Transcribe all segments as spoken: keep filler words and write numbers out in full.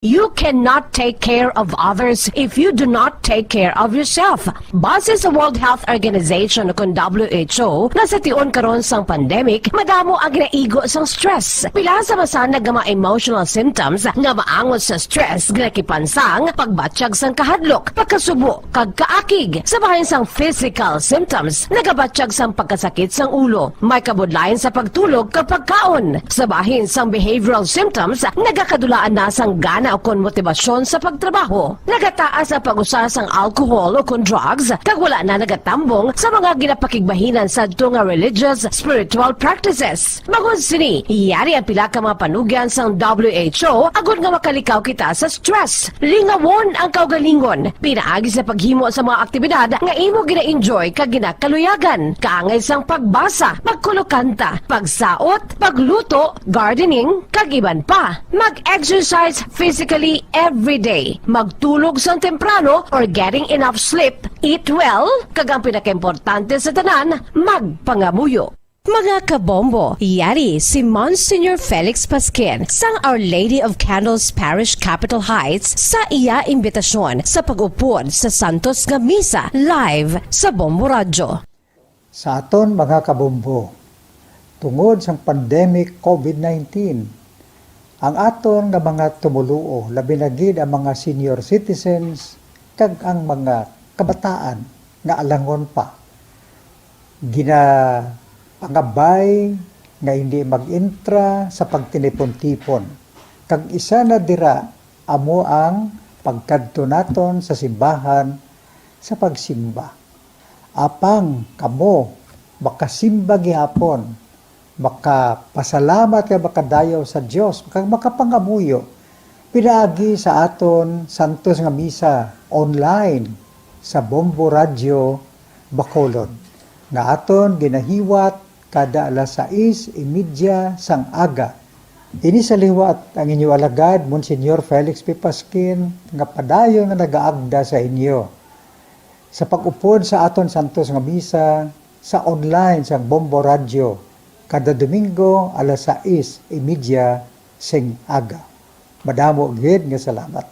You cannot take care of others if you do not take care of yourself. Base sa World Health Organization, kun W H O, nga sa tion karon sang pandemic, madamo ang ginaigo sang stress. Pila sa masanag nga mga emotional symptoms nga maangot sa stress, ginakipan sang pagbatyag sang kahadlok, pagkasubo, kag kaakig. Sa bahin sang physical symptoms, nagabatyag sang pagkasakit sang ulo, may kabudlayan sa pagtulog kag pagkaon. Sa bahin sang behavioral symptoms, nagakadulaan na sang gana ukon motibasyon sa pagtrabaho. Nagataas ang pag-usa sang alcohol ukon drugs, kag wala na nagatambong sa mga ginapakigbahinan sadto nga religious, spiritual practices. Bangod sini, yari ang pila ka mga panugyan sang W H O agod nga makalikaw kita sa stress. Lingawon ang kaugalingon pinaagi sa paghimo sa mga aktibidad nga imo gina-enjoy kag ginakaluyagan, kaangay sang pagbasa, pagkulokanta, pagsaot, pagluto, gardening, kag iban pa. Mag-exercise physically every day. Magtulog sang temprano or getting enough sleep. Eat well, kag ang pinakaimportante sa tanan, magpangamuyo. Mga kabombo, yari si Monsignor Felix Pasquin sang Our Lady of Candles Parish, Capitol Heights, sa iya imbitasyon sa pag-upod sa santos nga misa live sa Bombo Radyo. Sa aton mga kabombo, tungod sang pandemic COVID nineteen, ang aton nga mga tumoluo, labi na gid ang mga senior citizens kag ang mga kabataan nga alangon pa, ginapangabay nga hindi mag-entra sa pagtinipon-tipon. Kag isa na dira amo ang pagkadto naton sa simbahan sa pagsimba. Apang kamo makasimba gihapon, makapasalamat kag makadayaw sa Dios, kag makapangamuyo pinaagi sa aton santos nga misa online sa Bombo Radyo Bacolod, nga aton ginahiwat kada alas sais y media sang aga. Ini sa liwat ang inyo alagad, Monsignor Felix P. Pasquin, nga padayon nga nagaagda sa inyo sa pag-upod sa aton santos nga misa sa online sang Bombo Radyo kada Domingo alas sais y media sing aga. Madamo gid nga salamat.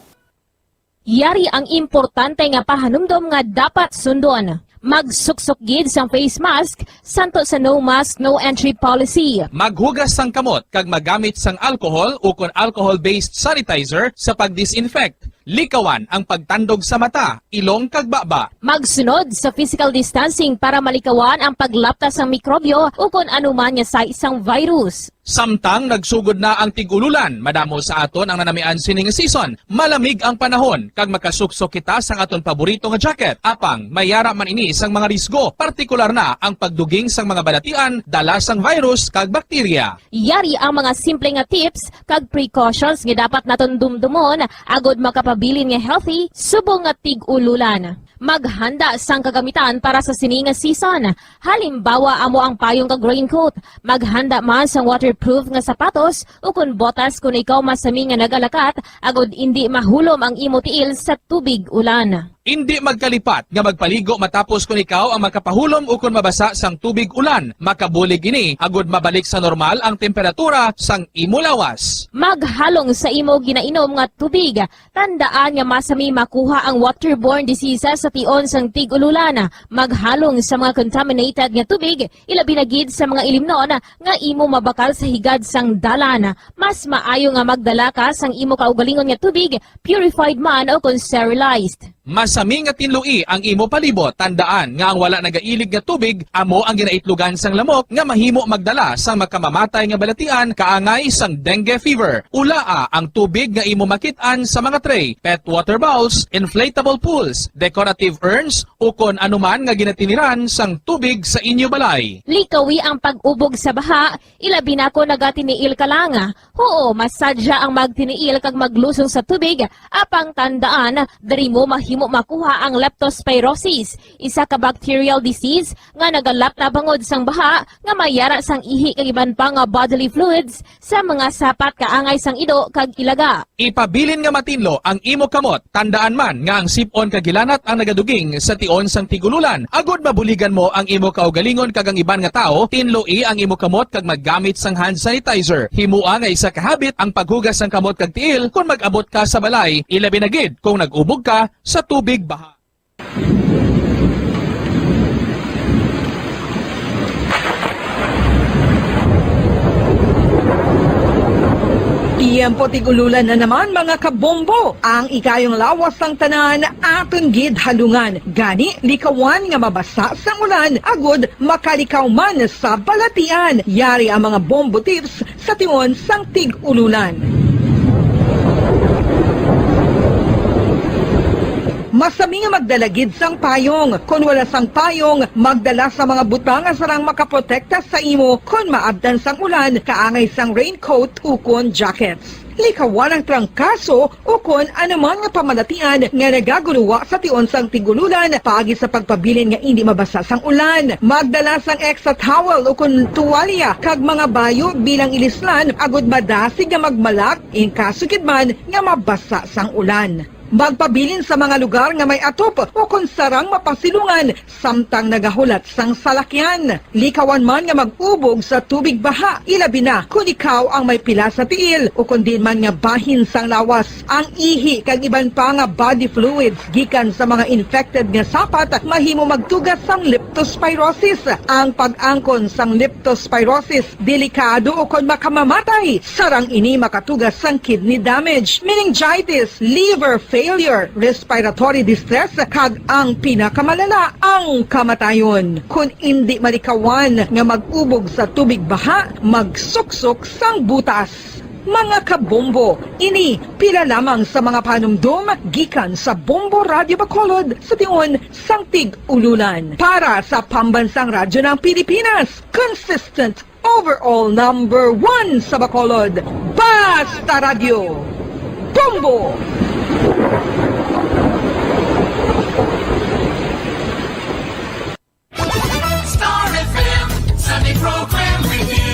Yari ang importante nga pahanumdom nga dapat sundon. Magsuksok gid sang face mask santo sa no mask, no entry policy. Maghugas sang kamot kag magamit sang alcohol ukon alcohol-based sanitizer sa pag-disinfect. Likawan ang pagtandog sa mata, ilong kag baba. Magsunod sa physical distancing para malikawan ang paglapta sang mikrobyo ukon anuman nga sais sang virus. Samtang nagsugod na ang tig-ululan, madamo sa aton ang nanamian sini nga season. Malamig ang panahon, kag makasuksok kita sang aton paborito nga jacket. Apang, may yara man ini sang mga risgo, partikular na ang pagduging sang mga balatian, dala sang virus kag bakterya. Yari ang mga simple nga tips kag precautions nga dapat naton dumdumon agod makapabilin nga healthy subong nga tig-ululan. Maghanda sang kagamitan para sa sini nga season. Halimbawa, amo ang payong kag raincoat. Maghanda man sang waterproof nga sapatos ukon botas kon ikaw masami nga nagalakat agod indi mahulom ang imo tiil sa tubig ulan. Indi magkalipat nga magpaligo matapos kon ikaw ang makapahulom ukon mabasa sang tubig ulan. Makabulig ini agod mabalik sa normal ang temperatura sang imo lawas. Maghalong sa imo ginainom nga tubig. Tandaan nga masami makuha ang waterborne diseases sa tion sang tig-ululan. Maghalong sa mga contaminated nga tubig, ilabi na gid sa mga ilimnon nga imo mabakal sa higad sang dalan. Mas maayo nga magdala ka sang imo kaugalingon nga tubig, purified man o kon sterilized. Masami nga tinloi ang imo palibot. Tandaan nga ang wala nagailig nga tubig amo ang ginaitlogan sang lamok nga mahimo magdala sang makamamatay nga balatian kaangay sang dengue fever. Ulaa ang tubig nga imo makit-an sa mga tray, pet water bowls, inflatable pools, decorative urns, ukon anuman nga ginatiniran sang tubig sa inyo balay. Likawi ang pag-ubog sa baha, ilabi na kon nagatiniil ka lang. Huo, masadya ang magtiniil kag maglusong sa tubig, apang tandaan, diri mo mahimo mo makuha ang leptospirosis, isa ka bacterial disease nga nagalap na bangod sang baha nga may yara sang ihi kag iban pa nga bodily fluids sa mga sapat kaangay sang ido kag ilaga. Ipabilin nga matinlo ang imo kamot. Tandaan man nga ang sip-on kag hilanat ang nagaduging sa tion sang tig-ululan. Agod mabuligan mo ang imo kaugalingon kag ang iban nga tawo, tinloi ang imo kamot kag maggamit sang hand sanitizer. Himoa nga isa ka habit ang paghugas sang kamot kag tiil kon mag-abot ka sa balay, ilabi na gid kung nag-ubog ka sa tubig baha. Tiyempo tig-ululan na naman, mga kabombo. Ang ikayong lawas sang tanan aton gid halungan. Gani, likawan nga mabasa sang ulan agud makalikaw man sa balatian. Yari ang mga bombo tips sa tion sang tig-ululan. Masami nga magdala gid sang payong. Kon wala sang payong, magdala sa mga butang nga sarang makaprotekta sa imo kon maabtan sang ulan, kaangay sang raincoat ukon jackets. Likawan ang trangkaso ukon anuman nga pamalatian nga nagagulowa sa tion sang tig-ululan paagi sa pagpabilin nga indi mabasa sang ulan. Magdala sang extra towel ukon tuwalya kag mga bayo bilang ilislan agud madasig nga magmalak in kaso gid man nga mabasa sang ulan. Magpabilin sa mga lugar nga may atop ukon sarang mapasilungan samtang nagahulat sang salakyan. Likawan man nga mag-ubog sa tubig baha, ilabi na kon ikaw ang may pila sa tiil ukon diin man nga bahin sang lawas. Ang ihi kag iban pa nga body fluids gikan sa mga infected nga sapat mahimo magtuga sang leptospirosis. Ang pag-angkon sang leptospirosis delikado ukon makamamatay. Sarang ini makatuga sang kidney damage, meningitis, liver failure, respiratory distress, kag ang pinakamalala, ang kamatayon. Kon indi malikawan nga mag-ubog sa tubig baha, magsuksok sang butas. Mga kabombo, ini pila lamang sa mga panumdom gikan sa Bombo Radyo Bacolod sa tion sang tig-ululan. Para sa Pambansang Radyo ng Pilipinas, consistent overall number one sa Bacolod, Basta Radyo, Bombo! Star F M Sunday Program Review.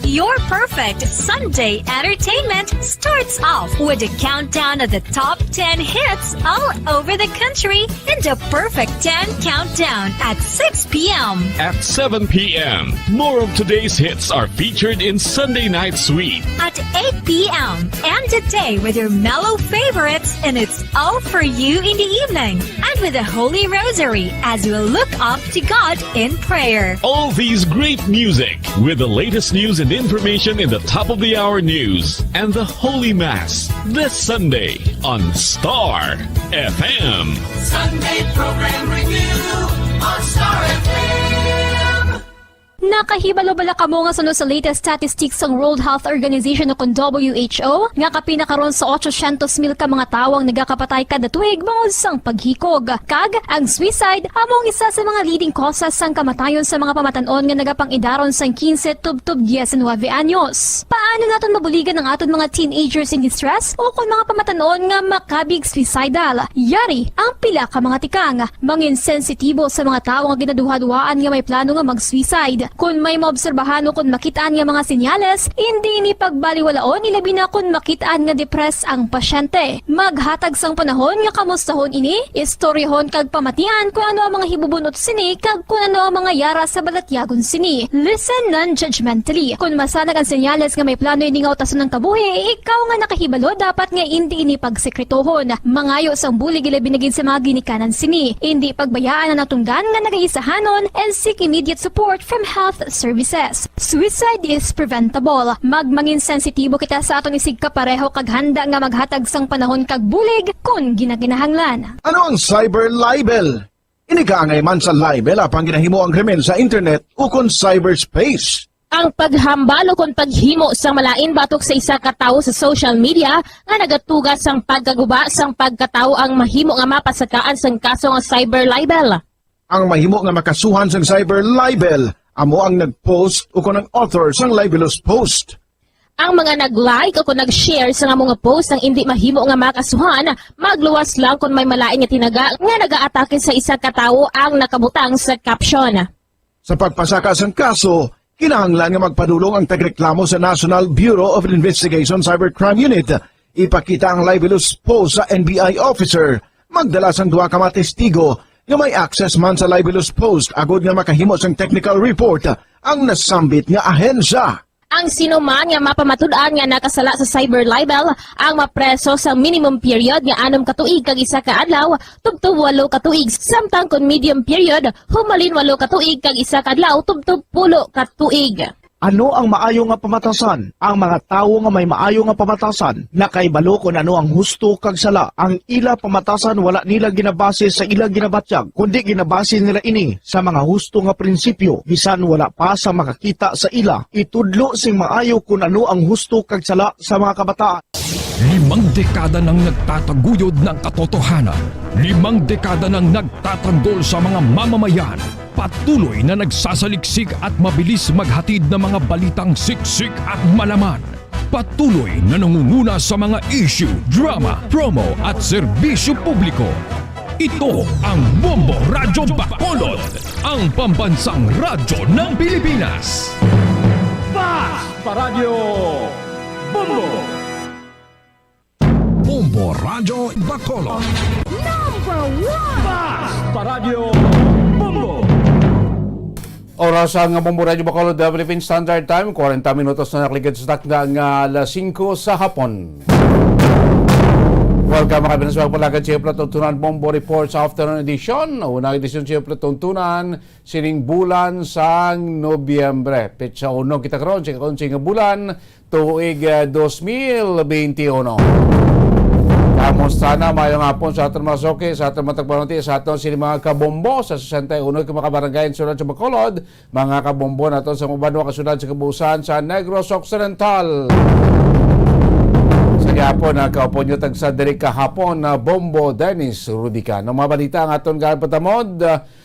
Your perfect Sunday entertainment starts off with a countdown of the top ten hits all over the country in the Perfect ten Countdown at six p m. At seven p m, more of today's hits are featured in Sunday Night Sweet. At eight p m, end the day with your mellow favorites, and it's all for you in the evening. And with the Holy Rosary as you look up to God in prayer. All these great music with the latest news and information in the top of the hour news and the Holy Mass this Sunday on Star F M. Sunday Program Review on Star F M. Nakahibalo bala kamo nga suno sa latest statistics sang World Health Organization o kon W H O, nga kapin na karon sa otsosyentos mil ka mga tawo ang nagakapatay kada tuig bangod sang paghikog? Kag ang suicide amo ang isa sa mga leading causes sang kamatayon sa mga pamatan-on nga nagapang-idaron sang quince tubtob diecinuebe anyos. Paano naton mabuligan ang aton mga teenagers in distress o kon mga pamatan-on nga makabig suicidal? Yari ang pila ka mga tikang. Mangin sensitibo sa mga tawo nga ginaduhaduhaan nga may plano nga mag-suicide. Kon may maobserbahan o kon makit-an nga mga senyales, indi ini pagbaliwalaon, ilabi na kon makit-an nga depressed ang pasyente. Maghatag sang panahon nga kamustahon ini, istoryahon kag pamatian kon ano ang mga hibubun-ot sini kag kon ano ang mga yara sa balatyagon sini. Listen non-judgmentally. Kon masanag ang senyales nga may plano ini nga utason ang kabuhi, ikaw nga nakahibalo dapat nga indi ini pagsekretohon. Mangayo sang bulig, ilabi na gid sa mga ginikanan sini. Indi pagbayaan ang natunggan nga nagaisahanon and seek immediate support from health services. Suicide is preventable. Magmangin sensitibo kita sa aton isigkapareho kag handa nga maghatag sang panahon kag bulig kon ginakinahanglan. Ano ang cyber libel? Ini kaangay man sa libel apang ginahimo ang krimen sa internet ukon cyberspace. Ang paghambal ukon paghimo sang malain batok sa isa ka tawo sa social media nga nagatuga sang pagkaguba sang pagkatawo ang mahimo nga mapasakaan sang kaso nga cyber libel. Ang mahimo nga makasuhan sang cyber libel amo ang nag-post ukon ang author sang libelous post. Ang mga nag-like o kung nag-share sa nga mga post ang indi mahimo nga makasuhan, magluwas lang kon may malain nga tinaga nga nagaatake sa isa ka tawo ang nakabutang sa caption. Sa pagpasaka sang kaso, kinahanglan nga magpadulong ang tagreklamo sa National Bureau of Investigation Cybercrime Unit. Ipakita ang libelous post sa N B I officer. Magdala sang duha ka mga testigo nga may access man sa libelous post agod nga makahimo sang technical report ang nasambit nga ahensya. Ang sino man nga mapamatud-an nga nakasala sa cyber libel ang mapreso sa minimum period nga anom ka tuig kag isa ka adlaw tubtob walo ka tuig, samtang kon medium period, humalin walo ka tuig kag isa ka adlaw tubtob pulo ka tuig. Ano ang maayo nga pamatasan? Ang mga tawo nga may maayo nga pamatasan nakahibalo kon ano ang husto kag sala. Ang ila pamatasan wala nila ginabase sa ila ginabatyag, kundi ginabase nila ini sa mga husto nga prinsipyo, bisan wala pa sa makakita sa ila. Itudlo sing maayo kon ano ang husto kag sala sa mga kabataan. Limang dekada nang nagtataguyod ng katotohanan. Limang dekada nang nagtatanggol sa mga mamamayan. Patuloy na nagsasaliksik at mabilis maghatid ng mga balitang siksik at malaman. Patuloy na nangunguna sa mga issue, drama, promo at serbisyo publiko. Ito ang Bombo Radyo Bacolod, ang pambansang radyo ng Pilipinas. Fast Paradyo Bombo! Bombo Radyo Bacolod. Number one! Fast Paradyo Bombo! Oras ang Bombo Radyo Bacolod, the Philippine Standard Time, kwarenta minutos na nakaligid sa takna nga alas singko sa hapon. Welcome, mga Pilipinas, mga palagad sa Platuntunan Bombo Report sa Afternoon Edition. Unang edisyon sa Platuntunan, sining bulan sang Nobyembre. Petsa uno kita karon sa kaunsi nga bulan, tuig, eh, dos mil benti uno. Kamusta na? Mayong hapon sa aton mga suki, sa aton mga tagpamanti, sa aton sini mga kabombo sa sesenta y uno ka mga kabarangay sa syudad sa Bacolod, mga kabombo naton sa mga banwa kag syudad sa kabuusan sa Negros Occidental. Sa gihapon, nagkaupo nyo tagsa diri kahapon na Bombo Dennis Rudica. Ang mga balita ang aton gapatamod,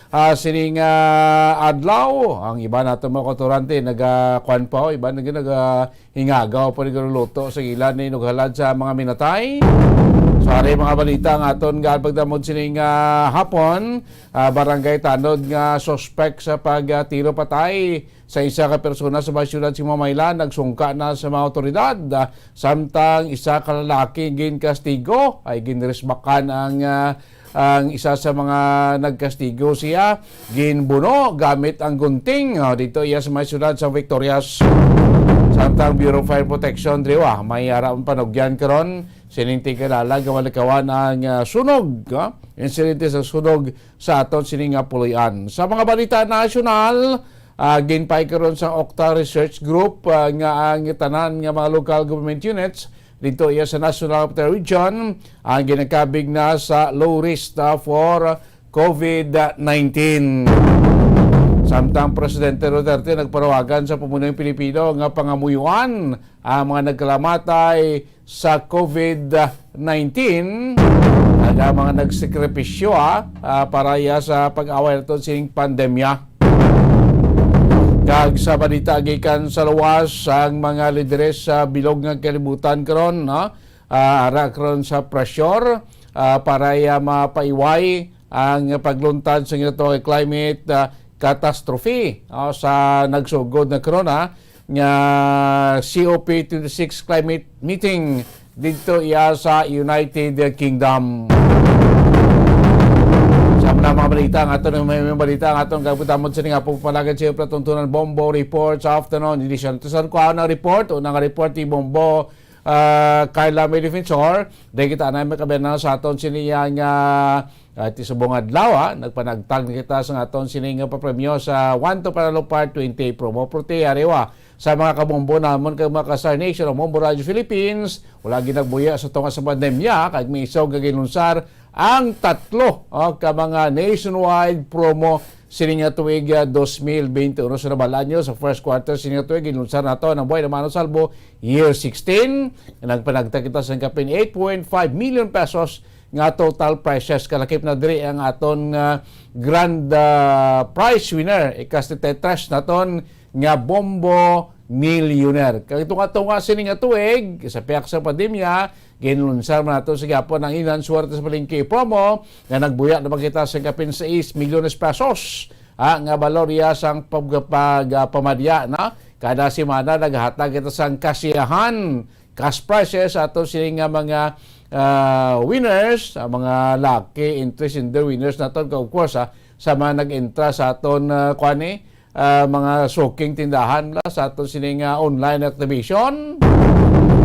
ah, sining, ah, adlaw, ang iba naton mga kautorante naga, kuwan pa, oh, iba nag-, naga, hingagaw pa, nagluluto sa ila ni naghalad sa mga minatay. So, ari mga balita nga aton gapatamod sining, ah, hapon, ah, barangay tanod nga suspek sa pag, ah, tiro patay sa isa ka persona sa may siyudad sa Mamaylan nagsungka na sa mga awtoridad, ah, samtang isa ka lalaki ginkastigo, ay ginrisbakan ang, ah, ang isa sa mga nagkastigo siya, ginbuno gamit ang gunting, ah, dito iya sa may siyudad sa Victorias. Samtang Bureau of Fire Protection, driwa, may ara ang panugyan karon sining tigkalalag nga malikawan ang, ah, sunog, ah, insidente sa sunog sa aton sini nga puloy-an. Sa mga balita nasyonal, ah, ginpay karon sa Octa Research Group, ah, nga ang tanan nga mga local government units dito iya sa National Capital Region ang ginakabig na sa low risk, ah, for covid nineteen. Samtang Presidente Duterte nagpanawagan sa pamunong Pilipino nga pangamuyuan ang mga nagkalamatay sa covid nineteen, kag ang mga nagsakripisyo, ah, ah, para iya sa pag-away naton sining pandemya. Kag sa balita gikan sa luwas, ang mga lideres sa bilog nga kalibutan karon, no? Ah, ara karon sa pressure, ah, para iya mapaiway ang pagluntad sa ginatawag climate, ah, catastrophe, ah, sa nagsugod na karon, ah, nga C O P twenty-six climate meeting didto iya sa United Kingdom. Sa mga, mga balita nga aton, may, may balita nga aton gapatamod sa nga pagpalagad sa Platuntunan Bombo Report sa afternoon edition. Ito sa kuha ng report, unang report ni Bombo, ah, Carla May Defensor. Dahil kita na may kabayan na sa aton sini yang, ah, ah, ti subong adlaw, ah, nagpanagtag na kita sa aton sini nga papremyo sa One to Panalo Part twenty promo. Prote, ariwa, sa mga kabombo namon kag mga ka-Star Nation o Bombo Radio Philippines, wala ginagbuya sa tunga sa pandemya, kag may isog nga ginunsar ang tatlo, oh, ka mga nationwide promo sini nga tuig, ah, dos mil bente uno. Sa nabalaan nyo, sa first quarter sini nga tuig, ginunsar nato ang Buhay na Mano Salbo Year sixteen. Nagpanagtag kita sa kapin eight point five million pesos nga total prizes. Kalakip na diri ang aton, ah, grand, ah, prize winner. Ikas ti Tetris naton nga Bombo Millionaire. Kag tunga-tunga sini nga tuig, sa pihak sa pandemya, ginlunsar man nato sa gihapon ang Inan Suwerte sa Palengke promo nga nagbuya na makita sa kapin sais milyones pesos, ah, nga balor iya sang pag-, pag-, ah, pamadya na. Kada semana naghatag kita sang kasiyahan, cash prizes sa ato sini nga mga, ah, winners, sa mga lucky entries in the winners naton, of course, ah, sa mga nag-entra sa aton, ah, kuan ni, ah, mga suking tindahan la sa aton sini nga online activation.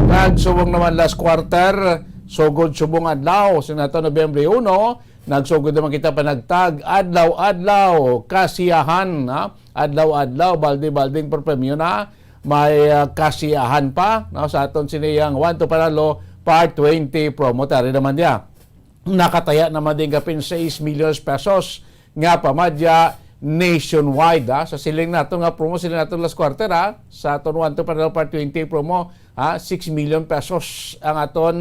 Kag subong naman last quarter, sugod subong adlaw, sa nato Nobyembre uno, nagsugod naman kita panagtag adlaw-adlaw kasiyahan, ha? Adlaw-adlaw, balde-balding perpremyo na, may, ah, kasiyahan pa, no, sa aton sini ang One to Panalo Part twenty promo. Tari naman niya. Nakataya naman din kapin sais milyones pesos nga pamadya nationwide, ha. Sa siling nato nga promo, siling nato last quarter, ha, sa aton One to Panalo Part twenty promo, ha, six million pesos ang aton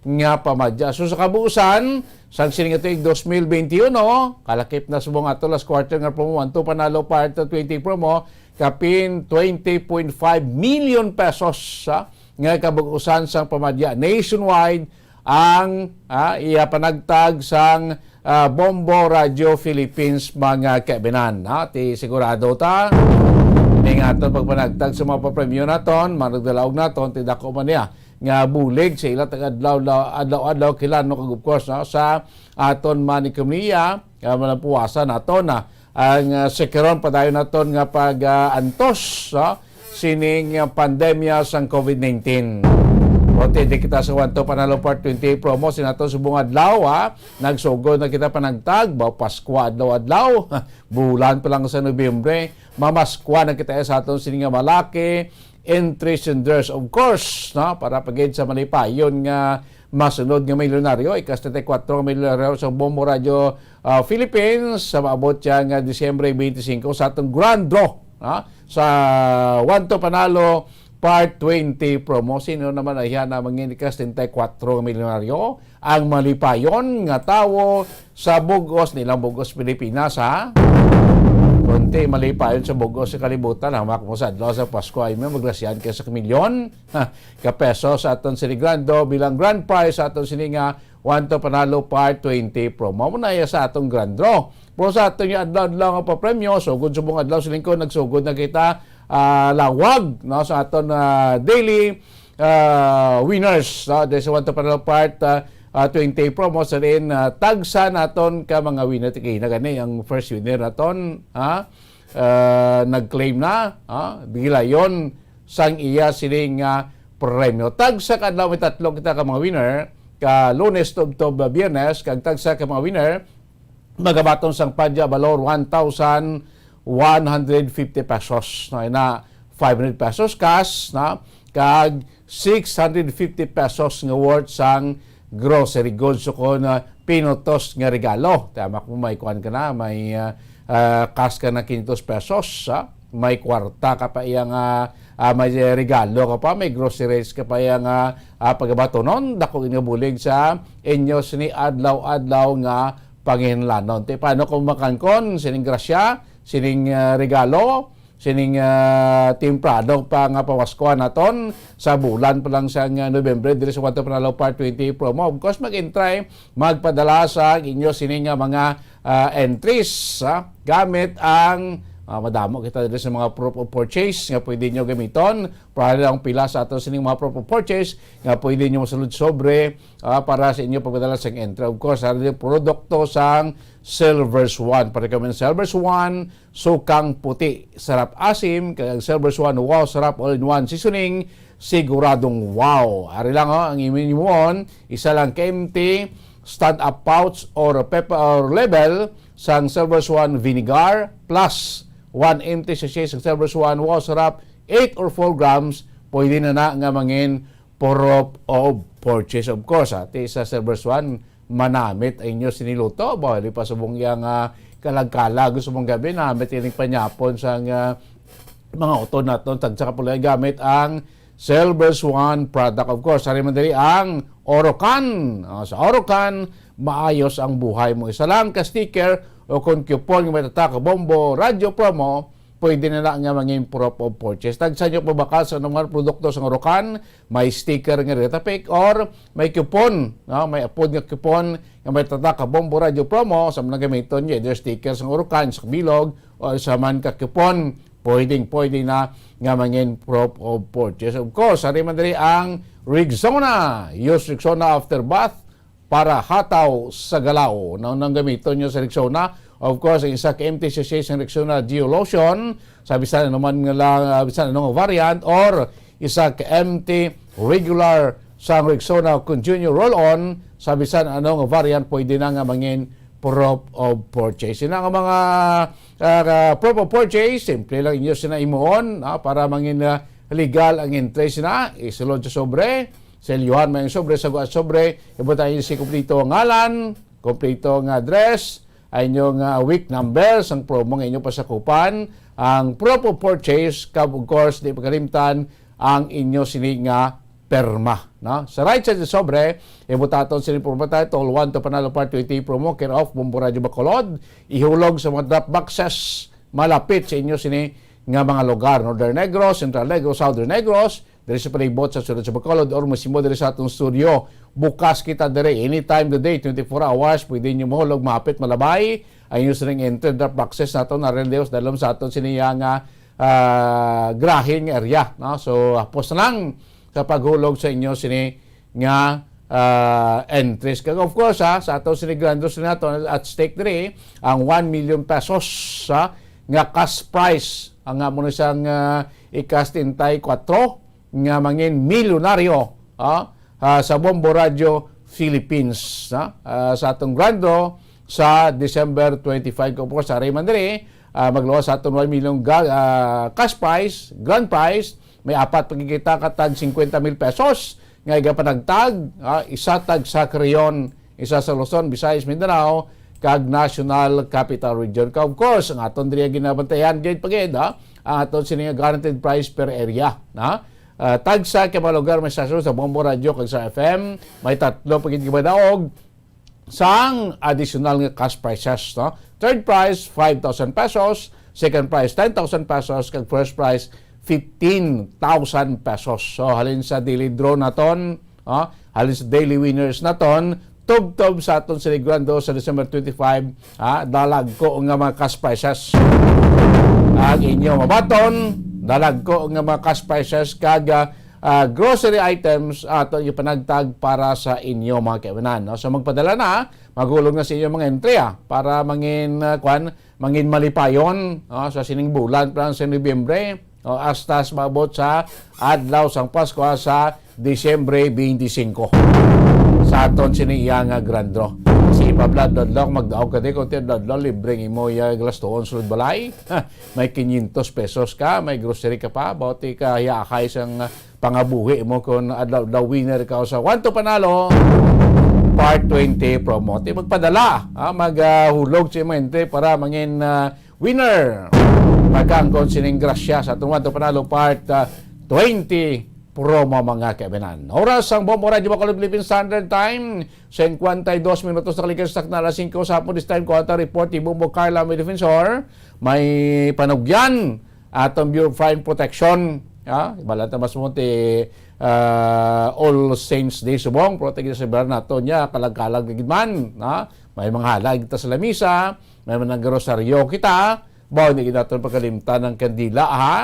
nga pamadya. So, sa kabuusan, sang siling nga tuig dos mil benti uno, kalakip na subong ato last quarter nga promo, One to Panalo Part twenty promo, kapin twenty point five million pesos, ha, nga kabuusan sang pamadya nationwide ang, ah, iya panagtag sang, ah, Bombo Radio Philippines, mga kaibinan, ha? Ti sigurado ta, ini nga aton pagpanagtag sa mga papremyo naton, manugdalaog naton, ti dako man niya nga bulig sa ila tag adlaw, adlaw-adlaw kilan, no? Kag of course, no, sa aton man ekonomiya, ah, malapuwasan naton na ang, ah, sikaron padayon naton nga pag, ah, antos, ah, sining, ah, pandemya sang COVID nineteen. Konti di kita sa One to Panalo Part twenty promo, sa naton subong adlaw, ha. Nagsugod na kita panagtag, ba, Paskwa adlaw-adlaw. Bulan pa lang sa Nobyembre, mamaskwa na kita sa aton sini nga malaki entries and draws, of course, no? Para pagid sa malipayon nga masunod nga milyonaryo, ika-setenta y kuwatro nga milyonaryo sa Bombo Radio, ah, Philippines, sa maabot siya nga Disyembre twenty-five sa atong grand draw, ha? Sa One to Panalo Part twenty promo. Sino naman ay na mangin ika-setenta y kuwatro nga milyonaryo? Ang malipayon nga tawo sa bug-os nilang bug-os Pilipinas, ha? Konti malipayon sa bug-os sa kalibutan, hamak mo sa adlaw sa Pasko ay may maglasyan ka sa kamilyon, ha, ka peso sa aton sini grand draw bilang grand prize sa aton sini nga One to Panalo Part twenty promo. Mao na iya sa atong grand draw. Pero sa aton nga adlaw-adlaw nga papremyo, sugod subong adlaw sa lingkod, nagsugod na kita, ah, lawag, no, sa aton, ah, daily, ah, winners, no, diri sa One to Panalo Part, ah, ah, twenty promo sa diin, ah, tagsa naton ka mga winner. Tikina gani ang first winner naton, ha? Ah, nag-claim na, ha? Gilayon sang iya sining, ah, premyo. Tagsa ka adlaw may tatlo kita ka mga winner, ka Lunes tubtob Biyernes, kag tagsa ka mga winner magabaton sang padya balor one thousand one hundred fifty pesos. No, ina five hundred pesos cash, no, kag six hundred fifty pesos nga worth sang grocery goods o kon, ah, pinutos nga regalo. Tama ko, may kuan ka na, may, ah, ah, cash ka na quinientos pesos, ha? May kwarta ka pa iya nga, ah, may regalo ka pa, may groceries ka pa iya nga, ah, pagabatonon, dako nga bulig sa inyo sini adlaw-adlaw nga panginlanon. Ti paano kung makangkon sining grasya, sining, ah, regalo, sining, ah, temprano pa nga pamaskwa naton sa bulan pa lang sang, ah, Nobyembre diri sa One to Panalo Part twenty promo. Of course, mag-entry, magpadala sa inyo sini nga mga, ah, entries, ha, gamit ang, ah, madamo kita diri sa mga proof of purchase nga pwede nyo gamiton. Para lang pila sa ato sining mga proof of purchase nga pwede nyo masulod sobre, ah, para sa inyo pagpadala sang entry. Of course, ang produkto sang Silver Swan. Para kami Silver Swan, sukang puti, sarap asim, kag ang Silver Swan, wow, sarap all-in-one seasoning, siguradong wow. Ari lang, oh, ang inyong himuon, isa lang ka empty stand-up pouch or pep-, or label sang Silver Swan vinegar plus one empty sachet sang Silver Swan, wow, sarap, eight or four grams, pwede na na nga mangin proof of purchase. Of course, ha, ti sa Silver Swan, manamit ang inyo siniluto. Ba, di pa subong iya nga kalag-kalag, gusto mong gabi, namit ining panyapon sa nga mga utod naton, tagsa ka pulay gamit ang Silver Swan product. Of course, ari man diri ang Orocan. Ah, sa Orocan, maayos ang buhay mo. Isa lang ka sticker o kon coupon nga may tatak Bombo Radio Promo, pwede na na nga mangin proof of purchase. Tagsa nyo pabakal sa anumang produkto sa Orocan, may sticker nga Rita Pick or may coupon, no? May apod nga coupon nga may tatak ka Bombo Radio promo sa mga gamiton niya, either sticker sa Orocan, sa bilog, o sa man ka coupon, pwedeng pwede na nga mangin proof of purchase. Of course, ari man diri ang Rexona. Use Rexona after bath para hataw sa galaw. Nang, nang gamiton nyo sa Rexona, of course, ang isa ka M T C C sang Rexona Deo Lotion, sa bisan ano man nga lang, ah, bisan ano nga variant, or isa ka M T regular sang Rexona Continue Roll-On, sa bisan ano nga variant, pwede na nga mangin proof of purchase. Ina nga mga, ah, proof of purchase, simple lang inyo sina imuon, ah, para mangin, ah, legal ang entry sina, isulod sa sobre, selyuhan may ang sobre, sa guat sobre, ibutang inyo si kompleto nga ngalan, kompleto nga address, ang inyo nga week number sang promo nga inyo pasakupan, ang proof of purchase, kag of course, di pagkalimtan ang inyo sini nga perma, no? Sa right side sa sobre, ibutaton sini promo title, One to Panalo Part twenty promo, care of Bombo Radio Bacolod, ihulog sa mga drop boxes malapit sa inyo sini nga mga lugar, Northern Negros, Central Negros, Southern Negros, diri sa palibot sa sulod sa Bacolod, or mismo diri sa atong studio. Bukas kita diri anytime the day, twenty-four hours, pwede nyo mahulog, mahapit, malabay. Ang inyo sining entry, drop boxes nato, na Real Deus, dalom sa aton sini nga, ah, grahin nga area, no? So, hapos na lang sa paghulog sa inyo sini nga, ah, entries. Kag of course, ha, sa ato sini grand draws nato at stake diri ang one million pesos, ha, nga cash prize, ang amo ni sang, ah, ikas treinta y cuatro nga mangin milyonaryo, ah, ah, sa Bombo Radio Philippines, ah, ah, sa atong grand draw sa December twenty-five. Kung po sa man diri, ah, magluwas sa atong one million ga-, ah, cash prize, grand prize, may apat pagkikita ka tag fifty mil pesos nga igapanagtag, ah, isa tag sa Creon, isa sa Luzon, Visayas, Mindanao, kag National Capital Region. Ka, of course, ang aton diri ginabantayan gid pa gid, ha? Ang aton sini nga guaranteed prize per area, ha? Ah, tagsa ka mga lugar may stasyon sa Bombo Radio kag sa F M, may tatlo pa gid nga madaog sang additional nga cash prizes, no? Third prize, five thousand pesos. Second prize, ten thousand pesos. Kag first prize, fifteen thousand pesos. So, halin sa daily draw naton, ah, halin sa daily winners naton, tubtob sa aton sinigrando sa December twenty-five, ah, dalagko nga mga cash prizes. Ang inyo mabaton, dalagko nga mga cash prizes kag, ah, ah, grocery items ato ipanagtag para sa inyo mga kaibanan, no? So, magpadala na, maghulog na sa inyo mga entry, ah, para mangin, ah, kwan, mangin malipayon, ah, sa sining bulan pa lang sa Nobyembre, o hasta sa maabot sa adlaw sang Pasko, ah, sa Disyembre twenty-five. Sa aton sini iya nga grand draw. Si Pablo Adlaw, magdaog ka di, kung ti Adlaw, libre ang imo iya galastuon sulod balay. May quinientos pesos ka, may grocery ka pa, bauti ka hiyahay sang pangabuhi mo kung adlaw-adlaw winner ka sa One to Panalo Part twenty promo. Ti magpadala, ha, mag, ah, hulog si mga entry para mangin, ah, winner. Magkaangkon sining grasya sa atong One to Panalo Part, ah, twenty promo, mga kaibanan. Oras ang Bombo Radio Bacolod Philippine Standard Time, cincuenta y dos minutos na kalikas na alas singko sa hapon. This time, kuha ta report ni Bombo Carla, may defensor. May panugyan atong Bureau of Fire Protection, ha? Balanta mas mo ti, ah, All Saints Day subong, pero ti ginaselebrar nato niya, kalag-kalag na gid man, ha? May mga halay kita sa lamisa, may mga nagrosaryo kita, bawo, hindi gid naton pagkalimtan ang kandila, ha?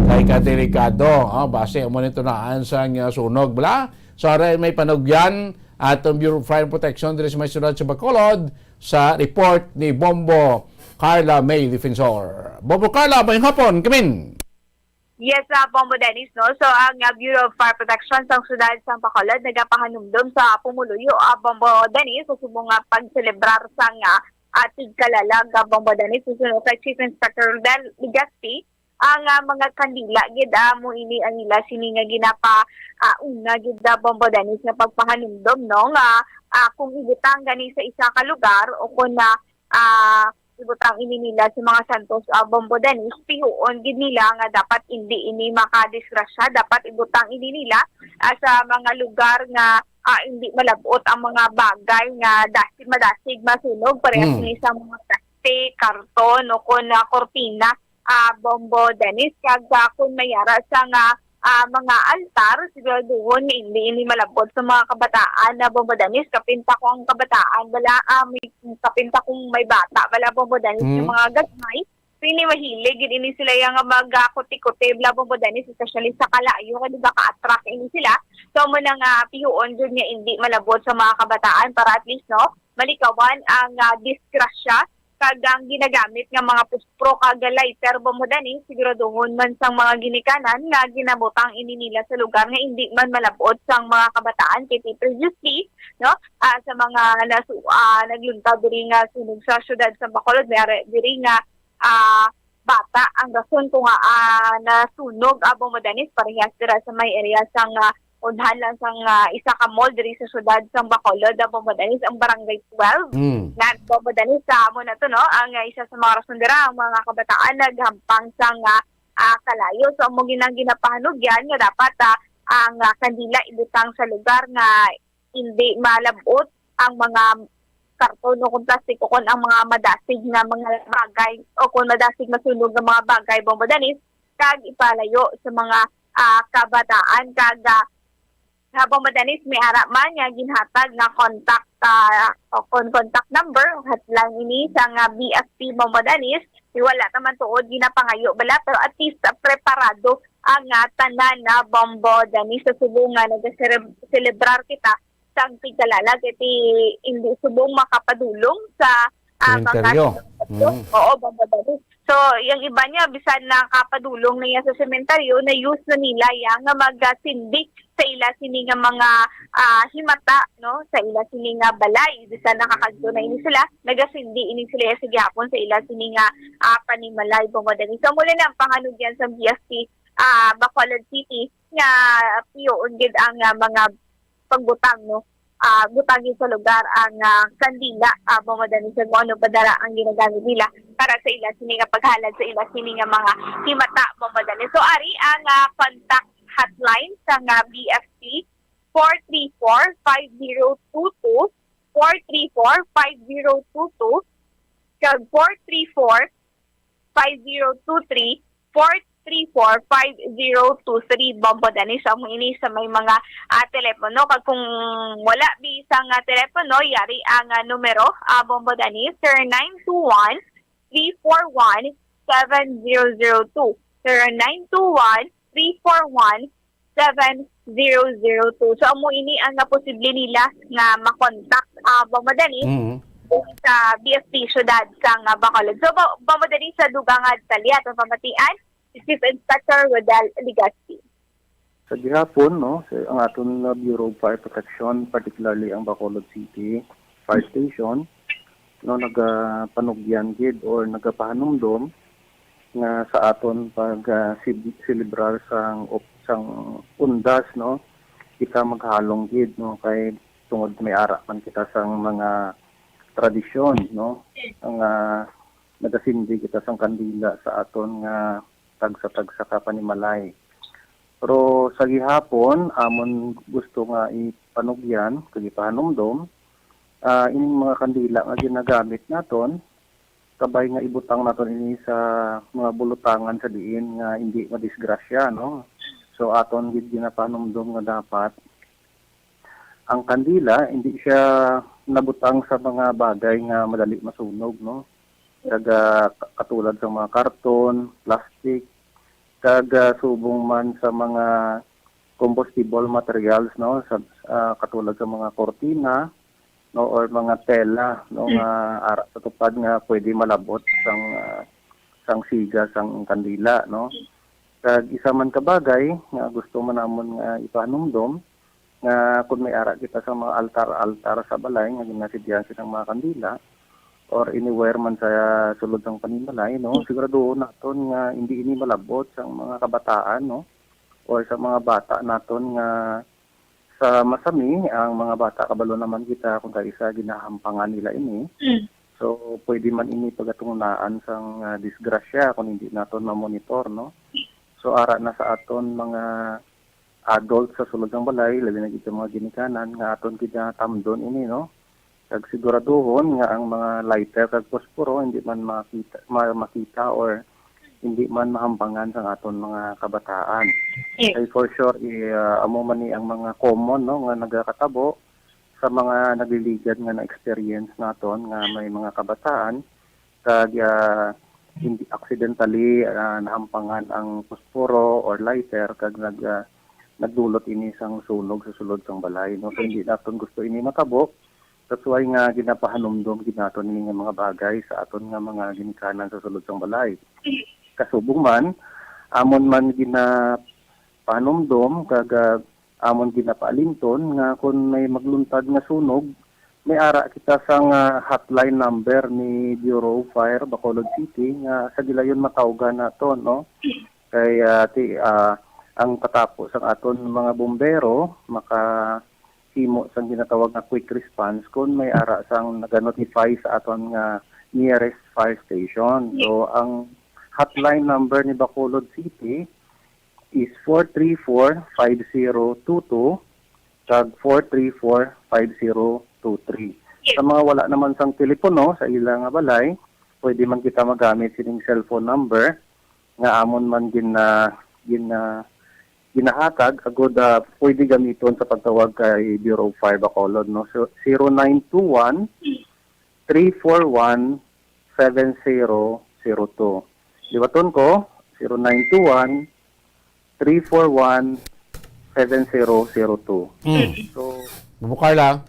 Kay kadelikado, ha? Base mo nito naan sa nga sunog, bala? So, aray may panugyan atong Bureau of Fire Protection diri sa may siyudad sa Bacolod, sa report ni Bombo Carla May Defensor. Bombo Carla, mayong hapon, kamin. Yes, ah, Bombo Dennis, no? So, ang, ah, Bureau of Fire Protection sa siyudad sa Bacolod nagapahanumdom sa pumuluyo, ah, Bombo Dennis, sa subong nga pagselebrar sang, ah, ah, tigkalalag, ah, Bombo Dennis, susunod kay Chief Inspector Rodel Legaspi, ang, ah, mga kandila gid, ah, mo ini ang ila sini nga ginapa, ah, una gid, ah, Bombo Dennis, nga pagpahanumdom, no, nga, ah, kung ibutang gani sa isa ka lugar o kung na, ah, ibutang ini nila sa mga santos, ah, Bombo Dennis, pihuon gid nila nga dapat indi ini makadisgrasya, dapat ibutang ini nila, ah, sa mga lugar nga, ah, indi malab-ot ang mga bagay nga dasig, madasig masunog, parehas Hmm. ni sa mga plastic, karton, o kon, ah, kortina. ah, Bombo Dennis, kag, ah, kung may ara sa nga, ah, mga altar, siguraduhon nga hindi ini malab-ot sa mga kabataan na Bombo Dennis, kapin pa kung ang kabataan, wala, ah, may, kapin pa kung may bata, wala Bombo Dennis, yung Mm. mga gagmay, so, ini mahilig, gid ini sila yung mga kuti-kuti, wala Bombo Dennis, especially sa kalayo, kay di ba ka-attract ini sila. So, mo na nga, pihuon jud nga hindi malab-ot sa mga kabataan para at least, no, malikawan ang, ah, disgrasya kag ang ginagamit nga mga puspro kag lighter, Bombo Dennis, siguraduhon man sang mga ginikanan nga ginabutang ini nila sa lugar nga hindi man malab-ot sang mga kabataan. Kay previously, no, ah, sa mga nasu-, ah, naglunta diri nga sunog sa siyudad sa Bacolod, may ari diri nga, ah, bata ang rason kung, ah, nasunog, ah, Bombo Dennis, parehas dira sa may area sang, ah, unhan lang sang, ah, isa ka mall diri sa siyudad sang Bacolod, ah, Bombo Dennis, ang Barangay twelve. Mm. Na, Bombo Dennis, sa amo na to, no? Ang, ah, isa sa mga rason dira, ang mga kabataan naghampang sang, ah, ah, kalayo. So, amo gid ang ginapahanugyan nga dapat, ah, ang, ah, kandila ibutang sa lugar nga hindi malab-ot ang mga karton o kung plastiko, kung ang mga madasig na mga bagay o kung madasig masunog nga mga bagay, Bombo Dennis, kag ipalayo sa mga, ah, kabataan. Kag, ah, habang madanis, may ara man nga ginhatag nga contact, ah, o kon contact number, hotline ini sa nga B F P Bombo Dennis. Wala naman tuod ginapangayo bala, pero at least, ah, preparado ang, ah, tanan na Bombo Dennis sa subong nga nagaseleb-, selebrar kita sang tigkalalag, kay ti-, hindi subong makapadulong sa, ah, mga Sementeryo. sementeryo. Mm. Oo, Bombo Dennis. So, yung iba niya, bisan nakapadulong na yan sa sementeryo, na-use na nila yan nga magasindi sa ila sini nga mga, ah, himata, no? Sa ila sini nga balay, bisan nakakadto na ini sila, nagasindi ini sila sa gihapon sa ila sini nga, ah, panimalay, Bombo Dennis. So, mula na ang panganugyan sa B F P, ah, Bacolod City, nga piyoon gid ang, ah, mga pagbutang, no? Ah, butangin sa lugar ang, ah, kandila, ah, Bombo Dennis, kung ano pa dala ang ginagamit nila para sa ila sini nga paghalad sa ila sini nga mga himata, Bombo Dennis. So, ari ang, ah, contact hotline sa nga B F P, four three four, five zero two two, four three four, five zero two two, kag four three four, five zero two three, four three four, five zero two three, Bombo Dennis. Amo ini sa may mga, ah, telepono. Kag kung wala bisang, ah, telepono, yari ang, ah, numero, ah, Bombo Dennis, zero nine two one, three four one, seven zero zero two. Zero nine two one, three four one, seven zero zero two. So, amo ini ang nga posible nila nga makontak, ah, Bombo Dennis Mm. sa B F P Syudad sang, ah, Bacolod. So, Bo-, Bombo Dennis, sa dugang nga detalye atong pamatian, si Chief Inspector Rodel Legaspi. Sa gihapon, no, sa, ang aton, uh, Bureau of Fire Protection, particularly ang Bacolod City Fire Station, no, nagapanugyan gid or nagapahanumdom nga sa aton pag, ah, sib-, selebrar sang op-, sang undas, no, kita maghalong gid, no, kay tungod may ara man kita sang mga tradisyon, no, ang, ah, nagasindi kita sang kandila sa aton nga tagsa-tagsa ka panimalay. Pero sa gihapon, amon gusto nga ipanugyan kag ipahanumdom, ah, ining mga kandila nga ginagamit naton, kabay nga ibutang naton ini sa mga bulutangan sa diin nga hindi madisgrasya, no? So, aton gid ginapanumdom nga dapat ang kandila, hindi siya nabutang sa mga bagay nga madali masunog, no? Kag, ah, ka-, katulad sa mga karton, plastic, kag, ah, subong man sa mga combustible materials, no? Sa, ah, katulad sa mga kortina, no? Or mga tela, no? Mm. Nga ara sa tupad nga pwede malab-ot sang, ah, sang siga sang kandila, no? Kag isa man ka bagay nga gusto man namon nga ipahanumdom, nga kun may ara kita sa mga altar-altar sa balay nga ginasidyan silang mga kandila, or anywhere man sa sulod sang panimalay, no, Mm. siguraduhon naton nga hindi ini malab-ot sang mga kabataan, no, or sa mga bata naton nga sa masami, ang mga bata, kabalo naman kita kung kaisa ginahampangan nila ini. Mm. So, pwede man ini pagatungnaan sang, ah, disgrasya kung hindi naton mamonitor, no? So, ara na sa aton mga adult sa sulod sang balay, labi na gid sa mga ginikanan, nga aton gid nga tamdon ini, no? Kag siguraduhon nga ang mga lighter kag posporo hindi man makita, ma-, makita or hindi man mahampangan sang aton mga kabataan. Yes. Ay for sure, i-, ah, amo man ni ang mga common, no, nga nagakatabo sa mga nagliligad nga na-experience naton nga may mga kabataan kag, ah, hindi, accidentally, ah, nahampangan ang posporo or lighter kag nag-, ah, nagdulot ini sang sunog sa sulod sang balay, no? So, hindi naton gusto ini matabo. That's why nga ginapahanumdom gid naton ini nga mga bagay sa aton nga mga ginikanan sa sulod sang balay. Kasubong man, amon man ginapahanumdom kag, ah, amon ginapaalinton nga kon may magluntad nga sunog, may ara kita sang, ah, hotline number ni Bureau of Fire Bacolod City nga sa gilayon matawgan naton, no? Kay, ah, ti-, ah, ang katapo sang aton mga bombero makahimo sang ginatawag nga quick response kon may ara sang naga-notify sa aton nga nearest fire station. So, ang hotline number ni Bacolod City is four three four, five zero two two kag four three four, five zero two three. Sa mga wala naman sang telepono sa ila nga balay, pwede man kita magamit sining cellphone number nga amon man gin-, ah, gin-, ah, ginahatag agud, ah, pwede gamiton sa pagtawag kay Bureau of Fire Bacolod, no? So, zero nine two one, three four one, seven zero zero two. Liwaton ko, zero nine two one, three four one, seven zero zero two. Mm. So, Ma'am Carla?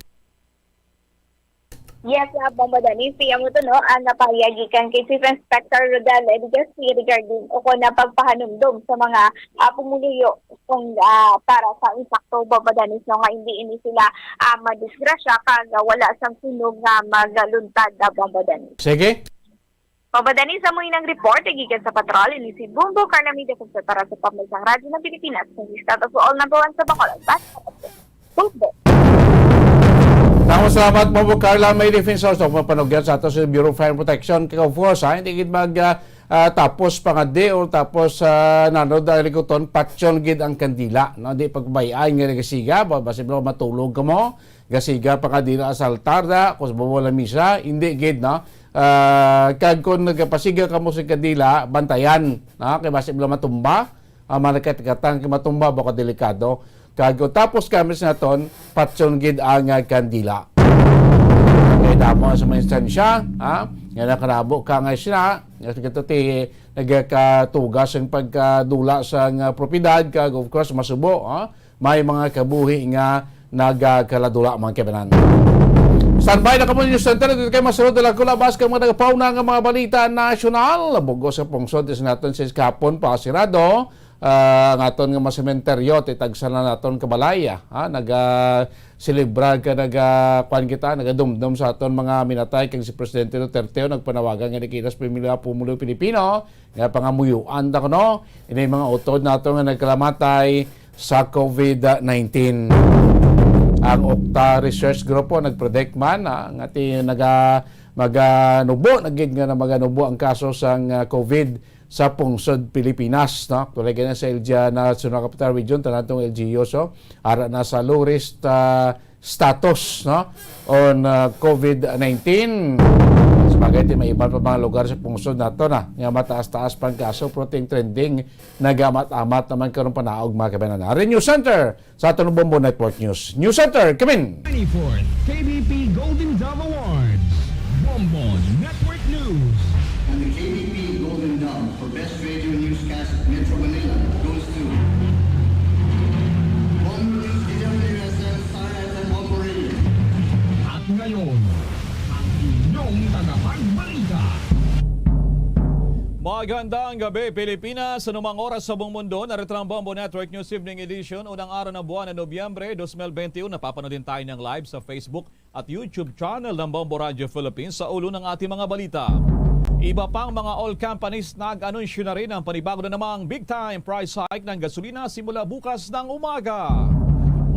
Yes, uh, Bombo Dennis, siya mo to, no? Ang napahayag gikan kay Chief Inspector Rodel Edgaspi regarding o kon na pagpahanumdom sa mga, ah, pumuluyo kung, ah, para sa impakto, Bombo Dennis, no, nga hindi ini sila, ah, madisgrasya kag, ah, wala sang sunog nga magluntad, ah, Bombo Dennis. Sige. Bombo Dennis, amo inang report gikan sa patrol, ini si Bombo Carla Media Center para sa Pambansang Radyo ng Pilipinas, ang status all number one sa Bacolod. Bombo. Damo salamat, Bombo Carla. May defense also mapanugyan sa ato sa Bureau of Fire Protection. Kaya of course, ha, hindi gid mag, ah, ah, tapos pangadi or tapos, ah, nanod ang likuton, patyon gid ang kandila, no? Di pagbayaan nga nagasiga, ba, basi bro, matulog ka mo, gasiga pa ka dira sa altar da, kung sa bawal ang misa, hindi gid, no? Ah, kag kung nagapasiga ka mo sa kandila, bantayan, no? Kay basi bro matumba, ang mga nagkatikatang kay matumba, baka delikado. Kag kung tapos kami sa naton, patyon gid ang, ah, kandila. Kay damo sa mga instansya, ha? Nga nakarabo ka nga sila, nga sa katuti, nagkatugas ang pagkadula sa nga propiedad, kag of course, masubo, ha? May mga kabuhi nga nagakaladula, mga kaibanan. Standby na kamo, News Center. Dito kay masunod na lang kulabas kang mga nagapauna nga mga balita nasyonal. Bugos sa pungsod, is naton sa iskapon pa sirado. Ah, ang aton nga mga sementeryo, ti tagsa na naton kabalay, ah. Ha? Naga-, selebra ka, naga-, kuwan kita, nagadumdum sa aton mga minatay, kag si Presidente Duterte, oh, nagpanawagan nga nakitas pamilya pumulo Pilipino, nga pangamuyuan ta kuno, ini mga utod nato nga nagkalamatay sa COVID nineteen. Ang Octa Research Group po nagpredict man, ah, nga ti-, naga-, maganubo na gid nga na maganubo ang kaso sang, ah, COVID sa pungsod Pilipinas, no? Tulay gani sa L G A National Capital Region, tanan tong L G U, so, ara na sa low risk, ah, status, no, on, ah, COVID nineteen. Sabagay, ti may iban pa mga lugar sa pungsod nato na nga mataas-taas pang kaso, pero ting trending nagamat-amat naman karong panaog, mga kabanan. Ari News Center sa aton Bombo Network News. News Center, come in! Twenty-fourth K B P Golden Dove Awards. Bombo Network News. And the K B P Golden Dove for Best Radio Newscast Metro Manila goes to Bombo News, D W S M, Star F M, Bombo Radio. At ngayon, ang inyong tagapagbalita. Magandang gabi, Pilipinas. Anumang oras sa buong mundo, narito ang Bombo Network News Evening Edition, unang araw ng buwan ng Nobyembre, dos mil bente y uno. Napapanood din tayo ng live sa Facebook at YouTube channel ng Bombo Radio Philippines. Sa ulo ng ating mga balita, iba pang mga oil companies nag-anunsyo na rin ng panibago na namang big-time price hike ng gasolina simula bukas ng umaga.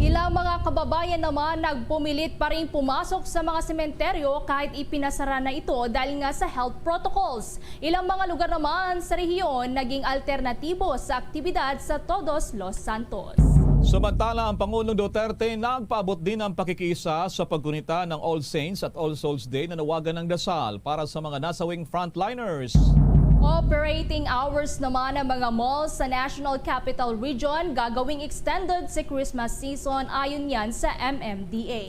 Ilang mga kababayan naman nagpumilit pa rin pumasok sa mga sementeryo kahit ipinasara na ito dahil nga sa health protocols. Ilang mga lugar naman sa rehiyon naging alternatibo sa aktibidad sa Todos los Santos. Samantala, ang Pangulong Duterte nagpaabot din ng pakikiisa sa paggunita ng All Saints at All Souls Day, nanawagan ng dasal para sa mga nasawing frontliners. Operating hours naman ang mga malls sa National Capital Region gagawing extended sa Christmas season, ayon yan sa M M D A.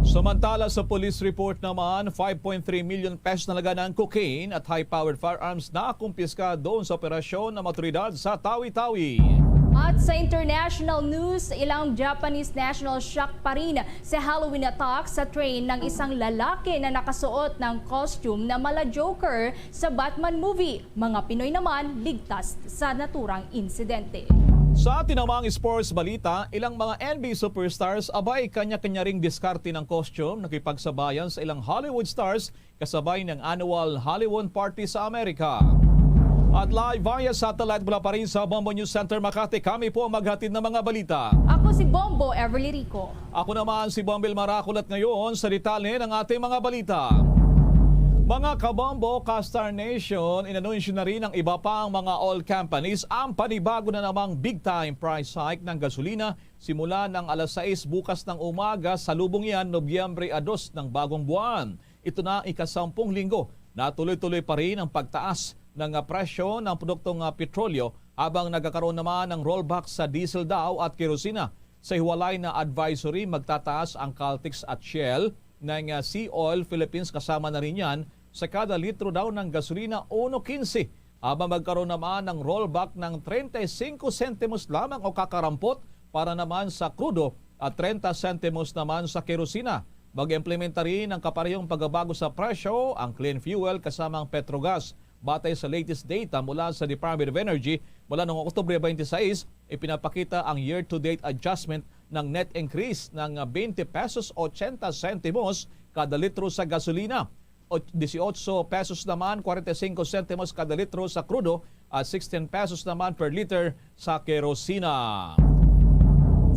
Samantala, sa police report naman, five point three million pesos na halaga ng cocaine at high-powered firearms na kumpiska doon sa operasyon ng mga otoridad sa Tawi-Tawi. At sa international news, ilang Japanese national shock pa rin sa Halloween attack sa train ng isang lalaki na nakasuot ng costume na mala Joker sa Batman movie. Mga Pinoy naman ligtas sa naturang insidente. Sa atin namang sports balita, ilang mga N B A superstars abay kanya-kanya ring diskarte ng costume, nakipagsabayan sa ilang Hollywood stars kasabay ng annual Hollywood Party sa Amerika. At live via satellite mula pa rin sa Bombo News Center Makati, kami po ang maghatid ng mga balita. Ako si Bombo Everly Rico. Ako naman si Bombil Marakol at ngayon sa detalye ng ating mga balita. Mga kabombo, ka-Star Nation, inanunsyo na rin ng iba pang mga oil companies ang panibago na namang big-time price hike ng gasolina simula ng alas sais bukas ng umaga sa lubong yan, Nobyembre a dos ng bagong buwan. Ito na ikasampung linggo na tuloy-tuloy pa rin ang pagtaas ng, ah, presyo ng produktong, ah, petrolyo, habang nagkakaroon naman ng rollback sa diesel daw at kerosina. Sa hiwalay na advisory, magtataas ang Caltex at Shell ng, ah, Sea Oil Philippines, kasama na rin yan sa kada litro daw ng gasolina, uno kinse, habang magkaroon naman ng rollback ng treinta y cinco sentimos lamang o kakarampot para naman sa krudo at treinta sentimos naman sa kerosina. Mag-implementa rin ng kaparehong pagbabago sa presyo ang clean fuel kasama ang Petrogas. Batay sa latest data mula sa Department of Energy, mula noong Oktubre twenty-six, ipinapakita ang year-to-date adjustment ng net increase ng twenty pesos ochenta sentimos kada litro sa gasolina, o dieciocho pesos naman kwarenta y cinco sentimos kada litro sa krudo at sixteen pesos naman per liter sa kerosina.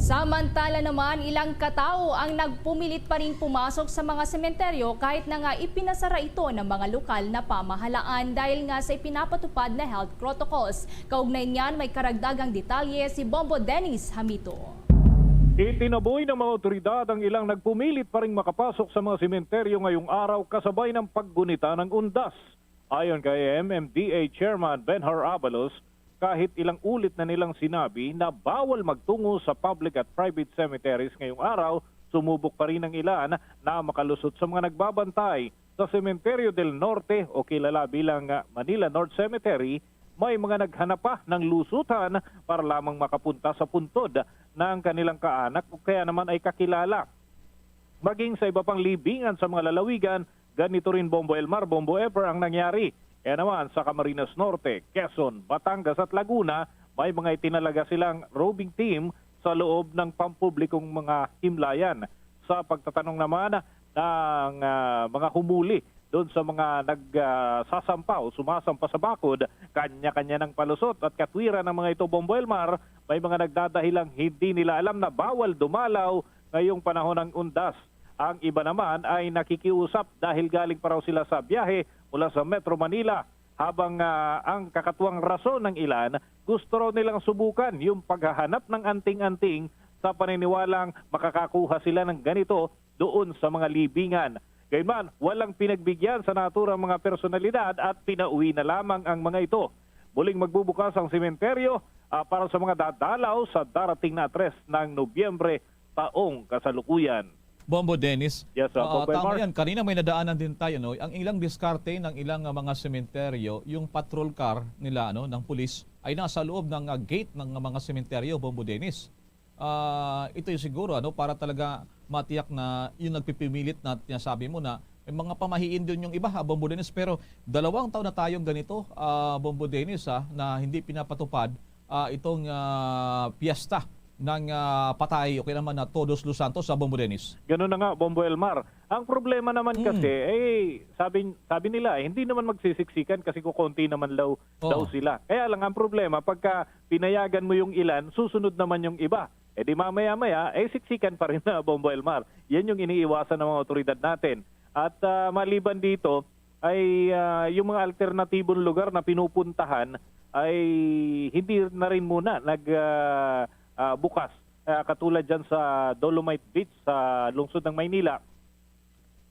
Samantala naman, ilang katao ang nagpumilit pa ring pumasok sa mga sementeryo kahit na nga ipinasara ito ng mga lokal na pamahalaan dahil nga sa ipinapatupad na health protocols. Kaugnay niyan, may karagdagang detalye si Bombo Dennis Hamito. Itinaboy ng mga otoridad ang ilang nagpumilit pa ring makapasok sa mga sementeryo ngayong araw kasabay ng paggunita ng undas. Ayon kay M M D A Chairman Benhur Abalos, kahit ilang ulit na nilang sinabi na bawal magtungo sa public at private cemeteries ngayong araw, sumubok pa rin ang ilan na makalusot. Sa mga nagbabantay sa Cementerio del Norte o kilala bilang, ah, Manila North Cemetery, may mga naghanap pa ng lusutan para lamang makapunta sa puntod ng kanilang kaanak o kaya naman ay kakilala. Maging sa iba pang libingan sa mga lalawigan, ganito rin, Bombo Elmar, Bombo Ever, ang nangyari. Kaya naman sa Camarines Norte, Quezon, Batangas at Laguna, may mga itinalaga silang roving team sa loob ng pampublikong mga himlayan. Sa pagtatanong naman ng, ah, mga humuli doon sa mga nag, ah, sasampa o sumasampa sa bakod, kanya-kanya ng palusot at katwiran ng mga ito, Bombo Elmar, may mga nagdadahilang hindi nila alam na bawal dumalaw ngayong panahon ng undas. Ang iba naman ay nakikiusap dahil galing pa raw sila sa biyahe mula sa Metro Manila, habang, ah, ang kakatuwang rason ng ilan, gusto raw nilang subukan yung paghahanap ng anting-anting sa paniniwalang makakakuha sila ng ganito doon sa mga libingan. Gayunman, walang pinagbigyan sa naturang mga personalidad at pinauwi na lamang ang mga ito. Muling magbubukas ang sementeryo, ah, para sa mga dadalaw sa darating na tres ng Nobyembre taong kasalukuyan. Bombo Dennis, Yes, uh, ah, Bombo tama Elmar. Yan. Kanina may nadaanan din tayo, no? Ang ilang diskarte ng ilang, ah, mga sementeryo, yung patrol car nila, ano, ng pulis, ay nasa loob ng, ah, gate ng mga sementeryo, Bombo Dennis. Ah, ito yung siguro, ano, para talaga matiyak na yung nagpipimilit na sinasabi mo na may mga pamahiin din yung iba, ha, Bombo Dennis. Pero dalawang taon na tayong ganito, ah, Bombo Dennis, ha, na hindi pinapatupad, ah, itong, ah, piyesta ng, ah, patay o kaya naman na Todos los Santos sa Bombo Dennis. Ganun na nga, Bombo Elmar. Ang problema naman Mm. kasi, eh, sabi, sabi nila, eh, hindi naman magsisiksikan kasi kukonti naman daw, Oo. daw sila. Kaya lang ang problema, pagka pinayagan mo yung ilan, susunod naman yung iba. Eh di mamaya-maya, eh, siksikan pa rin na, Bombo Elmar. Yan yung iniiwasan ng mga otoridad natin. At, ah, maliban dito, ay, ah, yung mga alternatibong lugar na pinupuntahan ay hindi na rin muna nag, ah, ah, bukas. Ah, katulad dyan sa Dolomite Beach sa lungsod ng Maynila,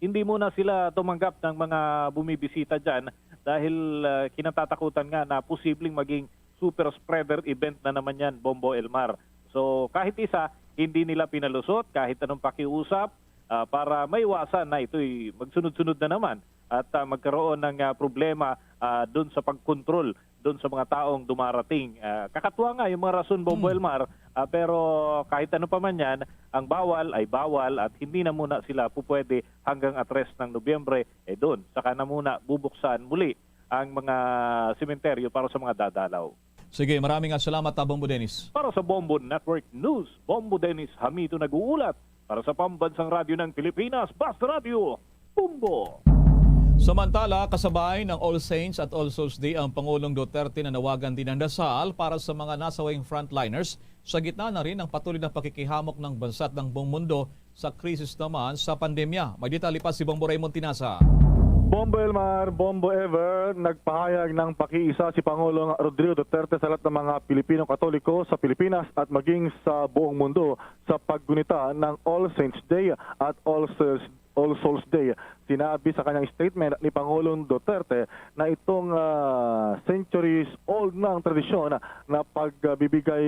hindi muna sila tumanggap ng mga bumibisita dyan dahil, ah, kinatatakutan nga na posibleng maging super spreader event na naman yan, Bombo Elmar. So, kahit isa, hindi nila pinalusot kahit anong pakiusap, ah, para maiwasan na ito'y magsunod-sunod na naman at, ah, magkaroon ng, ah, problema, ah, dun sa pagkontrol dun sa mga taong dumarating. Ah, kakatuwa nga yung mga rason, Bombo Hmm. Elmar, ah, pero kahit ano pa man yan, ang bawal ay bawal at hindi na muna sila pupwede hanggang at rest ng Nobyembre. Eh, dun, saka na muna bubuksan muli ang mga sementeryo para sa mga dadalaw. Sige, maraming nga salamat, ah, Bombo Dennis. Para sa Bombo Network News, Bombo Dennis Hamito nag-uulat para sa Pambansang Radyo ng Pilipinas, Basta Radyo, Bombo. Samantala, kasabay ng All Saints at All Souls Day ang Pangulong Duterte, nanawagan din ng dasal para sa mga nasawing frontliners sa gitna na rin ng patuloy na pakikihamok ng bansa at ng buong mundo sa krisis naman sa pandemya. May detalye pa si Bombo Raymond Tinasa. Bombo Elmar, Bombo Ever, nagpahayag ng pakiisa si Pangulong Rodrigo Duterte sa lahat ng mga Pilipino Katoliko sa Pilipinas at maging sa buong mundo sa paggunita ng All Saints Day at All Souls, All Souls Day. Sinabi sa kanyang statement ni Pangulong Duterte na itong, ah, centuries old na ang tradisyon na pagbibigay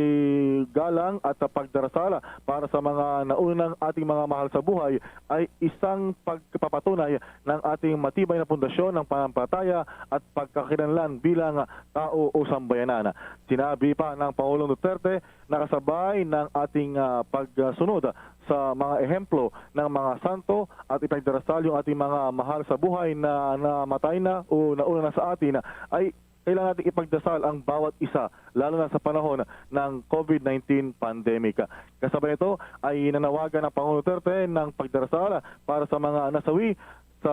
galang at pagdarasal para sa mga naunang ating mga mahal sa buhay ay isang pagpapatunay ng ating matibay na pundasyon ng pananampalataya at pagkakakilanlan bilang tao o sambayanan. Sinabi pa ng Pangulong Duterte na kasabay ng ating, ah, pagsunod sa mga ehemplo ng mga santo at ipagdarasal yung ating mga mahal sa buhay na namatay na o nauna na sa atin, ay kailangan natin ipagdasal ang bawat isa, lalo na sa panahon ng COVID nineteen pandemic. Kasabay nito ay nanawagan ang Pangulong Duterte ng pagdarasal para sa mga nasawi sa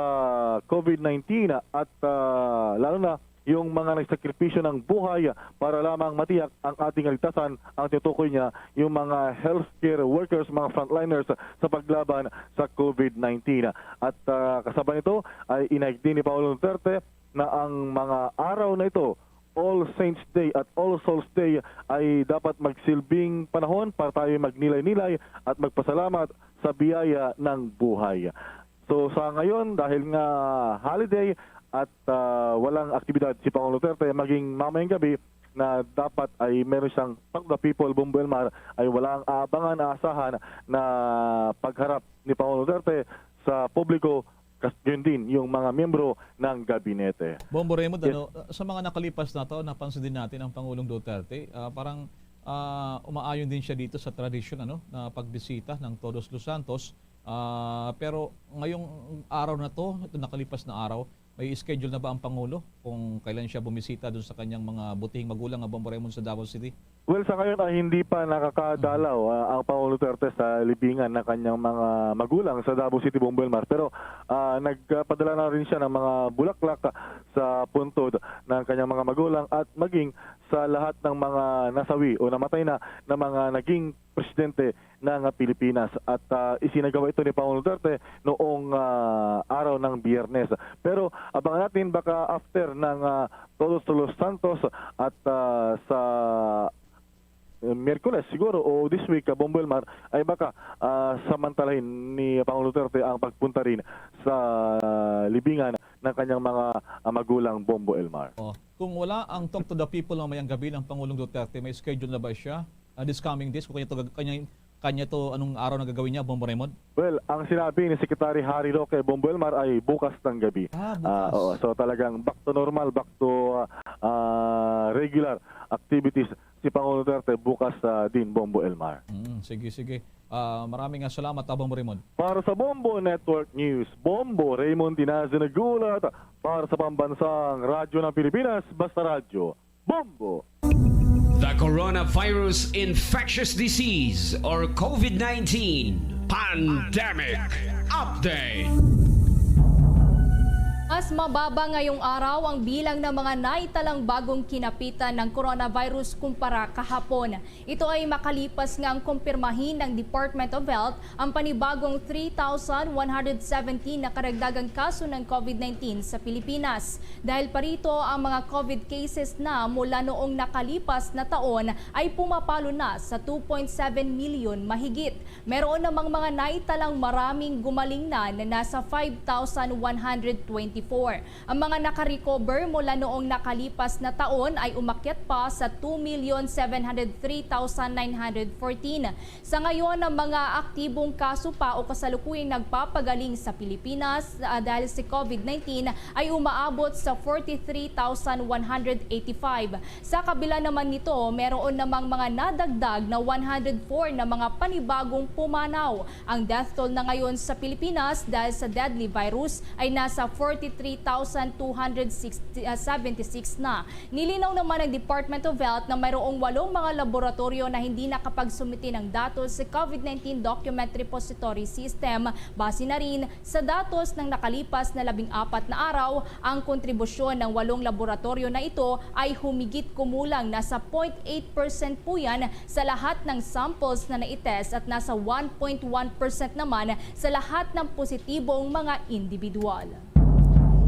COVID nineteen at, ah, lalo na yung mga nagsakripisyo ng buhay para lamang matiyak ang ating kaligtasan. Ang tinutukoy niya yung mga healthcare workers, mga frontliners sa paglaban sa COVID nineteen. At, ah, kasabay nito ay inayag din ni Pangulong Duterte na ang mga araw na ito, All Saints Day at All Souls Day, ay dapat magsilbing panahon para tayo magnilay-nilay at magpasalamat sa biyaya ng buhay. So, sa ngayon, dahil nga holiday at, ah, walang aktibidad si Pangulong Duterte, maging mamayang gabi na dapat ay meron siyang Talk the People, Bombo Elmar, ay wala ang aabangan, aasahan na pagharap ni Pangulong Duterte sa publiko, kas-, yun din yung mga miyembro ng gabinete. Bombo Raymond, Yes. ano, sa mga nakalipas na taon, napansin din natin ang Pangulong Duterte, ah, parang, ah, umaayon din siya dito sa tradisyon, ano, na pagbisita ng Todos los Santos. Ah, pero ngayong araw na to, ito nakalipas na araw, may schedule na ba ang Pangulo kung kailan siya bumisita dun sa kanyang mga butihing magulang nga Bombo Raymond sa Davao City? Well, sa ngayon ay hindi pa nakakadalaw, ah, ang Pangulong Duterte sa libingan ng kanyang mga magulang sa Davao City, Bombo Elmar. Pero, ah, nagpadala na rin siya ng mga bulaklak sa puntod ng kanyang mga magulang at maging sa lahat ng mga nasawi o namatay na, na mga naging presidente ng Pilipinas. At, ah, isinagawa ito ni Pangulong Duterte noong, ah, araw ng Biyernes. Pero abangan natin, baka after ng, ah, Todos los Santos at, ah, sa, eh, Miyerkules siguro o this week, ah, Bombo Elmar, ay baka, ah, samantalahin ni Pangulong Duterte ang pagpunta rin sa libingan ng kanyang mga, ah, magulang, Bombo Elmar. Oh, kung wala ang Talk to the People mamayang gabi ng Pangulong Duterte, may schedule na ba siya, ah, this coming days? Kung kanya to, kanya, kanya to, anong araw na gagawin niya, Bombo Raymond? Well, ang sinabi ni Secretary Harry Roque, Bombo Elmar, ay bukas ng gabi. Ah, bukas. Ah, oo. So, talagang back to normal, back to, ah, ah, regular activities si Pangulong Duterte bukas, ah, din, Bombo Elmar. Mm, sige, sige. Ah, maraming nga salamat, ah, Bombo Raymond. Para sa Bombo Network News, Bombo Raymond Tinazo nag-uulat para sa Pambansang Radyo ng Pilipinas, Basta Radyo, Bombo. The Coronavirus Infectious Disease or COVID nineteen Pandemic Update. Mas mababa ngayong araw ang bilang ng mga naitalang bagong kinapitan ng coronavirus kumpara kahapon. Ito ay makalipas nga ang kumpirmahin ng Department of Health ang panibagong three thousand one hundred seventeen na karagdagang kaso ng COVID nineteen sa Pilipinas. Dahil pa rito, ang mga COVID cases na mula noong nakalipas na taon ay pumapalo na sa two point seven milyon mahigit. Meron namang mga naitalang maraming gumaling na, na nasa five thousand one hundred twenty-four. Ang mga nakarecover mula noong nakalipas na taon ay umakyat pa sa two million seven hundred three thousand nine hundred fourteen. Sa ngayon, ang mga aktibong kaso pa o kasalukuyang nagpapagaling sa Pilipinas, ah, dahil si COVID nineteen ay umaabot sa forty-three thousand one hundred eighty-five. Sa kabila naman nito, meron namang mga nadagdag na one hundred four na mga panibagong pumanaw. Ang death toll na ngayon sa Pilipinas dahil sa deadly virus ay nasa forty-three thousand two hundred sixty, ah, seventy-six na. Nilinaw naman ng Department of Health na mayroong walong mga laboratoryo na hindi nakapagsumite ng datos sa COVID nineteen Document Repository System. Base na rin sa datos ng nakalipas na labing apat na araw, ang kontribusyon ng walong laboratoryo na ito ay humigit kumulang nasa point eight percent po yan sa lahat ng samples na naitest at nasa one point one percent naman sa lahat ng positibong mga individual.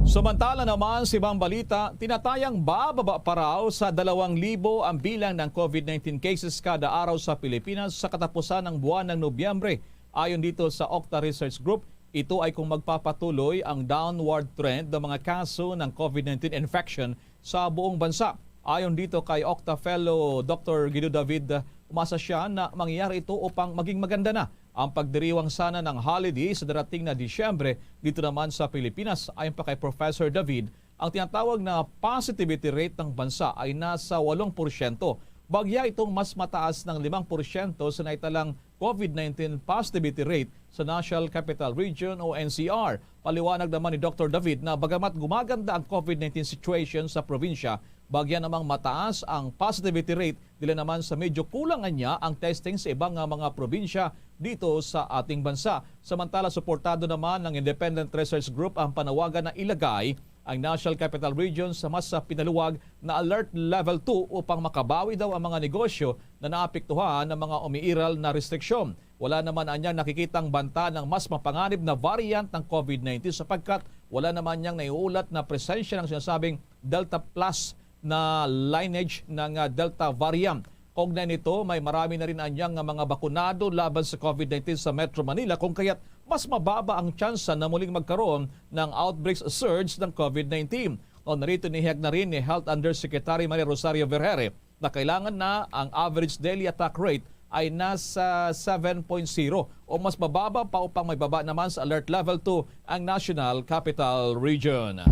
Samantala naman, sa ibang balita, tinatayang bababa pa raw sa dalawang libo ang bilang ng COVID nineteen cases kada araw sa Pilipinas sa katapusan ng buwan ng Nobyembre. Ayon dito sa Octa Research Group, ito ay kung magpapatuloy ang downward trend ng mga kaso ng COVID nineteen infection sa buong bansa. Ayon dito kay Octa Fellow Doctor Guido David, umasa siya na mangyayari ito upang maging maganda na ang pagdiriwang sana ng holiday sa darating na Disyembre dito naman sa Pilipinas. Ayon pa kay Professor David, ang tinatawag na positivity rate ng bansa ay nasa walong porsyento. Bagya itong mas mataas ng limang porsyento sa naitalang COVID nineteen positivity rate sa National Capital Region o N C R. Paliwanag naman ni Doctor David na bagamat gumaganda ang COVID nineteen situation sa probinsya, bagya namang mataas ang positivity rate, dili naman sa medyo kulang anya ang testing sa iba nga mga probinsya dito sa ating bansa. Samantala, suportado naman ng Independent Research Group ang panawagan na ilagay ang National Capital Region sa mas, ah, pinaluwag na Alert Level two upang makabawi daw ang mga negosyo na naapektuhan ng mga umiiral na restriksyon. Wala naman anyang nakikitang banta ng mas mapanganib na variant ng COVID nineteen sapagkat wala naman niyang naiulat na presensya ng sinasabing Delta Plus na lineage ng, ah, Delta variant. Kaugnay nito, may marami na rin anyang nga mga bakunado laban sa COVID nineteen sa Metro Manila, kung kaya't mas mababa ang tsansa na muling magkaroon ng outbreaks surge ng COVID nineteen. Kaugnay nito, inihayag na rin ni Health Undersecretary Maria Rosario Vergeire na kailangan na ang average daily attack rate ay nasa seven point zero o mas mababa pa upang maibaba naman sa Alert Level two ang National Capital Region.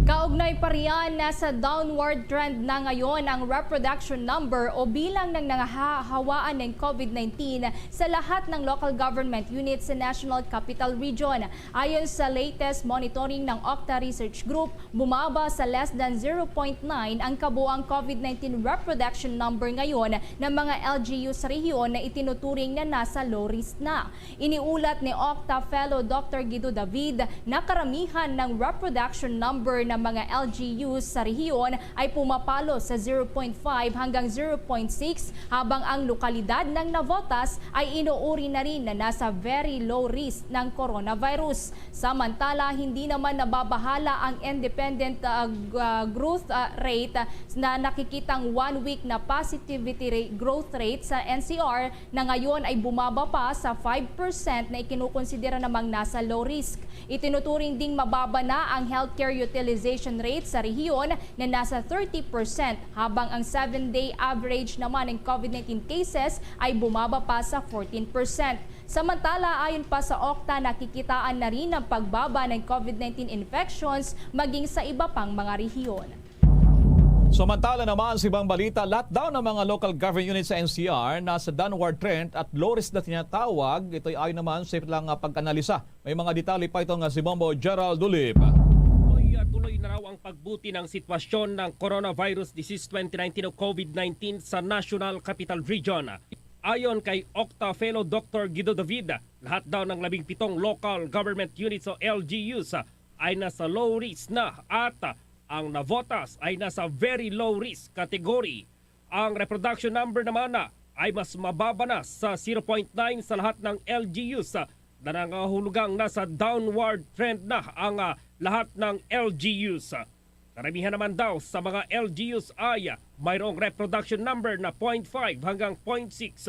Kaugnay pa riyan, nasa downward trend na ngayon ang reproduction number o bilang ng nangahahawaan ng COVID nineteen sa lahat ng local government units sa National Capital Region. Ayon sa latest monitoring ng Octa Research Group, bumaba sa less than zero point nine ang kabuang COVID nineteen reproduction number ngayon ng mga L G U sa rehiyon na itinuturing na nasa low risk na. Iniulat ni Octa Fellow Doctor Guido David na karamihan ng reproduction number ng mga L G Us sa rehiyon ay pumapalo sa zero point five hanggang zero point six, habang ang lokalidad ng Navotas ay inuuri na rin na nasa very low risk ng coronavirus. Samantala, hindi naman nababahala ang independent, ah, g-, ah, growth, ah, rate, ah, na nakikitang one week na positivity rate, growth rate sa N C R na ngayon ay bumaba pa sa five percent na ikinukonsidera namang nasa low risk. Itinuturing ding mababa na ang healthcare utilization rate sa rehiyon na nasa thirty percent, habang ang seven-day average naman ng COVID nineteen cases ay bumaba pa sa fourteen percent. Samantala, ayon pa sa Octa, nakikitaan na rin ang pagbaba ng COVID nineteen infections maging sa iba pang mga rehiyon. Samantala naman, sa ibang balita, lahat daw ng mga local government units sa N C R nasa downward trend at low risk na tinatawag. Ito'y ayon naman sa ilang, ah, pag-analisa. May mga detalye pa ito nga si Bombo Gerald Ulib. Tuloy, ah, tuloy na raw ang pagbuti ng sitwasyon ng coronavirus disease twenty nineteen o COVID nineteen sa National Capital Region. Ayon kay Octa Fellow Doctor Guido David, lahat daw ng labing pitong local government units o L G Us ay nasa low risk na at ang Navotas ay nasa very low risk category. Ang reproduction number naman na ay mas mababa na sa zero point nine sa lahat ng L G Us na nangahulugang nasa downward trend na ang, ah, lahat ng L G Us. Karamihan naman daw sa mga L G Us ay mayroong reproduction number na point five hanggang point six.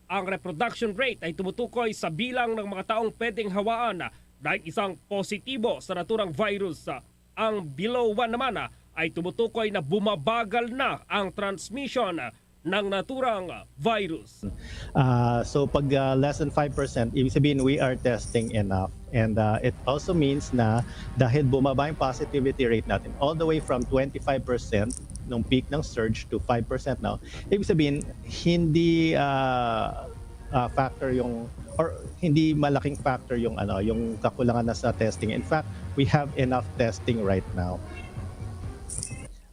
Ang reproduction rate ay tumutukoy sa bilang ng mga taong pwedeng hawaan Dahil isang positibo sa naturang virus, ah, ang below one naman, ah, ay tumutukoy na bumabagal na ang transmission, ah, ng naturang, ah, virus. Uh, so pag uh, less than five percent, ibig sabihin we are testing enough. And uh, it also means na dahil bumaba yung positivity rate natin, all the way from twenty-five percent nung peak ng surge to five percent now, ibig sabihin hindi uh, uh, factor yung, or hindi malaking factor yung ano, yung kakulangan na sa testing. In fact, we have enough testing right now.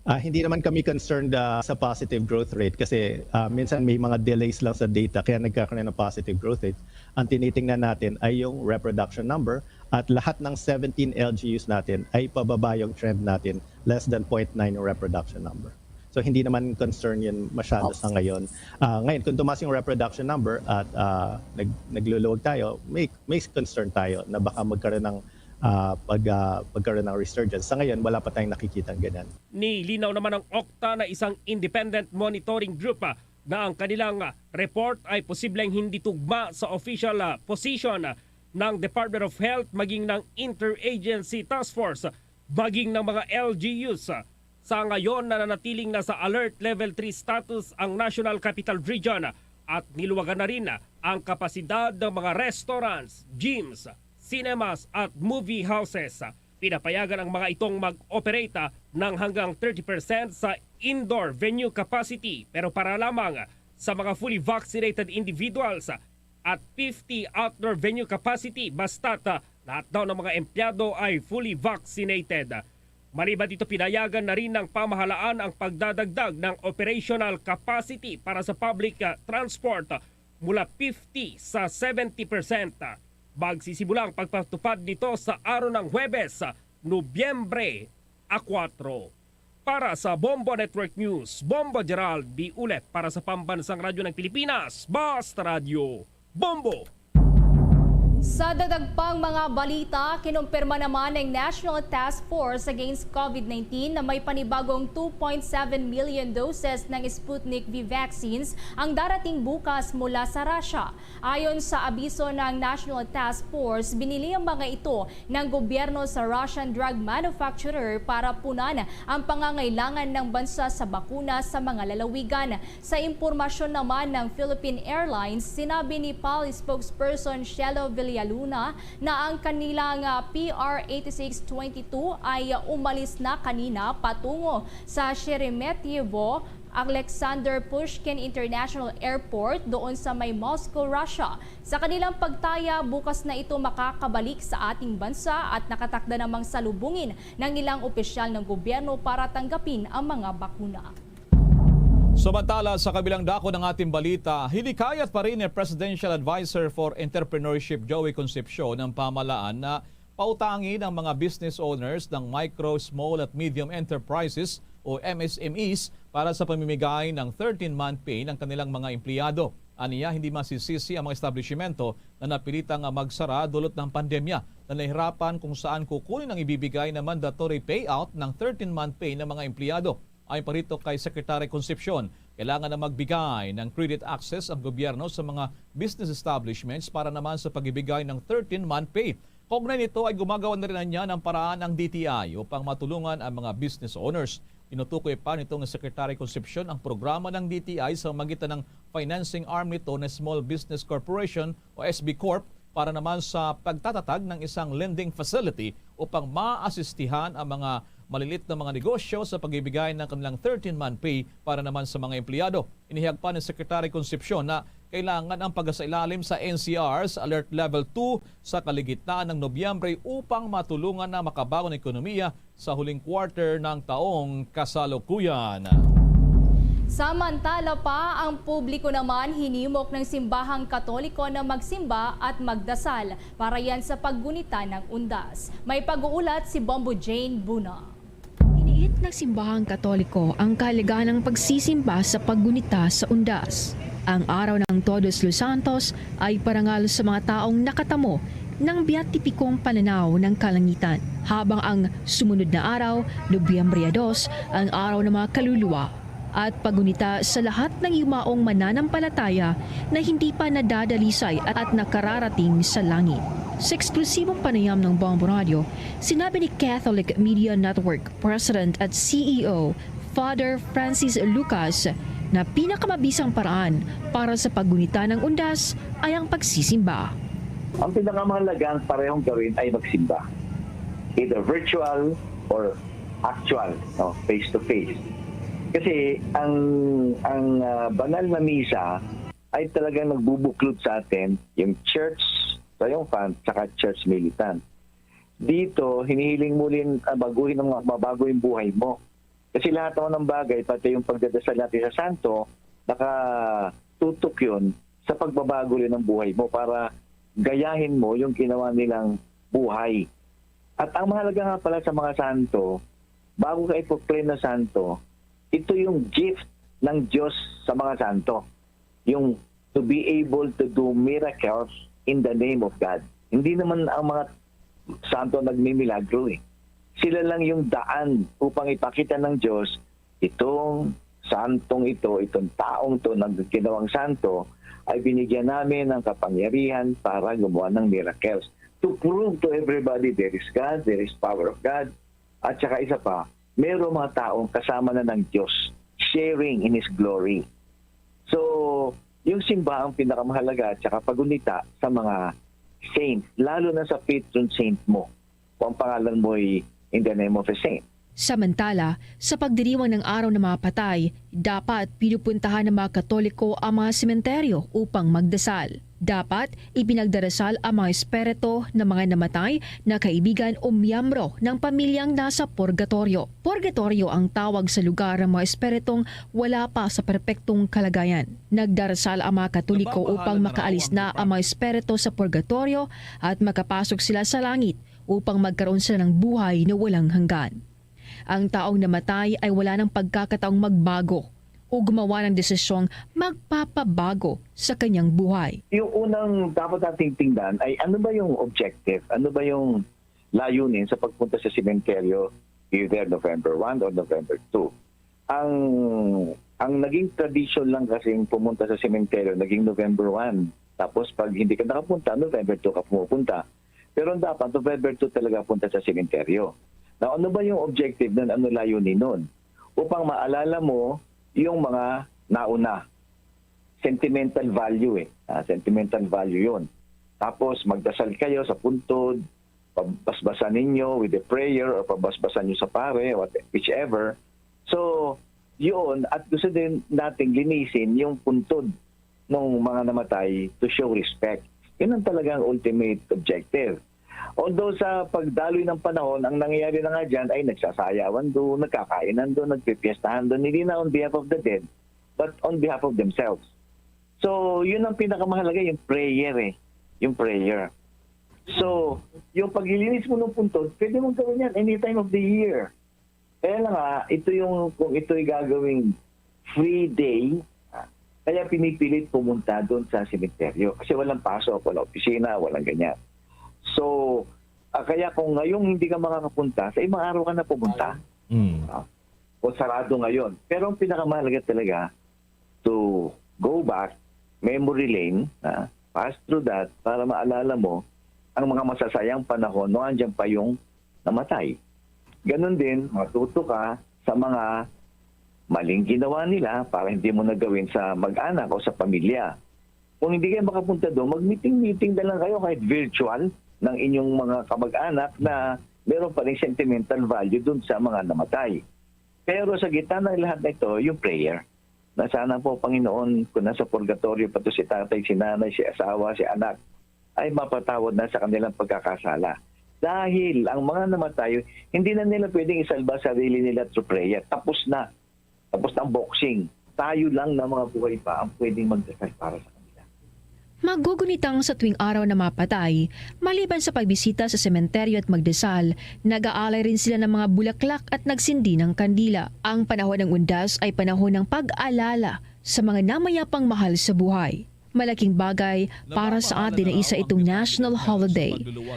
Ah, hindi naman kami concerned ah, sa positive growth rate kasi ah, minsan may mga delays lang sa data kaya nagkakaroon ng positive growth rate. Ang tinitingnan natin ay yung reproduction number at lahat ng seventeen L G Us natin ay pababa yung trend natin, less than zero point nine yung reproduction number. So hindi naman concern yun masyado sa ngayon. Ah, ngayon, kung tumaas yung reproduction number at ah, nag nagluluwag tayo, may may concern tayo na baka magkaroon ng ah, pag ah, magkaroon ng resurgence. Sa ngayon, wala pa tayong nakikita ganyan. Nilinaw naman ng okta na isang independent monitoring group, ah, na ang kanilang, ah, report ay posibleng hindi tugma sa official, ah, position, ah, ng Department of Health maging ng Interagency Task Force, maging ng mga L G Us. Sa ngayon, nananatiling na sa Alert Level three status ang National Capital Region at niluwagan na rin ang kapasidad ng mga restaurants, gyms, cinemas at movie houses. Pinapayagan ang mga itong mag-operate ng hanggang thirty percent sa indoor venue capacity, pero para lamang sa mga fully vaccinated individuals at fifty outdoor venue capacity, basta't lahat daw ng mga empleyado ay fully vaccinated. Maliban dito, pinayagan na rin ng pamahalaan ang pagdadagdag ng operational capacity para sa public, ah, transport mula fifty sa seventy percent. Magsisimula ang pagpatupad nito sa araw ng Huwebes, Nobyembre a kuwatro. Para sa Bombo Network News, Bombo Gerald B. Ulet para sa Pambansang Radyo ng Pilipinas, Basta Radyo, Bombo! Sa dagdag pang mga balita, kinumpirma naman ng National Task Force Against COVID nineteen na may panibagong two point seven million doses ng Sputnik V vaccines ang darating bukas mula sa Russia. Ayon sa abiso ng National Task Force, binili ang mga ito ng gobyerno sa Russian drug manufacturer para punan ang pangangailangan ng bansa sa bakuna sa mga lalawigan. Sa impormasyon naman ng Philippine Airlines, sinabi ni PAL spokesperson Shelo Villaluna na ang kanilang, ah, P R eighty-six twenty-two ay umalis na kanina patungo sa Sheremetyevo Alexander Pushkin International Airport doon sa may Moscow, Russia. Sa kanilang pagtaya, bukas na ito makakabalik sa ating bansa at nakatakda namang salubungin ng ilang opisyal ng gobyerno para tanggapin ang mga bakuna. Samantala, sa kabilang dako ng ating balita, hinikayat pa rin ni Presidential Advisor for Entrepreneurship Joey Concepcion ang pamahalaan na pautangin ang mga business owners ng micro, small at medium enterprises o M S M Es para sa pamimigay ng thirteen-month pay ng kanilang mga empleyado. Aniya, hindi masisisi ang mga establishmento na napilitang magsara dulot ng pandemya na nahihirapan kung saan kukunin ang ibibigay na mandatory payout ng thirteen-month pay ng mga empleyado. Ayon pa rito kay Secretary Concepcion, kailangan na magbigay ng credit access ang gobyerno sa mga business establishments para naman sa pagbibigay ng thirteen-month pay. Kaugnay nito ay gumagawa na rin niya ng paraan ang D T I upang matulungan ang mga business owners. Tinutukoy pa nitong Secretary Concepcion ang programa ng D T I sa magitan ng financing arm nito na Small Business Corporation o S B Corp para naman sa pagtatatag ng isang lending facility upang maasistihan ang mga malilit na mga negosyo sa pagbibigay ng kanilang thirteen-month pay para naman sa mga empleyado. Inihayag pa ni Secretary Concepcion na kailangan ang pagkasailalim sa N C R's Alert Level two sa kaligitnaan ng Nobyembre upang matulungan na makabangon ang ekonomiya sa huling quarter ng taong kasalukuyan. Samantala pa, ang publiko naman hinimok ng simbahang Katoliko na magsimba at magdasal para yan sa paggunita ng undas. May pag-uulat si Bombo Jane Buna. Iniit ng simbahang Katoliko ang kahalagahan ng pagsisimba sa paggunita sa undas. Ang araw ng Todos los Santos ay parangal sa mga taong nakatamo ng beatipikong pananaw ng kalangitan, habang ang sumunod na araw, Nobyembre dos, ang araw ng mga kaluluwa at paggunita sa lahat ng yumaong mananampalataya na hindi pa nadadalisay at, at nakararating sa langit. Sa eksklusibong panayam ng Bombo Radio, sinabi ni Catholic Media Network President at C E O Father Francis Lucas na pinakamabisang paraan para sa paggunita ng undas ay ang pagsisimba. Ang pinakamahalaga ang parehong gawin ay magsimba, either virtual or actual, no, face to face. Kasi ang ang ah, banal na misa ay talagang nagbubuklod sa atin yung church triumphant saka church militant. Dito, hinihiling mo rin ah, baguhin ang mabago yung buhay mo. Kasi lahat naman ng bagay, pati yung pagdadasal natin sa santo, nakatutok yun sa pagbabago rin ng buhay mo para gayahin mo yung ginawa nilang buhay. At ang mahalaga nga pala sa mga santo, bago ka i-proclaim na santo, ito yung gift ng Diyos sa mga santo. Yung to be able to do miracles in the name of God. Hindi naman ang mga santo nagmimilagro eh. Sila lang yung daan upang ipakita ng Diyos itong santong ito, itong taong to na ginawang santo ay binigyan namin ng kapangyarihan para gumawa ng miracles. To prove to everybody there is God, there is power of God. At saka isa pa, mayroong mga taong kasama na ng Diyos sharing in His glory. So, yung simba ang pinakamahalaga at saka pagunita sa mga saint, lalo na sa patron saint mo kung ang pangalan mo ay in the name of a saint. Samantala, sa pagdiriwang ng Araw ng mga Patay, dapat pinupuntahan ng mga Katoliko ang mga sementeryo upang magdasal. Dapat ipinagdarasal ang mga espiritu ng mga namatay na kaibigan o miyembro ng pamilyang nasa purgatoryo. Purgatoryo ang tawag sa lugar ng mga espiritong wala pa sa perpektong kalagayan. Nagdarasal ang mga Katoliko upang makaalis na ang mga espiritu sa purgatoryo at makapasok sila sa langit upang magkaroon sila ng buhay na walang hanggan. Ang taong namatay ay wala ng pagkakataong magbago o gumawa ng desisyong magpapabago sa kanyang buhay. Yung unang dapat nating tingnan ay ano ba yung objective? Ano ba yung layunin sa pagpunta sa sementeryo either November one or November two? Ang ang naging tradisyon lang kasi yung pumunta sa sementeryo naging November one. Tapos pag hindi ka nakapunta, November two ka pumupunta. Pero ang dapat, November two talaga punta sa sementeryo. Now, ano ba yung objective nun? Ano layunin nun? Upang maalala mo yung mga nauna. Sentimental value eh. Ah, sentimental value yun. Tapos magdasal kayo sa puntod, pabasbasan ninyo with a prayer or pabasbasan nyo sa pare, what, whichever. So, yun, at gusto din natin linisin yung puntod ng mga namatay to show respect. Yun ang talagang ultimate objective. Although sa pagdaloy ng panahon, ang nangyayari na nga dyan ay nagsasayawan doon, nagkakainan doon, nagpipiestahan doon, hindi na on behalf of the dead, but on behalf of themselves. So, yun ang pinakamahalaga, yung prayer eh. Yung prayer. So, yung paglilinis mo ng puntod, pwede mong gawin yan any time of the year. Kaya lang nga, ito yung, kung ito'y gagawing free day, ah, kaya pinipilit pumunta doon sa sementeryo. Kasi walang pasok, walang opisina, walang ganyan. So, ah, kaya kung ngayong hindi ka makakapunta, sa ibang araw ka na pumunta. Mm. O sarado ngayon. Pero ang pinakamahalaga talaga, to go back, memory lane, ah, pass through that para maalala mo ang mga masasayang panahon nung andyan pa yung namatay. Ganun din, matuto ka sa mga maling ginawa nila para hindi mo na gawin sa mag-anak o sa pamilya. Kung hindi kayo makapunta doon, mag-meeting-meeting na lang kayo kahit virtual ng inyong mga kamag-anak na meron pa rin sentimental value doon sa mga namatay. Pero sa gitna ng lahat na ito, yung prayer, na sana po, Panginoon, kung nasa purgatorio pa to si tatay, si nanay, si asawa, si anak, ay mapatawad na sa kanilang pagkakasala. Dahil ang mga namatay, hindi na nila pwedeng isalba sarili nila through prayer. Tapos na. Tapos na ang boxing. Tayo lang na mga buhay pa ang pwedeng magdasal para sa kanila. Magugunitang sa tuwing araw na mapatay, maliban sa pagbisita sa sementeryo at magdasal, nag-aalay rin sila ng mga bulaklak at nagsindi ng kandila. Ang panahon ng undas ay panahon ng pag-alala sa mga namayapang mahal sa buhay. Malaking bagay para sa atin na isa itong national holiday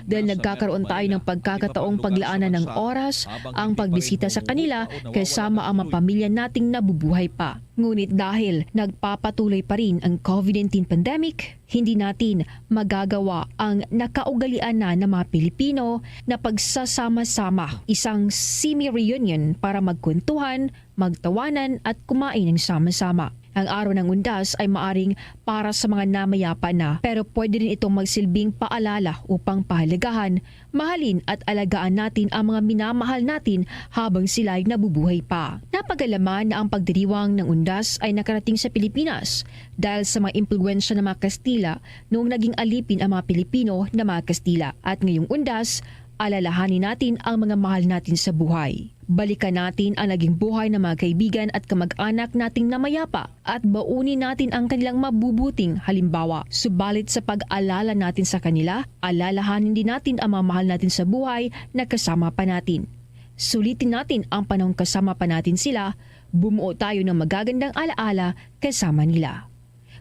dahil nagkakaroon tayo ng pagkakataong paglaanan ng oras ang pagbisita sa kanila kasama ang mga pamilya nating nabubuhay pa. Ngunit dahil nagpapatuloy pa rin ang COVID nineteen pandemic, hindi natin magagawa ang nakaugalian na ng mga Pilipino na pagsasama-sama, isang semi-reunion para magkwentuhan, magtawanan at kumain ng sama-sama. Ang Araw ng Undas ay maaring para sa mga namayapa na, pero pwede rin itong magsilbing paalala upang pahalagahan, mahalin at alagaan natin ang mga minamahal natin habang sila'y nabubuhay pa. Napagalaman na ang pagdiriwang ng Undas ay nakarating sa Pilipinas dahil sa mga impluwensya ng mga Kastila noong naging alipin ang mga Pilipino ng mga Kastila. At ngayong Undas, alalahanin natin ang mga mahal natin sa buhay. Balikan natin ang naging buhay ng mga kaibigan at kamag-anak nating namayapa at baunin natin ang kanilang mabubuting halimbawa. Subalit sa pag-alala natin sa kanila, alalahanin din natin ang mga mahal natin sa buhay na kasama pa natin. Sulitin natin ang panahong kasama pa natin sila, bumuo tayo ng magagandang alaala kasama nila.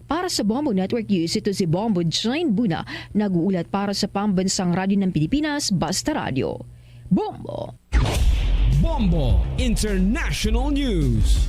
Para sa Bombo Network News, ito si Bombo Jane Buna, nag-uulat para sa Pambansang Radyo ng Pilipinas, Basta Radyo. Bombo! Bombo International News.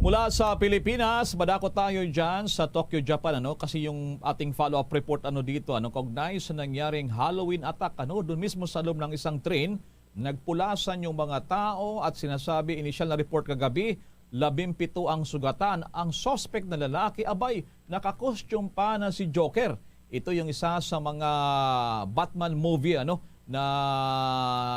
Mula sa Pilipinas, madako tayo dyan sa Tokyo, Japan, ano? Kasi yung ating follow-up report, ano, dito, ano, kaugnay sa nangyaring Halloween attack, ano, dun mismo sa loob ng isang train, nagpulasan yung mga tao at sinasabi, inisyal na report kagabi, labing pito ang sugatan. Ang suspect na lalaki, abay, nakakostume pa na si Joker. Ito yung isa sa mga Batman movie, ano, na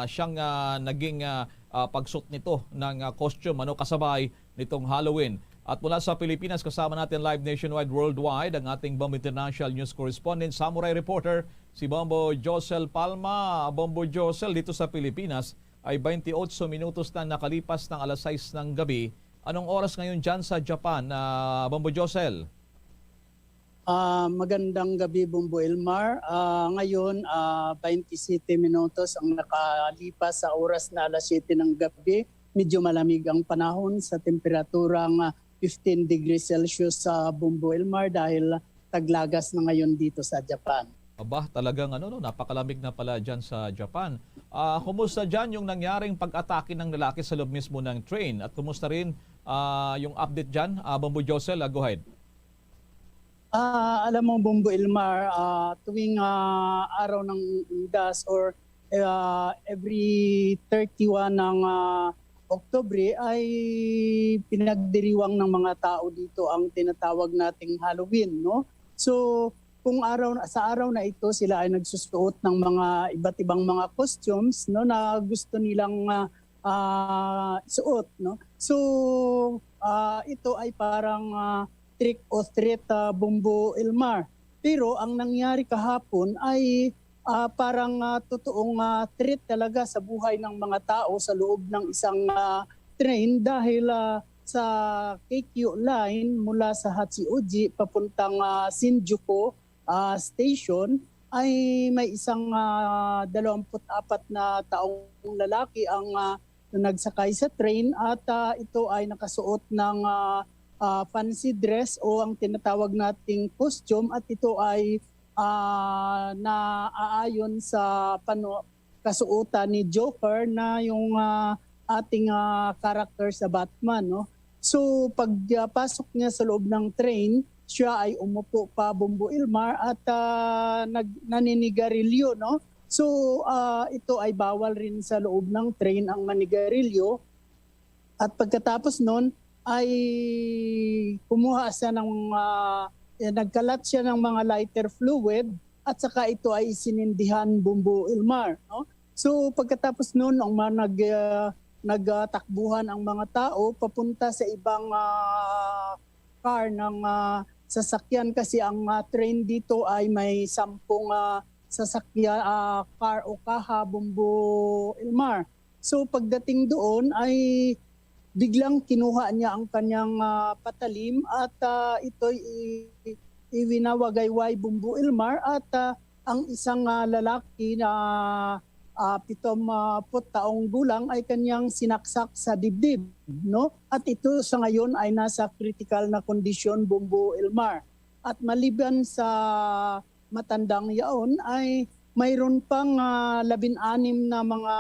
siyang, ah, naging, ah, ah, pagsuot nito ng, ah, costume, ano, kasabay nitong Halloween. At mula sa Pilipinas, kasama natin live nationwide, worldwide, ang ating Bombo International News Correspondent, Samurai Reporter, si Bombo Josel Palma. Bombo Josel, dito sa Pilipinas ay twenty-eight minutos na nakalipas ng alas sais ng gabi. Anong oras ngayon dyan sa Japan, ah, Bombo Josel? Ah, magandang gabi, Bombo Elmar. Ah, ngayon, ah, twenty-seven minutos ang nakalipas sa oras na alas siyete ng gabi. Medyo malamig ang panahon sa temperatura nga fifteen degrees Celsius sa Bombo Elmar dahil taglagas na ngayon dito sa Japan. Aba, talagang ano, no, napakalamig na pala dyan sa Japan. Ah, kumusta dyan yung nangyaring pag-atake ng lalaki sa loob mismo ng train? At kumusta rin, ah, yung update dyan? Ah, Bombo Josel, ah, go ahead. Ah, alam mo, Bombo Elmar, ah, tuwing, ah, araw ng Undas or, ah, every thirty-one ng, ah, Oktubre ay pinagdiriwang ng mga tao dito ang tinatawag nating Halloween, no? So, kung araw, sa araw na ito, sila ay nagsusuot ng mga iba't ibang mga costumes, no, na gusto nilang, ah, ah, suot, no? So, ah, ito ay parang, ah, trick or treat, ah, Bombo Elmar. Pero ang nangyari kahapon ay, ah, parang, ah, totoong, ah, threat talaga sa buhay ng mga tao sa loob ng isang, ah, train dahil, ah, sa Keikyu Line mula sa Hachioji papuntang, ah, Shinjuku, ah, Station ay may isang, ah, dalawampu't apat na taong lalaki ang, ah, nagsakay sa train at, ah, ito ay nakasuot ng, ah, ah, fancy dress o ang tinatawag nating costume at ito ay, ah, naaayon sa pano-, kasuotan ni Joker na yung, ah, ating, ah, character sa Batman, no? So, pag, ah, pasok niya sa loob ng train, siya ay umupo pa, Bombo Elmar, at, ah, nag-, naninigarilyo, no? So, ah, ito ay bawal rin sa loob ng train ang manigarilyo. At pagkatapos nun ay kumuha siya ng, ah, eh, nagkalat siya ng mga lighter fluid at saka ito ay sinindihan, Bombo Elmar, no? So, pagkatapos nun, ang mga nag-, ah, nagtakbuhan ang mga tao papunta sa ibang, ah, car ng, ah, sasakyan kasi ang, ah, train dito ay may sampung, ah, sasakya-, ah, car o kaha, Bombo Elmar. So, pagdating doon ay biglang kinuha niya ang kanyang, ah, patalim at, ah, ito'y i-, iwinawagayway, Bombo Elmar, at, ah, ang isang, ah, lalaki na, ah, pitum, ah, put taong gulang ay kanyang sinaksak sa dibdib, no? At ito sa ngayon ay nasa critical na kondisyon, Bombo Elmar. At maliban sa matandang yaon ay mayroon pang, ah, labin-anim na mga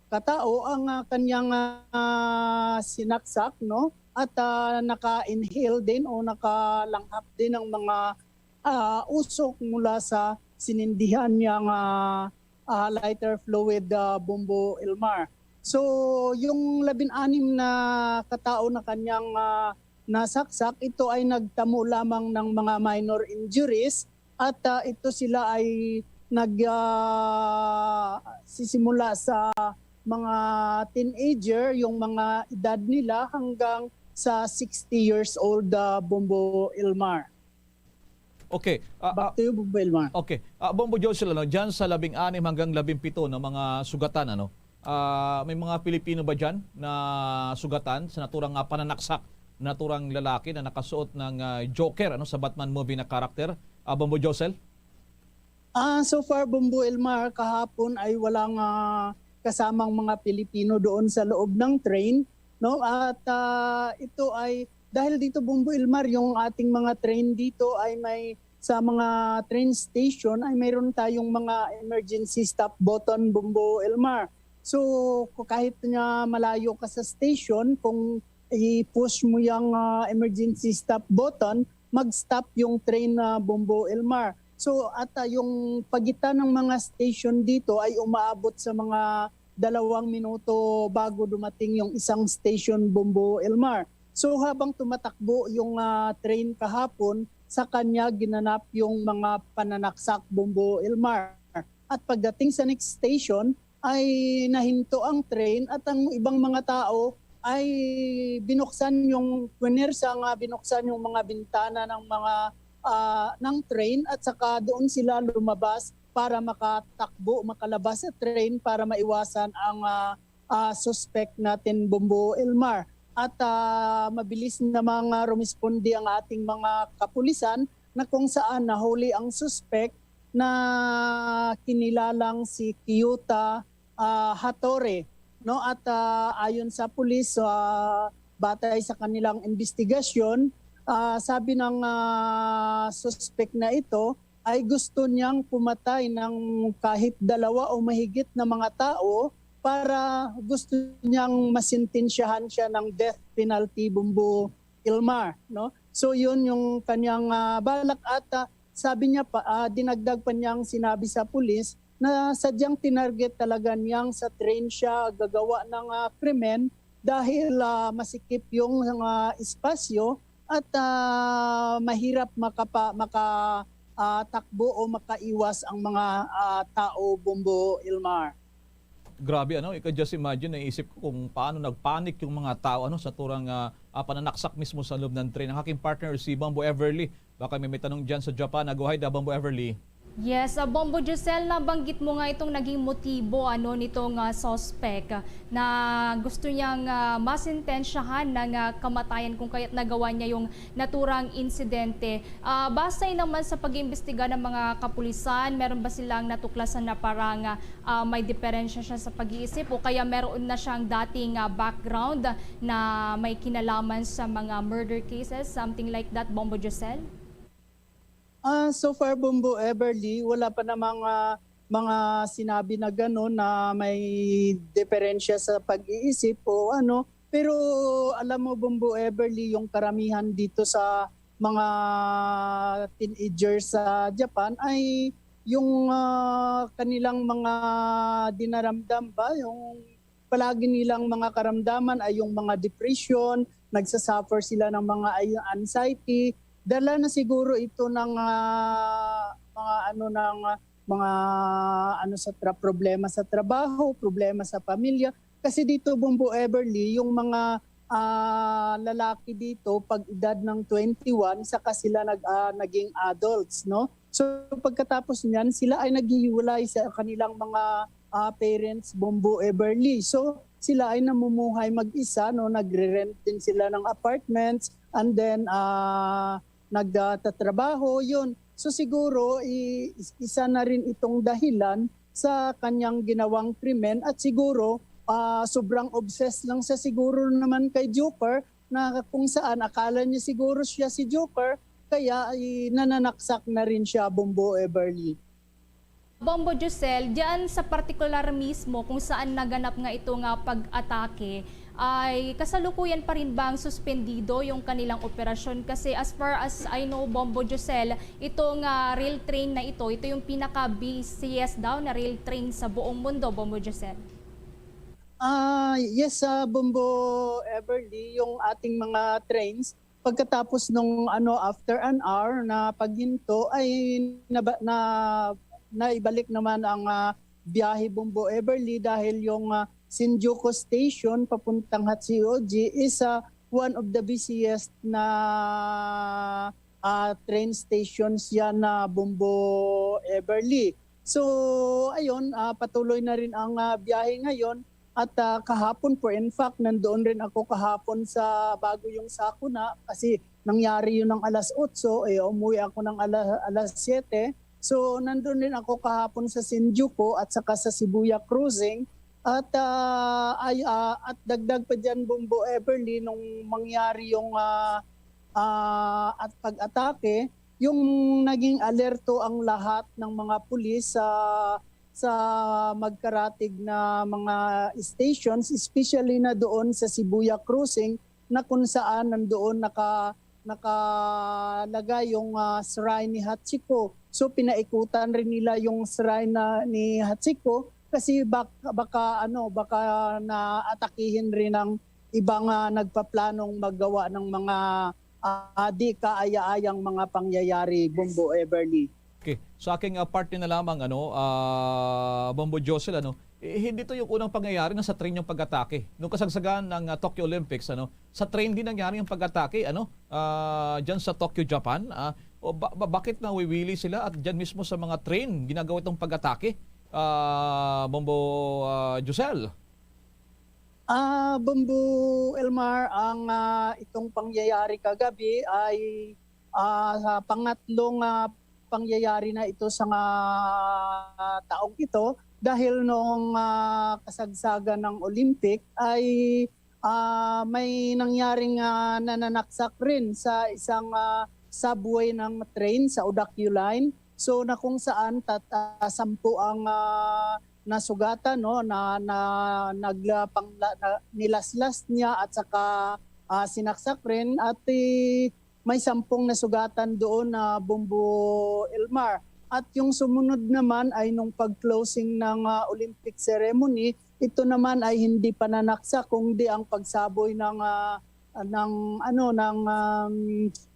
katao ang, ah, kanyang, ah, sinaksak, no? At, ah, naka-inhale din o nakalanghap din ang mga, ah, usok mula sa sinindihan niya nga, ah, lighter fluid, ah, Bombo Elmar. So, yung labin-anim na katao na kanyang, ah, nasaksak, ito ay nagtamo lamang ng mga minor injuries at, ah, ito sila ay nag, ah, sisimula sa mga teenager, yung mga edad nila hanggang sa sixty years old, ah, Bombo Elmar. Okay. Ah, ah, Back to you, Bombo Elmar. Okay. Ah, Bombo Josel, ano, dyan sa labing anim hanggang labing pito na mga sugatan, ano, ah, may mga Pilipino ba dyan na sugatan sa naturang, ah, pananaksak, naturang lalaki na nakasuot ng, ah, Joker, ano, sa Batman movie na karakter? Ah, Bombo Josel? Ah, so far, Bombo Elmar, kahapon ay walang, ah, kasamang mga Pilipino doon sa loob ng train, no? At, ah, ito ay dahil dito, Bombo Elmar, yung ating mga train dito ay may, sa mga train station ay mayroon tayong mga emergency stop button, Bombo Elmar. So, ku-, kahit nga malayo ka sa station, kung i-push mo yung, ah, emergency stop button, mag-stop yung train na, Bombo Elmar. So, at, ah, yung pagitan ng mga station dito ay umaabot sa mga dalawang minuto bago dumating yung isang station, Bombo Elmar. So, habang tumatakbo yung, ah, train kahapon, sa kanya ginanap yung mga pananaksak, Bombo Elmar. At pagdating sa next station, ay nahinto ang train at ang ibang mga tao ay binuksan yung, puwersa nga binuksan yung mga bintana ng mga, ah, ng train at saka doon sila lumabas para makatakbo, makalabas sa train para maiwasan ang, ah, ah, suspect natin, Bombo Elmar. At, ah, mabilis namang, ah, rumisponde ang ating mga kapulisan na kung saan nahuli ang suspect na kinilalang si Kyota, ah, Hattori, no? At, ah, ayon sa pulis, ah, batay sa kanilang investigasyon, ah, sabi ng, ah, suspect na ito ay gusto niyang pumatay ng kahit dalawa o mahigit na mga tao para gusto niyang masentensyahan siya ng death penalty, Bombo Elmar, no? So, yun yung kanyang, ah, balak at, ah, sabi niya pa, ah, dinagdag pa niyang sinabi sa pulis na sadyang tinarget talaga niyang sa train siya gagawa ng, ah, krimen dahil, ah, masikip yung, ah, espasyo at, ah, mahirap makapa-, maka-, ah, takbo o makaiwas ang mga, ah, tao, Bombo Elmar. Grabe, ano, you can just imagine, naisip ko kung paano nagpanic yung mga tao, ano, sa turang, ah, ah, pananaksak mismo sa loob ng train. Ang aking partner, si Bombo Everly, baka may, may tanong dyan sa Japan. Ah, go ahead, ah, Bombo Everly. Yes, ah, Bombo Josel, nabanggit mo nga itong naging motibo, ano, nitong, ah, suspect, ah, na gusto niyang, ah, masentensyahan ng, ah, kamatayan kung kaya't nagawa niya yung naturang insidente. Ah, basay naman sa pag-iimbestiga ng mga kapulisan, meron ba silang natuklasan na parang, ah, ah, may diferensya siya sa pag-iisip o kaya meron na siyang dating, ah, background na may kinalaman sa mga murder cases, something like that, Bombo Josel? Ah, so far, Bombo Everly, wala pa namang, ah, mga sinabi na gano'n na may diferensya sa pag-iisip o ano. Pero alam mo, Bombo Everly, yung karamihan dito sa mga teenagers sa Japan ay yung, ah, kanilang mga dinaramdam ba, yung palagi nilang mga karamdaman ay yung mga depression, nagsasuffer sila ng mga ay-, anxiety. Dala na siguro ito ng, ah, mga ano, ng mga ano sa tra-, problema sa trabaho, problema sa pamilya. Kasi dito, Bombo Everly, yung mga, ah, lalaki dito pag edad ng twenty-one saka sila nag-, ah, naging adults, no? So pagkatapos niyan, sila ay naghihiwalay sa kanilang mga, ah, parents, Bombo Everly. So sila ay namumuhay mag-isa, no, nagre-rent din sila ng apartments, and then, ah, nagtatrabaho, yun. So siguro i-, is-, isa na rin itong dahilan sa kanyang ginawang krimen at siguro, ah, sobrang obsessed lang siya siguro naman kay Joker na kung saan akala niya siguro siya si Joker, kaya ay nananaksak na rin siya, Bombo Everly. Bombo Josel, diyan sa partikular mismo kung saan naganap nga ito nga pag-atake, ay kasalukuyan pa rin bang suspendido yung kanilang operasyon? Kasi as far as I know, Bombo Josel, ito nga rail train na ito, ito yung pinaka-busiest daw na rail train sa buong mundo, Bombo Josel. Ah, yes, sa Bombo Everly, yung ating mga trains, pagkatapos nung ano, after an hour na paghinto, ay naba, na, naibalik naman ang ah, biyahe, Bombo Everly, dahil yung ah, Shinjuku Station papuntang Hachioji is ah, one of the busiest na ah, train stations yan na Bombo Everly. So, ayun, ah, patuloy na rin ang ah, biyahe ngayon. At ah, kahapon po, in fact, nandoon rin ako kahapon sa bago yung Sakuna kasi nangyari yun ng alas otso, eh, umuwi ako ng ala, alas siyete. So, nandun rin ako kahapon sa Shinjuku at saka sa Shibuya Crossing. At ah, ay, ah, at dagdag pa diyan, Bombo Everly, nung mangyari yung ah, ah, at pag-atake, yung naging alerto ang lahat ng mga pulis sa sa magkaratig na mga stations, especially na doon sa Shibuya Crossing, na kung saan nandoon naka nakalagay yung ah, shrine ni Hachiko. So pinaikutan rin nila yung shrine na ni Hachiko kasi bak, baka ano, baka naatakihin rin ng ibang ah, nagpaplanong maggawa ng mga ah, di kaaya-ayang mga pangyayari, Bombo Everly. Okay. Sa aking ah, parte na lamang, ano, ah, Bombo Josel, ano, eh, hindi to yung unang pangyayari na sa train yung pag-atake. Nung kasagsagan ng ah, Tokyo Olympics, ano, sa train din nangyari yung pag-atake, ano, ah, dyan sa Tokyo, Japan. Ah, o ba, ba- bakit nawiwili sila at dyan mismo sa mga train ginagawa itong pag-atake? Ah, Bombo ah, Josel. Ah, Bombo Elmar, ang ah, itong pangyayari kagabi ay ah, sa pangatlong ah, pangyayari na ito sa nga taong ito dahil noong ah, kasagsagan ng Olympic ay ah, may nangyaring ah, nananaksak rin sa isang ah, subway ng train sa Odakyu Line. So na kung saan tat, ah, sampu ang ah, nasugatan, no, na, na nagla pang na, nilaslas niya at saka ah, sinaksak rin at eh, may sampung nasugatan doon na Bombo Elmar. At yung sumunod naman ay nung pag-closing ng ah, Olympic ceremony, ito naman ay hindi pananaksak kundi ang pagsaboy ng ah, ng ano ng um,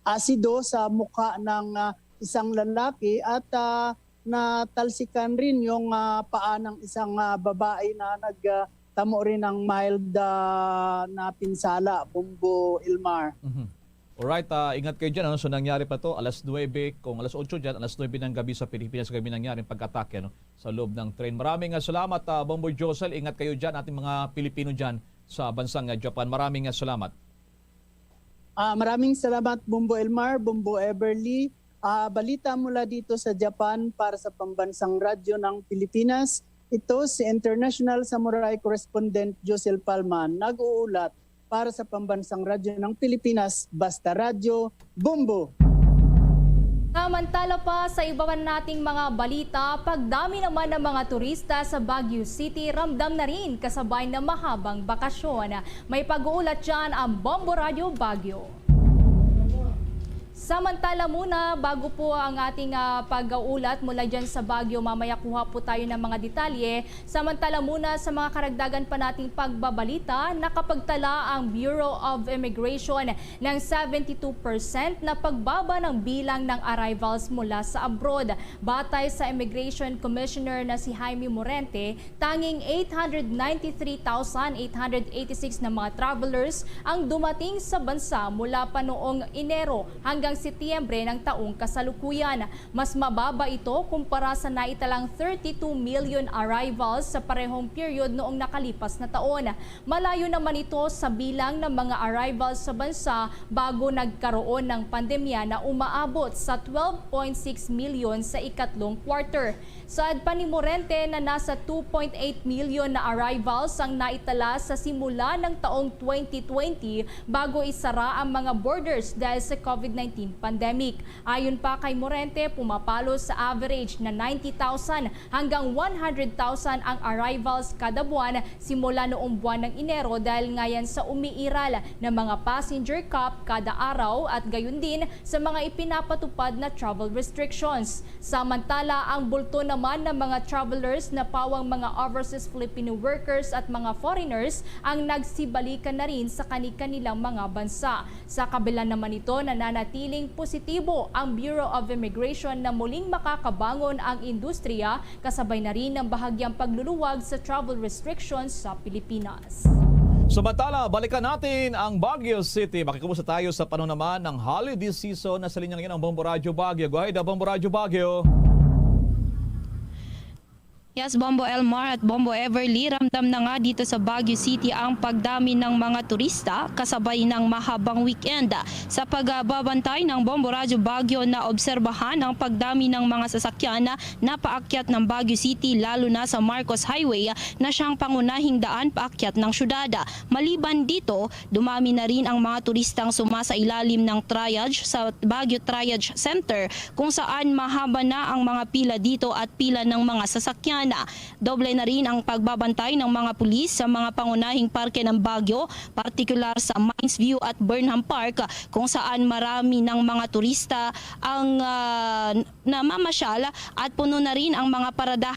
asido sa mukha ng ah, isang lalaki at ah, natalsikan rin yung ah, paa ng isang ah, babae na nagtamo rin ng mild ah, na pinsala, Bombo Elmar. Mhm. Alright, ah, ingat kayo dyan. Ano? So nangyari pa to, alas nuebe, kung alas otso dyan, alas nuebe ng gabi sa Pilipinas, gabi nangyari ang pag-atake, ano, sa loob ng train. Maraming ah, salamat, ah, Bombo Josel. Ingat kayo dyan, ating mga Pilipino dyan sa bansang ah, Japan. Maraming ah, salamat. Ah, maraming salamat, Bombo Elmar, Bombo Everly. Ah, balita mula dito sa Japan para sa Pambansang Radyo ng Pilipinas. Ito si International Samurai Correspondent Josel Palma, nag-uulat para sa Pambansang Radyo ng Pilipinas, Basta Radyo, Bombo! Samantala pa sa iba pa nating mga balita, pagdami naman ng mga turista sa Baguio City, ramdam na rin kasabay ng mahabang bakasyon. May pag-uulat dyan ang Bombo Radyo Baguio. Samantala muna, bago po ang ating ah, pag-uulat mula dyan sa Baguio, mamaya kuha po tayo ng mga detalye. Samantala muna sa mga karagdagan pa nating pagbabalita, nakapagtala ang Bureau of Immigration ng seventy-two percent na pagbaba ng bilang ng arrivals mula sa abroad. Batay sa Immigration Commissioner na si Jaime Morente, tanging eight hundred ninety-three thousand eight hundred eighty-six na mga travelers ang dumating sa bansa mula pa noong Enero hanggang hanggang Setyembre ng taong kasalukuyan. Mas mababa ito kumpara sa naitalang thirty-two million arrivals sa parehong period noong nakalipas na taon. Malayo naman ito sa bilang ng mga arrivals sa bansa bago nagkaroon ng pandemya na umaabot sa twelve point six million sa ikatlong quarter. Saad pa ni Morente na nasa two point eight million na arrivals ang naitala sa simula ng taong twenty twenty bago isara ang mga borders dahil sa covid nineteen pandemic. Ayon pa kay Morente, pumapalo sa average na ninety thousand hanggang one hundred thousand ang arrivals kada buwan simula noong buwan ng Enero dahil ngayon sa umiiral na mga passenger cap kada araw at gayon din sa mga ipinapatupad na travel restrictions. Samantala, ang bulto naman ng mga travelers na pawang mga overseas Filipino workers at mga foreigners ang nagsibalikan na rin sa kani-kanilang mga bansa. Sa kabila naman nito, nananatiling positibo ang Bureau of Immigration na muling makakabangon ang industriya kasabay na rin ng bahagyang pagluluwag sa travel restrictions sa Pilipinas. Samantala, balikan natin ang Baguio City. Makikumusta tayo sa panahon naman ng holiday season na sa linya ngayon ang Bombo Radyo Baguio. Go ahead, Bombo Radyo Baguio. Yes, Bombo Elmar at Bombo Everly, ramdam na nga dito sa Baguio City ang pagdami ng mga turista kasabay ng mahabang weekend. Sa pagbabantay ng Bombo Radyo Baguio, naobserbahan ang pagdami ng mga sasakyan na paakyat ng Baguio City, lalo na sa Marcos Highway na siyang pangunahing daan paakyat ng syudad. Maliban dito, dumami na rin ang mga turistang sumasailalim ng triage sa Baguio Triage Center, kung saan mahaba na ang mga pila dito at pila ng mga sasakyan. Doble na rin ang pagbabantay ng mga pulis sa mga pangunahing parke ng Baguio, partikular sa Mines View at Burnham Park, kung saan marami ng mga turista ang, ah, namamasyal at puno na rin ang mga paradahan.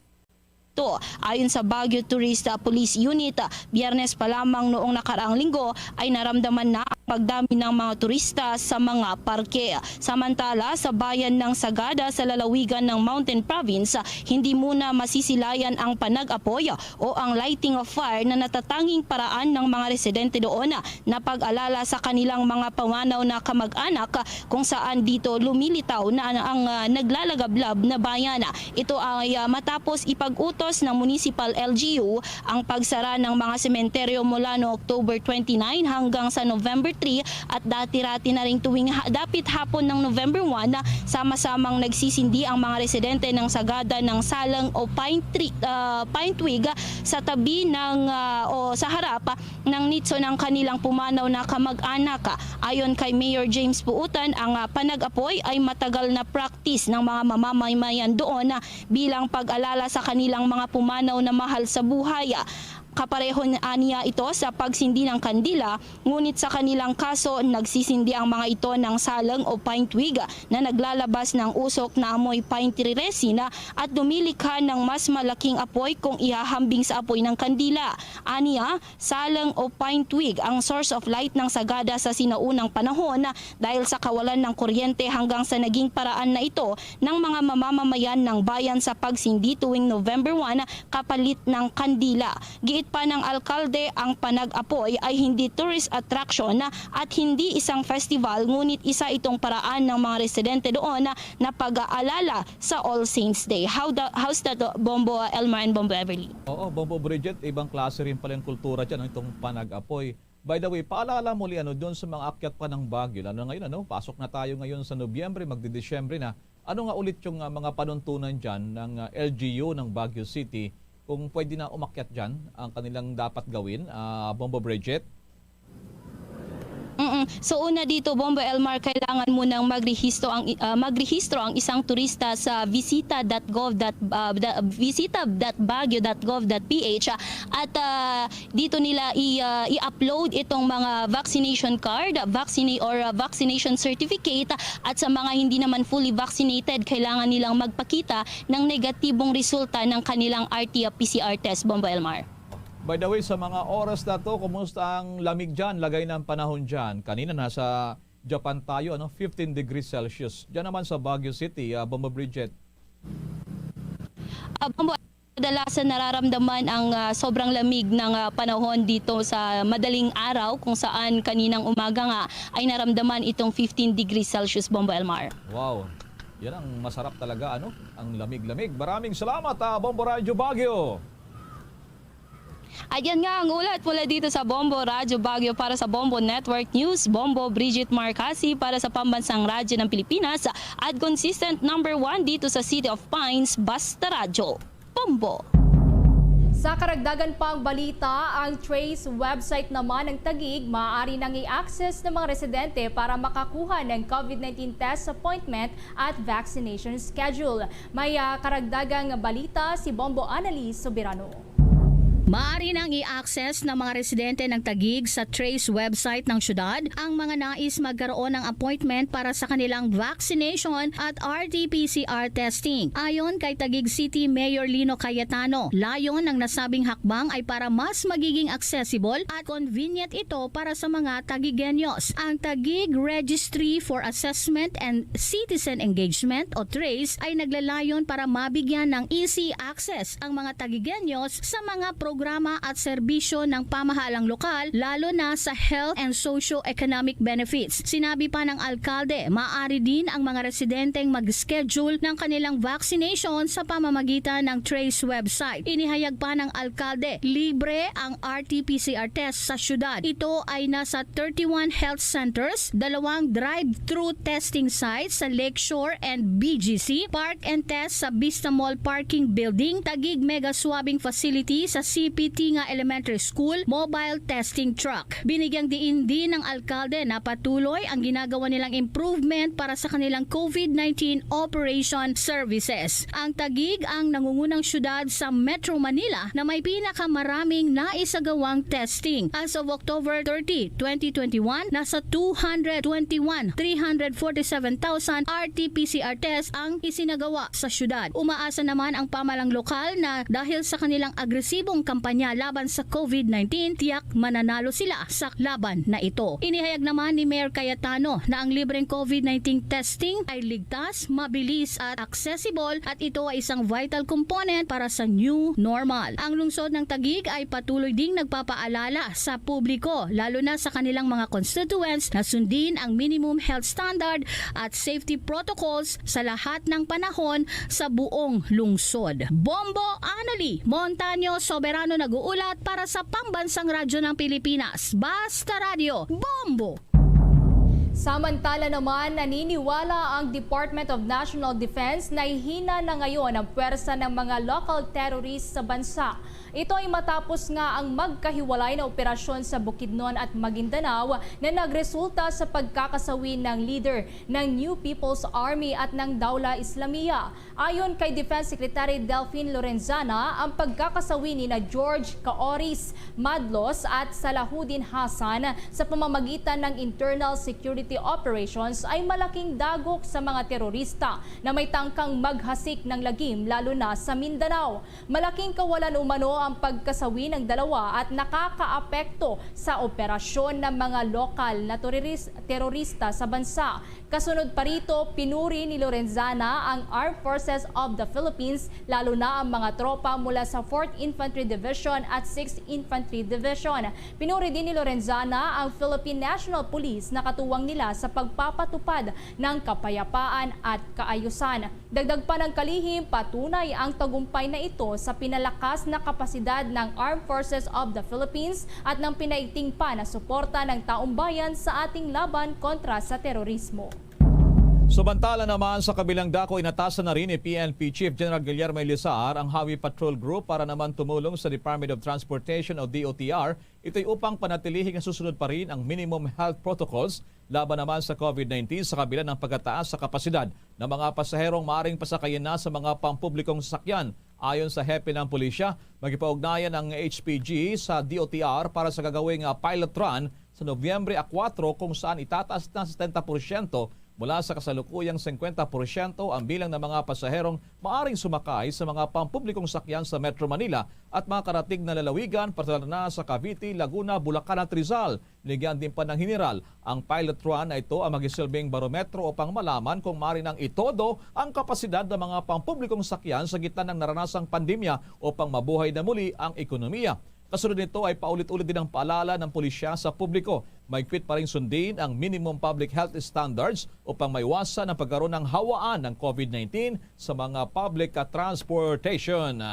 Ayon sa Baguio Tourist, ah, Police Unit, ah, Biyernes pa lamang noong nakaraang linggo ay naramdaman na ang pagdami ng mga turista sa mga parke. Samantala, sa bayan ng Sagada sa lalawigan ng Mountain Province, ah, hindi muna masisilayan ang panag-apoy o ang lighting of fire na natatanging paraan ng mga residente doon, ah, na pag-alala sa kanilang mga pumanaw na kamag-anak, ah, kung saan dito lumilitaw na ang, ah, naglalagablab na bayan. Ito ay, ah, matapos ipag-utos ng Municipal L G U ang pagsara ng mga sementeryo mula no October twenty-nine hanggang sa November three at dati-rati na ring tuwing ha-, dapit hapon ng November one, sama-samang nagsisindi ang mga residente ng Sagada ng salang o pine tree, ah, pine twig sa tabi ng, ah, o sa harap ng nitso ng kanilang pumanaw na kamag-anak. Ayon kay Mayor James Puutan, ang, ah, panag-apoy ay matagal na practice ng mga mamamayan doon, ah, bilang pag-alala sa kanilang mga pumanaw na mahal sa buhay. Kapareho aniya ito sa pagsindi ng kandila, ngunit sa kanilang kaso, nagsisindi ang mga ito ng salang o pine twig na naglalabas ng usok na amoy pine tree resin at dumilikha ng mas malaking apoy kung ihahambing sa apoy ng kandila. Aniya, salang o pine twig ang source of light ng Sagada sa sinaunang panahon. Dahil sa kawalan ng kuryente hanggang sa naging paraan na ito ng mga mamamamayan ng bayan sa pagsindi tuwing November one kapalit ng kandila. Giit pa ng alkalde, ang panag-apoy ay hindi tourist attraction at hindi isang festival, ngunit isa itong paraan ng mga residente doon na pag-aalala sa All Saints Day. How the, how's that, Bombo Elmar and Bombo Everly? Oo, Bombo Bridget, ibang klase rin pala yung kultura dyan, ano, itong panag-apoy. By the way, paalala muli, ano, doon sa mga akyat pa ng Baguio, lalo na ngayon, ano, pasok na tayo ngayon sa Nobyembre, magdidisyembre na. Ano nga ulit yung, ah, mga panuntunan dyan ng, ah, L G U ng Baguio City kung pwede na umakyat dyan ang kanilang dapat gawin, ah, Bombo Bridget? Mm. So, una dito, Bombo Elmar, kailangan mo nang magrehistro ang, ah, magrehistro ang isang turista sa visita dot gov dot, ah, da-, visita dot baguio dot gov dot P H, ah, at, ah, dito nila i-, ah, i-upload itong mga vaccination card, vaccine or, ah, vaccination certificate, at sa mga hindi naman fully vaccinated, kailangan nilang magpakita ng negatibong resulta ng kanilang R T P C R test, Bombo Elmar. By the way, sa mga oras na to, kumusta ang lamig dyan? Lagay ng panahon dyan. Kanina nasa Japan tayo, ano, fifteen degrees Celsius. Dyan naman sa Baguio City, ah, Bombo Bridget. Ah, Bombo, Kadalasan nararamdaman ang, ah, sobrang lamig ng, ah, panahon dito sa madaling araw, kung saan kaninang umaga nga ay naramdaman itong fifteen degrees Celsius, Bombo Elmar. Wow. Yan ang masarap talaga, ano? Ang lamig-lamig. Maraming salamat, ah, Bombo Radyo Baguio. At yan nga ang ulat mula dito sa Bombo Radyo Baguio. Para sa Bombo Network News, Bombo Bridget Marcasi. Para sa Pambansang Radyo ng Pilipinas at consistent number one dito sa City of Pines, Basta Radyo, Bombo. Sa karagdagan pang balita, ang Trace website naman ng Taguig maaari nang i-access ng mga residente para makakuha ng COVID nineteen test appointment at vaccination schedule. May ah, karagdagang balita si Bombo Annalise Soberano. Maaari nang i-access ng mga residente ng Taguig sa Trace website ng syudad ang mga nais magkaroon ng appointment para sa kanilang vaccination at R T P C R testing. Ayon kay Taguig City Mayor Lino Cayetano, layon ng nasabing hakbang ay para mas magiging accessible at convenient ito para sa mga Taguigeños. Ang Taguig Registry for Assessment and Citizen Engagement o TRACE ay naglalayon para mabigyan ng easy access ang mga Taguigeños sa mga programa at serbisyo ng pamahalang lokal, lalo na sa health and socio-economic benefits. Sinabi pa ng alkalde, maaari din ang mga residenteng mag-schedule ng kanilang vaccination sa pamamagitan ng TRACE website. Inihayag pa ng alkalde, libre ang R T P C R test sa syudad. Ito ay nasa thirty-one health centers, dalawang drive-through testing sites sa Lakeshore and B G C, park and test sa Vista Mall Parking Building, Taguig Mega Swabbing Facility sa C P Tinga Elementary School, mobile testing truck. Binigyang diin din ng alkalde na patuloy ang ginagawa nilang improvement para sa kanilang COVID nineteen operation services. Ang Taguig ang nangungunang syudad sa Metro Manila na may pinakamaraming naisagawang testing. As of October thirty, twenty twenty-one, nasa two hundred twenty-one, three hundred forty-seven thousand R T P C R tests ang isinagawa sa syudad. Umaasa naman ang pamalang lokal na dahil sa kanilang agresibong kampanya laban sa COVID nineteen, tiyak mananalo sila sa laban na ito. Inihayag naman ni Mayor Cayetano na ang libreng COVID nineteen testing ay ligtas, mabilis at accessible at ito ay isang vital component para sa new normal. Ang lungsod ng Taguig ay patuloy ding nagpapaalala sa publiko, lalo na sa kanilang mga constituents, na sundin ang minimum health standard at safety protocols sa lahat ng panahon sa buong lungsod. Bombo Annalie Montaño Soberano nag-uulat para sa Pambansang Radyo ng Pilipinas, Basta Radyo, Bombo! Samantala naman, naniniwala ang Department of National Defense na hihina na ngayon ang pwersa ng mga local terrorists sa bansa. Ito ay matapos nga ang magkahiwalay na operasyon sa Bukidnon at Maguindanao na nagresulta sa pagkakasawi ng leader ng New People's Army at ng Dawla Islamiyah. Ayon kay Defense Secretary Delfin Lorenzana, ang pagkakasawi nina George Caoris Madlos at Salahuddin Hassan sa pamamagitan ng internal security operations ay malaking dagok sa mga terorista na may tangkang maghasik ng lagim, lalo na sa Mindanao. Malaking kawalan umano ang pagkasawi ng dalawa at nakakaapekto sa operasyon ng mga lokal na teroris- terorista sa bansa. Kasunod pa rito, pinuri ni Lorenzana ang Armed Forces of the Philippines, lalo na ang mga tropa mula sa fourth Infantry Division at sixth Infantry Division. Pinuri din ni Lorenzana ang Philippine National Police na katuwang nila sa pagpapatupad ng kapayapaan at kaayusan. Dagdag pa ng kalihim, patunay ang tagumpay na ito sa pinalakas na kapasidad ng Armed Forces of the Philippines at ng pinaigting pa na suporta ng taumbayan sa ating laban kontra sa terorismo. Samantala naman, sa kabilang dako, inatasan na rin ni P N P Chief General Guillermo Elizar ang Highway Patrol Group para naman tumulong sa Department of Transportation o D O T R. Ito'y upang panatilihin nga susunod pa rin ang minimum health protocols laban naman sa COVID nineteen sa kabila ng pagkataas sa kapasidad ng mga pasaherong maaring pasakayin na sa mga pampublikong sasakyan. Ayon sa hepe ng pulisya, maghipaugnayan ang H P G sa D O T R para sa gagawing, ah, pilot run sa Nobyembre a kuwatro, kung saan itataas na setenta porsyento Mula sa kasalukuyang singkwenta porsyento ang bilang ng mga pasaherong maaring sumakay sa mga pampublikong sakyan sa Metro Manila at makakarating na lalawigan, partikular na sa Cavite, Laguna, Bulacan at Rizal. Binigyan din pa ng General ang pilot run na ito ang magisilbing barometro upang malaman kung maaari nang itodo ang kapasidad ng mga pampublikong sakyan sa gitna ng naranasang pandemya upang mabuhay na muli ang ekonomiya. Kasunod nito ay paulit-ulit din ang paalala ng pulisya sa publiko. Mahigpit pa rin sundin ang minimum public health standards upang maiwasan ang pagkaroon ng hawaan ng COVID nineteen sa mga public transportation.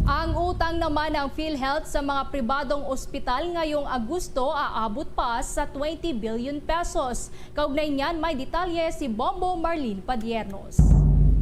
Ang utang naman ng PhilHealth sa mga pribadong ospital ngayong Agosto aabot pa sa twenty billion pesos. Kaugnay niyan, may detalye si Bombo Marlene Padiernos.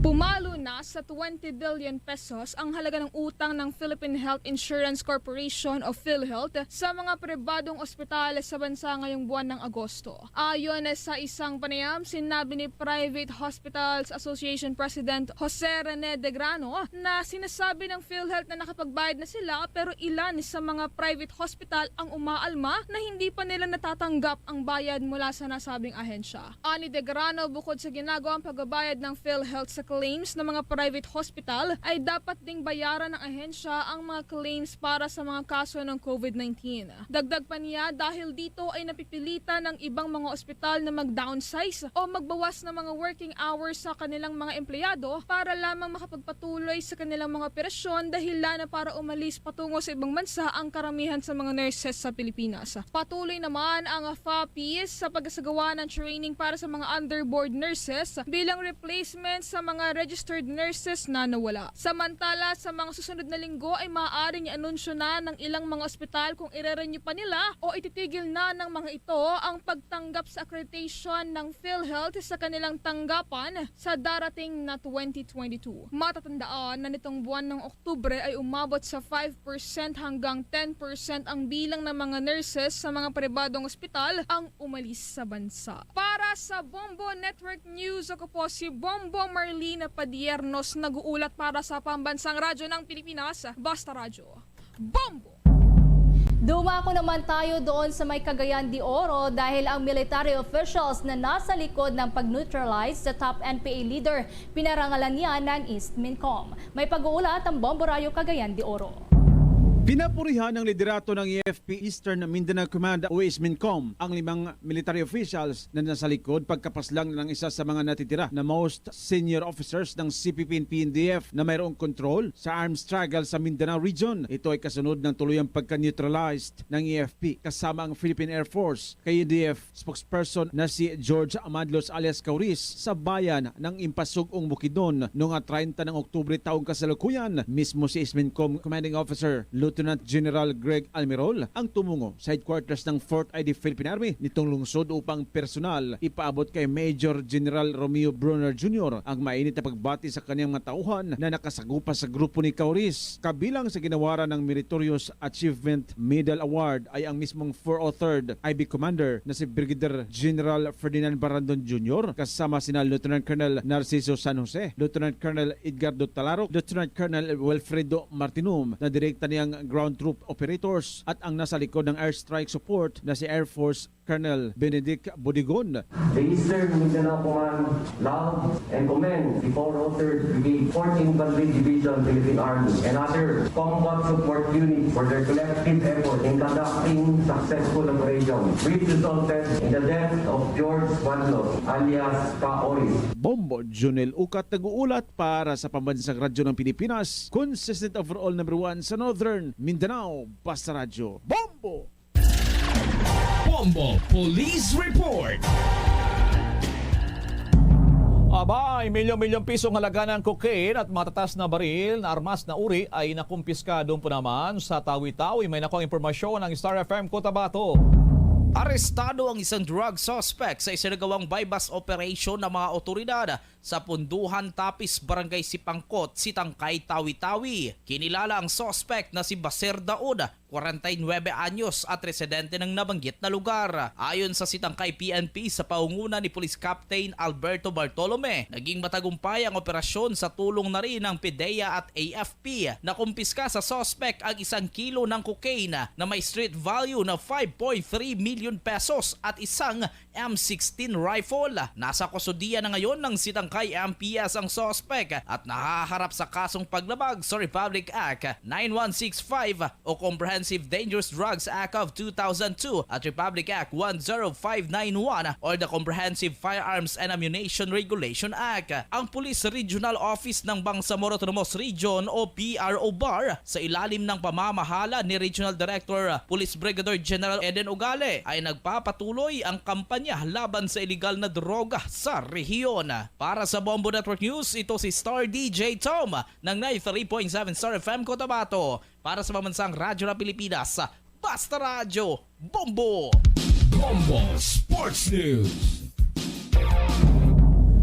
Pumalo na sa twenty billion pesos ang halaga ng utang ng Philippine Health Insurance Corporation o PhilHealth sa mga pribadong ospital sa bansa ngayong buwan ng Agosto. Ayon sa isang panayam, sinabi ni Private Hospitals Association President Jose Rene Degrano na sinasabi ng PhilHealth na nakapagbayad na sila, pero ilan sa mga private hospital ang umaalma na hindi pa nila natatanggap ang bayad mula sa nasabing ahensya. Ani Degrano, bukod sa ginagawang pagbabayad ng PhilHealth sa claims ng mga private hospital, ay dapat ding bayaran ng ahensya ang mga claims para sa mga kaso ng COVID nineteen. Dagdag pa niya, dahil dito ay napipilitan ang ibang mga ospital na mag-downsize o magbawas ng mga working hours sa kanilang mga empleyado para lamang makapagpatuloy sa kanilang mga operasyon, dahilan na para umalis patungo sa ibang bansa ang karamihan sa mga nurses sa Pilipinas. Patuloy naman ang FAPI sa pagsagawa ng training para sa mga underboard nurses bilang replacement sa mga registered nurses na nawala. Samantala, sa mga susunod na linggo ay maaaring i-anunsyo na ng ilang mga ospital kung ire-renew pa nila o ititigil na ng mga ito ang pagtanggap sa accreditation ng PhilHealth sa kanilang tanggapan sa darating na twenty twenty-two. Matatandaan na nitong buwan ng Oktubre ay umabot sa five percent hanggang ten percent ang bilang ng mga nurses sa mga pribadong ospital ang umalis sa bansa. Para sa Bombo Network News, ako po si Bombo Marlene Padiernos, nag-uulat para sa Pambansang Radyo ng Pilipinas, Basta Radyo. Bombo! Dumako naman tayo doon sa may Cagayan de Oro dahil ang military officials na nasa likod ng pag-neutralize sa top N P A leader, pinarangalan niya ng East Mincom. May pag-uulat ang Bombo Radyo Cagayan de Oro. Pinapurihan ang liderato ng E F P Eastern Mindanao Command o East Mincom ang limang military officials na nasa likod pagkapaslang ng isa sa mga natitira na most senior officers ng C P P and P N D F na mayroong kontrol sa arms struggle sa Mindanao region. Ito ay kasunod ng tuluyang pagka-neutralized ng E F P kasama ang Philippine Air Force. Kay N D F spokesperson na si George Amadlos alias Kauris sa bayan ng Impasug-ong Bukidnon noong treinta ng Oktubre taong kasalukuyan. Mismo si East Mincom Commanding Officer Lieutenant General Greg Almirol ang tumungo sa headquarters ng Fourth I D Philippine Army nitong lungsod upang personal ipaabot kay Major General Romeo Brunner Junior ang mainit na pagbati sa kaniyang mga tauhan na nakasagupa sa grupo ni Kauris. Kabilang sa ginawaran ng Meritorious Achievement Medal Award ay ang mismong four oh third I B Commander na si Brigadier General Ferdinand Barandon Junior, kasama sina Lieutenant Colonel Narciso San Jose, Lieutenant Colonel Edgardo Talaro, Lieutenant Colonel Wilfredo Martinum, na direkta niyang ground troop operators at ang nasa likod ng airstrike support na si Air Force Colonel Benedict Bodigon. The Eastern Mindanao Command love and commend the four oh third Brigade, fourth Infantry Division, Philippine Army, and other combat support units for their collective effort in conducting successful operations, which resulted in the death of George Manlos, alias Kaoris. Bombo Junel Ukat nag-uulat para sa Pambansang Radyo ng Pilipinas, consistent overall number one sa Northern Mindanao, Basta Radyo. Bombo! Bombo Police Report. Aba, ay milyon-milyong pisong halaga ng cocaine at matatas na baril na armas na uri ay nakumpiskado po naman sa Tawi-Tawi. May nakuha impormasyon ang Star F M Cotabato. Arestado ang isang drug suspect sa isinagawang buy-bust operation ng mga otoridad sa Punduhan Tapis, Barangay Sipangkot, Sitangkay, Tawi-Tawi. Kinilala ang suspect na si Baser Daud, kwarenta y nuebe anyos at residente ng nabanggit na lugar. Ayon sa Sitangkay P N P sa pangunguna ni Police Captain Alberto Bartolome, naging matagumpay ang operasyon sa tulong na rin ng PDEA at A F P. Nakumpiska sa suspect ang isang kilo ng cocaine na may street value na five point three million pesos at isang M sixteen rifle. Nasa kustodiya na ngayon ng Sitangkay M P S ang suspect at nahaharap sa kasong paglabag sa Republic Act nine one six five o Comprehensive Dangerous Drugs Act of two thousand two at Republic Act one zero five nine one or the Comprehensive Firearms and Ammunition Regulation Act. Ang Police Regional Office ng Bangsamoro Autonomous Region o P R O BAR sa ilalim ng pamamahala ni Regional Director Police Brigadier General Eden Ugale ay nagpapatuloy ang kampanya laban sa iligal na droga sa rehiyon. Para sa Bombo Network News, ito si Star D J Tom ng ninety-three point seven Star F M Cotabato. Para sa Pambansang Radyo ng Pilipinas, Basta Radyo, Bombo! Bombo Sports News.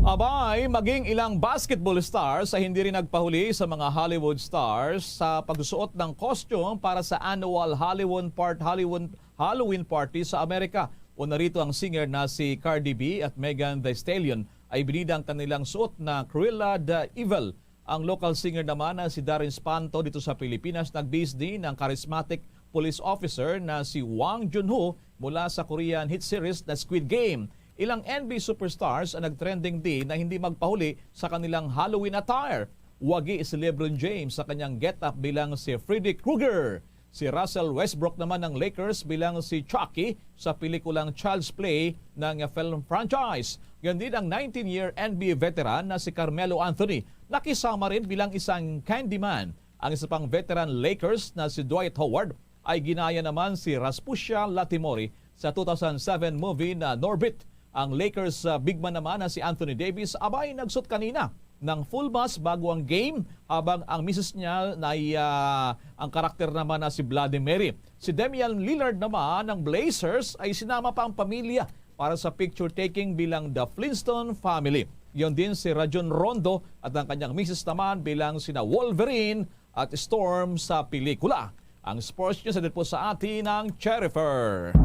Abay, maging ilang basketball stars sa hindi rin nagpahuli sa mga Hollywood stars sa pagsuot ng costume para sa annual Hollywood part Hollywood Halloween party sa Amerika. Una rito ang singer na si Cardi B at Megan Thee Stallion ay binida ang kanilang suot na Cruella de Evil. Ang local singer naman na si Darren Espanto dito sa Pilipinas, nagbihis din ang charismatic police officer na si Hwang Joon-ho mula sa Korean hit series na Squid Game. Ilang N B A superstars ang nagtrending din na hindi magpahuli sa kanilang Halloween attire. Wagi si LeBron James sa kanyang getup bilang si Freddy Krueger. Si Russell Westbrook naman ng Lakers bilang si Chucky sa pelikulang Child's Play ng film franchise. Gayon din ang nineteen-year N B A veteran na si Carmelo Anthony, nakisama rin bilang isang Candyman. Ang isa pang veteran Lakers na si Dwight Howard ay ginaya naman si Rasputia Latimore sa two thousand seven movie na Norbit. Ang Lakers, ah, big man naman na si Anthony Davis abay nagsuot kanina ng full mask bago ang game, habang ang misis niya na ay, ah, ang karakter naman na si Bloody Mary. Si Damian Lillard naman ng Blazers ay sinama pa ang pamilya para sa picture taking bilang The Flintstone Family. Yon din si Rajon Rondo at ang kanyang misis naman bilang sina Wolverine at Storm sa pelikula. Ang sports news, hatid po sa atin ng Cherifer.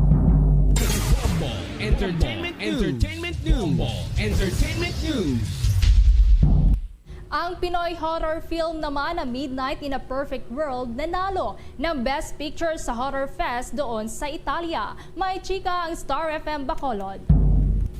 Entertainment News. Entertainment News. Entertainment News. Ang Pinoy horror film naman na Midnight in a Perfect World nanalo ng Best Picture sa Horror Fest doon sa Italia. May chika ang Star F M Bacolod.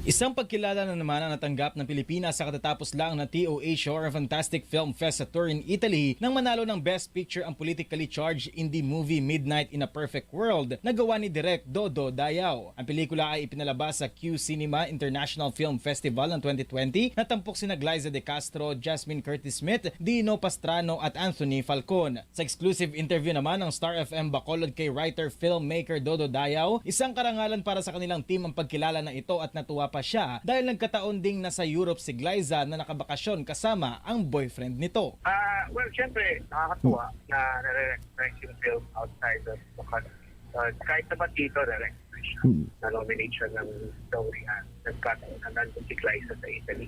Isang pagkilala na naman ang natanggap ng Pilipinas sa katatapos lang na T O H Horror Fantastic Film Fest sa Turin, Italy, nang manalo ng Best Picture ang politically charged indie movie Midnight in a Perfect World na gawa ni Direk Dodo Dayao. Ang pelikula ay ipinalabas sa Q Cinema International Film Festival ng twenty twenty na tampok sina Glyza De Castro, Jasmine Curtis Smith, Dino Pastrano at Anthony Falcon. Sa exclusive interview naman ng Star F M Bacolod kay writer, filmmaker Dodo Dayao, isang karangalan para sa kanilang team ang pagkilala na ito at natuwa pa siya dahil nagkataon ding nasa Europe si Glyza na nakabakasyon kasama ang boyfriend nito. Ah, well, syempre, nakakatuwa na nare-recognize yung film outside of Bacolod. Uh, kahit naman dito, nare-recognize siya. Hmm. Na-nominate siya ng Zoe Ann. Nagkataon na nandun si Glyza sa Italy.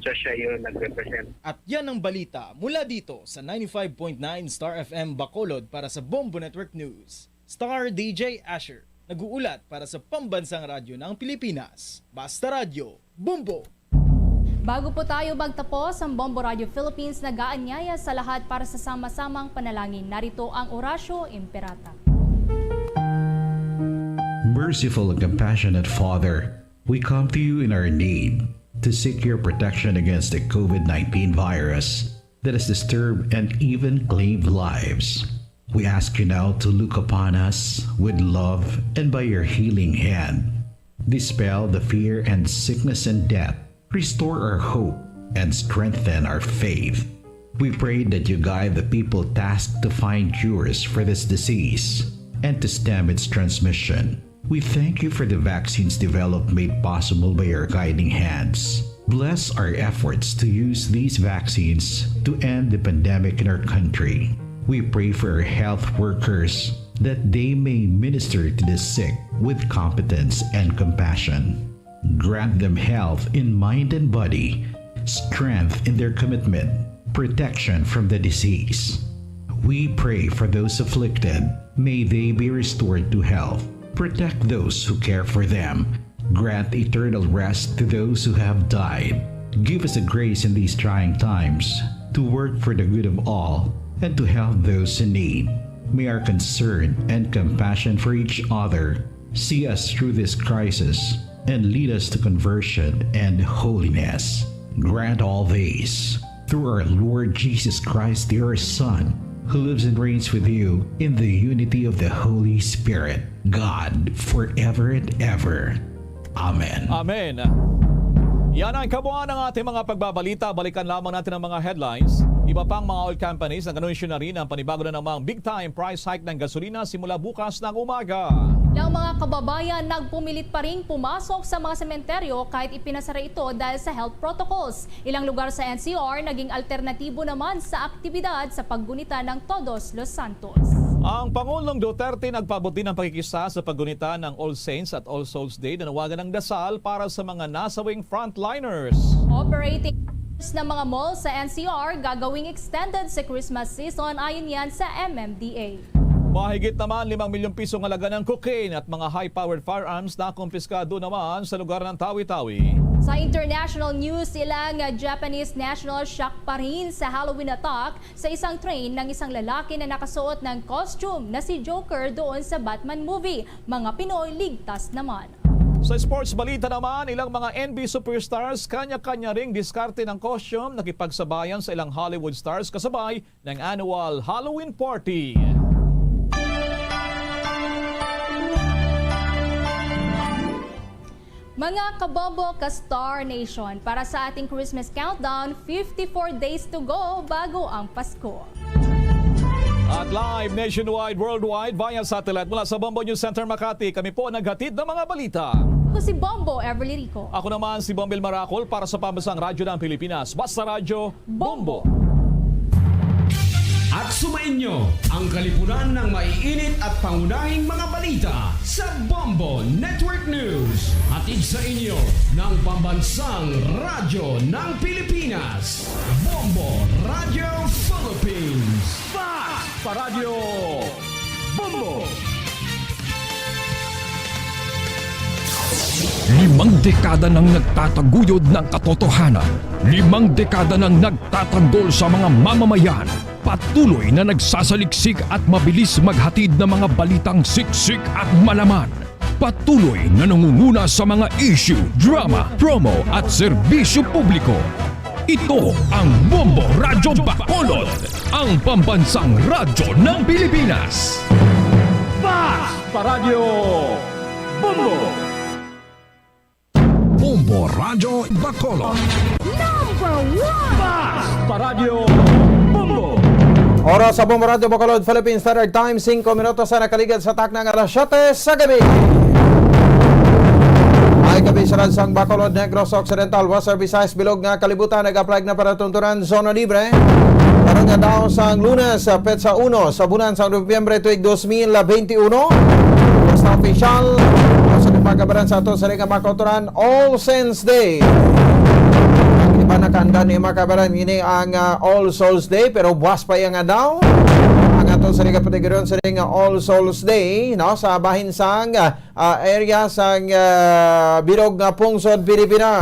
So, siya yung nag-represent. At yan ang balita mula dito sa ninety-five point nine Star F M Bacolod para sa Bombo Network News. Star D J Asher, nag-uulat para sa Pambansang Radyo ng Pilipinas. Basta Radyo, Bombo! Bago po tayo magtapos, ang Bombo Radio Philippines nag-aanyaya sa lahat para sa sama-samang panalangin. Narito ang Oratio Imperata. Merciful and compassionate Father, we come to you in our need to seek your protection against the COVID nineteen virus that has disturbed and even claimed lives. We ask you now to look upon us with love and by your healing hand, dispel the fear and sickness and death, restore our hope, and strengthen our faith. We pray that you guide the people tasked to find cures for this disease and to stem its transmission. We thank you for the vaccines developed made possible by your guiding hands. Bless our efforts to use these vaccines to end the pandemic in our country. We pray for our health workers that they may minister to the sick with competence and compassion. Grant them health in mind and body, strength in their commitment, protection from the disease. We pray for those afflicted. May they be restored to health. Protect those who care for them. Grant eternal rest to those who have died. Give us the grace in these trying times to work for the good of all and to help those in need. May our concern and compassion for each other see us through this crisis and lead us to conversion and holiness. Grant all these through our Lord Jesus Christ, your Son, who lives and reigns with you in the unity of the Holy Spirit, God, forever and ever. Amen. Amen. Yan ang kabuuan ng ating mga pagbabalita. Balikan lamang natin ang mga headlines. Iba pang mga oil companies nag-anunsyo na rin ng panibago na namang big-time price hike ng gasolina simula bukas ng umaga. Ng mga kababayan nagpumilit pa ring pumasok sa mga sementeryo kahit ipinasara ito dahil sa health protocols. Ilang lugar sa N C R naging alternatibo naman sa aktibidad sa paggunita ng Todos los Santos. Ang Pangulong Duterte nagpaabot din ng pakikisa sa paggunita ng All Saints at All Souls Day, nanawagan ng dasal para sa mga nasawing frontliners. Operating hours ng mga mall sa N C R gagawing extended sa Christmas season, ayon yan sa M M D A. Mahigit naman limang milyong pisong halaga ng cocaine at mga high-powered firearms na kumpiskado naman sa lugar ng Tawi-Tawi. Sa international news, ilang Japanese national shock pa rin sa Halloween attack sa isang train ng isang lalaki na nakasuot ng costume na si Joker doon sa Batman movie. Mga Pinoy ligtas naman. Sa sports balita naman, ilang mga N B A superstars kanya-kanya ring diskarte ng costume, nakipagsabayan sa ilang Hollywood stars kasabay ng annual Halloween party. Mga kabombo, ka Star Nation, para sa ating Christmas countdown, fifty-four days to go bago ang Pasko. At live nationwide, worldwide, via satellite mula sa Bombo News Center Makati, kami po naghatid ng mga balita. Ako si Bombo Everly Rico. Ako naman si Bombil Maracol para sa Pambansang Radyo ng Pilipinas. Basta Radyo, Bombo. At sumainyo ang kalipunan ng maiinit at pangunahing mga balita sa Bombo Network News. Hatid sa inyo ng Pambansang Radyo ng Pilipinas, Bombo Radyo Philippines. Fast Paradyo Bombo! Limang dekada nang nagtataguyod ng katotohanan. Limang dekada nang nagtatanggol sa mga mamamayan. Patuloy na nagsasaliksik at mabilis maghatid ng mga balitang siksik at malaman. Patuloy na nangunguna sa mga issue, drama, promo at serbisyo publiko. Ito ang Bombo Radyo Bacolod, ang pambansang radyo ng Pilipinas. Fast Paradyo Bombo! Bombo Radyo Bacolod. Number one! Fast Paradyo Bombo! Oras sa Bombo Radyo Bacolod, Philippine Standard Time, singko minutos sa nakaligad sa takna nga alas siyete sa gabi. Ay gabi sa Ransang Bacolod, Negros Occidental, Western Visayas, bilog nga kalibutan, nag-apply na para tuntunan, zona libre. Karon nga daw sang Lunes, sa petsa uno sa bulan sa Nobyembre tuig dos mil benti uno. Basta opisyal, sa pagkabaran sa ato sa nga makauturan, All Saints Day. Ang iba nakahanda ni makabaran ini ang, ah, All Souls Day, pero buwas pa iya nga daw ang ato sa nga patigron sa nga All Souls Day, no, sa bahin sang, ah, ah, area sang, ah, bilog nga pungsod Pilipinas.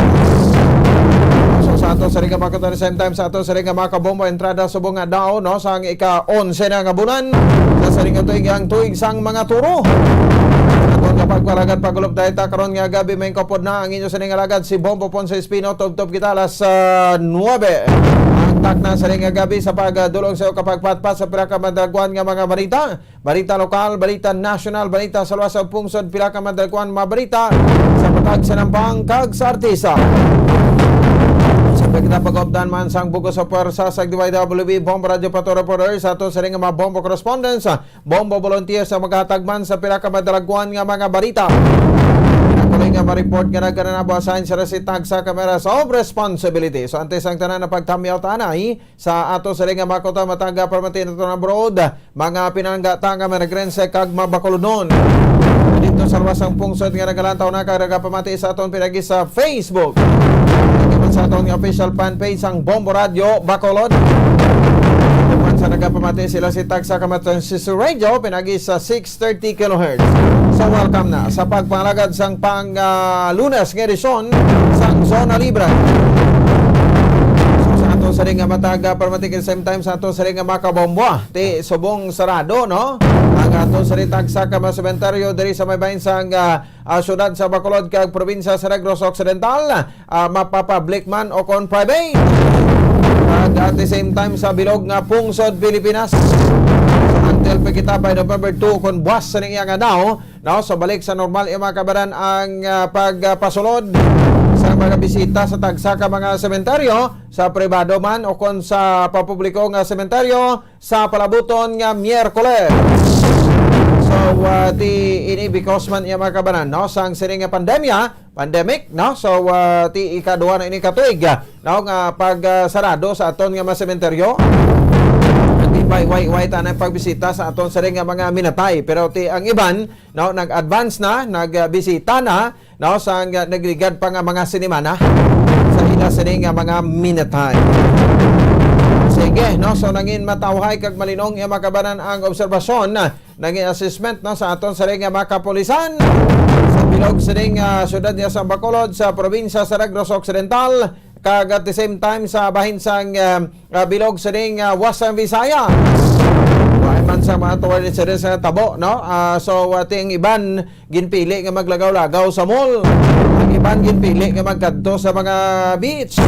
So, sa ato sa nga makauturan, same time sa ato sa nga makabombo, entrada subong nga daw, no, sang ika-onse na nga bulan sa sa nga tuig, ang tuig sang mga turo. Aton nga pagpalagad, pagulop dahil ta karon nga gabi, may kapod na ang inyo sa nga lagad, si Bombo Ponce Espino. Tubtob kita alas, ah, nuebe. Ang takna sa nga gabi sa pagdulong sa kapagpatpat sa pila ka madagwan nga mga balita. Balita lokal, balita nasyonal, balita sa luwas sa pungsod, pila ka madagwan mga balita sa patag sa nambang kag sa artista. Sa pagkita pag-updan man sang bug-os sa pwersa sa D Y W B Bombo Radyo Pato Reporter sa ato sa nga mga Bombo correspondents, Bombo volunteers ang maghatag man sa pila ka madalagwan nga mga balita. Ang tuloy nga ma-report nga nagkananabo, assign sa receipt tag sa cameras of responsibility. So, antes ang tanan na pagtamyaw tanay sa ato sa nga makota, matag pamati nato abroad, mga pinanggata nga mga Negrense kag mabakulodnon. Dito sa luwas ang pungsod nga nagalantaw na kag nagapamati sa aton pinagi sa Facebook. Kag man sa aton nga official fan page ang Bombo Radyo Bacolod. Kag man Sa nagapamati sila si Tagsa Kamatan si Radio, pinagi sa six thirty kilohertz. So, welcome na sa pagpangalagad sang pang, ah, Lunes nga edisyon sang Zona Libre. So, sa ato sa ring nga matag, ah, permatik, same time sa ato sa ring nga makabombo, ah, ti subong sarado, no? Ang ato sa ring Tagsa ka mga sementeryo diri sa may bahin sang, ah, ah, siyudad sa Bacolod kag probinsya sa Negros Occidental, ah, mapapublic man o kon private. Kag at the same time sa bilog nga pungsod Pilipinas, until pa kita by November two kon buwas sa ning iya nga adlaw, no? So balik sa normal, iya mga kabaran, ang, ah, pagpasulod sa mga bisita sa tagsa ka mga sementeryo, sa pribado man o kon sa papubliko nga sementeryo, sa palabuton nga Miyerkules. So, ah, ti ini because man, iya mga kabaran, no, sang sini nga pandemya, pandemic, no? So, ah, ti ikaduha na ini ka tuig, ah, no, nga pag, ah, sarado sa aton nga mga sementeryo. Ti way, way, way ta na pagbisita sa aton sini nga mga minatay. Pero ti ang iban, no, nag-advance na, nagbisita na, no, sang, ah, nagligad pa nga mga sinimana sa ila sini nga mga minatay. Sige, no, so nangin matawhay kag malinong nga makabanan ang obserbasyon, ah, nangin assessment, no, sa aton sini nga mga kapulisan sa bilog sini nga siyudad nga sa Bacolod sa probinsya sa Negros Occidental, kag at the same time sa bahin sang, ah, ah, bilog sini nga Western Visayas. Wa man sa mga tourist sa tabo, no? Ah, so, ah, ti ang iban ginpili nga maglagaw-lagaw sa mall. Ang iban ginpili nga magkadto sa mga beach,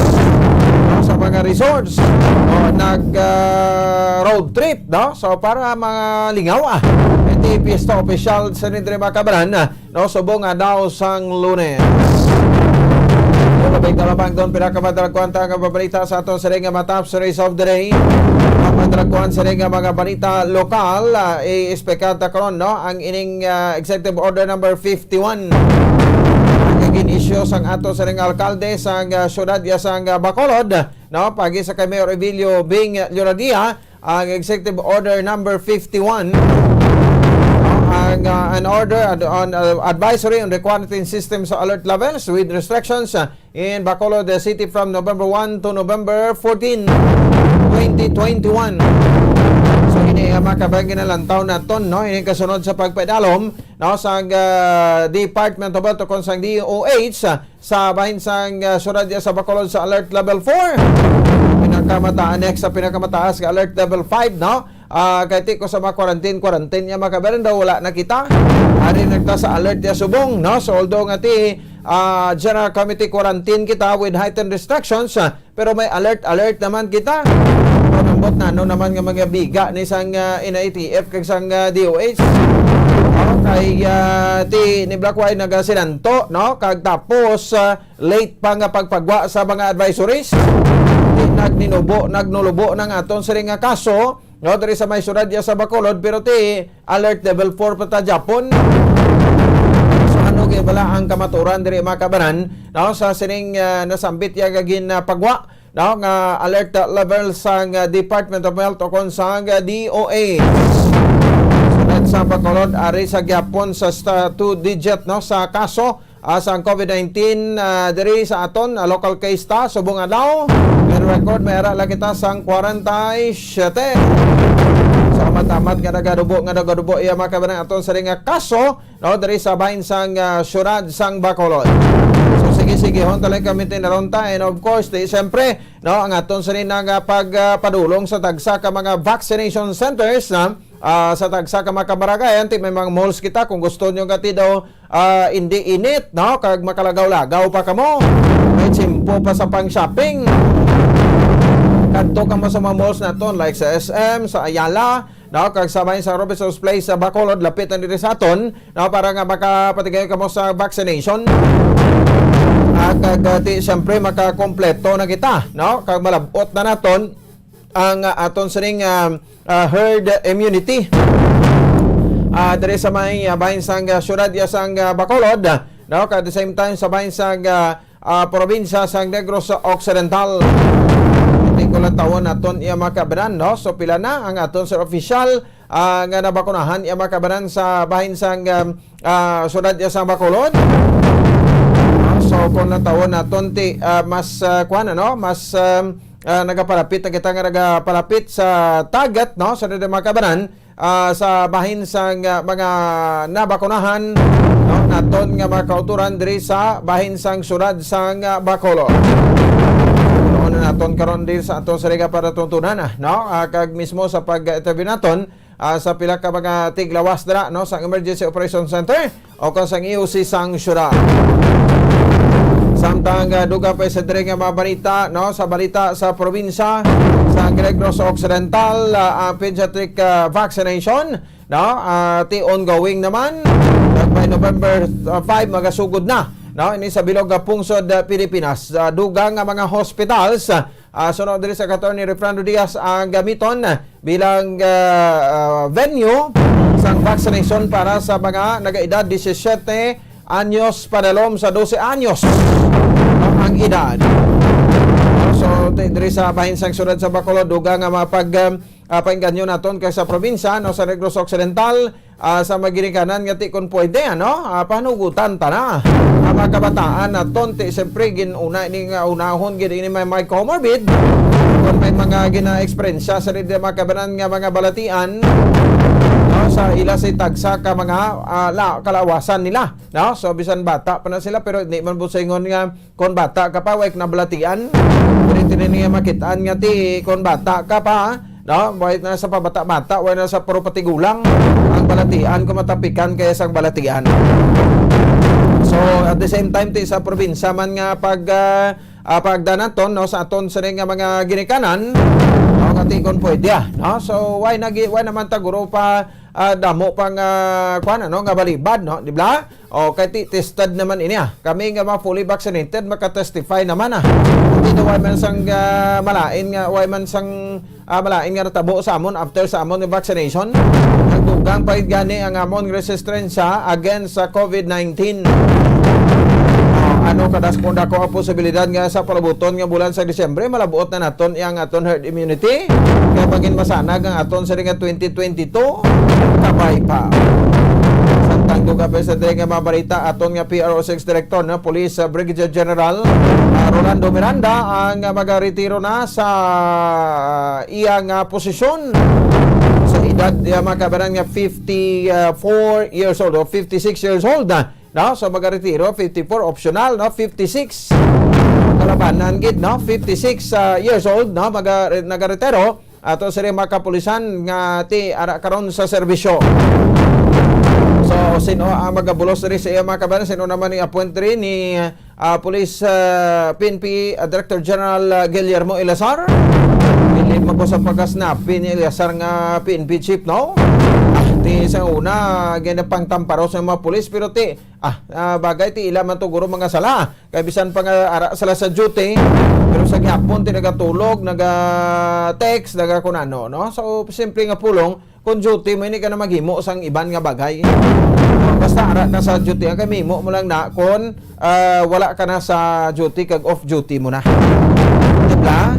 no, sa mga resorts. O nag, ah, road trip, no? So, para malingaw, ah. Iti piyesta opisyal sa Nindre Macabaran, ah, no, subong nga daw sang Lunes. Yung labing talabang doon, pinakamadalagkuan ta nga babalita sa aton sa nga mga top stories of the day. Ang madalagkuan sa nga mga balita lokal, ah, i-expect ta karon, no? Ang ining, ah, Executive Order number fifty-one. Ang gin-issue sang ato sa nga alkalde sa, ah, syudad ya sa, ah, Bacolod, no? Pagi sa kay Mayor Evilio Bing Lloradia, ang Executive Order number fifty-one, no? Ang, ah, an order ad-, on, ah, advisory on the quarantine system sa alert levels with restrictions, ah, in Bacolod City from November one to November fourteen, twenty twenty-one. So, ini ang mga kabang ginalantaw naton, no? Ini kasunod sa pagpadalom, no, sa, ah, Department of Health o kung sa D O H, ah, sa bahin sang, ah, syudad ya sa Bacolod sa alert level four. Pinakamataas, next sa pinakamataas nga alert level five, no? Ah, kay ti ko sa mga quarantine, quarantine ya mga kababayan daw wala na kita. Ari nagta sa alert ya subong, no? So although nga ti, ah, General Committee quarantine kita with heightened restrictions, ah, pero may alert, alert naman kita. Kung ambot na, ano naman nga mga biga ni sang, ah, N I T F kag sang, ah, D O H. Oh, kay, ah, ti ni Black White nagasinanto, no? Kag tapos, ah, late pa nga pagpagwa sa mga advisories. Ti nagninubo, nagnulubo ng aton sini nga kaso, no, diri sa may syudad ya sa Bacolod, pero ti alert level four pa ta Japon. So ano kay bala ang kamaturan diri mga kabanan, no, sa sining, ah, nasambit ya nga gin, ah, pagwa, no, nga alert, ah, level sang, ah, Department of Health o kon sang, ah, D O H. Syudad sa Bacolod ari sa gyapon sa sta-, two digit, no, sa kaso, ah, sang COVID nineteen, ah, diri sa aton, ah, local case ta subong adlaw. May record, may ara lang kita sang kwarenta y siyete. So, amat-amat nga nagadubo, nga nagadubo iya mga kabanan aton sa nga kaso, no, diri sa bahin sang, ah, syudad sang Bacolod. So, sige, sige, hon talay kami tinaron ta. And of course, di, siyempre, no, ang aton sa nga pag, ah, padulong sa tagsa ka mga vaccination centers, na, ah, sa tagsa ka mga kabarangay, anti may mga malls kita, kung gusto nyo nga ti daw, ah, hindi init, no? Kag makalagaw-lagaw pa kamo. May tiyempo pa sa pang-shopping. Kadto kamo sa mga malls naton, like sa S M, sa Ayala, no? Kag sa may sa Robinson's Place sa Bacolod, lapit na diri sa aton, no? Para nga makapatigay kamo sa vaccination. Ah, kag, ah, ti, siyempre, makakompleto na kita, no? Kag malabot na naton ang, ah, aton sining, ah, ah, herd immunity. Ah, diri sa may, ah, bahin sang, ah, syudad ya sang, ah, Bacolod, no? At the same time, sa bahin sang, ah, ah, probinsya sang Negros Occidental. Hindi ko lang tawon aton iya mga kabanan, no? So, pila na ang aton sa official, ah, nga nabakunahan iya mga kabanan sa bahin sang, ah, ah, syudad ya sang Bacolod. Ah, so, kung natawon naton ti, ah, mas, ah, kuwan, ano? Mas, ah, ah, nagapalapit na kita nga nagapalapit sa target, no, sa mga kabanan, ah, sa bahin sang, ah, mga nabakunahan, no, naton nga mga kauturan diri sa bahin sang syudad sang, ah, Bacolod. Punoon na naton karon diri sa aton sa Liga para Tuntunan, ah, no, ah, kag mismo sa pag-interview naton, ah, sa pila ka mga tiglawas dira, no, sa Emergency Operation Center o kon sang E O C sang syudad. Samtang, ah, dugang pa sa diri nga mga balita, no, sa balita sa probinsya sa Negros Occidental, ah, ang pediatric, ah, vaccination, no, ah, ti ongoing naman. Kag by November, ah, five, magasugod na, no, ini sa bilog nga pungsod, ah, Pilipinas. Ah, dugang nga mga hospitals, ah, ah, suno diri sa Attorney Refrando Diaz ang gamiton bilang, ah, ah, venue sang vaccination para sa mga nagaedad disisiete anyos padalom sa dose anyos ang edad. So, ti-, diri sa bahin sang syudad sa Bacolod, dugang nga mga pag, ah, ah, paingganyo naton kay sa probinsya, no, sa Negros Occidental, ah, sa mga ginikanan nga ti kon pwede, ano, ah, panugutan ta na. Ang mga kabataan naton, ti, siyempre, gin-una ini nga unahon gid ini may, may comorbid. Kung may mga gina-eksperyensya sa di mga kabanan nga mga balatian, no, sa ila sa tagsa ka mga, ah, la-, kalawasan nila, no? So, bisan bata pa na sila, pero hindi man busingon nga kung bata ka pa, way ka nabalatian. Diri tini nga makitaan nga ti, kung bata ka pa, no? Way na sa pabata-bata, way na sa puro patigulang ang balatian, kung matapikan kaya sang balatian. So, at the same time, ti sa probinsya man nga pag, ah, ah, pagdanaton, no, sa aton sini nga mga ginikanan, no, nga ti kung pwede, ah, no? So, way na gi-, way naman ta guro pa, ah, damo pang, ah, kuwan, ano, nga balibad, no? Di ba? O, kay ti-, tested naman ini, ah. Kami nga mga fully vaccinated, maka-testify naman, ah. Hindi na way man sang, ah, malain nga, way man sang, ah, malain nga natabo sa amon after sa amon nga vaccination. Nagdugang pa gid gani ang amon resistensya against sa covid nineteen. Ah, ano kadas kung dako ang posibilidad nga sa palabuton nga bulan sa Disyembre, malabuot na naton ang aton herd immunity? Kaya pagin masanag ang aton sa nga twenty twenty-two, kabay pa. Samtang dugang pa sa diri nga mga balita, aton nga P R O six Director, no, Police, uh, Brigadier General, uh, Rolando Miranda, ang, uh, magaretiro na sa, uh, iyang, uh, posisyon sa edad, uh, mga kabanan nga fifty-four years old o fifty-six years old na. No? So, magaretiro, fifty-four optional, no? Fifty-six. Kalabanan gid, no? Fifty-six, uh, years old, no? Maga-, nagaretiro. Ato sila mga kapulisan nga ti ara karon sa serbisyo. So, sino ang magabulos diri sa iya, mga kabayan? Sino naman ni appoint diri ni, ah, Police, ah, P N P, ah, Director General, ah, Guillermo Eleazar? Dili man ko sa pagkasnapi ni Eleazar nga P N P chief, no? Ah, ti sa una, ginapangtamparo sa mga pulis, pero ti, ah, ah, bagay ti ila man to guro mga sala. Kay bisan pa nga ara sila sa duty, pero sa gihapon ti nagatulog, naga-text, naga kun ano, no? So, simple nga pulong, kung duty mo, hindi ka na maghimo sang iban nga bagay. Basta ara ka sa duty, ang kay mahimo mo lang na kung, ah, wala ka na sa duty, kag off duty mo na. Diba?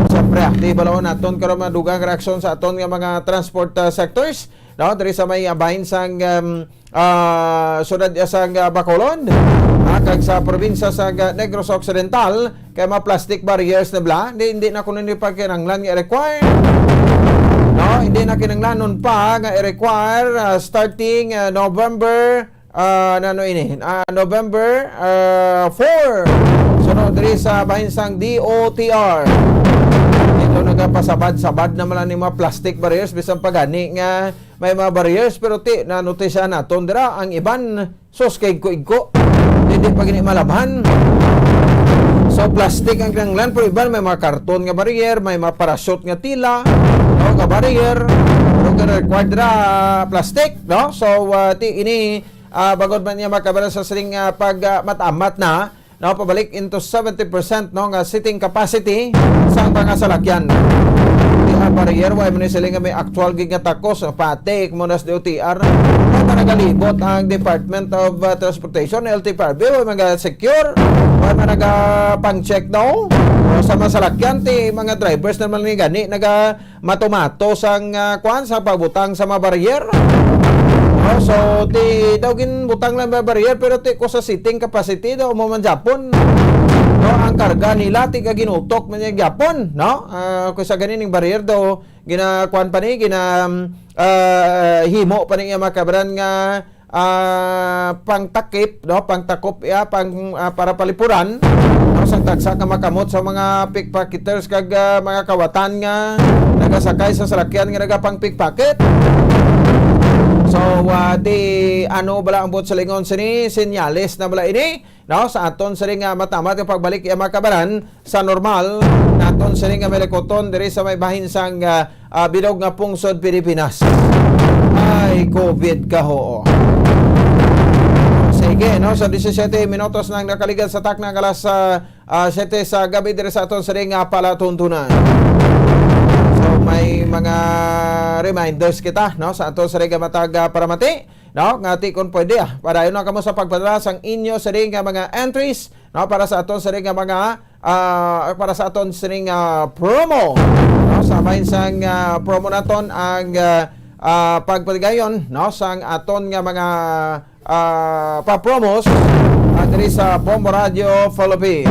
Siyempre, ah, di balaon naton karon madugang reaksyon sa aton nga mga transport, ah, sectors, no? Diri sa may, ah, bahin sang, um, ah, siyudad sang, ah, Bacolod, ah, kag sa probinsya sang, ah, Negros Occidental, kay mga plastic barriers na bala, hindi, hindi na kuno ni pa kinahanglan nga i-require. No, hindi na kinahanglanon pa nga i-require, ah, starting, ah, November, ah, nano ini, ah, November, ah, four. Suno diri sa bahin sang D O T R. Dito nagapasabad-sabad naman lang ni mga plastic barriers, bisan pa gani nga may mga barriers, pero ti, nanotisya naton dira, ang iban, sus, kay igko-igko. Hindi pa gini malabhan. So, plastic ang kinahanglan, pero iban may mga karton nga barrier, may mga parachute nga tila, no, nga barrier, pero gina-required ra plastic, no? So, ah, ti, ini, ah, bagod man niya makabara sa siling, ah, pag, ah, matamat na, no, pabalik into seventy percent, no, nga seating capacity sa mga salakyan. Di ang barrier, wa man sila nga may actual gid nga takos, no, patik mo nas D O T R. Kaya nagalibot ang Department of, uh, Transportation, L T F R B, wa man naga-secure, wa man naga-pang-check daw. O, sa mga salakyan, ti mga drivers naman ni gani, naga matumato sang, ah, kwan, sa pagbutang sa mga barrier. No? So, ti, daw ginbutang lang mga barrier, pero ti ko sa seating capacity daw mo man Japon. no, ang karga nila, ti ka ginutok man niya gyapon, no? Ah, kung sa ganin, ning barrier daw, gina-, kuwan pa ni, gina-, ah, himo pa ni iya mga kabaran nga, ah, pangtakip, no? Pangtakop iya, pang, ah, para palipuran, no? Sa tagsa ka makamot sa mga pickpocketers kag, ah, mga kawatan nga nagasakay sa salakyan nga nagapang-pickpocket. So, ah, di ano bala ang buot silingon sini? Senyales na bala ini, no? Sa aton sini nga matamat nga pagbalik iya mga kabaran sa normal, naton sini nga malikuton diri sa may bahin sang, ah, ah, bilog nga pungsod Pilipinas. Ay, COVID ka, ho. Sige, no? So, disisiete minutos nang nakaligad sa takna nga alas, ah, ah, siyete sa gabi diri sa aton sini nga palatuntunan. So, may mga reminders kita, no? Sa aton sini nga matag, ah, paramati, no? Nga ti kung pwede, ah, padayon na kamo sa pagpadala sang inyo sini nga mga entries, no? Para sa aton sini nga mga, ah, para sa aton sini nga promo, no? Sa bahin sang, ah, promo naton ang, ah, ah, pagpaligayon, no? Sang aton nga mga, ah, pa-promos, ah, diri sa Bombo Radio Philippines.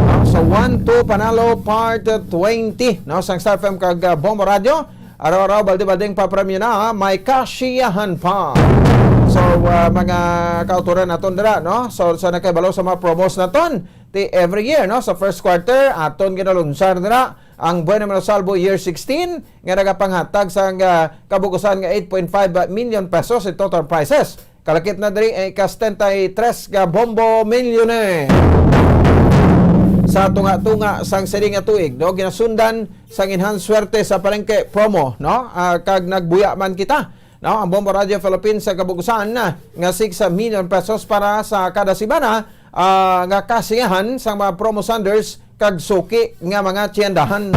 No? So, one two Panalo Part twenty, no? Sang Star F M kag, ah, Bombo Radio. Araw-araw, balde-baldeng papremyo na, may kasiyahan pa. So, ah, mga kautoran naton dira, no? So, sa nakahibalo sa mga promos naton, ti every year, no? Sa first quarter, aton ginalunsar dira ang Buena Mano Salvo Year sixteen, nga nagapanghatag sang, ah, kabug-usan nga eight point five million pesos in total prizes. Kalakip na diri ang ika-setenta y tres nga Bombo Millionaire. Sa tunga-tunga sang sini nga tuig, no, ginasundan sang Enhanced Swerte sa Palengke promo, no? Ah, kag nagbuya man kita, no? Ang Bombo Radio Philippines sa kabug-usan, ah, nga six million pesos para sa kada semana, ah, nga kasiyahan sang mga promo senders kag suki nga mga tiyendahan.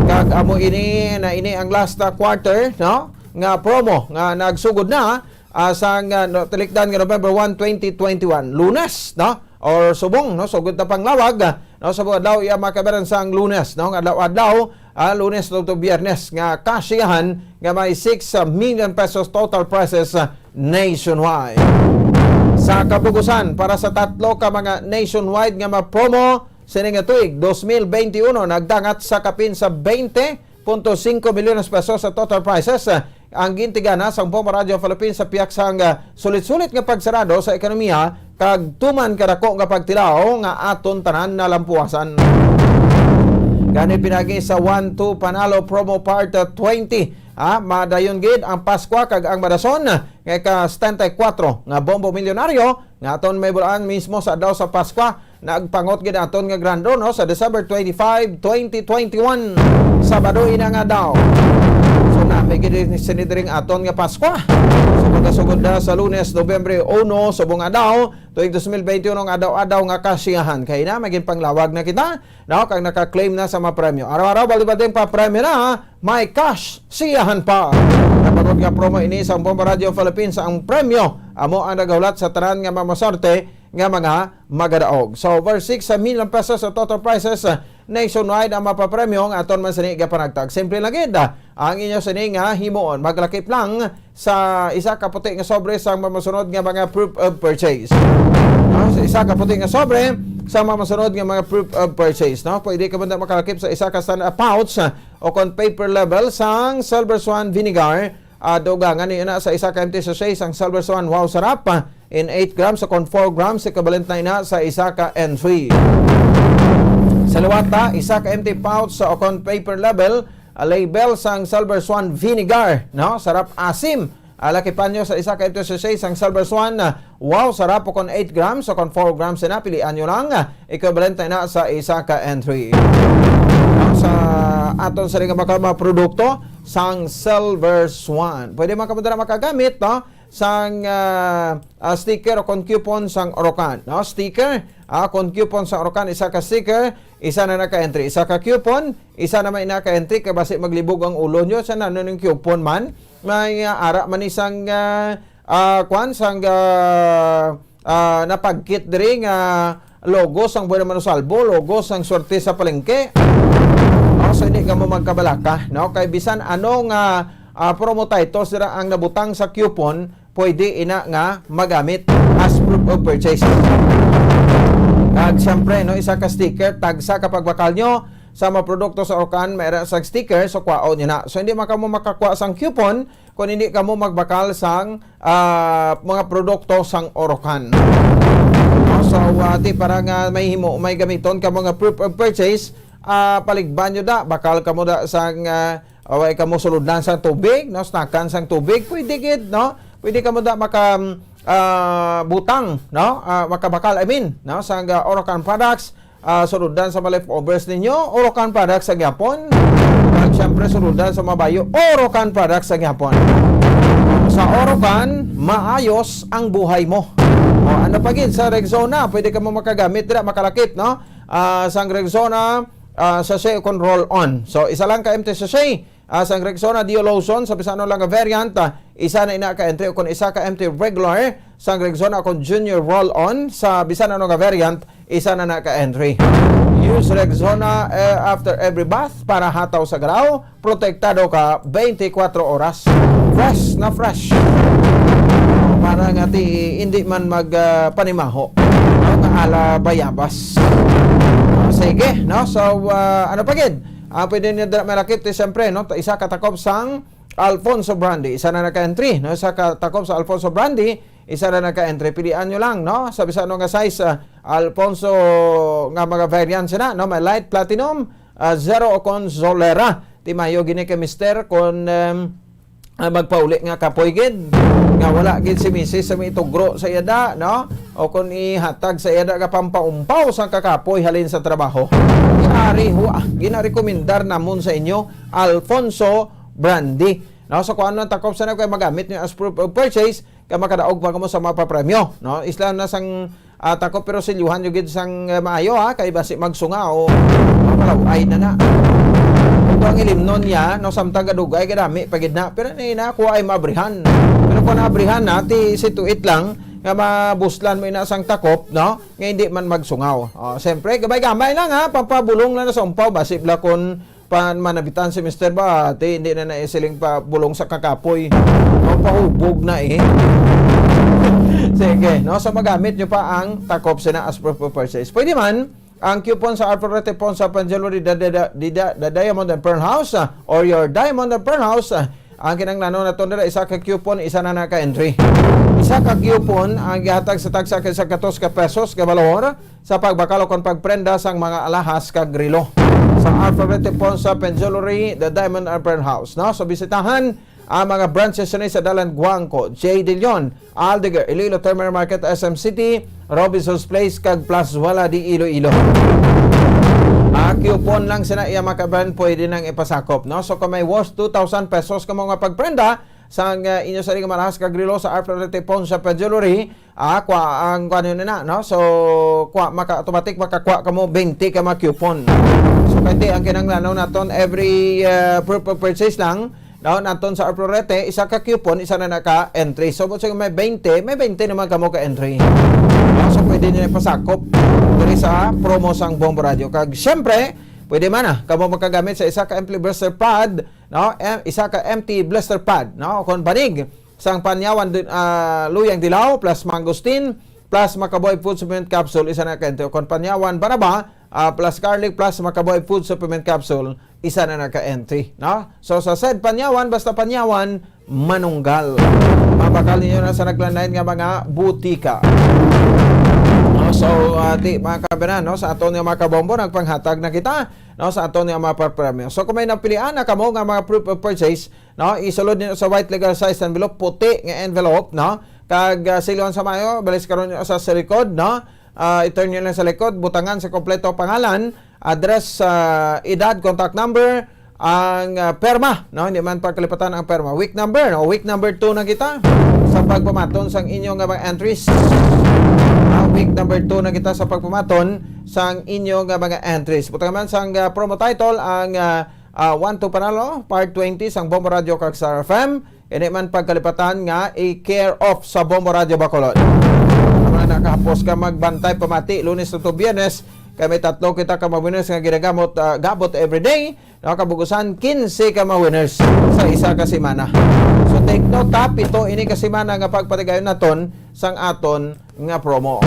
Kag amo ini na ini ang last, ah, quarter, no, nga promo nga nagsugod na, ah, sang, ah, no, tilikdan nga November one, twenty twenty-one, Lunes, no, or subong, no, sugod na panglawag, ah, no, subong adlaw iya mga kabaran sang Lunes, no, nga adlaw-adlaw, ah, Lunes to, to Biyernes nga kasiyahan nga may six million pesos total prizes, ah, nationwide. Sa kabug-usan, para sa tatlo ka mga nationwide nga mga promo sini nga tuig, dos mil benti uno, nagdangat sa kapin sa twenty point five milyones pesos sa total prizes, ah, ang gintigana sang Bombo Radio Philippines sa piyak sang, ah, sulit-sulit nga pagsarado sa ekonomiya kag tuman kadako nga pagtilaw nga aton tanan nalampuwasan. Gani pinagi sa One Two Panalo Promo Part twenty, ah, madayon gid ang Paskwa kag ang madason nga ika-setenta y kuwatro nga Bombo Milyonaryo nga aton mahibaluan mismo sa adlaw sa Paskwa. Nagpangot gid aton nga grand draw, no, sa December twenty-five, twenty twenty-one, Sabado ina nga adlaw. So, nami gid sini diri ang aton nga Paskwa. So, magasugod na sa Lunes, Nobyembre uno, subong adlaw, tuig dos mil benti uno, nga adlaw-adlaw nga kasiyahan. Kay na, magin panglawag na kita, no? Kag naka-claim na sa mga premyo. Araw-araw, balde-baldeng pa premyo na, may cash, siyahan pa. Napagod nga promo ini sa Bombo Radio Philippines. Ang premyo, amo ang nagahulat sa tanan nga mamaswerte nga mga magadaog. So, over six million pesos sa total prizes, ah, nationwide ang mapapremyo nga aton man sini gapanagtag. Simple lang gid, ah, ang inyo sini nga himuon. Maglakip lang sa isa ka puti nga sobre sa mamasunod nga mga proof of purchase. No? Sa isa ka puti nga sobre sa mamasunod nga mga proof of purchase, no? Pwede ka man makalakip sa isa ka stand-up pouch, ah, o kon paper level sang Silver Swan Vinegar, ah, dugangan niyo na sa isa ka empty sachet sang Silver Swan Wow Sarap, ah, in eight grams o kon four grams, equivalent na ina sa isa ka entry. Sa liwat, ah, isa ka empty pouch sa o kon paper level, ah, label sang Silver Swan Vinegar, no? Sarap asim. Ah, lakipan nyo sa isa ka empty sachet sang Silver Swan, ah, Wow Sarap o kon eight grams o kon four grams na, pilian nyo lang, ah, equivalent na ina sa isa ka entry. No? Sa aton sa rin nga mga, mga produkto sang Silver Swan. Pwede man kamo dira makagamit, no? Sang, ah, ah, sticker o kon coupon sang Orocan, no? Sticker, ah, kon coupon sang Orocan, isa ka sticker, isa na naka-entry, isa ka coupon, isa naman ina ka-entry, kay basi maglibog ang ulo nyo sa nano ning coupon man. May, ah, ara man isang, ah, ah, kwan, sang, ah, ah, napagkit diri nga logo sang Buena Mano Salvo, logo sang Swerte sa Palengke. Oh, so hindi kamo magkabalaka, no? Kay bisan ano nga, ah, promo titles dira ang nabutang sa coupon, pwede ina nga magamit as proof of purchase. Kag siyempre, no, isa ka sticker, tagsa ka pagbakal nyo sa mga produkto sa Orocan, may ra sa sticker, so kwaon nyo na. So, hindi man kamo makakuha sang coupon kung hindi kamo magbakal sang, ah, mga produkto sang Orocan. No? So, ah, ti para nga may himo, may gamiton ka mga proof of purchase, ah, paligban nyo da, bakal kamo da sang, ah, away kamo sulodnan sang tubig, no? Snackan sang tubig, pwede gid, no? Pwede kamo da maka, ah, butang, no? Ah, makabakal, I mean, no? Sang, ah, Orocan products, ah, sulodnan sa mga leftovers ninyo, Orocan products sa gyapon. Kag siyempre, sulodnan sa mga bayo, Orocan products sa gyapon. Sa Orocan, maayos ang buhay mo. O, ano pa gid sa Rexona, pwede kamo makagamit dira, makalakip, no? Ah, sang Rexona, ah, sachet kon roll-on. So, isa lang ka empty sachet, ah, sang Rexona Deo Lotion sa bisan ano lang nga variant, ah, isa na ina ka entry, o kon isa ka empty regular sang Rexona kon Junior Roll-On sa bisan ano nga variant, isa na na ka entry. Use Rexona, eh, after every bath para hataw sa galaw, protektado ka twenty-four oras. Fresh na fresh. Para nga ti, hindi man mag, ah, panimaho. No? Nga ala bayabas. Ah, sige, no? So, ah, ano pa gid? Ah, pwede niyo dira malakip ti siyempre, no? Ta-, isa ka takop sang Alfonso Brandy, isa na naka-entry, no? Isa ka takop sa Alfonso Brandy, isa na naka-entry. Pilian nyo lang, no? Sa bisan ano nga size, ah, Alfonso nga mga variants na, no? May light platinum, ah, zero o kon solera. Ti mayo gini kay mister kon, em, ah, magpauli nga kapoy gid. Nga wala gid si misis sa mitugro sa iyada, no? O kon ihatag sa iyada nga pampaumpaw sang kakapoy halin sa trabaho. Ari ho, ah, ginarekomendar namon sa inyo, Alfonso Brandy. No, so kung ano ang takop sa na kay magamit niyo as proof of purchase, kay makadaog pa kamo sa mapapremyo, no? Isla na sang, ah, takop, pero silyuhan nyo gid sang, eh, maayo, ha, kay basi magsunga o mapalaway na na. Ito ang ilimnon niya, no, samtang gadugay, gadami pa gid na. Pero ni na, kuha ay maabrihan. Pero kung naabrihan na, ti si tuit lang, nga mabuslan mo ina sang takop, no, nga hindi man magsungaw. Oh, siyempre, gamay-gamay lang, ha, pampabulong lang na sa umpaw, basi bla kung pan manabitan si mister ba, ti, hindi na na siling pa bulong sa kakapoy. No, pahubog na eh. Sige, no? So magamit nyo pa ang takop sina as proof of purchase. Pwede man, ang coupon sa Alfred Ponsa Panjewelry, the, the, the, the, the Diamond and Pearl House, ah, or your Diamond and Pearl House, ah, ang kinanglanon naton dira, isa ka coupon, isa na na ka entry. Isa ka coupon ang gihatag sa tagsa ka isa ka dos ka pesos ka balor sa pagbakal o kon pagprenda sang mga alahas kag relo. Sa Alphabet Ponsa Penjolery, The Diamond and Pearl House, no? So, bisitahan ang mga branches ni sa Dalan Guangco, J. De Leon, Aldeguer, Iloilo Terminal Market, S M City, Robinson's Place, kag Plazuela de Iloilo. Ah, coupon lang sila iya makaban, pwede nang ipasakop, no? So, kung may worth two thousand pesos ka mga pagprenda, sang, ah, inyo sa mga alahas kag relo sa Alphabet Ponsa Penjolery, Ah, kwa ang kuan yun na, no? So, kwa, maka, automatic makakuha kamo twenty ka mga coupon. So, kay ti, ang kinanglanon naton, every, uh, proof of purchase lang, no, naton sa Alprorete, isa ka coupon, isa na naka entry. So, kung may twenty, may twenty naman kamo ka entry. No? So, pwede nyo ipasakop diri sa promo sang Bombo Radio. Kag, syempre, pwede man, ah, kamo makagamit sa isa ka empty blister pad, no? Em, isa ka empty blister pad, no? Kung banig, sang Panyawan, ah, Luyang Dilaw, plus Mangosteen, plus Makaboy Food Supplement Capsule, isa na ka entry. Kung Panyawan Banaba, ah, plus Garlic, plus Makaboy Food Supplement Capsule, isa na na ka entry, no? So, sa said Panyawan, basta Panyawan, manunggal. Mabakal ninyo na sa naglanlain nga mga butika. No? So, ah, ti, mga kabanan, no? Sa aton nga mga kabombo, nagpanghatag na kita, no? Sa aton nga mga papremyo. So, kung may napilian na kamo nga mga proof of purchase, no? Isulod ninyo sa white legal size envelope, puti nga envelope, no? Kag, ah, silyon sa mayo, balis karon nyo sa, sa likod, no? Ah, i-turn nyo lang sa likod, butangan sa kompleto pangalan, address, ah, edad, contact number, ang, ah, perma, no? Hindi man pagkalipatan ang perma. Week number, no? Week number two na kita sa pagpamaton sang inyo nga mga entries. Ah, week number two na kita sa pagpamaton sang inyo nga mga entries. Butangan man sang, ah, promo title ang, ah, ah, One to Panalo, Part twenty sang Bombo Radio kag Star F M. Ini man pagkalipatan nga i-care of sa Bombo Radio Bacolod. Mga nakahapos ka magbantay pamati, Lunes to Biyernes, kay may tatlo kita ka mga winners nga ginagamot, ah, gabot everyday. No, kabugusan, quince ka mga winners sa isa ka semana. So take note, ha, pito ini ka semana nga pagpatigayon naton sang aton nga promo.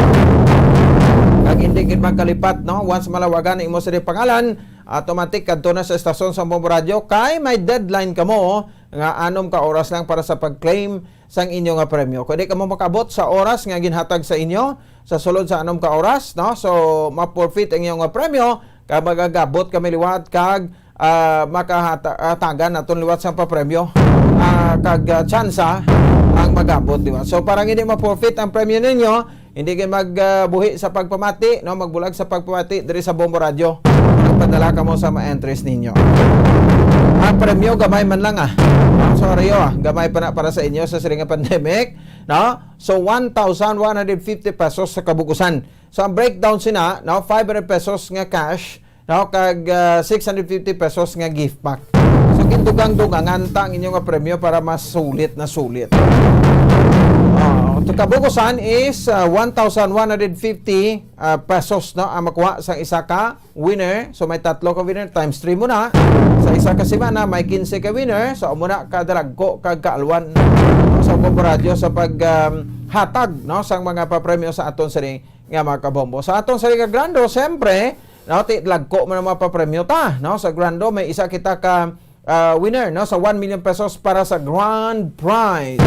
Hindi gid magkalipat, no? Once malawagan ang imo sini pangalan, automatic kadto na sa estasyon sa Bombo Radio kay may deadline kamo nga anom ka oras lang para sa pag-claim sang inyo nga premyo. Kung di kamo makaabot sa oras nga ginhatag sa inyo, sa sulod sa anom ka oras, no? So, ma-forfeit ang inyo nga premyo, kag magagabot kami liwat kag, ah, makahata-, ah, tagan naton liwat sang papremyo, ah, kag, ah, tsansa ang magabot, di ba? So, para hindi ma-forfeit ang premyo ninyo, hindi kayo magbuhi sa pagpamati, no? Magbulag sa pagpamati diri sa Bombo Radio. Magpadala kamo sa mga entries ninyo. Ang premyo, gamay man lang, ah. Ang sorry, ah, gamay pa na para sa inyo sa siring nga pandemic, no? So, one thousand one hundred fifty pesos sa kabugusan. So, ang breakdown sina, no, five hundred pesos nga cash, no, kag, ah, six hundred fifty pesos nga gift pack. So, gindugang-dugangan ta ang inyo nga premyo para mas sulit na sulit. Ah, ang kabugusan is, ah, one thousand one hundred fifty, ah, pesos, no, ang makuha sa isa ka winner. So, may tatlo ka winner, times three mo na. Sa isa ka semana, may quince ka winner. So, amo na kadalagko kag kaalwan sa Bombo Radio sa pag, um, hatag, no, sang mga papremyo sa aton sini nga mga kabombo. Sa aton sini nga grand draw, siyempre, no, ti lagko man ang mga papremyo ta, no? Sa grand draw, may isa kita ka, ah, winner, no, sa one million pesos para sa grand prize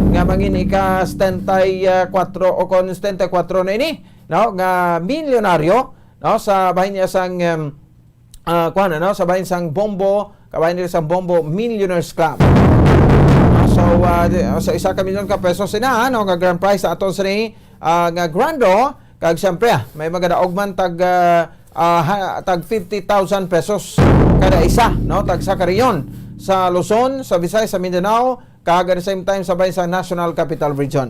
nga mangin ika setenta y cuatro o kon setenta y cuatro na ini, no, nga milyonaryo, no, sa bahin niya sang, um, ah, kuwan, ano, sa bahin sang Bombo, kabahin nila sang Bombo Millionaires Club. No, so, ah, di, sa isa ka milyon ka pesos sina, ano, nga grand prize sa aton sini, ah, nga grand draw, kag siyempre, ah, may magadaog man tag, ah, ah, ha-, tag fifty thousand pesos kada isa, no, tag sa Carion, sa Luzon, sa Visayas, sa Mindanao, kag at the same time sa bahin sa National Capital Region.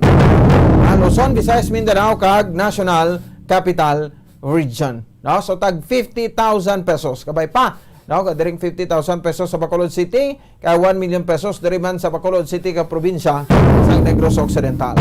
Ang Luzon, Visayas, Mindanao, kag National Capital Region. No? So, tag fifty thousand pesos. Kabay pa, no? Diring fifty thousand pesos sa Bacolod City, kay one million pesos diri man sa Bacolod City ka probinsya sa Negros Occidental.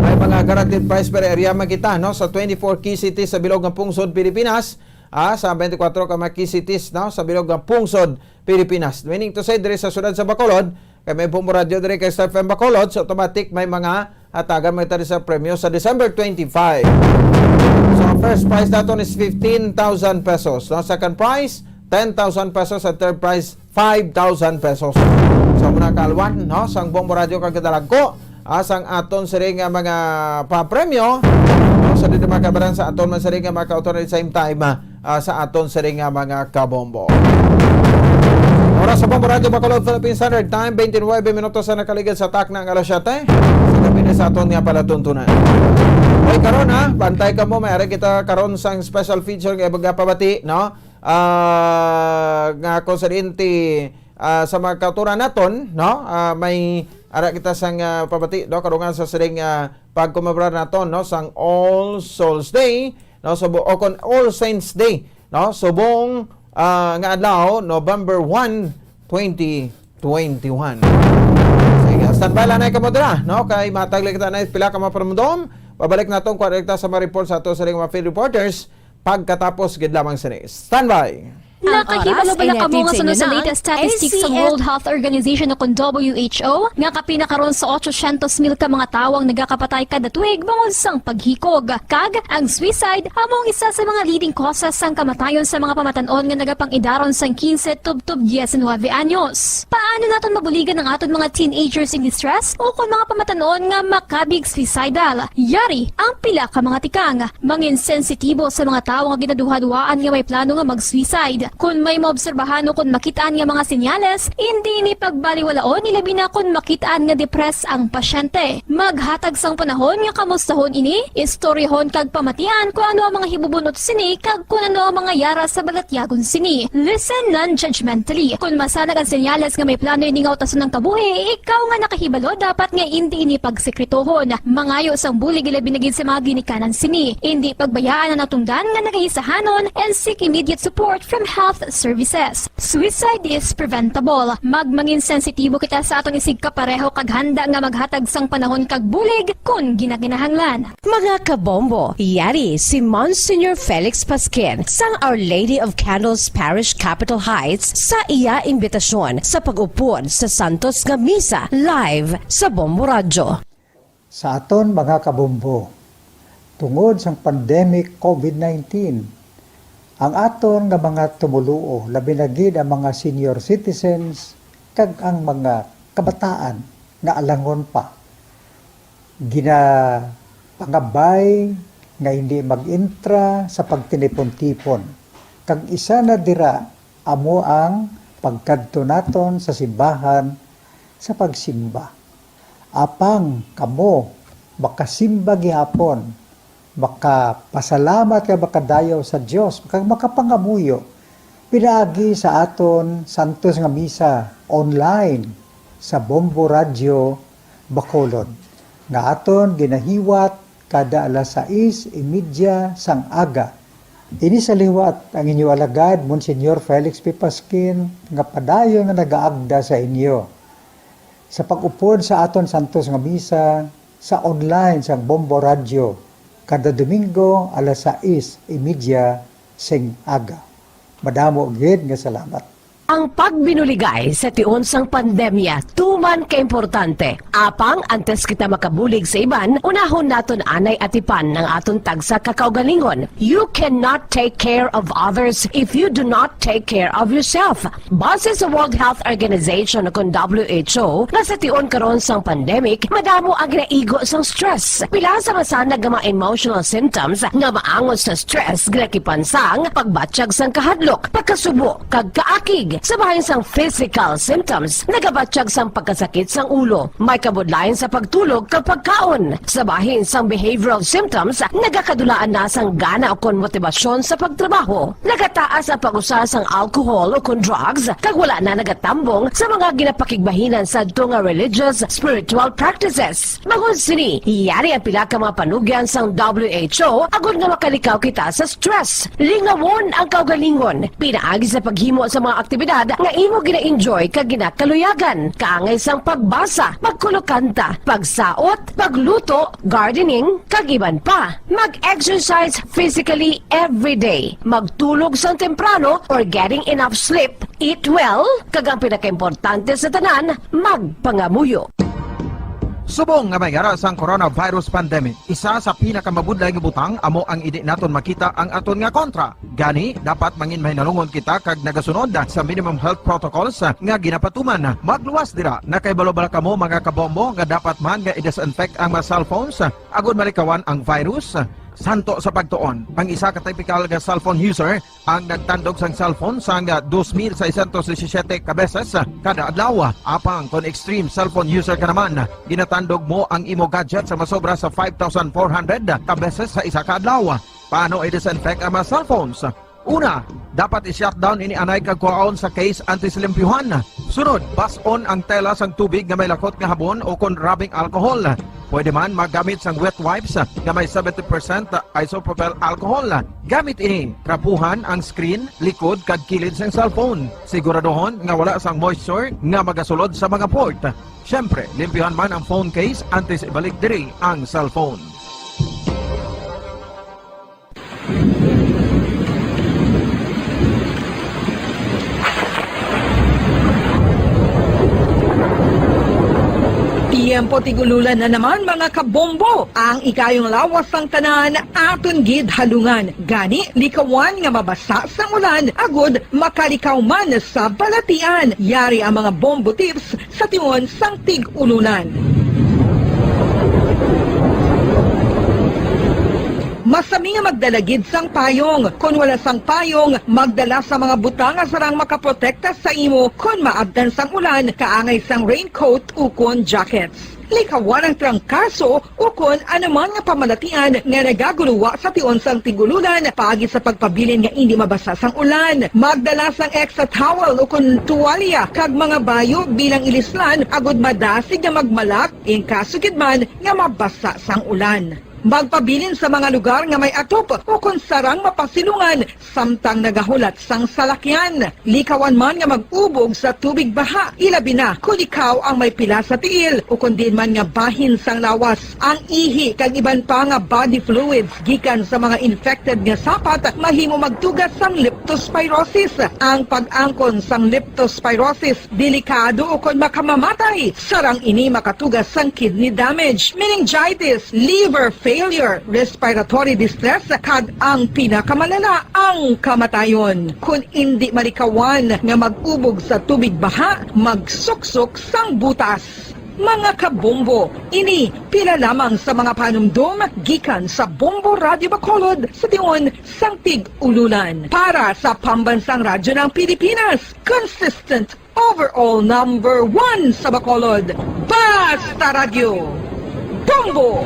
May mga guaranteed prize per area man kita, no? Sa twenty-four key cities sa bilog nga pungsod Pilipinas, ah, sa twenty-four ka mga key cities, no, sa bilog nga pungsod Pilipinas. Meaning to say, diri sa siyudad sa Bacolod, kay may Bombo Radio diri kay Star F M Bacolod, so automatic may mga hatagan mo ito sa premyo sa December twenty-five. So, ang first prize naton is fifteen thousand pesos. No? Second prize, ten thousand pesos. At third prize, five thousand pesos. So, muna kalwan, no? Sang Bombo Radio kag kadalagko, ah, sang aton sini nga mga papremyo, no? Sa dito makabaran sa aton man sini nga mga kautoran at same time, ah, ah, sa aton sini nga mga kabombo. Oras sa Bombo Radio Bacolod, Philippine Standard Time, twenty-nine minutos sa nakaligid sa takna nga alas siyete. Sa gabi na sa aton nga palatuntunan. Oy, karon, ha, bantay ka mo, may ari kita karon sang special feature nga ibaga pabati, no? Ah, nga konsidente, ah, sa mga kautoran naton, no? Ah, may ara kita sang, ah, pabati, no? Karungan sa sining, ah, pagkomemora naton, no? Sang All Souls Day, no? Subo-, o kon All Saints Day, no? Subong, ah, nga adlaw, November one, twenty twenty-one. Sige, standby lang na kamo dira, no? Kay matag lang kita na pila ka mga panumdom. Pabalik naton kuha kita sa mga report sa ato sa mga field reporters pagkatapos gid lamang sini. Standby! Nakahibalo bala kamo nga sunod sa latest statistics sa World Health Organization o kon W H O nga kapin na karon sa otsosyentos mil ka mga tawo ang nagakapatay kada tuig bangod sang paghikog? Kag ang suicide amo ang isa sa mga leading causes sang kamatayon sa mga pamatan-on nga nagapangidaron sang quince tubtob diecinuebe anyos. Paano naton mabuligan ang aton mga teenagers in distress o kon mga pamatan-on nga makabig suicidal? Yari ang pila ka mga tikang. Mangin sensitibo sa mga tawo nga ginaduhaduhaan nga may plano nga mag-suicide. Kon may maobserbahan o kon makit-an nga mga senyales, indi ini pagbaliwalaon, ilabi na kon makit-an nga depressed ang pasyente. Maghatag sang panahon nga kamustahon ini, istoryahon kag pamatian kon ano ang mga hibubun-ot sini kag kon ano ang mga yara sa balatyagon sini. Listen non-judgmentally. Kon masanag ang senyales nga may plano ini nga utason ang kabuhi, ikaw nga nakahibalo dapat nga indi ini pagsekretohon. Mangayo sang bulig ilabi na gid sa mga ginikanan sini. Indi pagbayaan ang natungdan nga nagaisahanon and seek immediate support from health services. Suicide is preventable. Magmangin sensitibo kita sa aton isigkapareho kag handa nga maghatag sang panahon kag bulig kon ginakinahanglan. Mga kabombo, yari si Monsignor Felix Pasquin sang Our Lady of Candles Parish, Capitol Heights sa iya imbitasyon sa pag-upod sa santos nga misa live sa Bombo Radyo. Sa aton mga kabombo, Tungod sang pandemic COVID nineteen, ang aton nga mga tumoluo, labi na gid ang mga senior citizens kag ang mga kabataan nga alangon pa, ginapangabay nga hindi mag-intra sa pagtinipon-tipon, kag isa na dira amo ang pagkadto naton sa simbahan sa pagsimba. Apang kamo makasimba gihapon, makapasalamat kag makadayaw sa Dios, kag makapangamuyo pinaagi sa aton santos nga misa online sa Bombo Radio Bacolod, nga aton ginahiwat kada alas sais y media sang aga. Ini sa liwat ang inyo alagad, Monsignor Felix P. Pasquin, nga padayon nga nagaagda sa inyo sa pag-upod sa aton santos nga misa sa online sang Bombo Radio kada Domingo alas sais y media sing aga. Madamo gid nga salamat. Ang pagbinuligay sa tion sang pandemya tuman ka importante. Apang antes kita makabulig sa iban, unahon naton anay atipan ang aton tagsa ka kaugalingon. You cannot take care of others if you do not take care of yourself. Base sa World Health Organization o kon W H O, nga sa tion karon sang pandemic, madamo ang ginaigo sang stress. Pila sa masanag nga mga emotional symptoms nga maangot sa stress ginakipan sang pagbatyag sang kahadlok, pagkasubo, kag kaakig. Sa bahin sang physical symptoms, nagabatyag sang pagkasakit sang ulo, may kabudlayan sa pagtulog kag pagkaon. Sa bahin sang behavioral symptoms, nagakadulaan na sang gana ukon motibasyon sa pagtrabaho. Nagataas ang pag-usa sang alcohol ukon drugs, kag wala na nagatambong sa mga ginapakigbahinan sadto nga religious, spiritual practices. Bangod sini, yari ang pila ka mga panugyan sang W H O agod nga makalikaw kita sa stress. Lingawon ang kaugalingon pinaagi sa paghimo sa mga aktibidad nga imo gina-enjoy kag ginakaluyagan, kaangay sang pagbasa, pagkulokanta, pagsaot, pagluto, gardening, kag iban pa. Mag-exercise physically every day. Magtulog sang temprano or getting enough sleep. Eat well, kag ang pinakaimportante sa tanan, magpangamuyo. Subong nga may yara sang coronavirus pandemic, isa sa pinakamabudlay nga butang amo ang indi naton makita ang aton nga kontra. Gani, dapat mangin mahinalungon kita kag nagasunod sa minimum health protocols nga ginapatuman. Magluwas dira, nakahibalo bala kamo, mga kabombo, nga dapat man nga i-disinfect ang mga cellphones agod malikawan ang virus? Santo sa pagtuon, ang isa ka typical nga cellphone user ang nagtandog sang cellphone sang dos mil seiscientos disisiyete ka beses kada adlaw. Apang kon extreme cellphone user ka naman, ginatandog mo ang imo gadget sa masobra sa five thousand four hundred ka beses sa isa ka adlaw. Paano i-disinfect ang mga cellphones? Una, dapat i-shutdown ini anay kag kuhaon sa case antes limpyuhan. Sunod, bas-on ang tela sang tubig nga may lakot nga habon o kon rubbing alcohol. Pwede man maggamit sang wet wipes nga may seventy percent isopropyl alcohol. Gamit ini, trapuhan ang screen, likod, kag kilid sang cellphone. Siguraduhon nga wala sang moisture nga magasulod sa mga port. Siyempre, limpyuhan man ang phone case antes ibalik diri ang cellphone. Tiyempo tig-ululan na naman, mga kabombo. Ang ikayong lawas sang tanan aton gid halungan. Gani, likawan nga mabasa sang ulan agud makalikaw man sa balatian. Yari ang mga bombo tips sa tion sang tig-ululan. Masami nga magdala gid sang payong. Kon wala sang payong, magdala sa mga butang nga sarang makaprotekta sa imo kon maabtan sang ulan, kaangay sang raincoat ukon jackets. Likawan ang trangkaso ukon anuman nga pamalatian nga nagaguluwa sa tion sang tig-ululan paagi sa pagpabilin nga indi mabasa sang ulan. Magdala sang extra towel ukon tuwalya kag mga bayo bilang ilislan agud madasig nga magmalak in kaso gid man nga mabasa sang ulan. Magpabilin sa mga lugar nga may atop ukon sarang mapasilungan samtang nagahulat sang salakyan. Likawan man nga mag-ubog sa tubig baha, ilabi na kon ikaw ang may pila sa tiil ukon diin man nga bahin sang lawas. Ang ihi kag iban pa nga body fluids gikan sa mga infected nga sapat mahimo magtuga sang leptospirosis. Ang pag-angkon sang leptospirosis delikado ukon makamamatay, sarang ini makatuga sang kidney damage, meningitis, liver failure, failure, respiratory distress, kag ang pinakamalala, ang kamatayon. Kon indi malikawan nga mag-ubog sa tubig baha, magsuksok sang butas. Mga kabombo, ini pila lamang sa mga panumdom gikan sa Bombo Radio Bacolod sa tion sang Tig-Ululan. Para sa Pambansang Radyo ng Pilipinas, consistent overall number one sa Bacolod. Basta Radyo, Bombo!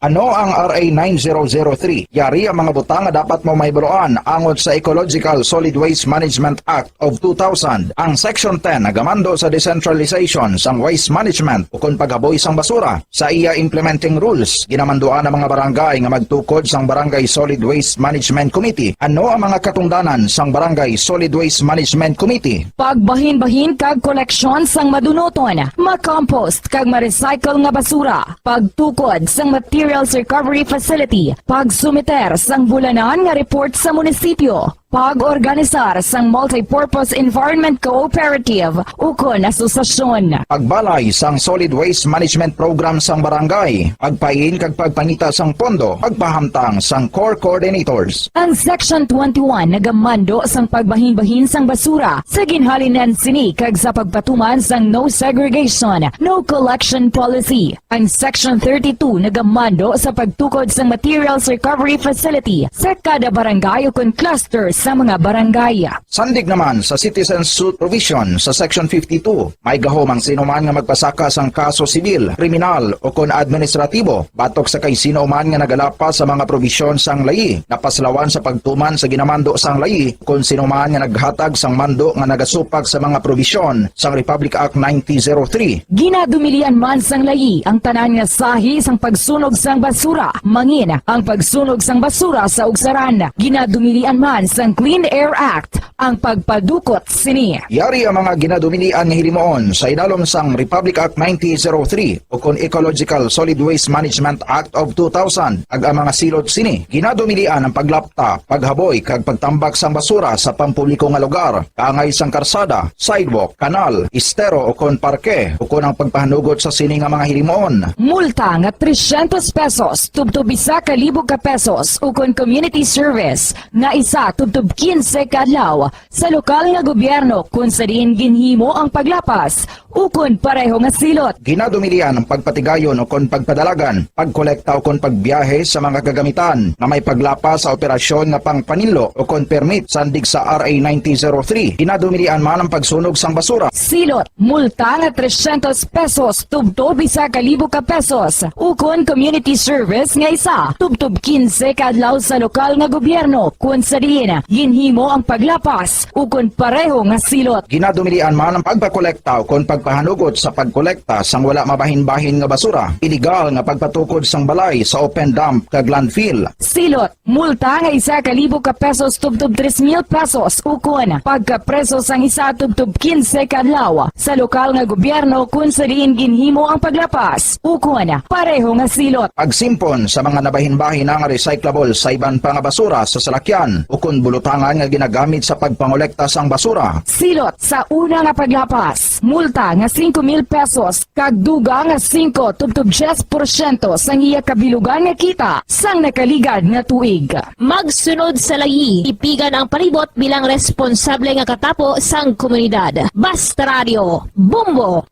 Ano ang R A nine zero zero three? Yari ang mga butang nga dapat mo mahibaluan angot sa Ecological Solid Waste Management Act of two thousand. Ang Section ten nagamando sa decentralization sang waste management ukon paghaboy sang basura. Sa iya implementing rules, ginamanduan ang mga barangay nga magtukod sang Barangay Solid Waste Management Committee. Ano ang mga katungdanan sang Barangay Solid Waste Management Committee? Pagbahinbahin kag koleksyon sang madunuton, makompost kag ma-recycle nga basura, pagtukod sang materials recovery facility, pagsumiter sang bulanan nga report sa munisipyo, pag-organisar sang multipurpose environment cooperative ukon asosasyon. Pagbalay sang solid waste management program sang barangay, pagpain kag pagpangita sang pondo, pagpahamtang sang core coordinators. Ang Section twenty-one nagamando sang pagbahinbahin sang basura sa ginhalinan sini kag sa pagpatuman sang no segregation, no collection policy. Ang Section thirty-two nagamando sa pagtukod sang materials recovery facility sa kada barangay ukon cluster sa mga barangay. Sandig naman sa citizen suit provision sa Section fifty-two, may gahom ang sinuman nga magpasaka sang kaso sibil, kriminal, ukon administratibo batok sa kay sino man nga nagalapas sa mga probisyon sang layi, napaslawan sa pagtuman sa ginamando sang layi, kon sino man nga naghatag sang mando nga nagasupak sa mga probisyon sang Republic Act nineteen oh three. Ginadumilian man sang layi ang tanan nga sahi sang pagsunog sang basura, mangin ang pagsunog sang basura sa ugsaran. Ginadumilian man sang Clean Air Act ang pagpadukot sini. Yari ang mga ginadumilian nga hilimuon sa idalom sang Republic Act nineteen oh three ukon Ecological Solid Waste Management Act of two thousand, kag ang mga silot sini. Ginadumilian ang paglapta, paghaboy, kag pagtambak sang basura sa pampubliko nga lugar, kaangay sang karsada, sidewalk, kanal, estero, ukon parke, ukon ang pagpahanugot sa sini nga mga hilimuon. Multa nga trescientos pesos tubtob isa ka libo ka pesos, ukon community service nga isa tubtob quince ka adlaw sa lokal nga gobyerno kon sa diin ginhimo ang paglapas ukon pareho nga silot. Ginadumilian ang pagpatigayon ukon pagpadalagan, pagkolekta ukon pagbiyahe sa mga kagamitan nga may paglapas sa operasyon nga pangpaninlo ukon permit sandig sa R A nineteen oh three. Ginadumilian man ang pagsunog sang basura. Silot, multa nga trescientos pesos tubtob isa ka libo ka pesos, ukon community service nga isa tubtob quince ka adlaw sa lokal nga gobyerno kon sa diin ginhimo ang paglapas ukon pareho nga silot. Ginadumilian man ang pagpakolekta ukon pagpahanugot sa pagkolekta sang wala mabahin-bahin nga basura, iligal nga pagpatukod sang balay sa open dump kag landfill. Silot, multa nga isa ka libo ka pesos tubtob tres mil pesos, ukon pagkapreso sang isa tubtob quince ka adlaw sa lokal nga gobyerno kon sa diin ginhimo ang paglapas, ukon pareho nga silot. Pagsimpon sa mga nabahin-bahin nga recyclable sa iban pa nga basura sa salakyan ukon bulutangan nga ginagamit sa pagpangolekta sang basura. Silot sa una nga paglapas, multa nga singko mil pesos kag dugang nga singko tubtob diyes porsyento sang iya kabilugan nga kita sang nakaligad nga tuig. Magsunod sa layi, tipigan ang palibot bilang responsable nga katapo sang komunidad. Basta Radio, Bombo!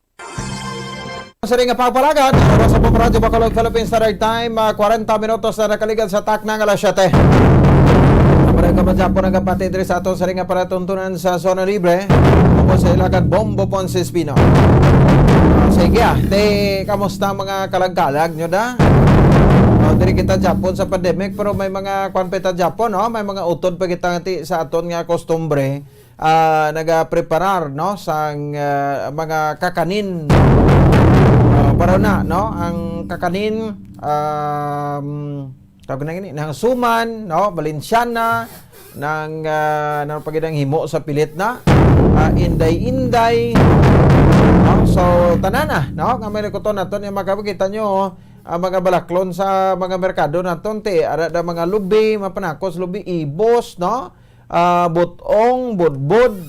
Sa ring nga pagpalagad, oras sa Bombo Radyo Bacolod, Philippine Standard Time, ah, kwarenta minutos na nakaligad sa takna nga alas siyete. Maray ka pa dyan po nagapati diri sa aton sa ring nga palatuntunan sa Zona Libre. Ako sa ilagan, Bombo Ponce Espino. Ah, sige, ah. Te, kamusta mga kalagkalag nyo da? Oh, diri kita Japon sa pandemic, pero may mga kwan pa ta Japon, no? May mga utod pa kita nga ti sa aton nga kostumbre. Ah, nagapreparar, no, sang, ah, mga kakanin. Ah, pero na, no, ang kakanin, um, tawag na gini, nang suman, no, Valenciana, nang, ah, ano pa gid ang himo sa pilit na, ah, inday-inday, no? So, tanan na, no? Nga may likuton naton, yung makakita nyo, ah, mga balaklon sa mga merkado naton, ti, ara da mga lubi, mapanakos lubi, ibos, no? Ah, butong, budbod.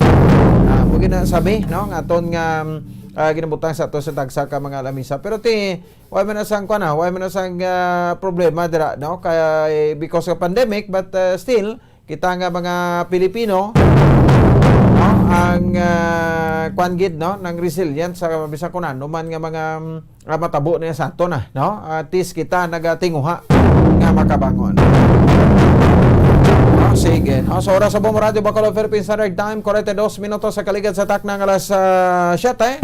Ah, mo gina sabi, no? Nga aton nga, mm, ah, ginabutang sa ato sa tagsa ka mga lamisa. Pero ti, wala man na sang, kuwan na, wala man na sang, ah, problema dira, no? Kay, because of pandemic, but, ah, still, kita nga mga Pilipino, no? Ang, ah, kuwan gid, no? Nang resilient sa bisan kung ano man nga mga, mm, ah, matabo niya sa ato na, no? At least kita nagatinguha nga makabangon. Oh, sige. Oh, sa oras sa Bombo Radio Bacolod, Philippine Standard Time, forty-two minutos sa kaligad sa takna nga alas, ah, siyete.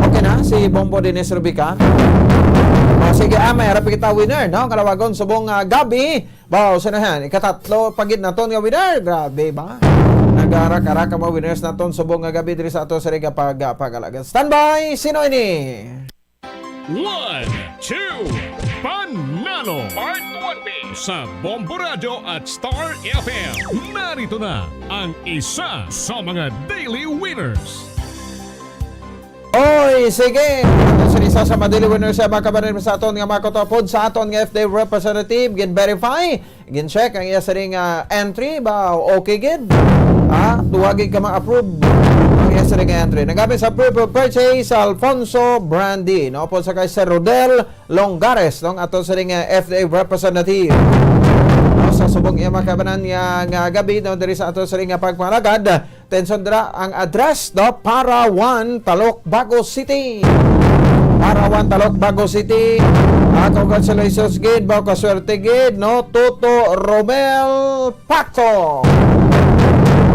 Okay na, si Bombo Dennis Rubica. Oh, sige, ah, may harap kita winner, no? Kalawagon subong, ah, gabi. Ba, sa nahan, ikatatlo pa gid naton nga winner. Grabe ba? Nagarak-arak ang mga winners naton subong nga gabi diri sa ato sa Riga pag, pag-alagad. Standby, sino ini? One, two, Panalo! Part twenty sa Bombo Radyo at Star F M. Narito na ang isa sa mga daily winners. Oy, sige. Ato sa isa sa mga daily winners sa mga kababayan sa aton nga mga katapod sa aton nga F D A representative, gin-verify, gin-check ang iya sining, ah, entry ba okay gid. Ah, duha gid ka ma-approve ang iya sining entry. Nagamit sa proof of purchase, Alfonso Brandy, no? Upod sa kay Sir Rodel Longares, no? Ato sining, ah, F D A representative. No, sa subong iya mga kababayan nga, nga gabi, no, diri sa ato sining nga pagpangalagad, atensyon dira ang address, no? Parawan, Talok, Bago City. Parawan, Talok, Bago City. Ah, congratulations gid, ba, kaswerte gid, no? Toto Romel Pacto.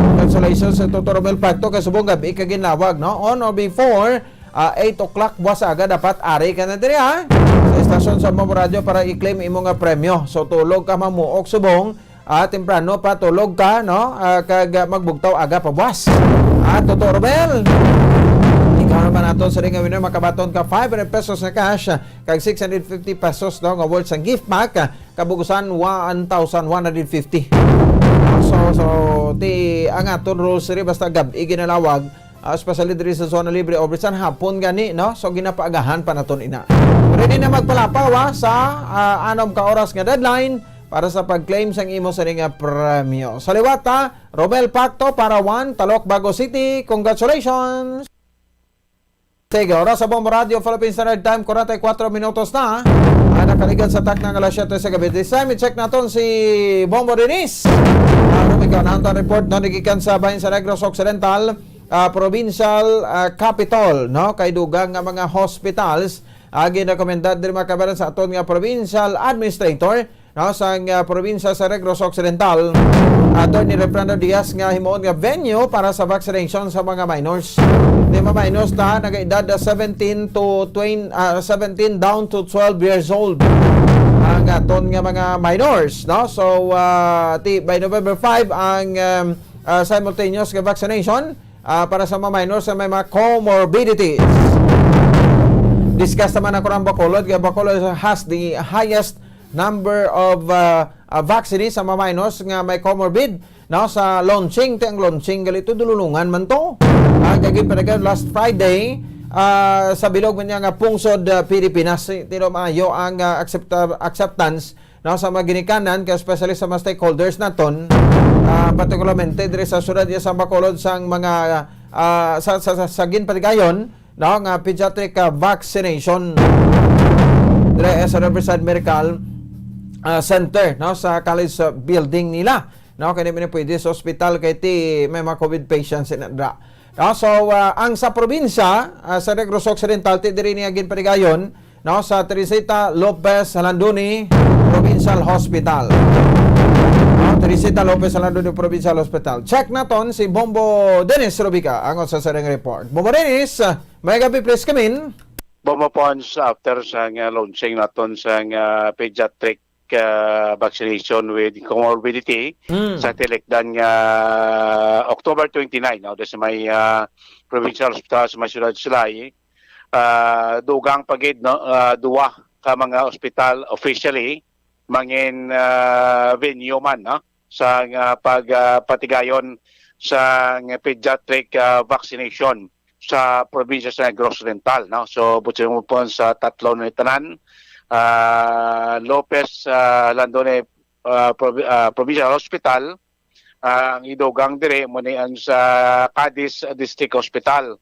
Congratulations sa Toto Romel Pacto, kay subong gabi ka ginawag, no? On or before, ah, eight o'clock buwas aga dapat ari ka na diri, ha? Sa estasyon sa Bombo Radyo para i-claim imo nga premyo. So, tulog ka mamuok subong, ah, temprano pa tulog ka, no? Ah, kag, ah, magbugtaw aga pa buwas. Ah, Toto Romel, ikaw naman ato sa ring winner, makabaton ka five hundred pesos na cash, ah, kag six hundred fifty pesos, no, nga worth sang gift pack, ah, kabugusan one thousand one hundred fifty. So, so, ti, ang aton rules diri, basta gab-i ginalawag, ah, especially diri sa Zona Libre o bisan hapon gani, no? So, ginapaagahan pa naton ina. Ready na magpalapaw, ah, sa, ah, anom ka oras nga deadline para sa pag-claim sang imo sining nga premyo. Sa liwat, ah, Romel Pacto, Parawan, Talok, Bago City. Congratulations! Sige, oras sa Bombo Radio Philippine Standard Time, forty-four minutos na. Ah, nakaligad sa takna nga alas siyete sa gabi. This time, i-check naton si Bombo Dennis. Ah, kung ikaw na ang report, no, nagikan sa bahin sa Negros Occidental, ah, provincial, ah, capital, no? Kay dugang nga mga hospitals, ah, ginakomenda diri, mga kababayan, sa aton nga provincial administrator, no, sang, ah, probinsya sa Negros Occidental, Attorney Refrando Diaz, nga himuon nga venue para sa vaccination sa mga minors. Di, mga minors ta, nagaedad na seventeen to twenty, ah, seventeen down to twelve years old ang aton nga mga minors, no? So, ah, ti, by November five ang, um, ah, simultaneous nga vaccination, ah, para sa mga minors na may mga comorbidities. Discuss naman ako ng Bacolod, kaya Bacolod has the highest number of, uh, uh, vaccinees sa mga minors nga may comorbid, no, sa launching. Ti ang launching gali to, dululungan man to. Ah, kay ginpadayon last Friday, ah, sa bilog man niya nga pungsod, ah, Pilipinas. Ti, maayo ang, ah, accepta-, acceptance, no, sa mga ginikanan, kay especially sa mga stakeholders naton, ah, partikularmente diri sa siyudad sa Bacolod, sang mga, ah, sa, sa, sa, sa ginpadayon, no, nga pediatric, ah, vaccination dire sa Riverside Medical, ah, Center, no, sa college, ah, building nila, no, kay di man pwede sa ospital kay ti may mga COVID patients na dra. No, so, ah, ang sa probinsya, ah, sa Negros Occidental, ti diri niya ginpadayon, no, sa Teresita Lopez Landoni Provincial Hospital. No, Teresita Lopez Landoni Provincial Hospital. Check naton si Bombo Dennis Rubica ang sa sarang report. Bombo Dennis, ah, may gabi, please come in. Bombo Pons, after sa nga launching naton sa nga pediatric, ah, vaccination with comorbidity Mm. sa tilikdan nga October twenty-nine, no, sa may, ah, provincial hospital sa may siyudad Silay, ah, dugang pa gid, no, ah, duwa ka mga ospital officially mangin, ah, venue man, no, sa nga pag, ah, patigayon sa nga pediatric, ah, vaccination sa probinsya sa Negros Oriental, no. So, buti mo po sa tatlo na tanan, ah, Lopez, ah, Landone, ah, Provi-, ah, Provincial Hospital, ah, ang idugang dire mo ni ang sa Cadiz District Hospital.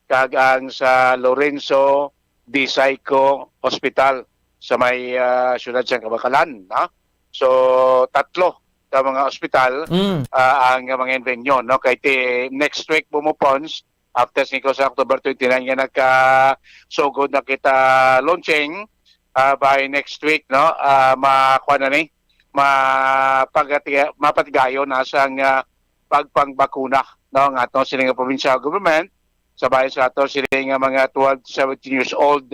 kag ang sa Lorenzo de Saico Hospital sa may, ah, siyudad sa Kabacalan, no? So, tatlo ka mga ospital, Mm. ah, ang mga venue, no? Kay ti next week, Bumo Pons, after singko sa October twenty-nine nga nagkasugod na kita launching, ah, by next week, no? Ah, makuha na ni, mapagati-, mapatigayon na sang, ah, pagpangbakuna, no? Nga ato sini nga provincial government, sa bahin sa ato sini nga mga twelve to seventeen years old,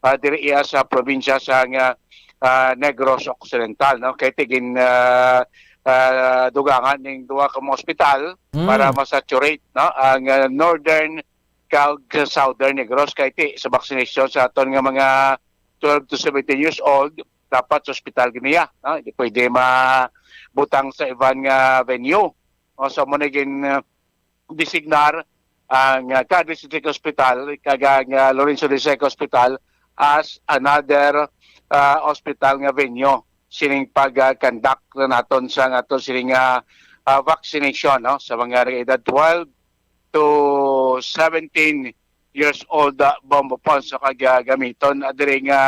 ah, diri iya sa probinsya sa nga, ah, Negros Occidental, no? Kay tigin, ah, ah, dugangan ning duha ka mga ospital Mm. para ma-saturate, no? Ang, ah, northern kag southern Negros kay ti sa vaccination sa aton nga mga twelve to seventeen years old, dapat sa ospital giniya, no? Hindi pwede mabutang sa iban nga venue. O, so mo na gin, ah, designar ang, ah, Cadiz District Hospital kag ang, ah, Lorenzo de Seco Hospital as another, ah, hospital nga venue sining pag, ah, conduct na naton sa aton sining, ah, ah, vaccination, no, sa mga nag-edad twelve to seventeen years old, ah, Bombo Pons, sa kag, ah, gamiton, ah, diri nga,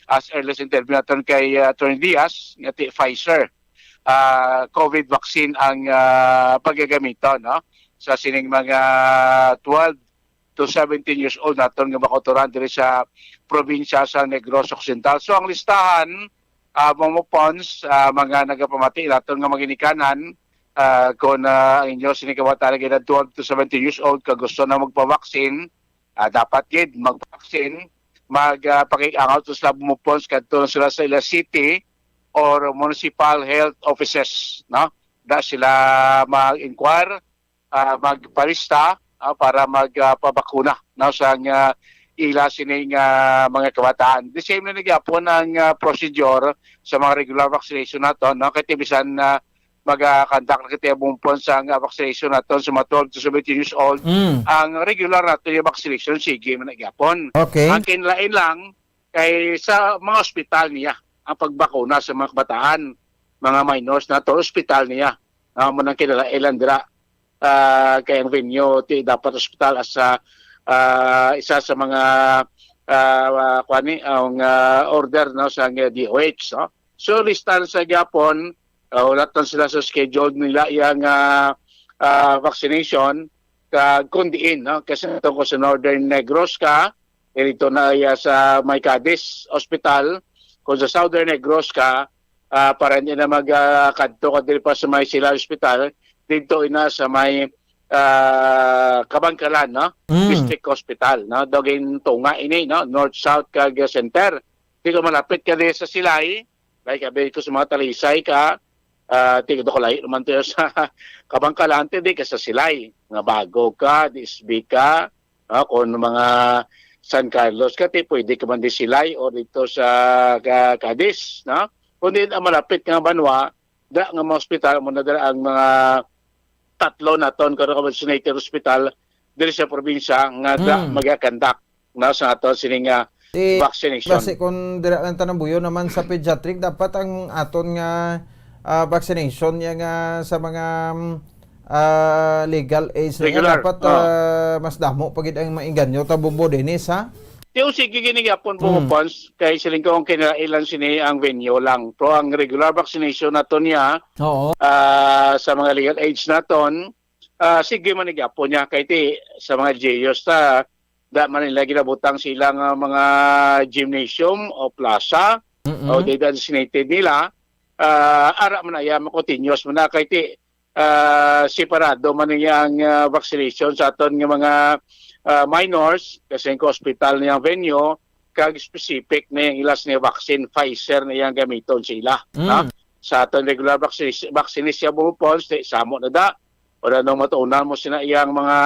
as early as interview naton kay, ah, Attorney Diaz, nga ti Pfizer, ah, COVID vaccine ang, ah, pagagamiton, no? Sa sining mga twelve to seventeen years old naton nga makauturan diri sa probinsya sa Negros Occidental. So, ang listahan, ah, Bombo Pons, ah, mga nagapamati naton nga mga ginikanan, ah, kung, ah, ang inyo sini kabataan nga edad twelve to seventeen years old kag gusto na magpabaksin, ah, dapat gid magpabaksin, mag, ah, pakig-angaw to sa Bombo Pons kadto na sila sa ila city or municipal health offices, no? Da sila mag-inquire, ah, magparista, ah, para mag, ah, pabakuna, no, sa nga ila sini nga mga kabataan. The same na nagyapon ang, ah, procedure sa mga regular vaccination nato, no? Kay ti bisan, ah, mag-conduct na kita bumpon sa nga vaccination nato sa mga twelve to seventeen years old, Mm. ang regular nato yung vaccination, sige man nagyapon. Okay. Ang kinlain lang, kay sa mga ospital niya, ang pagbakuna sa mga kabataan, mga minors nato, ospital niya. Ah, mo nang kinalailan dira. Ah, kay ang venue, ti dapat ospital as sa, ah, isa sa mga, ah, ah, kuwan ni, ang, ah, order, no, sa D O H, no? So, listan sa gyapon, ah, ulat lang sila sa schedule nila yang, ah, ah, vaccination, kag kung diin, no? Kasi tungkol sa Northern Negros ka, eh, dito na iya sa may Cadiz Hospital. Kung sa Southern Negros ka, ah, para hindi na mag, ah, kadto ka diri pa sa may Silay Hospital, dito ina sa may, ah, Kabankalan, no? Mm. District Hospital, no? Dogin tunga ini, no? North, South, kag Center. Di ko malapit ka diri sa Silay, like, abi ko sa mga Talisay ka, ah, ti ko kalayo naman to sa Kabangkalan, ti di ka sa Silay. Nga bago ka, D S B ka, ah, kung mga San Carlos ka, ti pwede ka man di Silay o dito sa Ca-, Cadiz, no? Kundi ang malapit nga banwa, da nga mga ospital, mo na dira ang mga tatlo naton karon ka vaccinated hospital diri sa probinsya nga da Hmm. magakandak na sa aton sining, ah, Di, vaccination. Basi kung dira lang tanang buyo naman sa pediatric, dapat ang aton nga, ah, vaccination niya nga sa mga, mm, ah, legal age na niya, Regular, dapat, oh. ah, mas damo pa gid ang mainganyo ta, Bombo Dennis, ha? Ti, o, sige, gini gyapon, Bombo Mm. Pons, kay siling ko ang kinailan sini ang venue lang. Pero ang regular vaccination naton niya, Oo. ah, sa mga legal age naton, ah, sige man ni gyapon niya. Kay ti, sa mga L G Us ta, da man nila ginabutang sila nga mga gymnasium o plaza Mm-mm. o di designated nila, ah, ara man na iya, makontinuous man na. Kay ti, ah, separado man niya ang, ah, vaccination sa aton nga mga, ah, minors, kasi ang hospital niyang venue, kag specific na yung ilas niya vaccine, Pfizer na iyang gamiton sila, Mm. ha? Sa aton regular vaccine, vaccine siya, Bombo Pons, ti, samo na da. O na nung matuunan mo sina iyang mga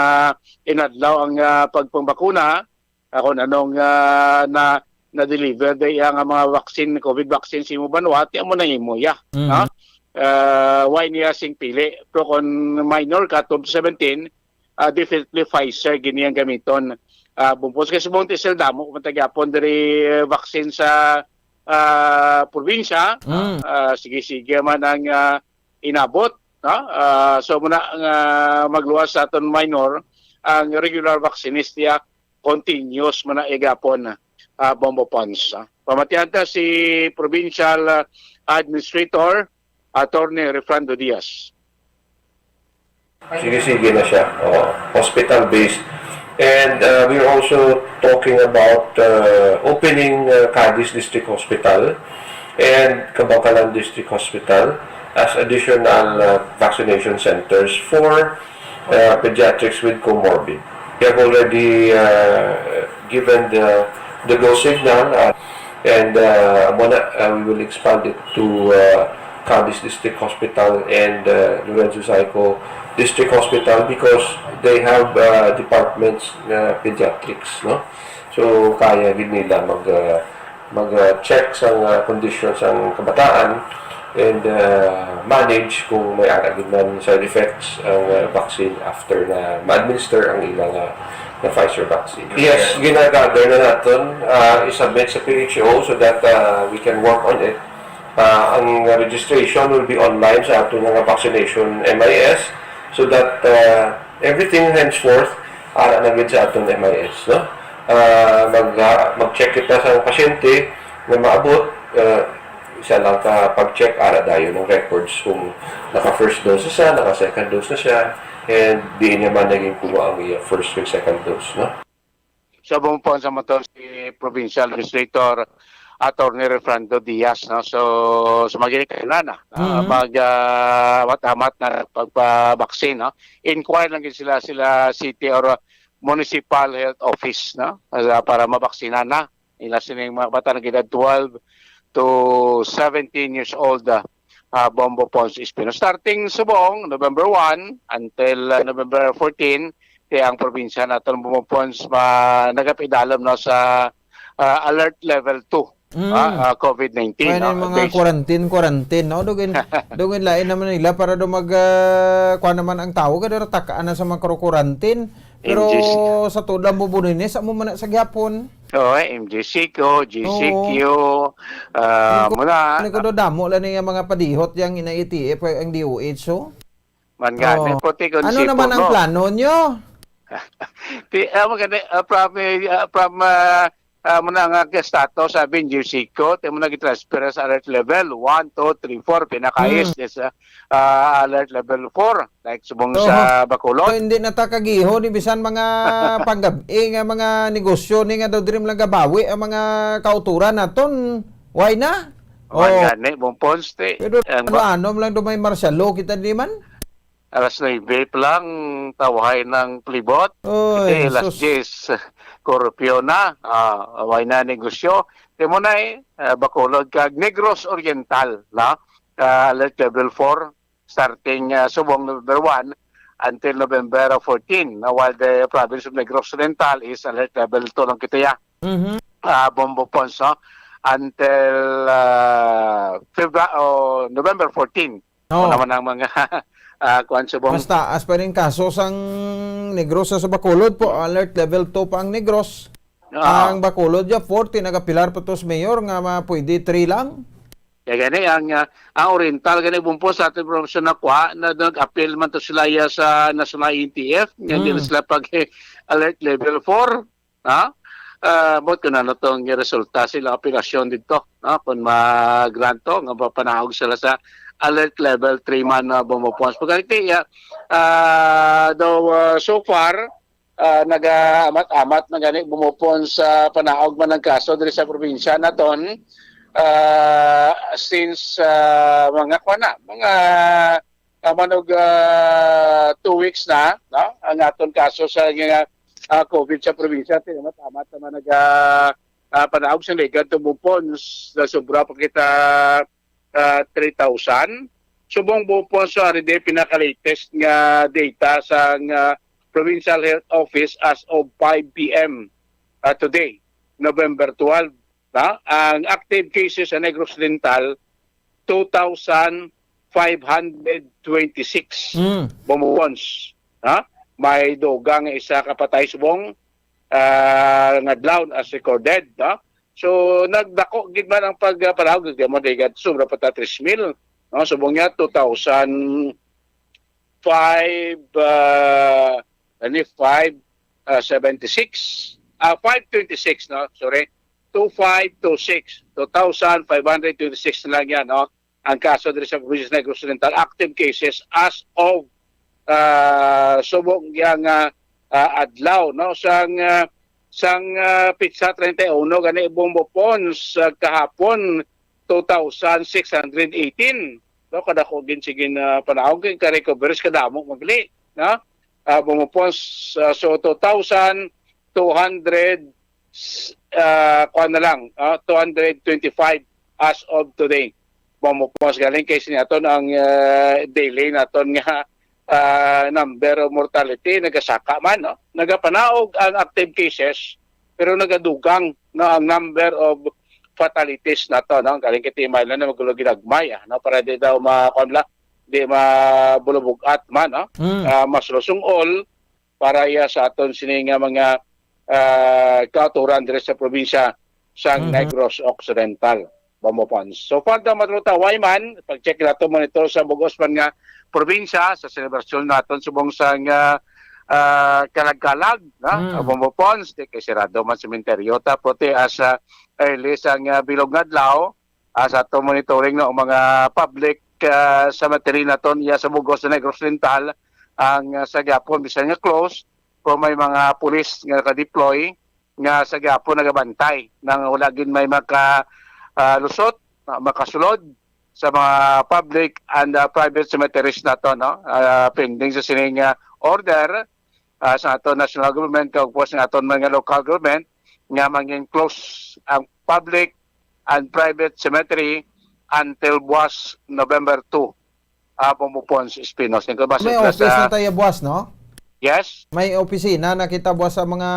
inadlaw ang, ah, pagpangbakuna, ako na nung, ah, na, na-deliver da iya nga mga vaccine, COVID vaccine sa imo banwa, ti amo na imo, ya. Mhm. Ha? Ah, why niya sing pili? Pero kung minor ka, twelve to seventeen, ah, definitely Pfizer gini ang gamiton. Ah, Bombo Pons, kasi buong ti sila damo, man ta gyapon diri, eh, vaccine sa, ah, probinsya. Mm. Ah, sige-sige man ang, ah, inabot, no? Ah, so muna nga magluwas sa aton minor, ang regular vaccinist niya continuous man na igapon, ah, Bombo Pons, ah. Pamatian ta si Provincial, ah, Administrator, Attorney Refrando Diaz. Sige-sige na siya. Oo. Hospital-based. And, uh, we're also talking about, uh, opening, uh, Cadiz District Hospital and Kabankalan District Hospital as additional, uh, vaccination centers for, uh, pediatrics with comorbid. We have already, uh, given the, the go signal, uh, and, uh, muna, uh, we will expand it to, uh, Cadiz District Hospital and, uh, Lorenzo Saico District Hospital because they have, uh, departments na pediatrics, no? So, kaya gid nila mag, uh, mag, uh, check sa, uh, condition sang kabataan and, uh, manage kung may ara gid man side effects ang, uh, vaccine after na ma-administer ang ilang, uh, na Pfizer vaccine. Yes, ginagather na naton, uh, i-submit sa P H O so that, uh, we can work on it. Uh, ang registration will be online sa aton nga vaccination M I S so that, uh, everything henceforth ara na gid sa aton M I S, no? Uh, mag, uh, mag-check kita sa pasyente nga maabot, uh, isa lang ka pag-check, ara dayon ang records kung naka first dose na siya, naka second dose na siya, and diin niya man naging kuha ang iya first ug second dose, no? Subong po sa mato si Provincial Administrator Attorney Refrando Diaz, no? So, sumagili kayo na, na, ah, Mhm. mag, ah, amat-amat na pagpabaksin, no? Inquire lang gid sila, sila city or municipal health office, no? Ah, para mabaksinan na. Ila sining mga bata nga edad twelve to seventeen years old, ah, ah, Bombo Pons Espino. Starting subong November one until, ah, November fourteen, ti ang probinsya naton Bombo Pons ma-, nagapidalom, no, sa, ah, alert level two, Mm. ah, ah, COVID nineteen, Kaya no? yung mga Based quarantine, quarantine, no? Dugin, dugin lain naman nila para do mag, ah, kuha naman ang tao, kada takaan na sa mga quarantine. Pero M G C. Sa tuod lang bubunin, eh, sa mo man na sa gihapon. Oo, eh, M G C ko, G C Q, Oo. ah, Yung muna. Ano ko do, damo lang yung mga padihot yung ina-, A T F, ang D O H, oh. Man gani, Oh. puti kung Ano sipon naman ang mo. Plano nyo? Ti-, ah, maganda, ah, from, eh, ah, from, ah, ah, muna nga status, sabi, G C ko, ti mo na gitransfer sa alert level one, two, three, four, pinakais Hmm. is, ah, ah, alert level four, like subong Oho. sa Bacolod. So, hindi na ta kagiho ni bisan mga panggab-i nga mga negosyo ni nga daw diri lang gabawi ang mga kauturan naton. Why na? Man Oh. gani, Bong Pons, ti. Pero Ang ba- ano, ano lang do may martial law kita di man? Alas nuebe pa lang, tawhay ng plibot. Oy, Kasi alas sus. diyes, korupyo na. Ah, why na negosyo? Ti mo na eh, ah, Bacolod kag Negros Oriental, na? Ah, alert level four, starting, ah, subong November one until November fourteen, na, while the province of Negros Oriental is alert level two lang kita ya. Mhm. Ah, Bombo Ponso, until, ah, Febra-, oh, November fourteen. Oo. Ano naman ang mga, ah, kuwan subong? Mas taas pa rin kaso sang Negros sa, sa Bacolod po. Alert level two pa ang Negros. Oo. Ang Bacolod ya four, ti nagapilar pa to sa mayor nga ma-, pwede three lang. Kaya gani, ang, ah, ang Oriental gani, Bong Pons, sa ating probinsya na kuha, na nag-appeal man to sila ya sa National I N T F, nga hindi na Mm. sila pag-, alert level four, ha? Ah, but kung ano tong resulta sila apelasyon dito, no? Kung ma-grant to, nga mapanaog sila sa alert level three man na Bombo Pons. Pagkakita, ah, ah, though, ah, so far, ah, nagaamat-amat na gani Bombo Pons sa panaog man ng kaso diri sa probinsya naton. Ah, since, ah, mga, kuwan na, mga, ah, manog, ah, two weeks na, no? Ang aton kaso sa nga, ah, COVID sa probinsya, ti amat-amat naman naga, ah, panaog sa ligad to Bombo Pons, na sobra pa kita, ah, three thousand. Subong Bombo Pons, so, ari di pinaka-latest nga data sa nga Provincial Health Office as of five P M, ah, today, November twelve, na, ang active cases sa Negros Oriental, two thousand five hundred twenty-six Mm. Bombo Pons, ha? May dugang nga isa ka patay subong, ah, nga adlaw as recorded, no? So, nagdako gid man ang pag, ah, panaog, di mo, di gad, sobra pa ta tres mil, no? Subong niya, two thousand five, ah, Ano, five, ah, seventy-six, ah, five twenty-six, no? Sorry. Two five two six, two thousand five hundred twenty-six na lang yan, no? Ang kaso diri sa probinsya sa Negros Oriental, active cases as of, ah, subong yang, ah, ah, adlaw, no? Sang, ah, sang, ah, pitsa treinta y uno, gani Bombo Pons, ah, kahapon, two thousand six hundred eighteen. No, kadako gid sige na panahon kay ka-recoveries kadamo magli, no? Ah, Bombo Pons, ah, so two thousand two hundred, ah, kuwan na lang, ah, two hundred twenty-five as of today. Bombo Pons galing kay sinaton ang, ah, daily naton nga, ah, number of mortality nagasaka man, no? Nagapanaog ang active cases pero nagadugang, no, ang number of fatalities nato, no? Galing kay Timay lang na magulo ginagmay, ah, no? Para di daw ma-, kuwan la, di mabulubog-at man, no? Mm. Ah, mas lusong all para iya sa aton sini nga mga, ah, kauturan diri sa probinsya sang Mhm. Negros Occidental, Bombo Pons. So far daw, Matruta, way man, pag-check nato, monitor sa bug-os man nga probinsya sa selebrasyon naton subong sang, ah, ah, kalag-kalag, no? Mm. Bombo Pons, di kay sirado man sementeryo ta, puti as, ah, early sang, ah, bilog nga adlaw, ah, sa ato monitoring, no, mga public, ah, cemetery naton iya sa bug-os sa Negros Oriental, ang, ah, sa gyapon bisan nga close, kung may mga pulis nga naka-deploy, nga sa gyapon nagabantay nang wala gid may maka, ah, lusot, ah, makasulod sa mga public and, ah, private cemeteries nato, no? Ah, pending sa sining, ah, order, ah, sa aton national government, kag, of course, nga aton mga local government, nga mangin-close ang public and private cemetery until buwas November two, ah, Bombo Pons Espinos. Yung kabase May sila office sa na tayo, boss, no? Yes? May opisina na kita, boss, sa mga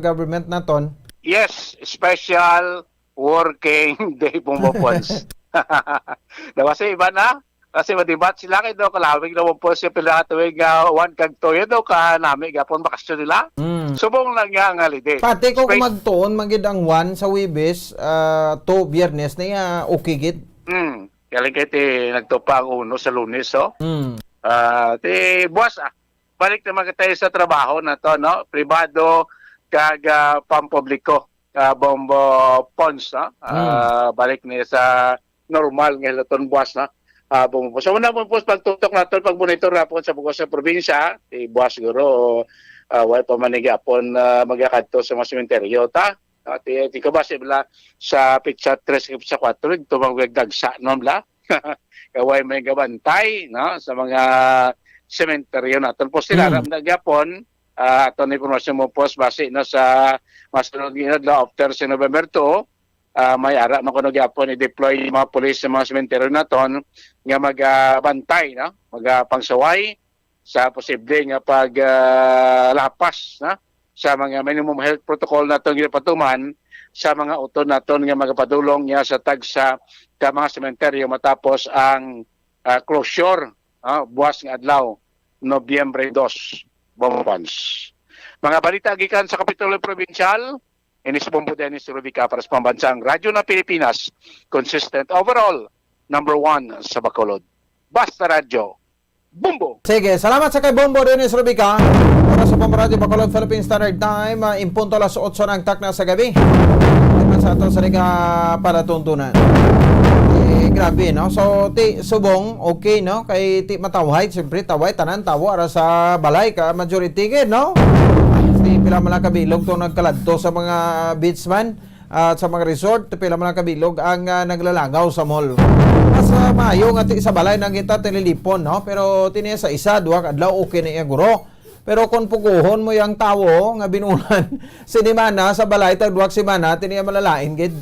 government naton. Yes, special working day, Bombo Pons. Daw kasi iba na, kasi madibat sila kay daw kalawig na po siya pila ka tuig nga one kag two, yun daw ka nami gapon bakasyon nila. Mm. Subong lang nga ang holiday. Pati ko Space- kung magtuon, magid ang one sa Webes, ah, two Biyernes na iya, okay gid. Mm. Galing kay ti nagtupa ang uno sa Lunes, oh. Mm. Ah, ti buwas, ah. Balik naman kita sa trabaho na to, no? Pribado kag, ah, pampubliko, ah, Bombo Pons, no? Ah, Mm. balik niya sa normal nga hilaton buwas, no? Ah, Bombo Pons. So, una po po pagtutok nato, pagmonitor na po sa bug-os sa probinsya, ti buwas siguro, ah, wala pa man ni gihapon, ah, magakadto sa mga sementeryo, ta? Ah, ti, ti kabase bala sa pitsa tres, pitsa kuwatro, ito mga dagsa, no, bla? Kaway may gabantay, no, sa mga sementeryo naton. Pos sila, Mm. ram na gyapon, ah, aton ni impormasyon mo, pos, base, no, sa masunod nga adlaw after sa November two, ah, may ara man kuno gyapon i-deploy yung mga pulis sa mga sementeryo naton nga magabantay, no, magapangsaway sa posible nga pag, ah, lapas, no, sa mga minimum health protocol naton ginapatuman sa mga utod naton nga magapadulong niya sa tagsa ka mga sementeryo matapos ang, ah, closure, ah, buwas nga adlaw, Nobyembre dos, Bombo Pons. Mga balita gikan sa Kapitulo Probinsyal, ini si Bombo Dennis Rubica para sa Pambansang Radyo ng Pilipinas, consistent overall, number one sa Bacolod. Basta Radyo, Bombo! Sige, salamat sa kay Bombo Dennis Rubica. Para sa Bombo Radyo Bacolod Philippine Standard Time, ah, in punto alas otso na ang takna sa gabi. Naman sa ato sa liga para tuntunan. Eh, grabe, no? So, ti, subong, okay, no? Kay ti matawhay, siyempre, tawhay, tanan, tawo, ara sa balay, ka majority, gid, no? Ti, pila man lang kabilog to nagkaladto sa mga beach man at sa mga resort, pila man lang kabilog ang, ah, naglalangaw sa mall. Mas, ah, maayo nga ti sa balay nang kita tililipon, no? Pero tini sa isa, duha ka adlaw, okay na iya, guro. Pero kung puguhon mo yang tawo nga binulan, sinimana sa balay, tag duha ka semana, tini iya malalain gid.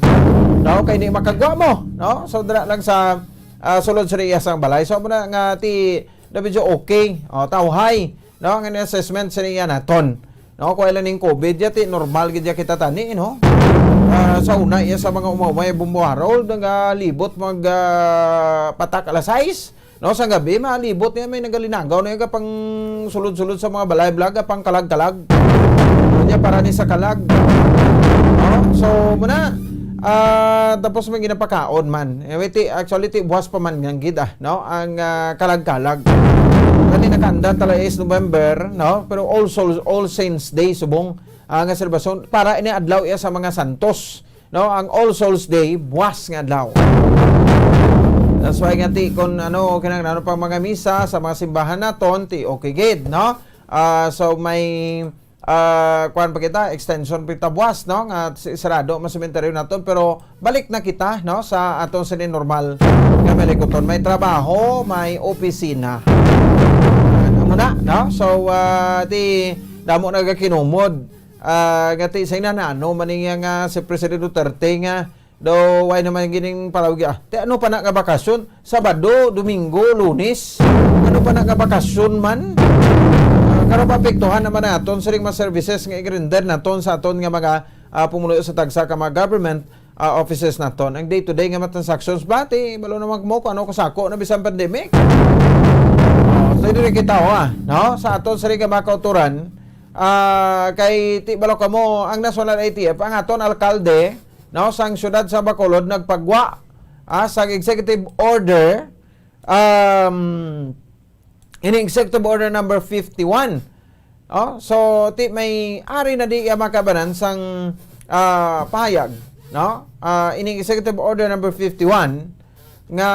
No? Kay di makagwa mo, no? So, dira lang sa, ah, sulod sa iya sang balay. So, muna nga ti, na medyo okay. O, tawhay. No? Ang assessment sa iya naton. No, kung ilan ning covid, yati normal gid ya kita tani, no? Ah, sa una, iya sa mga umaway, Bombo Harold, nagalibot mag, ah, patak alas sais, no? Sa gabi, malibot niya, may nagalinagaw na yung kapang sulod-sulod sa mga balay, vlog, kapang kalag-kalag. Niya para ni sa kalag. No? So, muna, ah, tapos may ginapakaon man. Eh, wait, actually, ti, buwas pa man nga gid, ah, no? Ang, ah, kalag-kalag. Gani, nakaanda tala is November, no? Pero All Souls, All Saints Day subong, ah, nga selebrasyon para ini adlaw iya sa mga santos, no? Ang All Souls Day, buwas nga adlaw. That's why nga ti, kung ano, kinahanglan pa mga misa sa mga simbahan naton, ti okay gid, no? Ah, so may, ah, kuwan pa kita, extension pa kita buwas, no? Nga si-, sarado man sementeryo naton, pero balik na kita, no, sa aton sini normal nga malikuton. May trabaho, may opisina. Amo na, no? So, ah, ti, damo nagakinumod. Ah, nga ti, sa ina na, ano man niya nga si President Duterte nga, daw, why naman gining palawag, ah? Ti, ano pa na nga bakasyon? Sabado, Domingo, Lunes? Ano pa na nga bakasyon man? Ah, karon maapektuhan naman naton sining mga services nga i-render naton sa aton nga mga, ah, pumulo sa tagsa ka mga government, ah, offices naton. Ang day-to-day nga mga transactions ba, ti, balo naman mo kung ano kasako na bisan pandemic. Oh, so, diri kita, oh, ah, no? Sa aton sining nga mga kauturan, ah, kay ti balo kamo ang National I T F, ang aton alkalde, no, sang siyudad sa Bacolod nagpagwa, ah, sang executive order, um, ini executive order number fifty-one. Oh, so ti may ari na di iya makabanan sang, ah, pahayag, no? Ah, ini executive order number fifty-one nga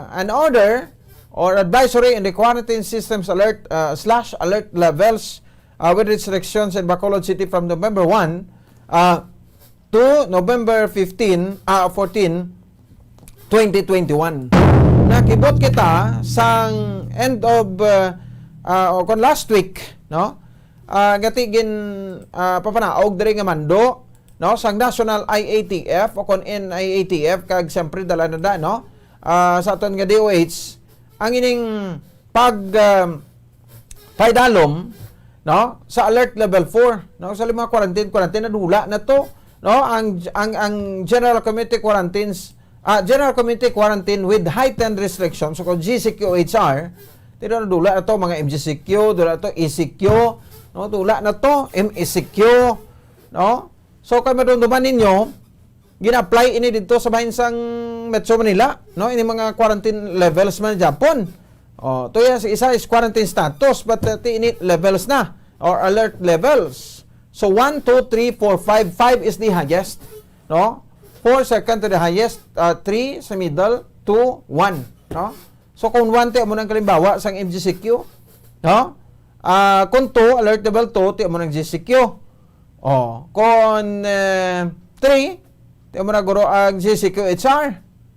an order or advisory in the quarantine systems alert, ah, slash alert levels, ah, with restrictions in Bacolod City from November one, ah, to November fifteen, ah, fourteen, twenty twenty-one. Nakibot kita sang end of, uh, uh, o kon last week, no? Ah, gati gin, ah, papanaog diri nga mando, no, sang National I A T F o kon N I A T F, kag siyempre dala na da, no? Ah, sa aton nga D O H, ang ining pag, ah, paidalom, no, sa alert level four, no, sa mga quarantine, quarantine, nadula na to, no, ang, ang, ang general community quarantines, ah, general community quarantine with heightened restrictions, so kung G C Q H R, tira, nadula na to, mga M G C Q, dula na to, E C Q, no, dula na to, M E C Q, no. So, kay madumduman ninyo, gina-apply ini didto sa bahin sang Metro Manila, no? Ini mga quarantine levels man gyapon. Oh, to ya, sa isa is quarantine status, but, uh, ti ini levels na or alert levels. So, one, two, three, four, five, five is the highest, no? Four second to the highest, uh, three sa middle, two, one, no? So, kung one, ti amo nang kalimbawa sang M G C Q, no? Ah, kung two, alert level two, ti amo nang G C Q. Oh, kon, eh, three, ti amo na guro ang G C Q H R,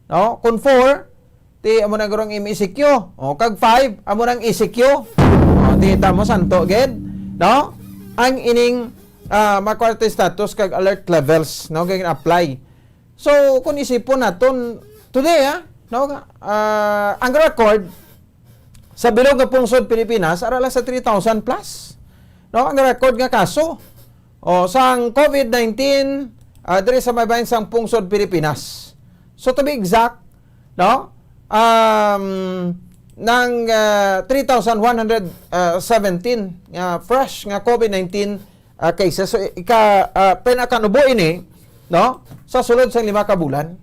no? Kon four, ti amo na guro ang M E C Q. Oh, kag five, amo na ang E C Q. Oh, ti ta mo, santo gid, no? Ang ining, ah, mga quarantine status kag alert levels, no, kag apply. So, kung isipon naton today, ah, no, ah, ang record sa bilog nga pungsod Pilipinas, ara lang sa three thousand plus. No, ang record nga kaso. O, sang COVID nineteen, ah, diri sa may bahin sang pungsod Pilipinas. So, to be exact, no, um, nang, ah, three thousand one hundred seventeen nga fresh nga COVID nineteen, ah, cases. So, ika, ah, pinakanubo ini, no, sa sulod sang lima ka bulan.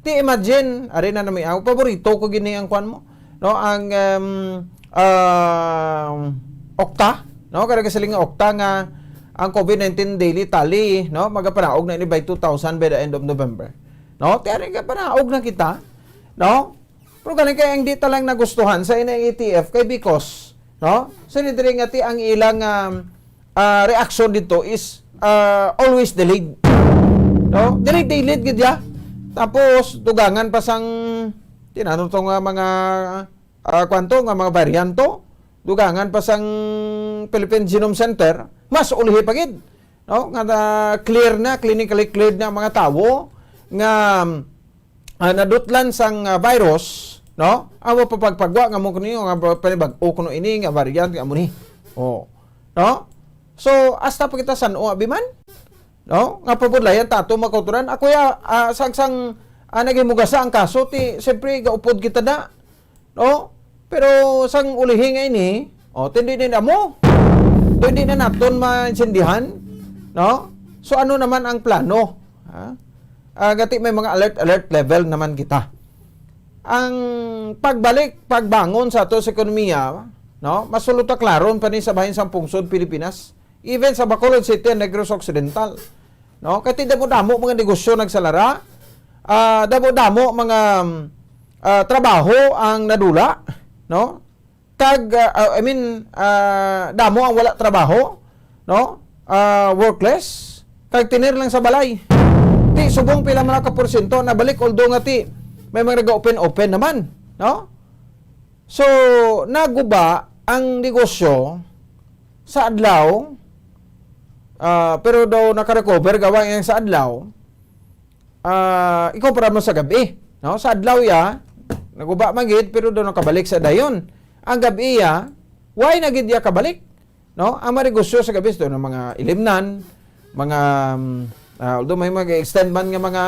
Ti imagine, ari na nami, ang paborito ko gini ang kwan mo, no, ang, um, um, Okta, no, kada kasiling nga Okta nga ang COVID nineteen daily tally, no, magapanaog na ini by two thousand by the end of November. No, ti ari ka panaog na kita, no? Pero gani kay ang di ta lang nagustuhan sa N I A T F kay because, no, sini diri nga ti ang ilang, um, ah, reaction dito is, ah, always delayed. No? Delayed, delayed gid ya. Tapos, dugangan pa sang, tinanong to nga mga, ah, kwanto, nga mga varianto, dugangan pa sang Philippine Genome Center, mas ulihi pa gid. No? Nga na clear na, clinically cleared na ang mga tawo nga, ah, nadutlan sang, ah, virus, no? Ang mapapagpagwa nga mo kuno nga panibag-o kuno ini nga variant nga mo ni. Oh. No? So, hasta pa kita san-o, abi man? No? Nga pabudlayan ta ato mga kauturan. Ako ya, ah, sang, sang, ah, nagahimugasa ang kaso, ti, siyempre, gaupod kita na. No? Pero sang ulihi nga ini, oh, ti hindi na mo. Ti hindi na naton maintindihan, no? So, ano naman ang plano? Ha? Ah, gati may mga alert, alert level naman kita. Ang pagbalik, pagbangon sa ato sa ekonomiya, No? Mas sulod ta klaron pa ni sa bahin sang pungsod Pilipinas. Even sa Bacolod City and Negros Occidental. No? Kay ti damo-damo mga negosyo nagsalara. Ah, damo-damo mga, ah, trabaho ang nadula, no? Kag, ah, ah, I mean, ah, damo ang wala trabaho, no? Ah, workless, kag tener lang sa balay. Ti subong pila man ka porsyento nabalik, although nga ti may mga nag-open-open naman, no? So, naguba ang negosyo sa adlaw, ah, pero daw naka-recover gawa nga sa adlaw, ah, ikumpara mo sa gabi, no? Sa adlaw ya, naguba man gid, pero daw nakabalik sa dayon. Ang gabi ya, why na gid ya kabalik? No? Ang mga negosyo sa gabi, ito ng mga ilimnan, mga, um, ah, although may mag-extend man nga mga,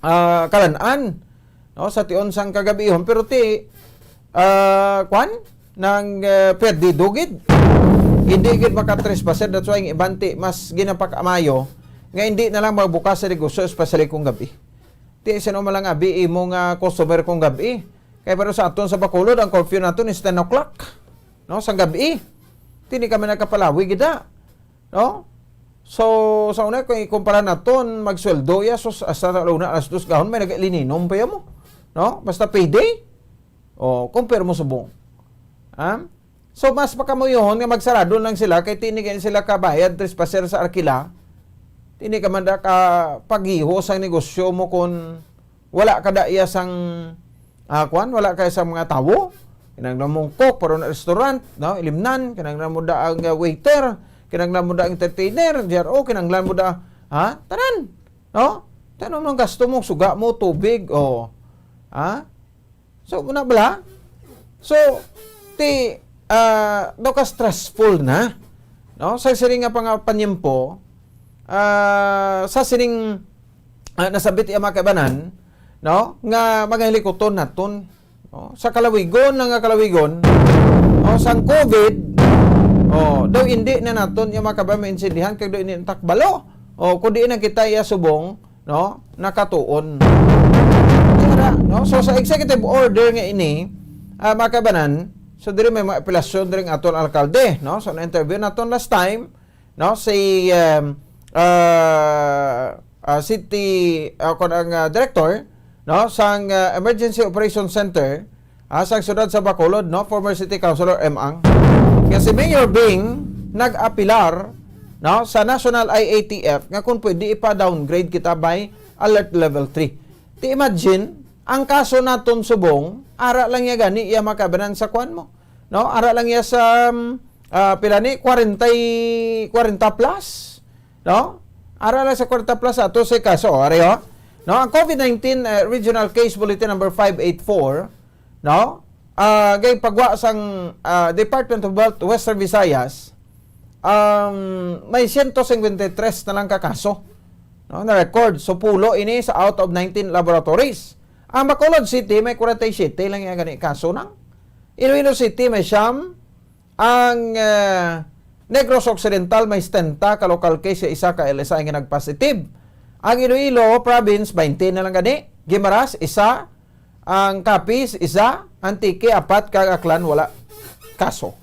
ah, kalan-an, no, sa tion sang kagabihon, pero ti, ah, kwan, nang, ah, perdido gid. Hindi gid makatrespasser, that's why ang iban ti mas ginapakamayo nga hindi na lang magbukas sa negosyo, especially kung gabi. Ti sino man lang abi imo nga customer kung gabi. Kay pero sa aton sa Bacolod, ang curfew naton is ten o'clock, no, sang gabi. Ti hindi ka man nakapalawi gid, ah. No? So, sa una, kung ikumpara naton, magsweldo ya, sus, hasta sa una, alas dos gahon, may nagalininom pa ya mo. No? Basta payday. O, compare mo subong. Ha? So, mas makamuyohon nga magsarado lang sila, kay tini kay sila kabayad, trespasser sa arkila. Tini ka man da ka paghiho sang negosyo mo kung wala ka da iya sang, ah, kwan, wala ka sang mga tawo. Kinahanglan mong cook para na restaurant, no? Ilimnan, kinahanglan mo da ang, ah, waiter, kinahanglan mo da ang entertainer, G R O, kinahanglan mo da, ha? Tanan, no? Tanan ang gasto mo, suga mo, tubig, o, ha? So, muna bala? So, ti, ah, daw ka stressful na, no? Sa siring nga pangapanyempo, ah, sa siring, ah, nasabit iya mga kaibanan, no? Nga mga hilikuton naton, no? Sa kalawigon na nga kalawigon, no? Sang covid, oh, daw hindi na naton iya mga kaibanan maintindihan kag daw hindi na takbalo. O, kundi na kita iya subong, no, nakatuon. Kaya, no? So, sa executive order nga ini, ah, mga kabanan, so diri may mga apelasyon diri ang aton alkalde, no? So, na-interview naton last time, no, si, um, ah, ah, city, ah, kun ang, ah, director, no, sang, ah, Emergency Operation Center, ah, sang siyudad sa Bacolod, no, former City Councilor M. Ang, nga si Mayor Bing nag-apilar, no, sa National I A T F nga kung pwede ipa-downgrade kita by Alert Level three. Ti imagine, ang kaso naton subong, ara lang ya gani iya makabanan sa kwan mo. No, ara lang ya sa, um, ah, pila ni, kwarenta y, kwarenta plus, no? Ara lang sa kwarenta plus ato sa kaso, ari, oh. No, ang covid nineteen, eh, Regional Case Bulletin number five eight four, no? Ah, gay pagwa sang, ah, Department of Health Western Visayas, um, may siyento singkwenta y tres na lang ka kaso, no, na record. So, pulo ini sa out of nineteen laboratories. Ang Bacolod City may kwarenta y siyete lang ya gani kaso nang. Iloilo City may siyam. Ang, eh, Negros Occidental may setenta ka local case, isa ka L S I nga nagpositive. Ang Iloilo Province, baynte na lang gani. Guimaras, isa. Ang Capiz, isa. Antique, apat. Kag Aklan, wala kaso.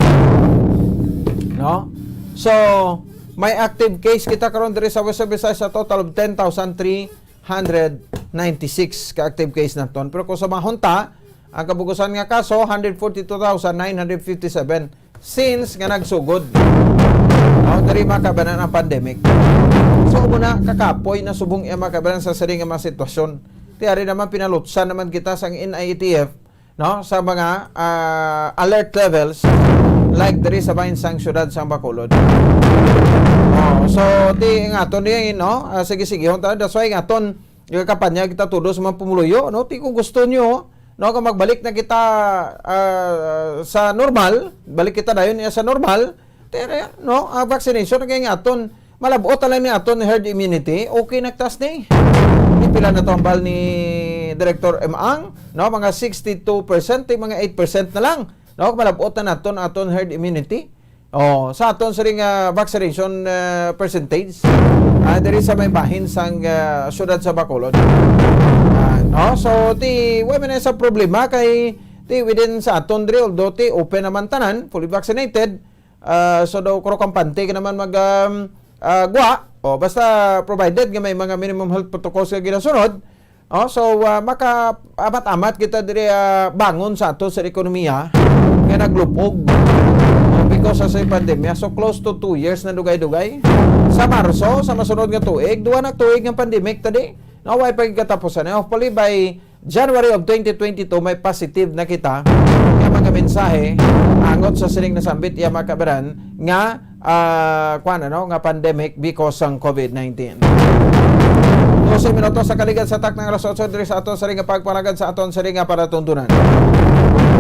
No? So, may active case kita karon diri sa Western Visayas, sa total of ten thousand three hundred ninety-six ka active case naton. Pero kung sa mahunta, ang kabugusan nga kaso, hundred forty-two thousand nine hundred fifty-seven since nga nagsugod, no, diri makabanan ang pandemic. So, muna, kakapoy na subong iya makabanan sa siring nga mga sitwasyon. Ti ari naman, pinalutsan naman kita sang N I A T F, no, sa mga, ah, alert levels, like diri sa bahin sang siyudad sang Bacolod. Oh, so, ti, nga aton ni, no, ah, sige, sige, hon ta, that's why nga aton, yung kampanya kita tudo sa mga pumuluyo, no, ti kung gusto nyo, no, kung magbalik na kita, ah, sa normal, balik kita dayon niya sa normal, ti, no, ang vaccination, kaya nga aton, malabot na lang ni aton herd immunity, okay, nagtas ni. Ipila na to ang bal ni Director M. Ang, no, mga sixty-two percent, ti mga eight percent na lang, no, malabot na naton aton herd immunity. Oh, sa aton siring nga vaccination, eh, percentage, ah, diri sa may bahin sang, ah, siyudad sa Bacolod. Ah, no? So, ti, wa man sa problema kay Ti within sa aton diri, although ti open naman tanan, fully vaccinated, ah, so daw kuro kampante ka naman mag, um, ah, gwa. O, basta provided nga may mga minimum health protocols nga ginasunod. O, so, ah, maka-amat-amat kita diri, ah, bangon sa ato sa ekonomiya nga naglupog. O, because sa pandemya, so close to two years na dugay-dugay. Sa Marso, sa masunod nga tuig, duha na tuig nga pandemic tadi. No, way pa gid katapusan. Hopefully by January of twenty twenty-two, may positive na kita nga mga mensahe angot sa sining nasambit iya mga kabaran nga, ah, kuwan, ano, nga pandemic because sang covid nineteen. Doce minutos sa kaligad sa takna nga alas otso diri sa aton sining nga pagpalagad sa aton sining nga palatuntunan.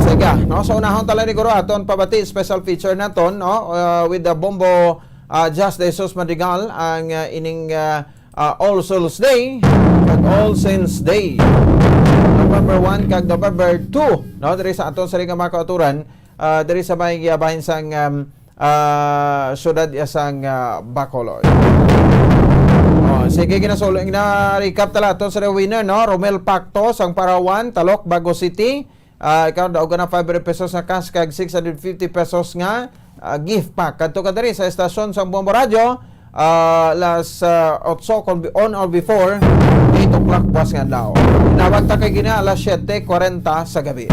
Sige, no? So, unahon tala ni Guro aton pabati special feature naton, no? Ah, with the Bombo, ah, Just De Jesus Madrigal ang, ah, ining, ah, ah, All Souls Day kag All Saints Day, November one kag November two, no, diri sa aton sining nga mga kauturan, ah, diri sa may, ah, bahin sang, um, ah, siyudad, ah, sang, ah, Bacolod. Oh, sige, ginasulo, na-recap tala aton sa winner, no? Romel Pacto sang Parawan, Talok, Bago City. Ah, ikaw, daog ka na five hundred pesos nga cash kag six hundred fifty pesos nga, ah, gift pack. Kadto ka diri sa estasyon sang Bombo Radyo, ah, alas, ah, otso kon bi-, on or before eight o'clock buwas nga adlaw. Tinawag ta kay gina alas siyete kwarenta sa gabi.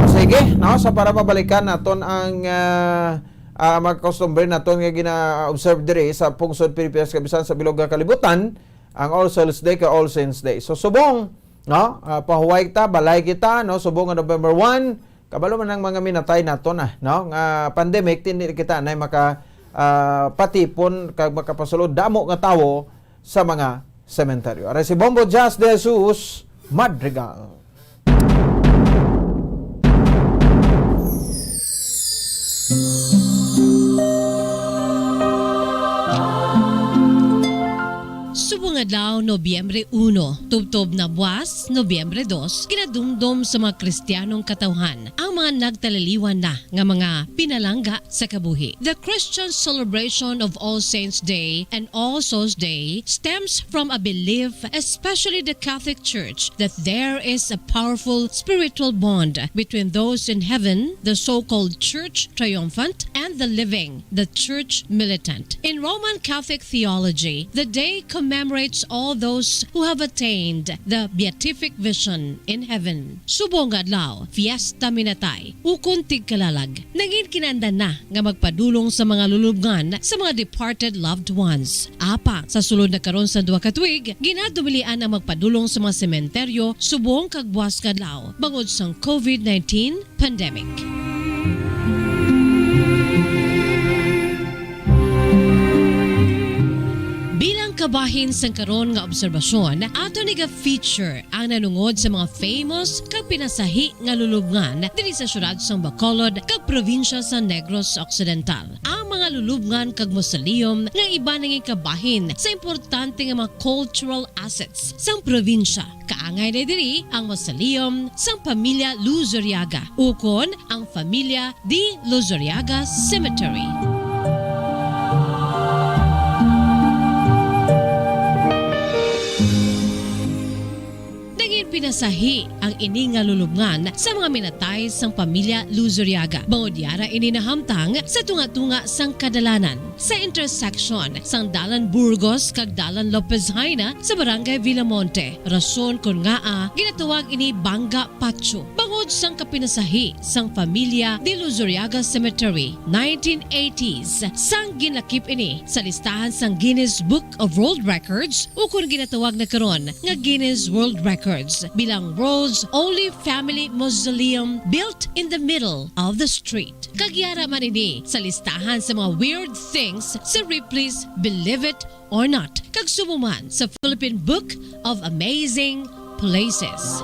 Sige, no, sa para mabalikan naton ang, ah, ah, mga customary naton nga gina-observe diri sa pungsod Pilipinas, Kabisan, sa bilog nga kalibutan, ang All Souls Day kag All Saints Day. So, subong, no? Ah, pahuway kita, balay kita, no? Subong nga November one, kabalo man ang mga minatay nato na, no? Nga pandemic, hindi kita na maka, ah, patipon kag makapasulod damo nga tawo sa mga sementeryo. Aray si Bombo Jazz De Jesus Madrigal. Subong adlaw, Nobyembre uno, tubtob na buwas, Nobyembre dos, ginadumdom sa mga Kristiyanong katawhan ang mga nagtaliliwan na nga mga pinalangga sa kabuhi. The Christian celebration of All Saints Day and All Souls Day stems from a belief, especially the Catholic Church, that there is a powerful spiritual bond between those in heaven, the so-called church triumphant, and the living, the church militant. In Roman Catholic theology, the day commemorates all those who have attained the beatific vision in heaven. Subong nga adlaw, fiesta minatay, ukon tigkalalag. Nangin kinahanglan na nga magpadulong sa mga lulubngan sa mga departed loved ones. Apang sa sulod na karon sa duha ka tuig, ginadumilian ang magpadulong sa mga sementeryo subong kag buwas nga adlaw bangod sang covid nineteen pandemic. Bilang kabahin sang karon nga obserbasyon, ato ni ga-feature ang nanungod sa mga famous kag pinasahi nga lulubngan diri sa siyudad sang Bacolod kag probinsya sa Negros Occidental. Ang mga lulubngan kag mausoleum nga iban nangin kabahin sa importante nga mga cultural assets sang probinsya. Kaangay na diri ang mausoleum sang pamilya Luzuriaga, ukon ang Familia de Luzuriaga Cemetery. Nangin pinasahi ang ini nga lulubngan sa mga minatay sang pamilya Luzuriaga. Bangod yara ini nahamtang sa tunga-tunga sang kadalanan, sa intersection sang Dalan Burgos kag Dalan Lopez Jaena sa Barangay Villamonte, rason kon ngaa ginatawag ini Banga Patio. Bangod sang kapinasahi sang pamilya de Luzuriaga Cemetery, nineteen eighties sang ginlakip ini sa listahan sang Guinness Book of World Records, ukon ginatawag na karon nga Guinness World Records, bilang world's only family mausoleum built in the middle of the street. Kag yara man ini sa listahan sa mga weird things sa Ripley's Believe It or Not, kag subong man sa Philippine Book of Amazing Places.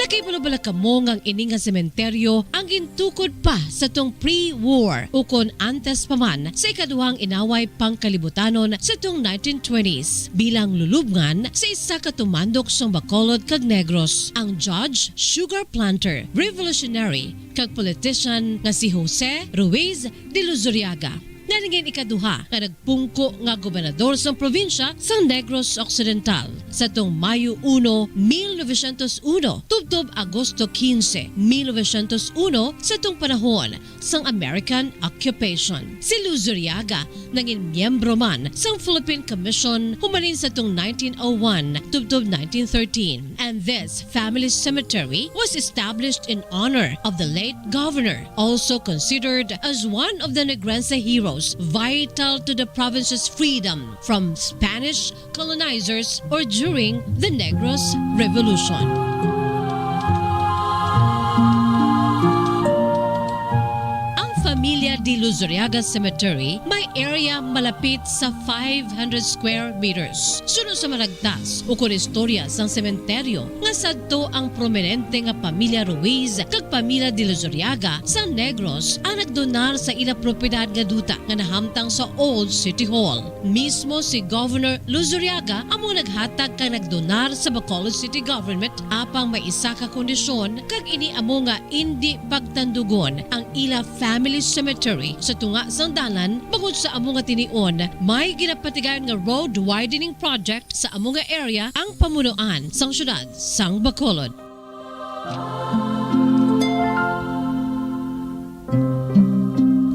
Nakahibalo bala kamo nga ang ini nga sementeryo ang gintukod pa sa tong pre-war, ukon antes pa man sa ikaduhang inaway pangkalibutanon sa tong nineteen twenties, bilang lulubngan sa isa ka tumandok sang Bacolod kag Negros, ang judge, sugar planter, revolutionary, kag politician nga si Jose Ruiz de Luzuriaga. Siya nangin ikaduha nga nagpungko nga gobernador sang probinsya sang Negros Occidental, sadtong Mayo uno, mil novecientos uno, tubtob Agosto quince, mil novecientos uno, sadtong panahon sang American occupation. Si Luzuriaga nangin miyembro man sang Philippine Commission humalin sadtong nineteen oh one tubtob nineteen thirteen, and this family cemetery was established in honor of the late governor, also considered as one of the Negrense heroes vital to the province's freedom from Spanish colonizers or during the Negros Revolution. Ang Familia de Luzuriaga Cemetery may area malapit sa five hundred square meters. Suno sa maragtas ukon istorya sang sementeryo nga sadto ang prominente nga pamilya Ruiz kag pamilya de Luzuriaga sa Negros ang nagdonar sa ila propiedad nga duta nga nahamtang sa Old City Hall. Mismo si Governor Luzuriaga amo naghatag kag nagdonar sa Bacolod City Government, apang may isa ka kondisyon, kag ini amo nga indi pagtandugon ang ila family cemetery sa tunga sang dalan, bangod sa amo nga tinion may ginapatigayon nga road widening project sa amo nga area ang pamunuan sang siyudad sang Bacolod.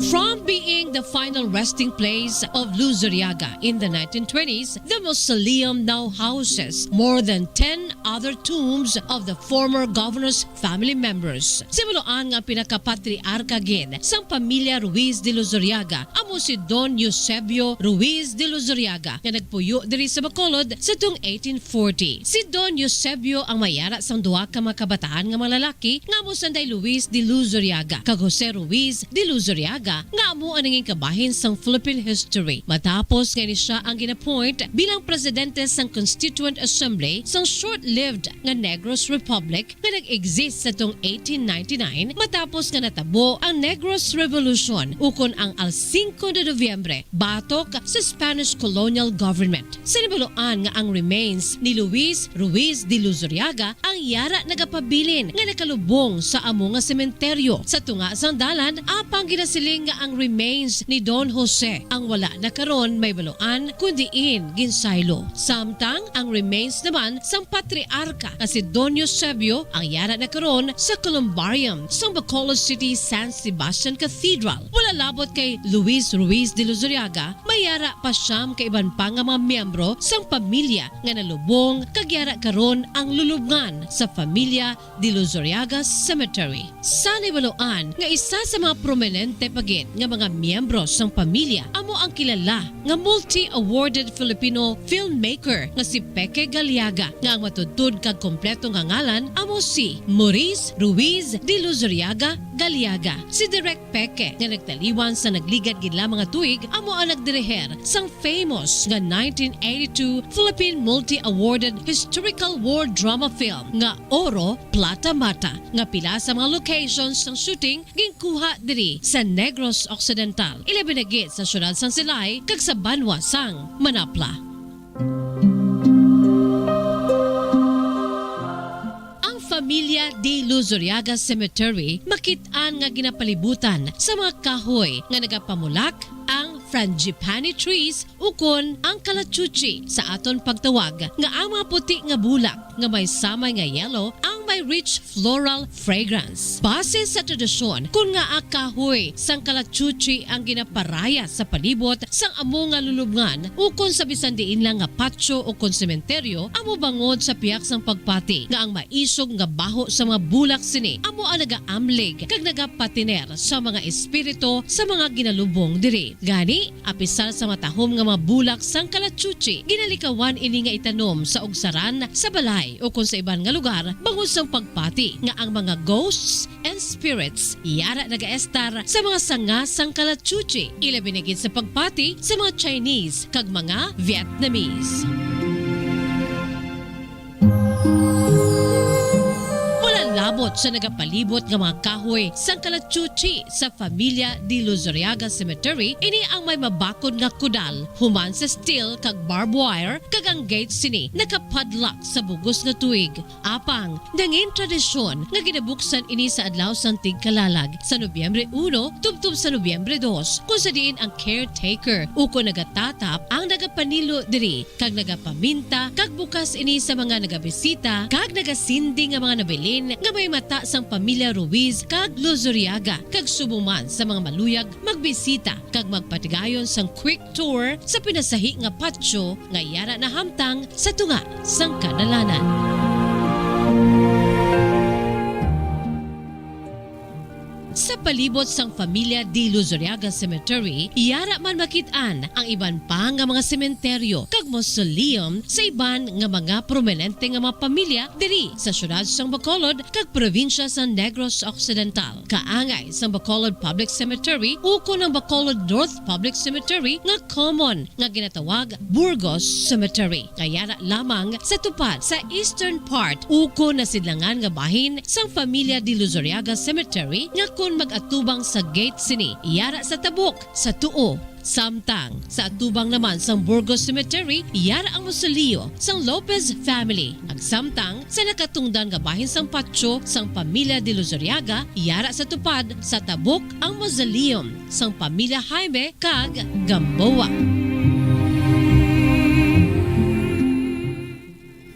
From being the final resting place of Luzuriaga in the nineteen twenties, the mausoleum now houses more than ten other tombs of the former governor's family members. Simuloan nga pinakapatriarka gid sang pamilya Ruiz de Luzuriaga amo si Don Eusebio Ruiz de Luzuriaga, nga nagpuyo diri sa Bacolod sadtong eighteen forty. Si Don Eusebio ang may yara sang duha ka mga kabataan nga mga lalaki nga amo sanday Luis de Luzuriaga kag Jose Ruiz de Luzuriaga, nga amo ang nangin kabahin sang Philippine history, matapos nga ini sia ang gin-appoint bilang presidente sang Constituent Assembly sang short-lived nga Negros Republic nga nag-exist sadtong eighteen ninety-nine, matapos nga natabo ang Negros Revolution, ukon ang Al Cinco de Noviembre, batok sa Spanish colonial government. Sinibaluan nga ang remains ni Luis Ruiz de Luzuriaga ang yara nagapabilin nga nakalubong sa amo nga sementeryo sa tunga sang dalan, apang ginasiling nga ang remains ni Don Jose ang wala na karon mahibaluan, kun diin ginsaylo. Samtang ang remains naman sang patriarka nga si Don Eusebio ang yara na karon sa columbarium sang Bacolod City San Sebastian Cathedral. Wala labot kay Luis Ruiz de Luzuriaga, may yara pa siyam ka iban pa nga mga miyembro sang pamilya nga nalubong kag yara karon ang lulubngan sa pamilya de Luzuriaga Cemetery. Sa nahibaluan nga isa sa mga prominente pa gid nga mga miyembro sang pamilya amo ang kilala nga multi-awarded Filipino filmmaker nga si Peke Galiaga, nga ang matuod kag kompleto nga ngalan amo si Maurice Ruiz de Luzuriaga Galiaga. Si Direk Peke, nga nagtaliwan sa nagligad gid lamang nga tuig, amo ang nagdiriher sang famous nga nineteen eighty-two Philippine multi-awarded historical war drama film nga Oro Plata Mata, nga pila sa mga locations sang shooting ginkuha diri sa Negros Occidental, ilabi na gid sa siyudad sang Silay kag sa banwa sang Manapla. Ang familia de Luzuriaga Cemetery makit-an nga ginapalibutan sa mga kahoy nga nagapamulak, ang frangipani trees ukon ang kalachuchi sa aton pagtawag, nga ang mga puti nga bulak nga may samay nga yellow ang may rich floral fragrance. Base sa tradisyon, kun ngaa kahoy sang kalachuchi ang ginaparaya sa palibot sang amo nga lulubngan ukon sa bisan diin lang nga patio ukon sementeryo, amo bangod sa pihak sang pagpati nga ang maisog nga baho sa mga bulak sini amo ang nagaamlig kag nagapatiner sa mga espiritu sa mga ginalubong diri. Gani, apisar sa matahom nga mga bulak sang kalachuchi, ginalikawan ini nga itanom sa ugsaran, sa balay, ukon sa iban nga lugar, bangod sang pagpati nga ang mga ghosts and spirits yara nagaestar sa mga sanga sang kalachuchi, ilabi na gid sa pagpati sa mga Chinese kag mga Vietnamese. Wala Abot sa nagapalibot nga mga kahoy sang kalachuchi sa Familia de Luzuriaga Cemetery, ini ang may mabakod nga kudal human sa steel kag barbed wire, kag ang gate sini nakapadlock sa bug-os nga tuig. Apang nangin tradisyon nga ginabuksan ini sa adlaw sang Tigkalalag sa Nobyembre uno tubtob sa Nobyembre dos, kung sa diin ang caretaker ukon nagatatap ang nagapanilo diri kag nagapaminta kag bukas ini sa mga nagabisita kag nagasindi nga mga nabilin nga may mata sang pamilya Ruiz kag Luzuriaga, kag subong man sa mga maluyag magbisita kag magpatigayon sang quick tour sa pinasahi nga patio nga yara nahamtang sa tunga sang kadalanan. Sa palibot sang Familia de Luzuriaga Cemetery, yara man makit-an ang iban pa nga mga sementeryo kag mausoleum sa iban nga mga prominente nga mga pamilya diri sa siyudad sang Bacolod kag probinsya sa Negros Occidental. Kaangay sang Bacolod Public Cemetery ukon ang Bacolod North Public Cemetery nga common nga ginatawag Burgos Cemetery, nga yara lamang sa tupad sa eastern part ukon nasidlangan nga bahin sang Familia de Luzuriaga Cemetery, nga kon mag-atubang sa gate sini, yara sa tabok sa tuo. Samtang sa atubang naman sang Burgos Cemetery, yara ang mausoleo sang Lopez family. Ag samtang sa nakatungdan nga bahin sang patio sang Pamilya de Luzuriaga, yara sa tupad sa tabok ang mausoleum sang Pamilya Jaime kag Gamboa.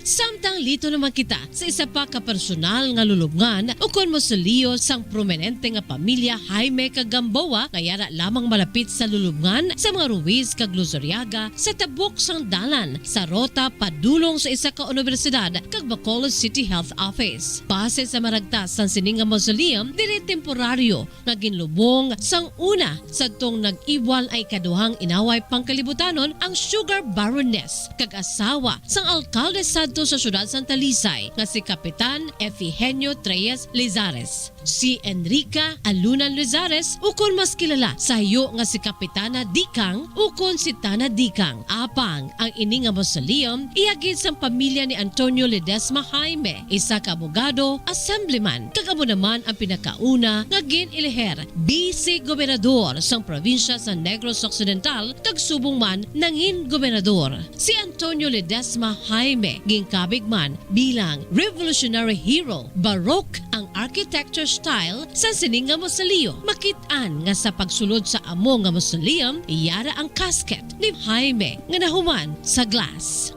Samtang liton naman kita sa isa pa ka personal nga lulubngan ukon mausoleo sang prominente nga pamilya Jaime kag Gamboa nga yara lamang malapit sa lulubngan sa mga Ruiz kag Luzuriaga sa tabok sang dalan sa rota padulong sa isa ka unibersidad kag Bacolod City Health Office. Base sa maragtas sang sini nga mausoleum, diri temporaryo nga ginlubong sang una sadtong nag-ibwal ang ikaduhang inaway pangkalibutanon ang sugar baroness kag asawa sang alkalde sadto sa siyudad sang Talisay nga si Kapitan Efigenio Treyes Lizares. Si Enrica Alunan Lizares, ukon mas kilala sa hayo nga si Kapitana Dikang ukon si Tana Dikang. Apang ang ini nga mausoleum iya gid sang pamilya ni Antonio Ledesma Jaime, isa ka abogado, assemblyman, kag amo naman ang pinakauna nga gin-eleher bise gobernador sang probinsya sa Negros Occidental kag subong man nangin gobernador. Si Antonio Ledesma Jaime ginkabig man bilang Revolutionary Hero. Baroque ang architecture style sa sini nga mausoleo. Makit-an nga sa pagsulod sa amo nga mausoleum, yara ang casket ni Jaime nga nahuman sa glass.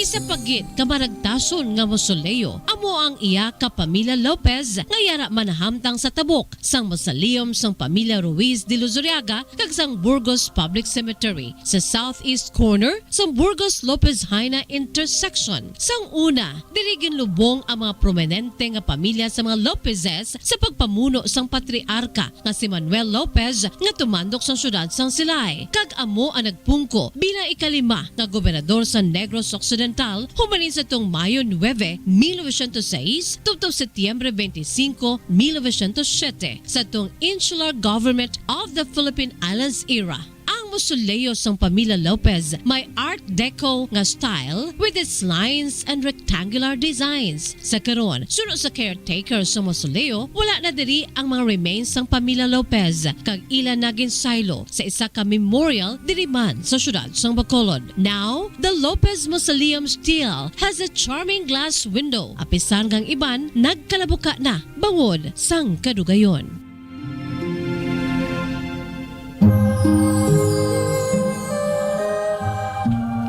Isa pa gid ka maragtason nga mausoleo amo ang iya ka Pamilya Lopez nga yara man nahamtang sa tabok sang mausoleum sang Pamilya Ruiz de Luzuriaga kag sang Burgos Public Cemetery sa southeast corner sang Burgos Lopez Jaena intersection. Sang una, diri ginlubong ang mga prominente nga pamilya sa mga Lopezes sa pagpamuno sang patriarka nga si Manuel Lopez nga tumandok sang siyudad sang Silay, kag amo ang nagpungko bilang ikalima nga gobernador sa Negros Occidental human sa tuong Mayo nuebe, mil novecientos sais, tubtob Setyembre beintisinko, mil novecientos siete, sa tuong Insular Government of the Philippine Islands era. Ang mausoleo sang Pamilya Lopez may Art Deco nga style with its lines and rectangular designs. Sa karon, suno sa caretaker sa mausoleo, wala na diri ang mga remains sang Pamilya Lopez, kag ila na ginsaylo sa isa ka memorial diri man sa siyudad sang Bacolod. Now, the Lopez Mausoleum still has a charming glass window, apisan nga ang iban nagkalabuka na bangod sang kadugayon.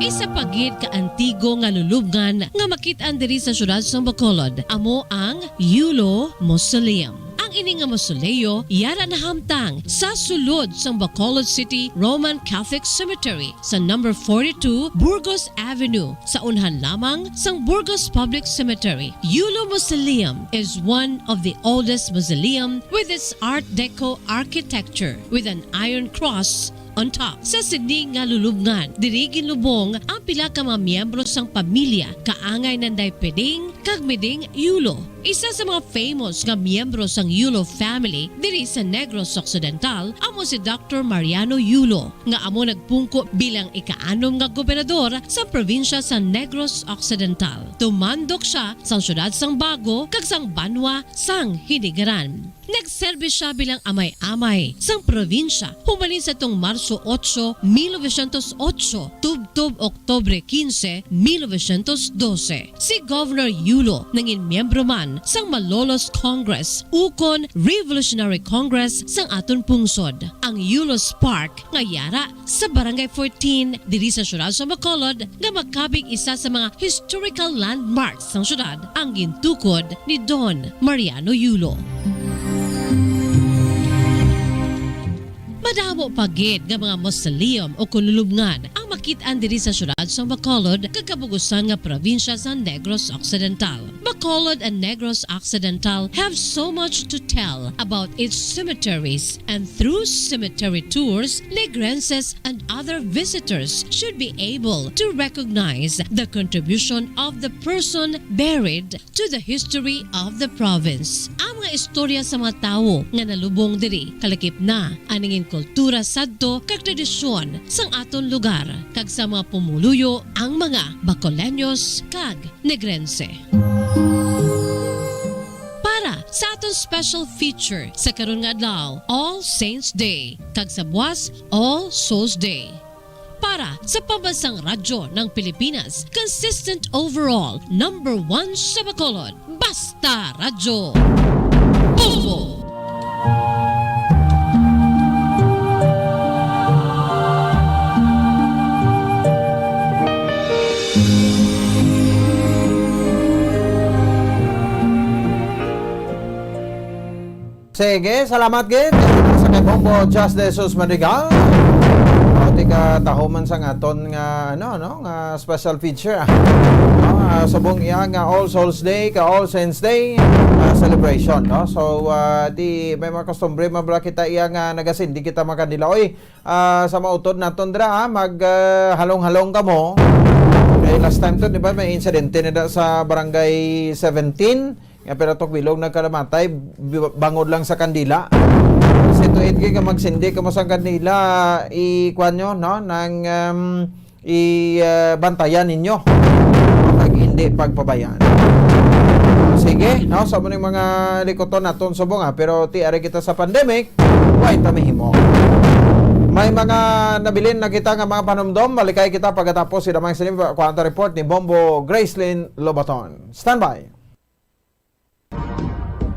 Isa pa gid ka antigo nga lulubngan nga makit-an diri sa siyudad sang Bacolod amo ang Yulo Mausoleum. Ang ini nga mausoleo yara nahamtang sa sulod sang Bacolod City Roman Catholic Cemetery sa number forty-two Burgos Avenue, sa unhan lamang sang Burgos Public Cemetery. Yulo Mausoleum is one of the oldest mausoleum with its Art Deco architecture with an iron cross On top, sa sini nga lulubngan, diri ginlubong ang pila ka mga miyembro sang pamilya, kaangay nanday Peding kag Meding Yulo. Isa sa mga famous nga miyembro sang Yulo family diri sa Negros Occidental amo si Doctor Mariano Yulo, nga amo nagpungko bilang ikaanom nga gobernador sa probinsya sa Negros Occidental. Tumandok sia sang siyudad sang Bago kag sang banwa sang Hinigaran. Nagserbi sia bilang amay-amay sang probinsya humalin sa tong Marso otso, mil novecientos otso, tubtob Oktubre kinse, mil novecientos dose. Si Governor Yulo nangin miyembro man sang Malolos Congress ukon Revolutionary Congress sang aton pungsod. Ang Yulo's Park nga yara sa Barangay fourteen diri sa siyudad sa Bacolod nga makabig isa sa mga historical landmarks sang siyudad ang gintukod ni Don Mariano Yulo. Madamo pa gid nga mga mausoleum o kon lulubngan ang makit-an diri sa siyudad sa Bacolod kag kabug-usan nga probinsya sa Negros Occidental. Bacolod and Negros Occidental have so much to tell about its cemeteries, and through cemetery tours, Negrenses and other visitors should be able to recognize the contribution of the person buried to the history of the province. Ang mga istorya sa mga tawo nga nalubong diri kalakip na ang nangin kultura sadto kag tradisyon sang aton lugar kag sa mga pumuluyo ang mga Bacoleños kag Negrense. Para sa aton special feature sa karon nga adlaw, All Saints Day, kag sa buwas, All Souls Day. Para sa pambansang radyo ng Pilipinas, consistent overall, number one sa Bacolod, Basta Radyo. Bombo! Sige, salamat gid sa kay Bombo Just De Jesus Madrigal. O, tika tahuman sang aton nga, ano, no, nga special feature, ah. No, ah, subong iya nga All Souls Day, ka All Saints Day, ah, celebration, no? So, ah, di may mga kostumbre man bala kita iya nga nagasindi kita mga kandila. Oy, ah, sa mautod naton dira, ah, mag, ah, halong-halong kamo. Kay last time to, di ba, may insidente na da sa Barangay seventeen. Nga pira to ka bilog nagkalamatay, bi-, bangod lang sa kandila. Kasi tuid kay nga magsindi kamo sang kandila, i-kuan nyo, no? Nang, um, i, ah, bantayan ninyo. Kag hindi pagpabayaan. Sige, no? Sa amo ning mga likuton naton subong, ha? Pero ti ari kita sa pandemic, way ta mahimo. May mga nabilin na kita nga mga panumdom. Malikay kita pagkatapos sila mga sini, kuan ta report ni Bombo Gracelyn Lobaton. Standby.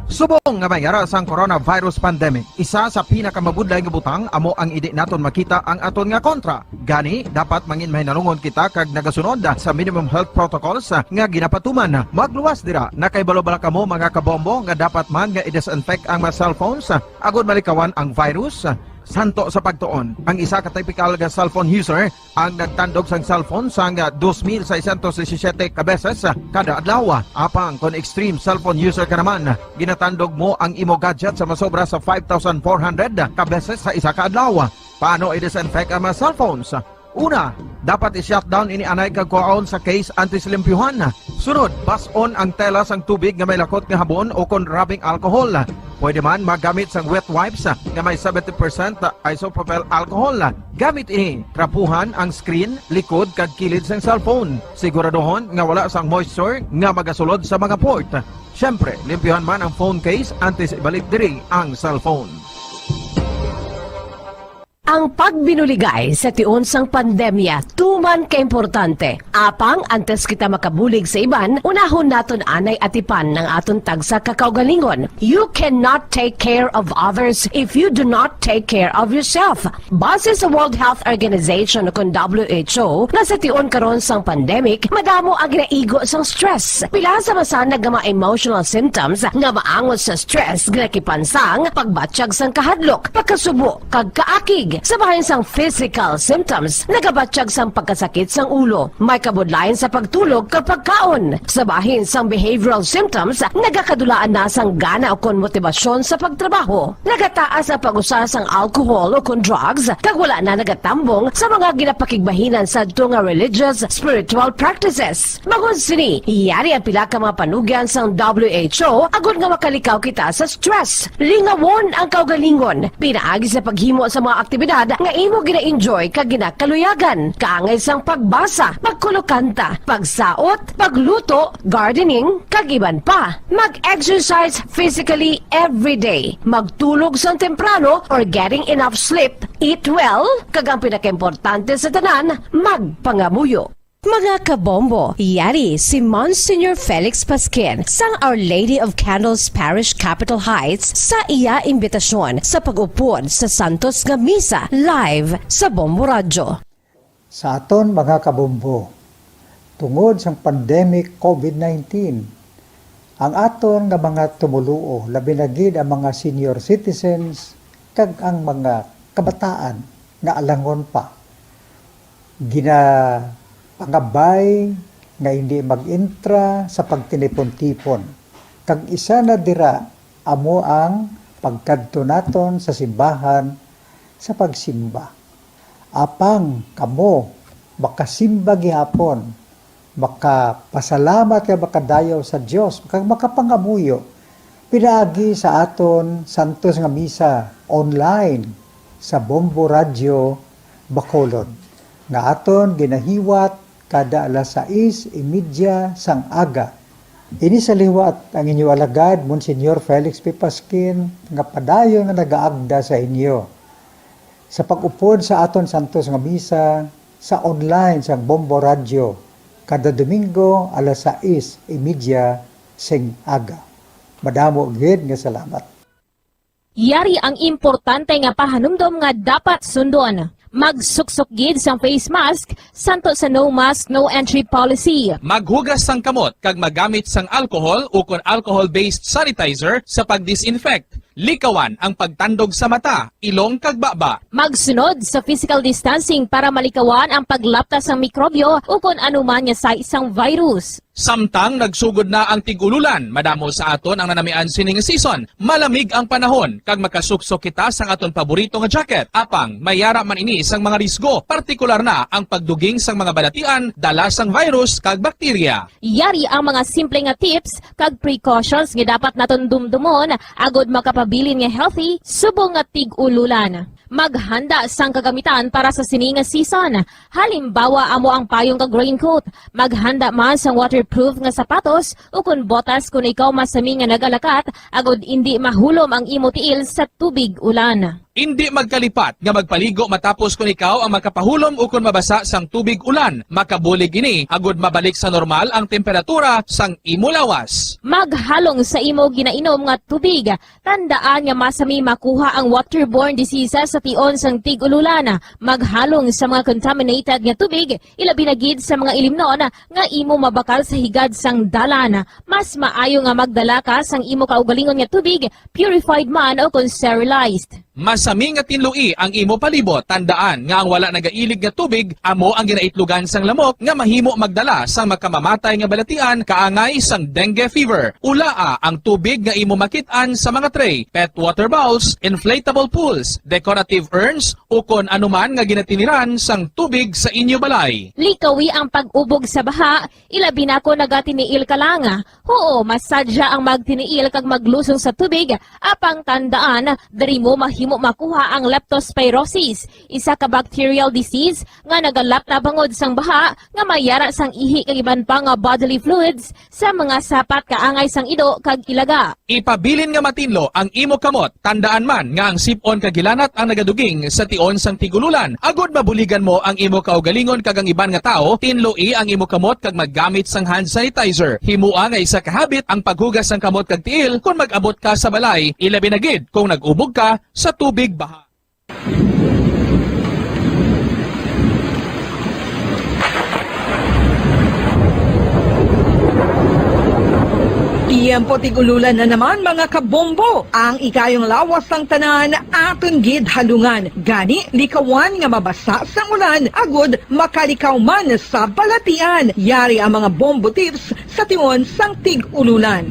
Subong nga may yara sang coronavirus pandemic, isa sa pinakamabudlay nga butang amo ang indi naton makita ang aton nga kontra. Gani, dapat mangin mahinalungon kita kag nagasunod sa minimum health protocols nga ginapatuman. Magluwas dira, nakahibalo bala kamo, mga kabombo, nga dapat man nga i-disinfect ang mga cellphones agod malikawan ang virus? Santo sa pagtuon, ang isa ka typical nga cellphone user ang nagtandog sang cellphone sang dos mil seiscientos disisiete ka beses kada adlaw. Apang kon extreme cellphone user ka naman, ginatandog mo ang imo gadget sa masobra sa five thousand four hundred ka beses sa isa ka adlaw. Paano i-disinfect ang mga cellphones? Una, dapat i-shutdown ini anay kag kuhaon sa case antes limpyuhan. Sunod, bas-on ang tela sang tubig nga may lakot nga habon o kon rubbing alcohol. Pwede man magamit sang wet wipes nga may seventy percent isopropyl alcohol. Gamit ini, trapuhan ang screen, likod, kag kilid sang cellphone. Siguraduhon nga wala sang moisture nga magasulod sa mga port. Siyempre, limpyuhan man ang phone case antes ibalik diri ang cellphone. Ang pagbinuligay sa tion sang pandemya tuman kaimportante. Apang antes kita makabulig sa iban, unahon naton anay atipan ang aton tagsa ka kaugalingon. You cannot take care of others if you do not take care of yourself. Base sa World Health Organization, kon W H O, nga sa tion karon sang pandemic, madamo ang ginaigo sang stress. Pila sa masanag nga mga emotional symptoms nga maangot sa stress ginakipan sang pagbatyag sang kahadlok, pagkasubo, kag kaakig. Sa bahin sang physical symptoms, nagabatyag sang pagkasakit sang ulo, may kabudlayan sa pagtulog kag pagkaon. Sa bahin sang behavioral symptoms, nagakadulaan na sang gana ukon motibasyon sa pagtrabaho. Nagataas ang pag-usa sang alcohol ukon drugs, kag wala na nagatambong sa mga ginapakigbahinan sadto nga religious, spiritual practices. Bangod sini, yari ang pila ka mga panugyan sang W H O agod nga makalikaw kita sa stress. Lingawon ang kaugalingon pinaagi sa paghimo sa mga aktibidad nga imo gina-enjoy kag ginakaluyagan, kaangay sang pagbasa, pagkulokanta, pagsaot, pagluto, gardening, kag iban pa. Mag-exercise physically every day. Magtulog sang temprano or getting enough sleep. Eat well, kag ang pinakaimportante sa tanan, magpangamuyo. Mga kabombo, yari si Monsignor Felix Pasquin sang Our Lady of Candles Parish, Capitol Heights, sa iya imbitasyon sa pag-upod sa santos nga misa live sa Bombo Radyo. Sa aton mga kabombo, tungod sang pandemic COVID nineteen, ang aton nga mga tumoluo, labi na gid ang mga senior citizens kag ang mga kabataan nga alangon pa, ginapangabay nga hindi mag-entra sa pagtinipon-tipon. Kag isa na dira amo ang pagkadto naton sa simbahan sa pagsimba. Apang kamo makasimba gihapon, makapasalamat kag makadayaw sa Dios, kag makapangamuyo pinaagi sa aton santos nga misa online sa Bombo Radyo Bacolod, nga aton ginahiwat kada alas sais y media sang aga. Ini sa liwat ang inyo alagad, Monsignor Felix P. Pasquin, nga padayon nga nagaagda sa inyo sa pag-upod sa aton santos nga misa sa online sang Bombo Radyo kada Domingo alas sais y media sing aga. Madamo gid nga salamat. Yari ang importante nga pahanumdom nga dapat sundon. Magsuksok gid sang face mask, santo sa no mask, no entry policy. Maghugas sang kamot kag magamit sang alcohol ukon alcohol-based sanitizer sa pag-disinfect. Likawan ang pagtandog sa mata, ilong kag baba. Magsunod sa physical distancing para malikawan ang paglapta sang mikrobyo ukon anuman nga sais sang virus. Samtang nagsugod na ang tig-ululan, madamo sa aton ang nanamian sini nga season. Malamig ang panahon, kag makasuksok kita sang aton paborito nga jacket. Apang, may yara man ini sang mga risgo, partikular na ang pagduging sang mga balatian, dala sang virus kag bakterya. Yari ang mga simple nga tips kag precautions nga dapat naton dumdumon agod makapabilin nga healthy subong nga tig-ululan. Maghanda sang kagamitan para sa sini nga season. Halimbawa, amo ang payong kag raincoat. Maghanda man sang waterproof nga sapatos ukon botas kon ikaw masami nga nagalakat agod indi mahulom ang imo tiil sa tubig ulan. Indi magkalipat nga magpaligo matapos kon ikaw ang makapahulom ukon mabasa sang tubig ulan. Makabulig ini agod mabalik sa normal ang temperatura sang imo lawas. Maghalong sa imo ginainom nga tubig. Tandaan nga masami makuha ang waterborne diseases sa tion sang tig-ululan. Maghalong sa mga contaminated nga tubig, ilabi na gid sa mga ilimnon nga imo mabakal sa higad sang dalan. Mas maayo nga magdala ka sang imo kaugalingon nga tubig, purified man o kon sterilized. Masami nga tinloi ang imo palibot. Tandaan nga ang wala nagailig nga tubig amo ang ginaitlogan sang lamok nga mahimo magdala sang makamamatay nga balatian kaangay sang dengue fever. Ulaa ang tubig nga imo makit-an sa mga tray, pet water bowls, inflatable pools, decorative urns, ukon anuman nga ginatiniran sang tubig sa inyo balay. Likawi ang pag-ubog sa baha, ilabi na kon nagatiniil ka lang. Huo, masadya ang magtiniil kag maglusong sa tubig, apang tandaan, diri mo mahimo makuha ang leptospirosis, isa ka bacterial disease nga nagalapta bangod sang baha nga may yara sang ihi kag iban pa nga bodily fluids sa mga sapat kaangay sang ido kag ilaga. Ipabilin nga matinlo ang imo kamot. Tandaan man nga ang sip-on kag hilanat ang nagaduging sa tion sang tig-ululan. Agod mabuligan mo ang imo kaugalingon kag ang iban nga tawo, tinloi ang imo kamot kag maggamit sang hand sanitizer. Himoa nga isa ka habit ang paghugas sang kamot kag tiil kon mag-abot ka sa balay, ilabi na gid kon nag-ubog ka sa tubig baha. Tiyempo tig-ululan na naman, mga kabombo. Ang ikayong lawas sang tanan aton gid halungan. Gani, likawan nga mabasa sang ulan, agud makalikaw man sa balatian. Yari ang mga bombo tips sa tion sang tig-ululan.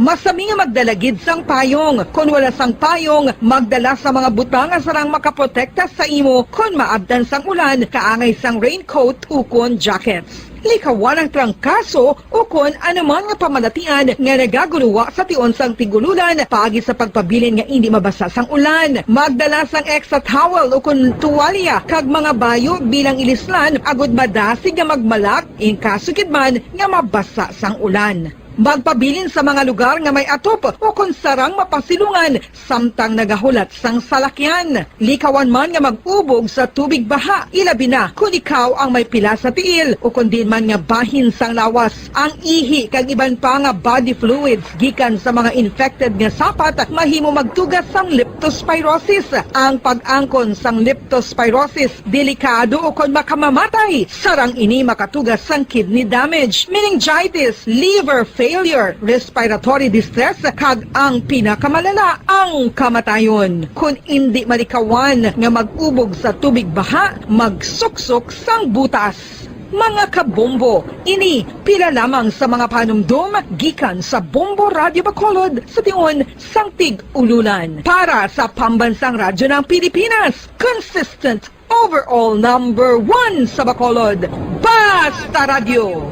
Masami nga magdala gid sang payong. Kon wala sang payong, magdala sa mga butang nga sarang makaprotekta sa imo kon maabtan sang ulan, kaangay sang raincoat ukon jackets. Likawan ang trangkaso ukon anuman nga pamalatian nga nagaguluwa sa tion sang tig-ululan paagi sa pagpabilin nga indi mabasa sang ulan. Magdala sang extra towel ukon tuwalya kag mga bayo bilang ilislan agud madasig nga magmalak in kaso gid man nga mabasa sang ulan. Magpabilin sa mga lugar nga may atop ukon sarang mapasilungan samtang nagahulat sang salakyan. Likawan man nga mag-ubog sa tubig baha, ilabi na kon ikaw ang may pila sa tiil ukon diin man nga bahin sang lawas. Ang ihi kag iban pa nga body fluids gikan sa mga infected nga sapat mahimo magtuga sang leptospirosis. Ang pag-angkon sang leptospirosis delikado ukon makamamatay. Sarang ini makatuga sang kidney damage, meningitis, liver failure, respiratory distress, kag ang pinakamalala, ang kamatayon. Kon indi malikawan nga mag-ubog sa tubig baha, magsuksok sang butas. Mga kabombo, ini pila lamang sa mga panumdom gikan sa Bombo Radyo Bacolod sa tion sang tig-ululan. Para sa Pambansang Radyo ng Pilipinas, consistent overall number one sa Bacolod. Basta Radyo,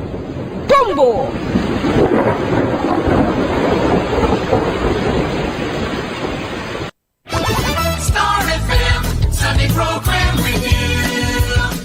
Bombo! Star F M Sunday Program Review.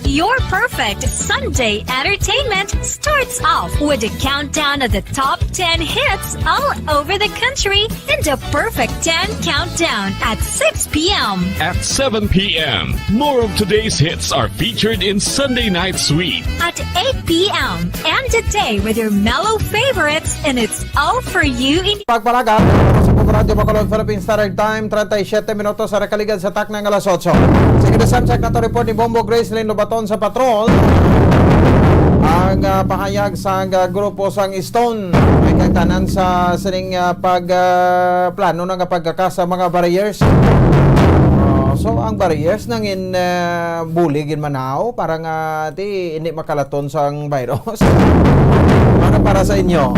Your perfect Sunday entertainment starts off with a countdown of the top ten hits all over the country in the Perfect ten Countdown at six p m. At seven p m, more of today's hits are featured in Sunday Night Sweet. At eight p m, end the day with your mellow favorites, and it's all for you in Pagpalagan sa Bombo Radyo Bacolod, Philippine Standard Time, treinta y siete minutos sa nakaligad sa takna nga alas otso. Sige, the same check nato report ni Bombo Gracelyn Lobaton sa patrol. Ang, ah, pahayag sang, ah, grupo sang Stone, may kagtanan sa sining, ah, pag, ah, plano na nga pagkakas sa mga barriers. Ah, so, ang barriers nangin, ah, buli gid manaw para nga di hindi makalaton sang virus. Ano para sa inyo?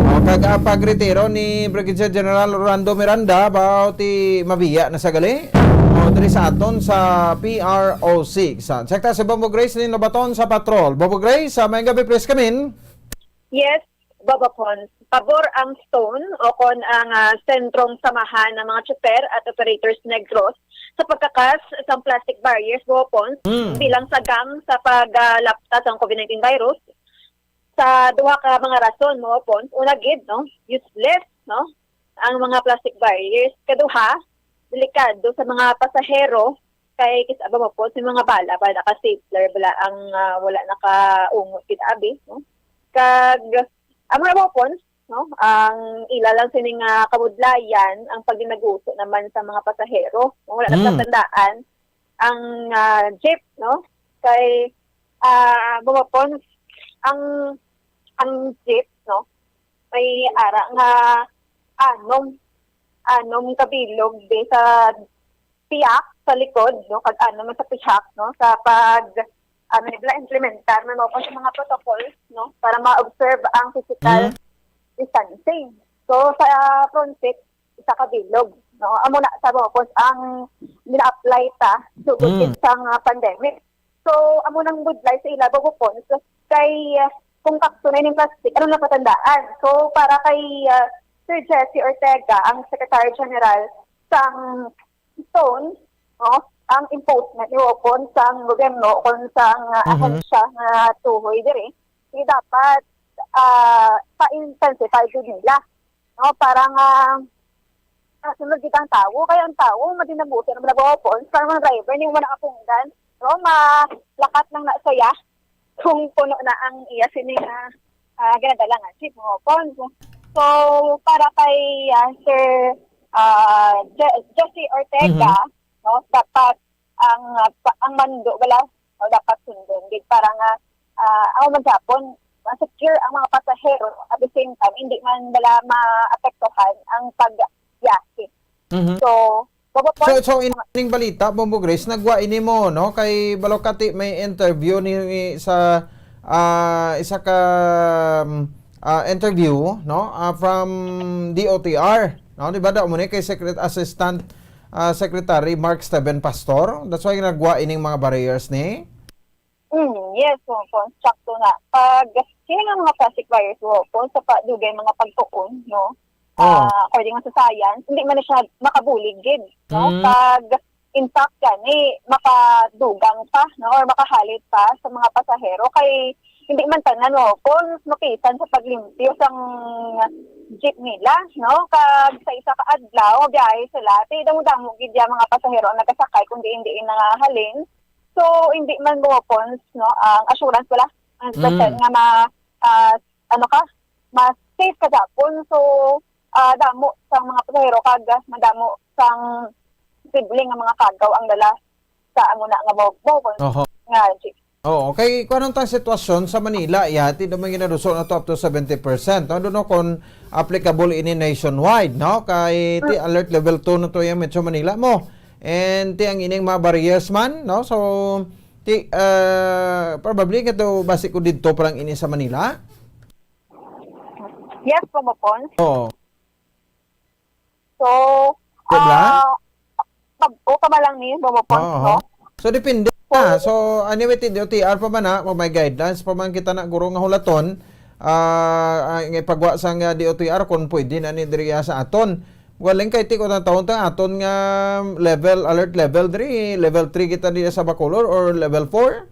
O, kag, ah, pagretiro ni Brigadier General Rolando Miranda, ba ti mabiya na sa gali? O, diri sa aton sa P R O six. Sa sekta si Bombo Gracelyn Lobaton sa patrol. Bombo Grace, ah, may gabi, please come in. Yes, Baba Pons. Pabor ang Stone o kon ang, ah, sentrong samahan ng mga tsuper at operators Negros sa pagkakas sang plastic barriers, Baba Pons, Mm. bilang sagang sa paglapta sang COVID nineteen virus. Sa duha ka mga rason, Baba Pons. Una gid, no, useless, no, ang mga plastic barriers. Kaduha, delikado sa mga pasahero kay kis-a, Baba Pons, may mga bala, bala ka stapler, bala ang, ah, wala nakaungot gid abi, no? Kag, amo na, Baba Pons, no? Ang ila lang sini nga kabudlayan, ang pagdinaguso naman sa mga pasahero. Wala Mm. nagtatandaan ang, ah, jeep, no? Kay, ah, Baba Pons, ang, ang jeep, no? May ara nga anom, anom ka bilog di sa pihak, sa likod, no? Kag anom man sa pihak, no? Sa pag, ano nila, implementar, may mga, sa mga protocols, no? Para ma-observe ang physical Mm. distancing. So, sa front seat, isa ka bilog, no? Amo na sa Baba Pons ang gina-apply ta sugod Mm. gid sang, ah, pandemic. So, amo nang budlay sa ila, Baba Pons, kay, ah, kung kakto na ining plastic, ano na patandaan? So, para kay, ah, Sir Jesse Ortega, ang Secretary General sang Stone, no, ang imposement ni Baba Pons sang gobyerno o kon sang, ah, Mhm. ahensya nga tuhoy diri, di dapat, ah, pa-intensify gid nila, no, para nga, ah, sunod gid ang tawo. Kay ang tawo, madinaguso naman, Baba Pons, para mga driver, hindi mo na kapunggan, no, malakat lang na saya kung puno na ang iya sini nga, ah, ginadala nga jeep, Baba Pons. So, para kay, ah, Sir, ah, Je-, Jesse Ortega, Mhm. no, dapat ang, ah, pa-, ang mando, wala, no, dapat sundon gid para nga, ah, amo man gihapon, ma-secure ang mga pasahero, at the same time, hindi man nila maapektuhan ang pagbiyahe. Mhm. So, So, ining balita, Bombo Grace, nagwa ini mo, no? Kay balo ka ti may interview ni, ni sa, ah, isa ka, um, ah, interview, no? Ah, from D O T R, no? Di ba daw mo ni kay Secret-, Assistant, ah, Secretary Mark Steven Pastor? That's why nagwa ining mga barriers ni. Mm, yes, Wopon, sakto na. Pag sino nga mga plastic barriers, Wopon, sa pa-, dugay mga pagtuon, no? Oh. Ah, according sa science, hindi man na siya makabulig gid, no? Mm. Pag intact gani, makadugang pa, no? Or makahalit pa sa mga pasahero. Kay hindi man tanan, Wopon, mapisan sa paglimpyo sang jeep nila, no? Kag sa isa ka adlaw, biyahe sila, ti damo-damo gid ya mga pasahero ang nagasakay, kundi hindi nangahalin. So, hindi man, Wopon, no, ang assurance wala, ang Mm. percent nga ma-, ah, ano ka, mas safe ka gihapon. So, ah, damo sang mga pasahero kag, ah, madamo sang posible nga mga kagaw ang dala sa amo na nga mo-, Wopon Oho. nga jeep. Oo, kay kuan ang tang sitwasyon sa Manila, ya, ti naman ginaduso na to up to seventy percent. Ano no kung applicable ini nationwide, no? Kay ti alert level two na to yung Metro Manila mo. And ti ang ining mga barriers man, no? So, ti, ah, probably kato basi ko didto pa lang ini sa Manila. Yes, Bombo Pons. Oo. So, Diba? ah, pag-o pa man lang ni, Bombo Pons, Oo. no? So, depende na. So, anyway, ti D O T R pa man na, kung may guidelines pa man kita na guro nga hulaton, ah, ah, nga ipagwa sang, ah, D O T R kung pwede na ni diri sa aton. Galing kay ti ko na taon ta aton nga level, alert level diri, level three kita diri sa Bacolod or level four?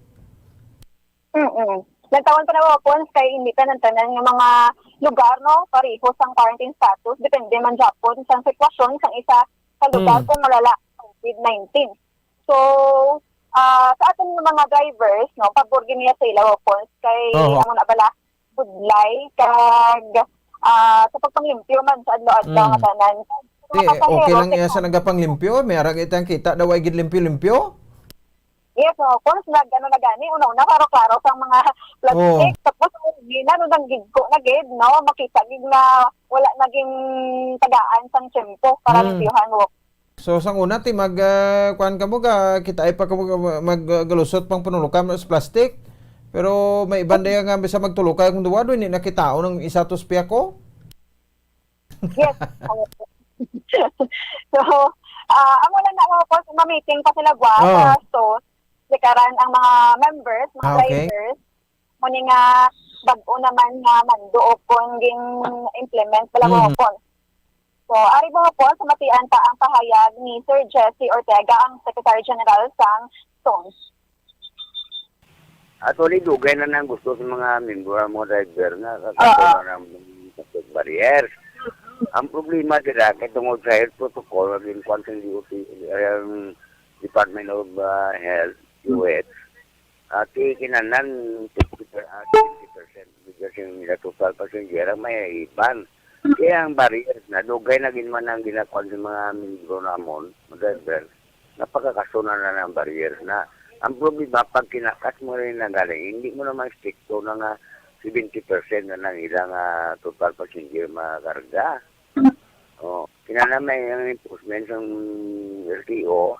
Mm-mm. Nagtawon pa na, Bombo Pons, kay hindi tanan-tanan nga mga lugar, no, pareho sang quarantine status. Depende man gihapon sang sitwasyon sang isa ka lugar Mm. kung malala ang COVID nineteen. So, ah, sa aton nga mga drivers, no, pabor gid niya sa ila, Bombo Pons, kay Oo. amo na bala, budlay, kag, ah, sa pagpanglimpyo man sa adlaw-adlaw Mm. nga tanan. Sa mga Ti, pasahero, okay lang iya sa nagapanglimpyo, may arang itang kita daw ay gid limpyo-limpyo. Yes, Bombo Pons, nag-, ano na gani, una-una, klaro-klaro sa mga plastic. Oo. Tapos, hindi na, no, nanggigko na gid, no? Makita gid na wala naging tagaan sang tiyempo para Mm. limpyuhan mo. So, sang una, ti mag, ah, kuan ka mo, ka, kita ay pa ka mo, mag, ah, galusot pang panulukan mo sa plastic. Pero may iban daya nga, bisa magtulukay kung duwa, do, hindi nakitaon ang isa to sa piya ko. Yes. So, ah, amo lang na, Bombo Pons, ma-meeting pa sila gwa Oo. sa STOS. Likaran ang mga members, mga Ah, okay. drivers, mo ni nga bag-o naman nga mando o kon ging-implement bala, Mhm. Bombo Pons. So, ari, Bombo Pons, sa matian pa ang pahayag ni Sir Jesse Ortega, ang Secretary General sang STOS. Actually, dugay na nang gusto sa mga miyembro ang mga driver nga Oo. kakato na ng plastic barriers. Ang problema dira kay tungod sa health protocol nga ginkuan sa D O T, ang Department of, ah, Health, D O H, ah, ti kinanan fifty per, ah, twenty percent because yung nila total passenger ang may iban. Kaya ang barriers na, dugay na gid man ang ginakuan sa mga miyembro namon, mga driver. Napakakaso na na ang barriers na. Ang problema, pag kinakat mo rin na galing, hindi mo naman stricto na nga seventy percent na lang ilang, ah, total passenger makarga. Oh, kinahanglan may ang enforcement sang L T O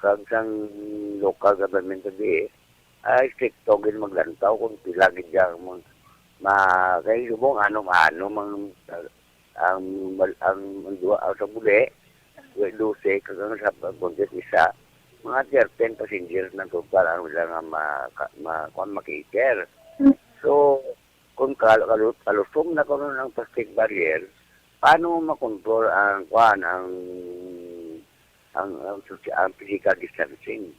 kag sang local government sa D A, ah, stricto gid maglantaw kung pila gid ang mga, ma-, kay subong anom-anom ang, ang, ang, ang duha, ang sa buli, dose, kag ang sa Bundes isa, mga thirteen passengers na total ang wala nga ma-, ka-, ma-, kuwan, ma-cater. So, kung kal-, kalu-, kalusong na karon ang plastic barrier, paano mo makontrol ang, kuwan, ang, ang, ang, sosi-, ang physical distancing?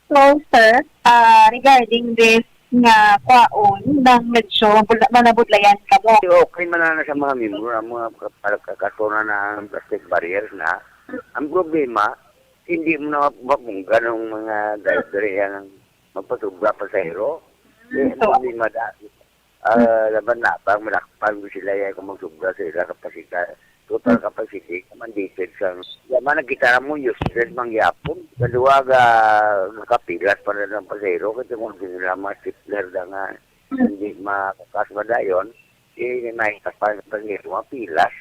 So, sir, ah, regarding this nga kwaon, nang medyo bula-, manabudlayan kamo. Okay man na sa mga miyembro, ang mga ka-, ka-, kasunan na ang plastic barriers na. Ang problema, hindi mo na mabungga ng mga driver yan ang magpasobra pasahero. Kaya ang So, problema da, ah, laban na, pang malakpan ko sila yan kung magsobra sa ila kapasidad. Total capacity, mandated sang, yaman nagkita na mo, useless man gyapon. Kaduwa, ga, nakapilas pa na ng pasahero, kasi kung sila mga stapler na nga, hindi makakas madayon, eh, may tapan sa pasahero, mapilas.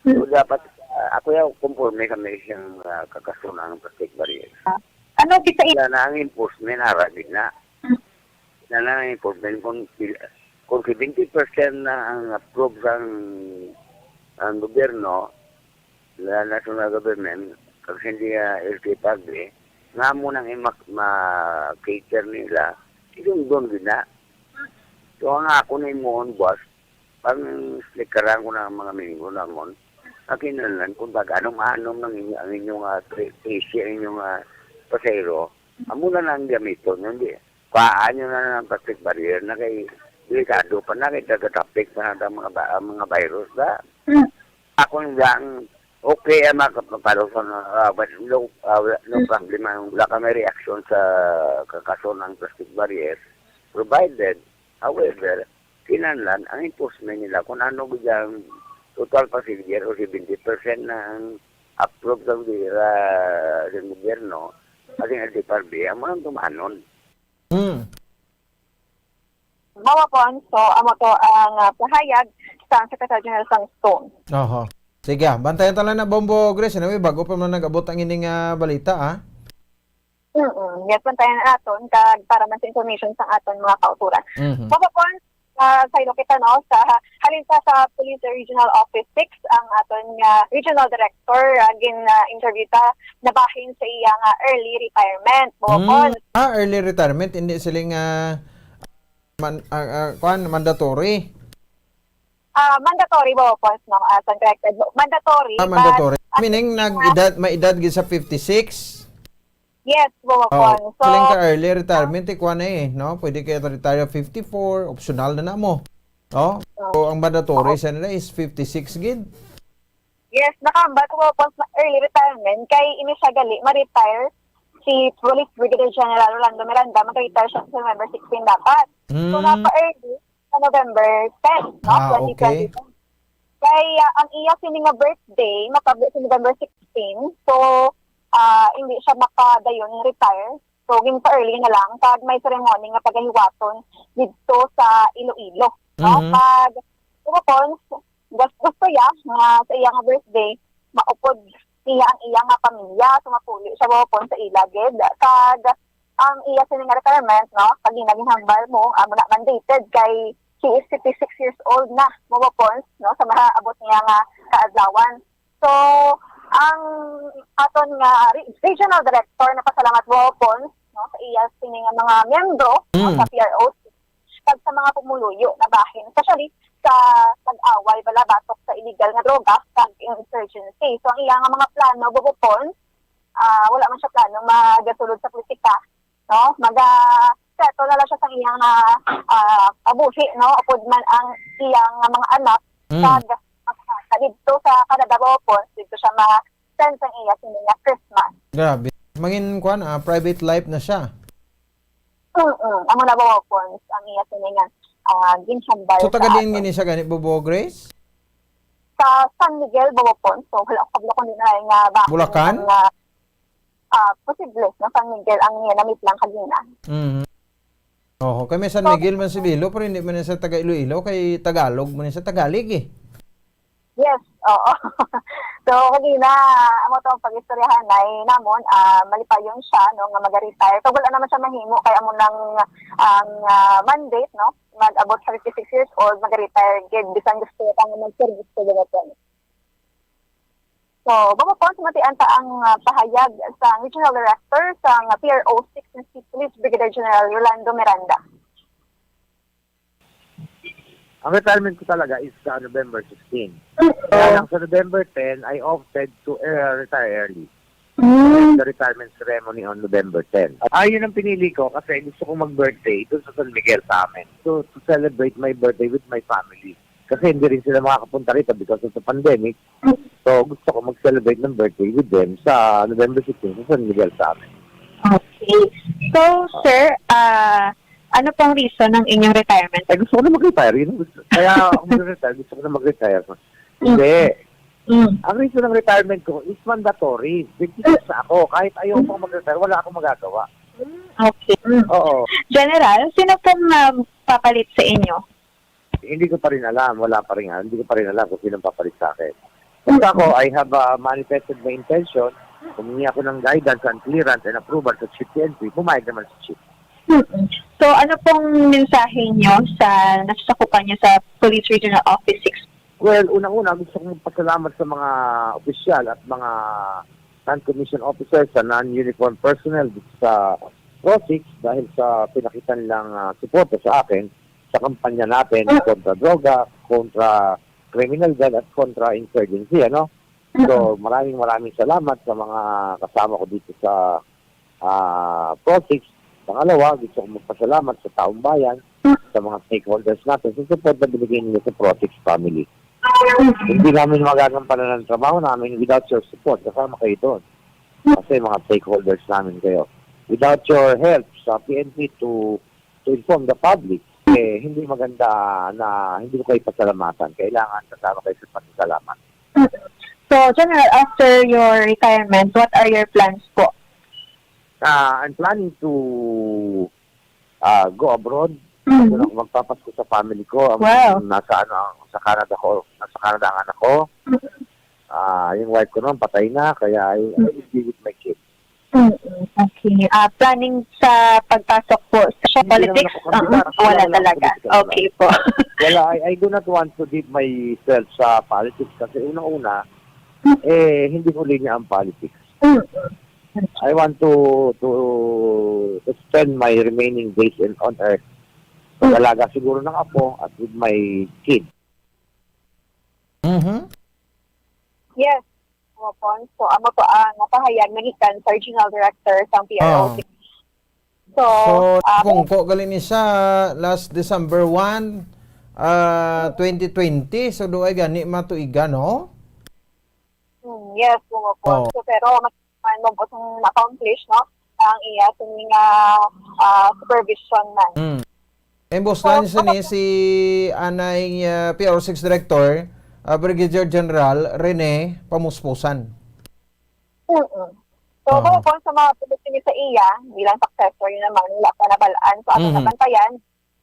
So, dapat, ah, ako yung conforme kami siyang, ah, kakasunang plastic barrier. Ano kita i- Wala na ang enforcement, ara din na. Hmm. Wala na ang enforcement kung pil-, kung seventy percent na ang approve sang, ang gobyerno, la national government, kag hindi, ah, L T F R B, nga mo nang imak-, ma-cater nila, isundon gid na. So, ang ako na imuon, boss, pang-slikaran ko na ang mga miyembro namon, ang kinahanglan kung taga-anom-anom ng inyo, ang inyong, ah, pre-, presyo, ang inyong, ah, pasahero, amo na lang gamiton, hindi. Kuhaan nyo na lang ang plastic barrier na kay delikado pa na, kay taga-traffic pa na ang mga ba-, ang mga virus ba. Hmm. Ako lang, okay ang mga kapaluson, ah, but no, ah, wala, no Hmm. problem, ang wala kami reaction sa kakaso ng plastic barrier, provided, however, kinahanglan ang enforcement nila kung ano gid ang total passenger o seventy percent na ang approve sa, ah, sa gobyerno, at ang L T F R B, ang mga tumanon. Hmm. Mao po, so, amo to ang, ah, pahayag sa Secretary General sang stone. Oho. Sige, ah, bantayan ta lang na, Bombo Grace. Anyway, bago pa man nag-abot ang ining, ah, balita, ah. Mm-mm. Yes, bantayan naton kag para man sa information sa aton mga kauturan. Mhm. Mao po, ah, saylo kita, no, sa, halin sa, sa Police Regional Office six, ang aton nga Regional Director, ah, gin, ah, interview ta, nabahin sa iya nga early retirement. Mao po. Mm. Ah, early retirement, hindi sila nga man-, ah, ah, kuwan, mandatory. Ah, mandatory, Bombo, no? Ah, sang corrected. Mandatory, Ah, but mandatory. Meaning, nag-edad, may edad gid sa fifty-six? Yes, Bombo. Oh, so, siling ka early retirement, eh, kuwan na eh, no? Pwede kayo retire fifty-four, optional na na mo. No? Oh. So, ang mandatory sa nila is fifty-six gid. Yes, nakahambal ko po sa early retirement kay ini siya gali ma-retire si Police Brigadier General Rolando Miranda, mag-retire siya sa November sixteen dapat. So, Mm. napa-early sa November ten, no? Ah, okay. Twenty twenty-two. Kay, ah, ang iya sini nga birthday, matabo sa November sixteen. So, ah, hindi siya makadayon retire. So, ginpa-early na lang, kag may ceremony nga pagahiwaton didto sa Iloilo, no? Mhm. Kag, Bombo, gus-, gusto iya nga sa iya nga birthday, maupod niya ang iya nga pamilya, so mapuli siya, Bombo, sa ila gid. Kag, ang iya sini nga retirement, no? Pag ginahambal mo, amo na mandated kay she is fifty-six years old na, Bombo, no? Sa maabot niya nga kaadlawan. So, ang aton nga re-, regional director, napasalamat, Bombo, no, sa iya sini nga mga miyembro, no, Mm. sa P R O, kag sa mga pumuluyo na bahin, especially sa pag-away bala batok sa illegal nga droga kag insurgency. So, ang iya nga mga plano, Bombo, ah, wala man siya plano magasulod sa politika, no? Maga-settle na lang siya sa iyang, ah, ah, kabuhi, no? Upod man ang iyang mga anak, Mm. kag makakita didto sa Canada, Bombo, didto siya ma-spend sang iya sini nga Christmas. Grabe. Mangin, kuwan, ah, private life na siya. Mm-mm. Amo na, Bombo, ang iya sini nga, ah, ginhambal So, sa taga diin aton. Gini siya gani, Bombo Grace? Sa San Miguel, Bombo. So, wala ko kabalo kung di na nga ba Bulacan? Ang, ah, ah, posible, no? San Miguel ang niya namit lang kagina. Mhm. Oho, kay may San So, Miguel man si Bilo, pero hindi man siya taga Iloilo, kay Tagalog man siya, Tagalog eh. Yes, oo. So, kagina, amo to ang pag-istoryahan ay namon, ah, malipayon siya, no, nga mag-retire. So, wala naman siya mahimo, kay amo nang ang, ah, mandate, no, mag-abot sa fifty-six years old, mag-retire gid, bisan gusto pa nga mag-service sa Dinaton. So, Bombo, sumatian ta ang, ah, pahayag sa Regional Director sa P R O six na si Police Brigadier General Rolando Miranda. Ang retirement ko talaga is sa November sixteen. Kaya lang sa November ten, I opted to, uh, retire early. Mm. The retirement ceremony on November ten. Ah, yun ang pinili ko kasi gusto kong mag-birthday doon sa San Miguel sa amin. So, to celebrate my birthday with my family. Kasi hindi rin sila makakapunta rito because of the pandemic. So, gusto ko mag-celebrate ng birthday with them sa November sixteen sa San Miguel sa amin. Okay. So, sir, ah, ano pong reason ng inyong retirement? Ay, gusto ko na mag-retire. Yun ang gusto. Kaya ako mag-retire. Gusto ko na mag-retire. Mm. Hindi. Mm. Ang reason ng retirement ko is mandatory. Fifty-six na ako. Kahit ayaw Mm. pang mag-retire, wala akong magagawa. Mm, okay. Mm. Oo. General, sino pong, um, papalit sa inyo? Hindi ko pa rin alam. Wala pa rin, ah, hindi ko pa rin alam kung sino ang papalit sa akin. Basta ako, I have, uh, manifested my intention. Humingi ako ng guidance and clearance and approval sa Chief P N P. Pumayag naman si Chief. Mm-mm. So, ano pong mensahe niyo sa nasasakupan niyo sa Police Regional Office six? Well, unang-una, gusto kong magpasalamat sa mga opisyal at mga non-commissioned officers, sa non-uniform personnel dito sa PROSIC dahil sa pinakita nilang, ah, suporta sa akin sa kampanya natin Mm. kontra droga, kontra criminal gang, at kontra insurgency, ano? So, Mm. maraming, maraming salamat sa mga kasama ko dito sa, ah, PROSIC. Pangalawa, gusto kong magpasalamat sa taong bayan, Mm. sa mga stakeholders natin, sa support na binigay ninyo sa PROSIC family. Mm. Hindi namin magagampanan ang trabaho namin without your support. Kasama kayo doon. Kasi mga stakeholders namin kayo. Without your help sa P N P to, to inform the public, eh, hindi maganda na hindi ko kayo pasalamatan. Kailangan kasama kayo sa pasasalamat. So, General, after your retirement, what are your plans po? Ah, I'm planning to, ah, go abroad. Mhm. Doon ako magpapasko sa family ko. Ang Wow. nasa, ano, ang, sa Canada ko, nasa Canada ang anak ko. Mhm. Ah, yung wife ko naman patay na, kaya I, I will be with my kids. Mm, okay. Ah, planning sa pagpasok po sa Hindi naman politics? ako kandidata. Ah, wala Wala lang talaga. Political lang. Okay po. Wala, I, I do not want to give myself sa politics kasi unang-una, Mm. eh, hindi ko linya ang politics. Mm. I want to, to, to spend my remaining days in, on earth. Mm. Mag-alaga siguro ng apo at with my kid. Mhm. Yes. Opo. So, amo to ang napahayag nga gikan sa Regional Director sang P R O. Ah. So, So, ah, kung ko gali ni siya last December one, ah, twenty twenty, so duay gani matuiga, no? Hmm, yes, opo. Oh. So, pero mas, man mo po itong na-accomplish, no? Ang iya, sa mga, ah, supervision man. Hmm. Imbostan So, siya ni si anay, ah, P R six Director, ah, Brigadier General Rene Pamuspusan. Mm-mm. So, Aha. kung, kung sa mga pagdating sa iya, bilang successor, yun naman, wala pa nabalaan. So, ato Mhm. nabantayan.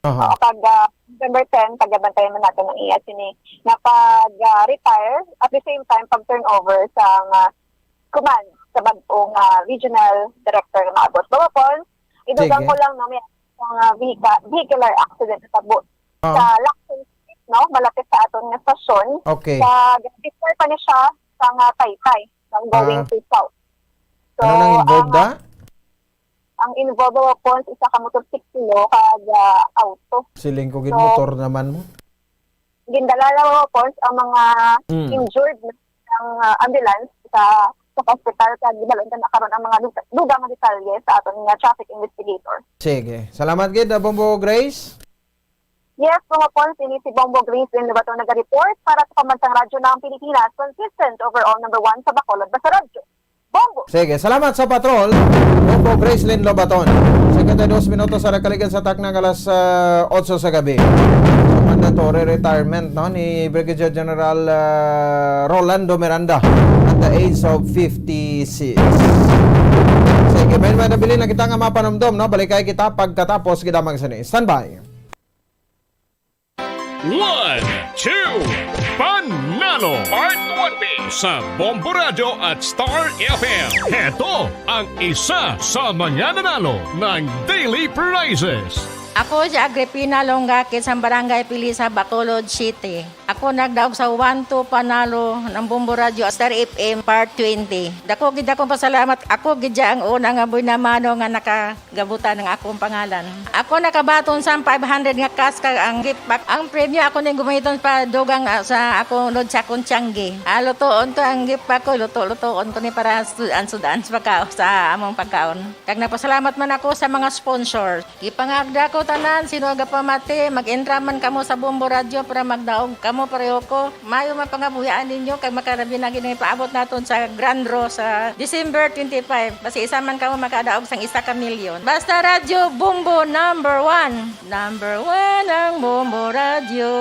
Aha. Oo, pag, ah, November ten, pagabantayan man natin ang iya sini nga pag, ah, retire, at the same time, pag turnover sa, ah, command sa bag-ong, ah, regional director nga maabot. Bawapon, idugang Sige. ko lang, no, may mga vehica-, vehicular accident na tabo Ah. sa Lacson Street, no, malapit sa aton nga stasyon. Okay. Sa, before pa ni siya sa nga Taytay, no, going Ah. to south. So, Ano nang involved ang, da? ang involved, bawapon, isa ka motorsiklo kag, ah, auto. Siling ko gid So, motor naman mo. Gindala, bawapon, ang mga Mm. injured ang, ah, ambulance sa, sa hospital, kag gidalon na karon ang mga duga-, dugang nga detalye sa aton nga traffic investigator. Sige. Salamat gid, ah, Bombo Grace. Yes, bawapon, sini si Bombo Grace Lynn Lobaton naga-report para sa Pambansang Radyo ng Pilipinas, consistent overall number one sa Bacolod, basta radyo. Bombo! Sige, salamat sa patrol. Bombo Grace Lynn Lobaton. Cincuenta y dos minutos sa nakaligid sa takna nga alas, ah, otso sa gabi. Mandatory retirement, no, ni Brigadier General, ah, Rolando Miranda at the age of fifty-six. Sige, may, may nabilin na kita nga mapanumdom, no? Balikay kita pagkatapos gid lamang sini. Standby. One, two, Panalo Part one B sa Bombo Radyo at Star F M. Heto ang isa sa mga nanalo ng daily prizes. Ako si Agripina Longga, kit sang Barangay Pilisa, Bacolod City. Ako nagdaog sa one two Panalo ng Bombo Radyo, Star F M Part twenty. Dako gid akong pasalamat. Ako gid ang una nga buy na mano nga naka gabutan ang akong pangalan. Ako nakabaton sang five hundred nga cash kag ang gift pack. Ang premyo ako ning gamiton pa dugang, ah, sa akong load sa akong tiyanggi. Ah, lutoon ko ang gift pack ko, luto-lutoon ko ni para sud-an-sud-an sa pagkaon, sa among pagkaon. Kag nagpasalamat man ako sa mga sponsor. Gipangagda ko tanan, sino agapamati, mag-entra man kamo sa Bombo Radyo para magdaog kamo pareho ko. Maayo man pangabuhian ninyo kag makarabi na gid ang ipaabot naton sa Grand Draw sa December twenty-five. Basi isa man kamo makadaog sang isa ka milyon. Basta Radyo Bombo number one. Number one ang Bombo Radyo.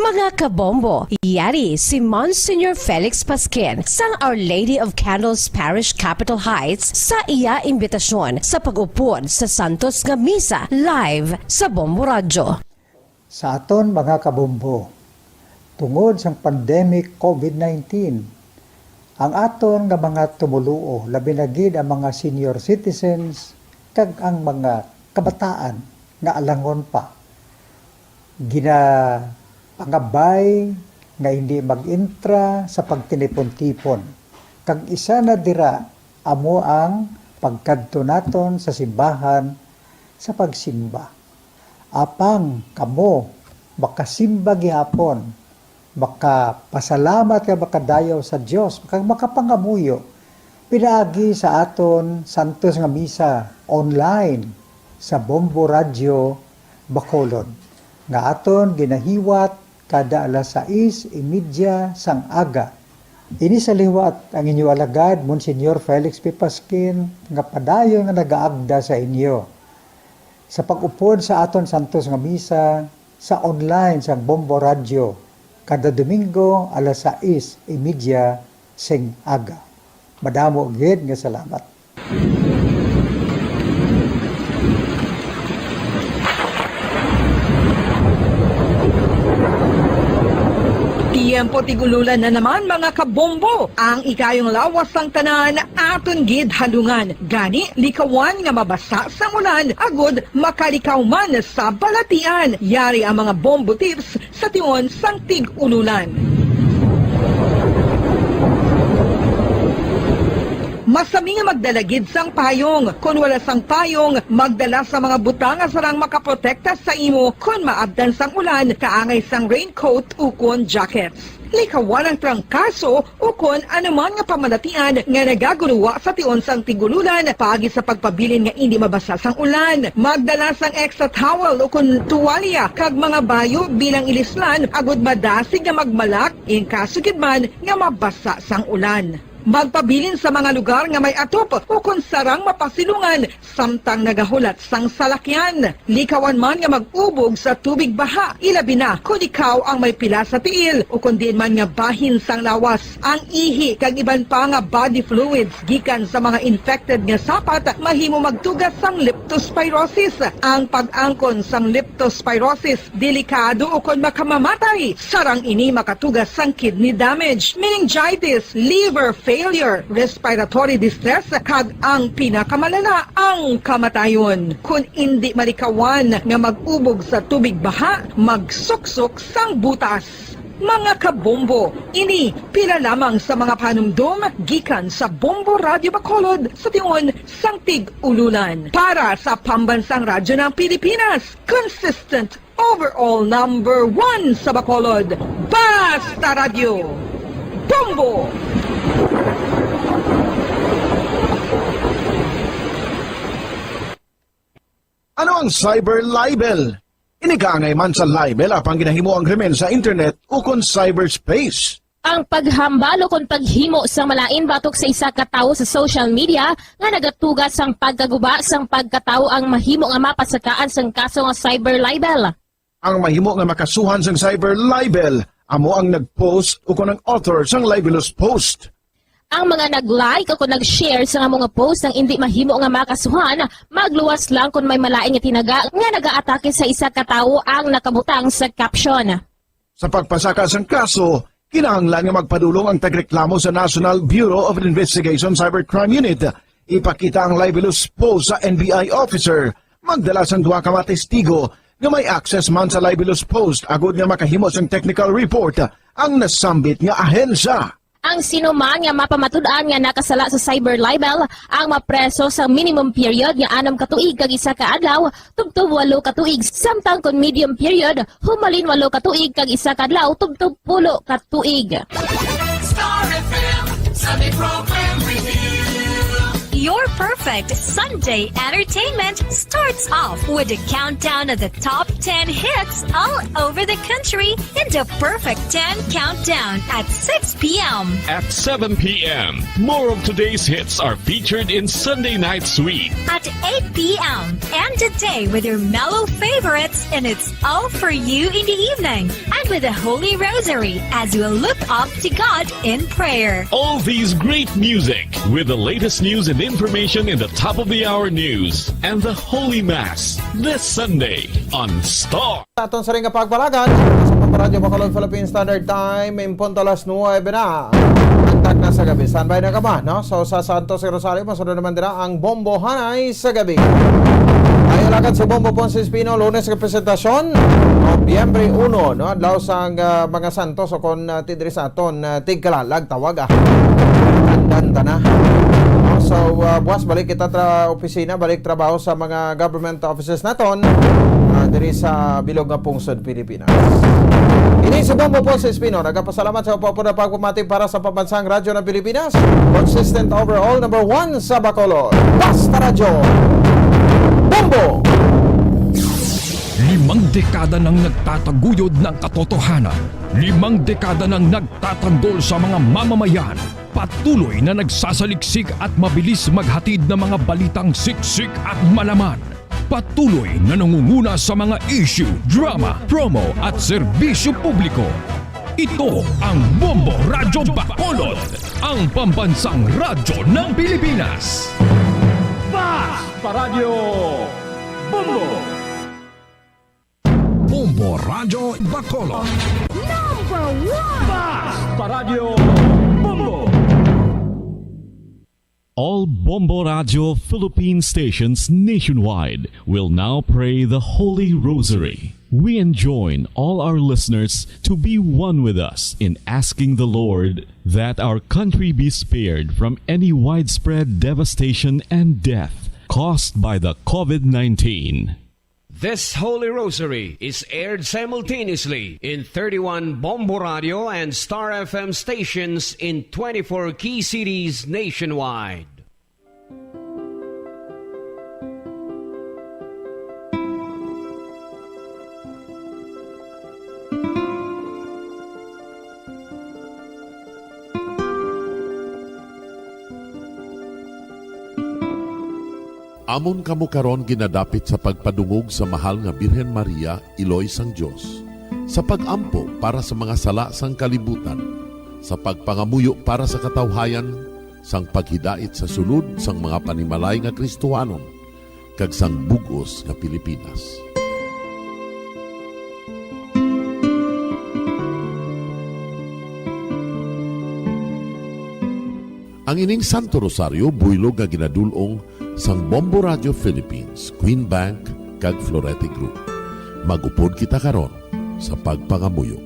Mga kabombo, yari si Monsignor Felix Pasquin sang Our Lady of Candles Parish, Capitol Heights, sa iya imbitasyon sa pag-upod sa Santos nga Misa live sa Bombo Radyo. Sa aton mga kabombo, tungod sang pandemic COVID nineteen, ang aton nga mga tumoluo, labi na gid ang mga senior citizens kag ang mga kabataan nga alangon pa, ginapangabay nga hindi mag-entra sa pagtinipon-tipon, kag isa na dira amo ang pagkadto naton sa simbahan sa pagsimba. Apang kamo makasimba gihapon, makapasalamat kag makadayaw sa Dios, kag makapangamuyo pinaagi sa aton santos nga misa online sa Bombo Radyo Bacolod, nga aton ginahiwat kada alas sais y media sang aga. Ini sa liwat ang inyo alagad, Monsignor Felix P. Pasquin, nga padayon nga nagaagda sa inyo sa pag-upod sa aton santos nga misa sa online sang Bombo Radyo kada Domingo alas sais y media sing aga. Madamo gid nga salamat. Tiyempo tig-ululan na naman, mga kabombo. Ang ikayong lawas sang tanan aton gid halungan. Gani, likawan nga mabasa sang ulan agud makalikaw man sa balatian. Yari ang mga bombo tips sa tion sang tig-ululan. Masami nga magdala gid sang payong. Kon wala sang payong, magdala sa mga butang nga sarang makaprotekta sa imo kon maabtan sang ulan, kaangay sang raincoat ukon jackets. Likawan ang trangkaso ukon anuman nga pamalatian nga nagaguruwa sa tion sang tig-ululan, paagi sa pagpabilin nga indi mabasa sang ulan. Magdala sang extra towel ukon tuwalya kag mga bayo bilang ilislan agud madasig nga magmalak in kaso gid man nga mabasa sang ulan. Magpabilin sa mga lugar nga may atop ukon sarang mapasilungan samtang nagahulat sang salakyan. Likawan man nga mag-ubog sa tubig baha, ilabi na kon ikaw ang may pila sa tiil ukon diin man nga bahin sang lawas. Ang ihi kag iban pa nga body fluids gikan sa mga infected nga sapat mahimo magtuga sang leptospirosis. Ang pag-angkon sang leptospirosis delikado ukon makamamatay. Sarang ini makatuga sang kidney damage, meningitis, liver failure, respiratory distress, kag ang pinakamalala, ang kamatayon. Kon indi malikawan nga mag-ubog sa tubig baha, magsuksok sang butas. Mga kabombo, ini pila lamang sa mga panumdom gikan sa Bombo Radyo Bacolod sa tion sang tig-ululan. Para sa Pambansang Radyo ng Pilipinas, consistent overall number one sa Bacolod, Basta Radyo, Bombo! Ano ang cyber libel? Ini kaangay man sa libel apang ginahimo ang krimen sa internet ukon cyberspace. Ang paghambal ukon paghimo sang malain batok sa isa ka tawo sa social media nga nagatuga sang pagkaguba sang pagkatawo ang mahimo nga mapasakaan sang kaso nga cyber libel. Ang mahimo nga makasuhan sang cyber libel amo ang nag-post ukon ang author sang libelous post. Ang mga nag-like o kon nag-share sa amo nga post ang indi mahimo nga makasuhan, magluwas lang kon may malain nga tinaga nga nagaatake sa isa ka tawo ang nakabutang sa caption. Sa pagpasaka sang kaso, kinahanglan nga magpadulong ang tagreklamo sa National Bureau of Investigation Cybercrime Unit. Ipakita ang libelous post sa N B I officer, magdala sang duha ka mga testigo nga may access man sa libelous post agud nga makahimo sang technical report ang nasambit nga ahensya. Ang sino man nga mapamatud-an nga nakasala sa cyber libel ang mapreso sa minimum period nga anom ka tuig kag isa ka adlaw tubtob walo ka tuig, samtang kon medium period, humalin walo ka tuig kag isa ka adlaw tubtob pulo ka tuig. Star F M, Sunday Program Review. Your Perfect Sunday entertainment starts off with a countdown of the top ten hits all over the country in the Perfect ten Countdown at six p.m. At seven p.m., more of today's hits are featured in Sunday Night Sweet. At eight p.m., end the day with your mellow favorites, and it's all for you in the evening. And with the Holy Rosary as we look up to God in prayer. All these great music with the latest news and information in the top of the hour news and the Holy Mass this Sunday on Star. Aton sa ring nga pagpalagan sa Radyo Bacolod Philippine Standard Time, in punto alas nuebe na. Ang tag na sa gabi. Standby na ka ba, no? So, sa Santos Rosario, masunod naman dira ang Bombo Hanay sa gabi. Ay, alagad si Bombo Ponce Espino, Lunes nga presentasyon, Nobyembre uno, no? Adlaw sang, ah, mga santos o kon, ah, ti diri sa aton, ah, tigkalalag tawag, ah. Andan ta na. No? So, ah, buwas balik kita tra opisina, balik trabaho sa mga government offices naton, ah, diri sa bilog nga pungsod Pilipinas. Ini si Bombo Ponce Espino, nagapasalamat sa upod nga pagpamati para sa Pambansang Radyo ng Pilipinas, consistent overall, number one sa Bacolod. Basta Radyo, Bombo! Limang dekada nang nagtataguyod ng katotohanan. Limang dekada nang nagtatanggol sa mga mamamayan. Patuloy na nagsasaliksik at mabilis maghatid ng mga balitang siksik at malaman. Patuloy na nangunguna sa mga issue, drama, promo at serbisyo publiko. Ito ang Bombo Radyo Bacolod, ang pambansang radyo ng Pilipinas. Basta Radyo Bombo! Bombo Radyo Bacolod. Number one! Basta Radyo Bombo! All Bombo Radyo Philippine stations nationwide will now pray the Holy Rosary. We enjoin all our listeners to be one with us in asking the Lord that our country be spared from any widespread devastation and death caused by the covid nineteen. This Holy Rosary is aired simultaneously in thirty-one Bombo Radio and Star F M stations in twenty-four key cities nationwide. Amon kamo karon ginadapit sa pagpadungog sa mahal nga Birhen Maria, Iloy sang Dios, sa pag-ampo para sa mga sala sang kalibutan, sa pagpangamuyo para sa katawhayan, sang paghidait sa sulod sang mga panimalay nga Kristohanon, kag sang bug-os nga Pilipinas. Ang ining Santo Rosario buylog nga ginadul-ong sang Bombo Radio Philippines, Queen Bank, kag Florete Group. Mag-upod kita karon sa pagpangamuyo.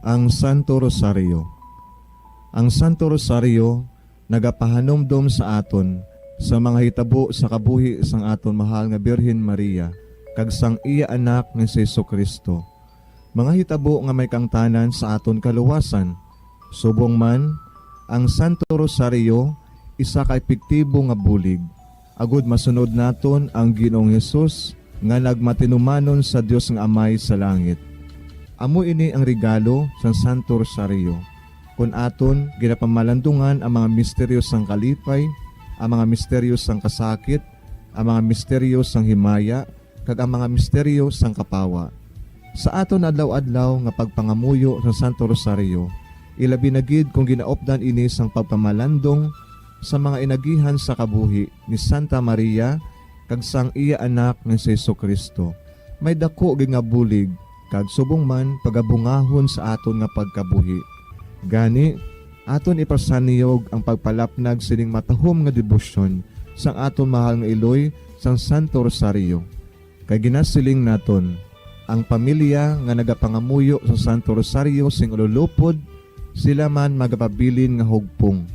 Ang Santo Rosario. Ang Santo Rosario nagapahanumdom sa aton sa mga hitabo sa kabuhi sang aton mahal nga Birhen Maria kag sang iya Anak nga si Jesu-Cristo, mga hitabo nga may kaangtanan sa aton kaluwasan. Subong man, ang Santo Rosario isa ka epektibo nga bulig agud masunod naton ang Ginoong Hesus nga nagmatinumanon sa Dios nga Amay sa langit. Amo ini ang regalo sang Santo Rosario, kon aton ginapamalandungan ang mga misteryo sang kalipay, ang mga misteryo sang kasakit, ang mga misteryo sang himaya, kag ang mga misteryo sang kapawa. Sa aton adlaw-adlaw nga pagpangamuyo sa Santo Rosario, ilabi na gid kon ginaupdan ini sang pagpamalandong sa mga inagihan sa kabuhi ni Santa Maria kag sang iya Anak nga si Jesu-Cristo, may daku gid nga bulig kag subong man pagabungahon sa aton nga pagkabuhi. Gani, aton ipasanyog ang pagpalapnag sining matahom nga debosyon sang aton mahal nga iloy sang Santo Rosario. Kay ginasiling naton, ang pamilya nga nagapangamuyo sa Santo Rosario sing ululupod, Sila man magapabilin nga hugpong,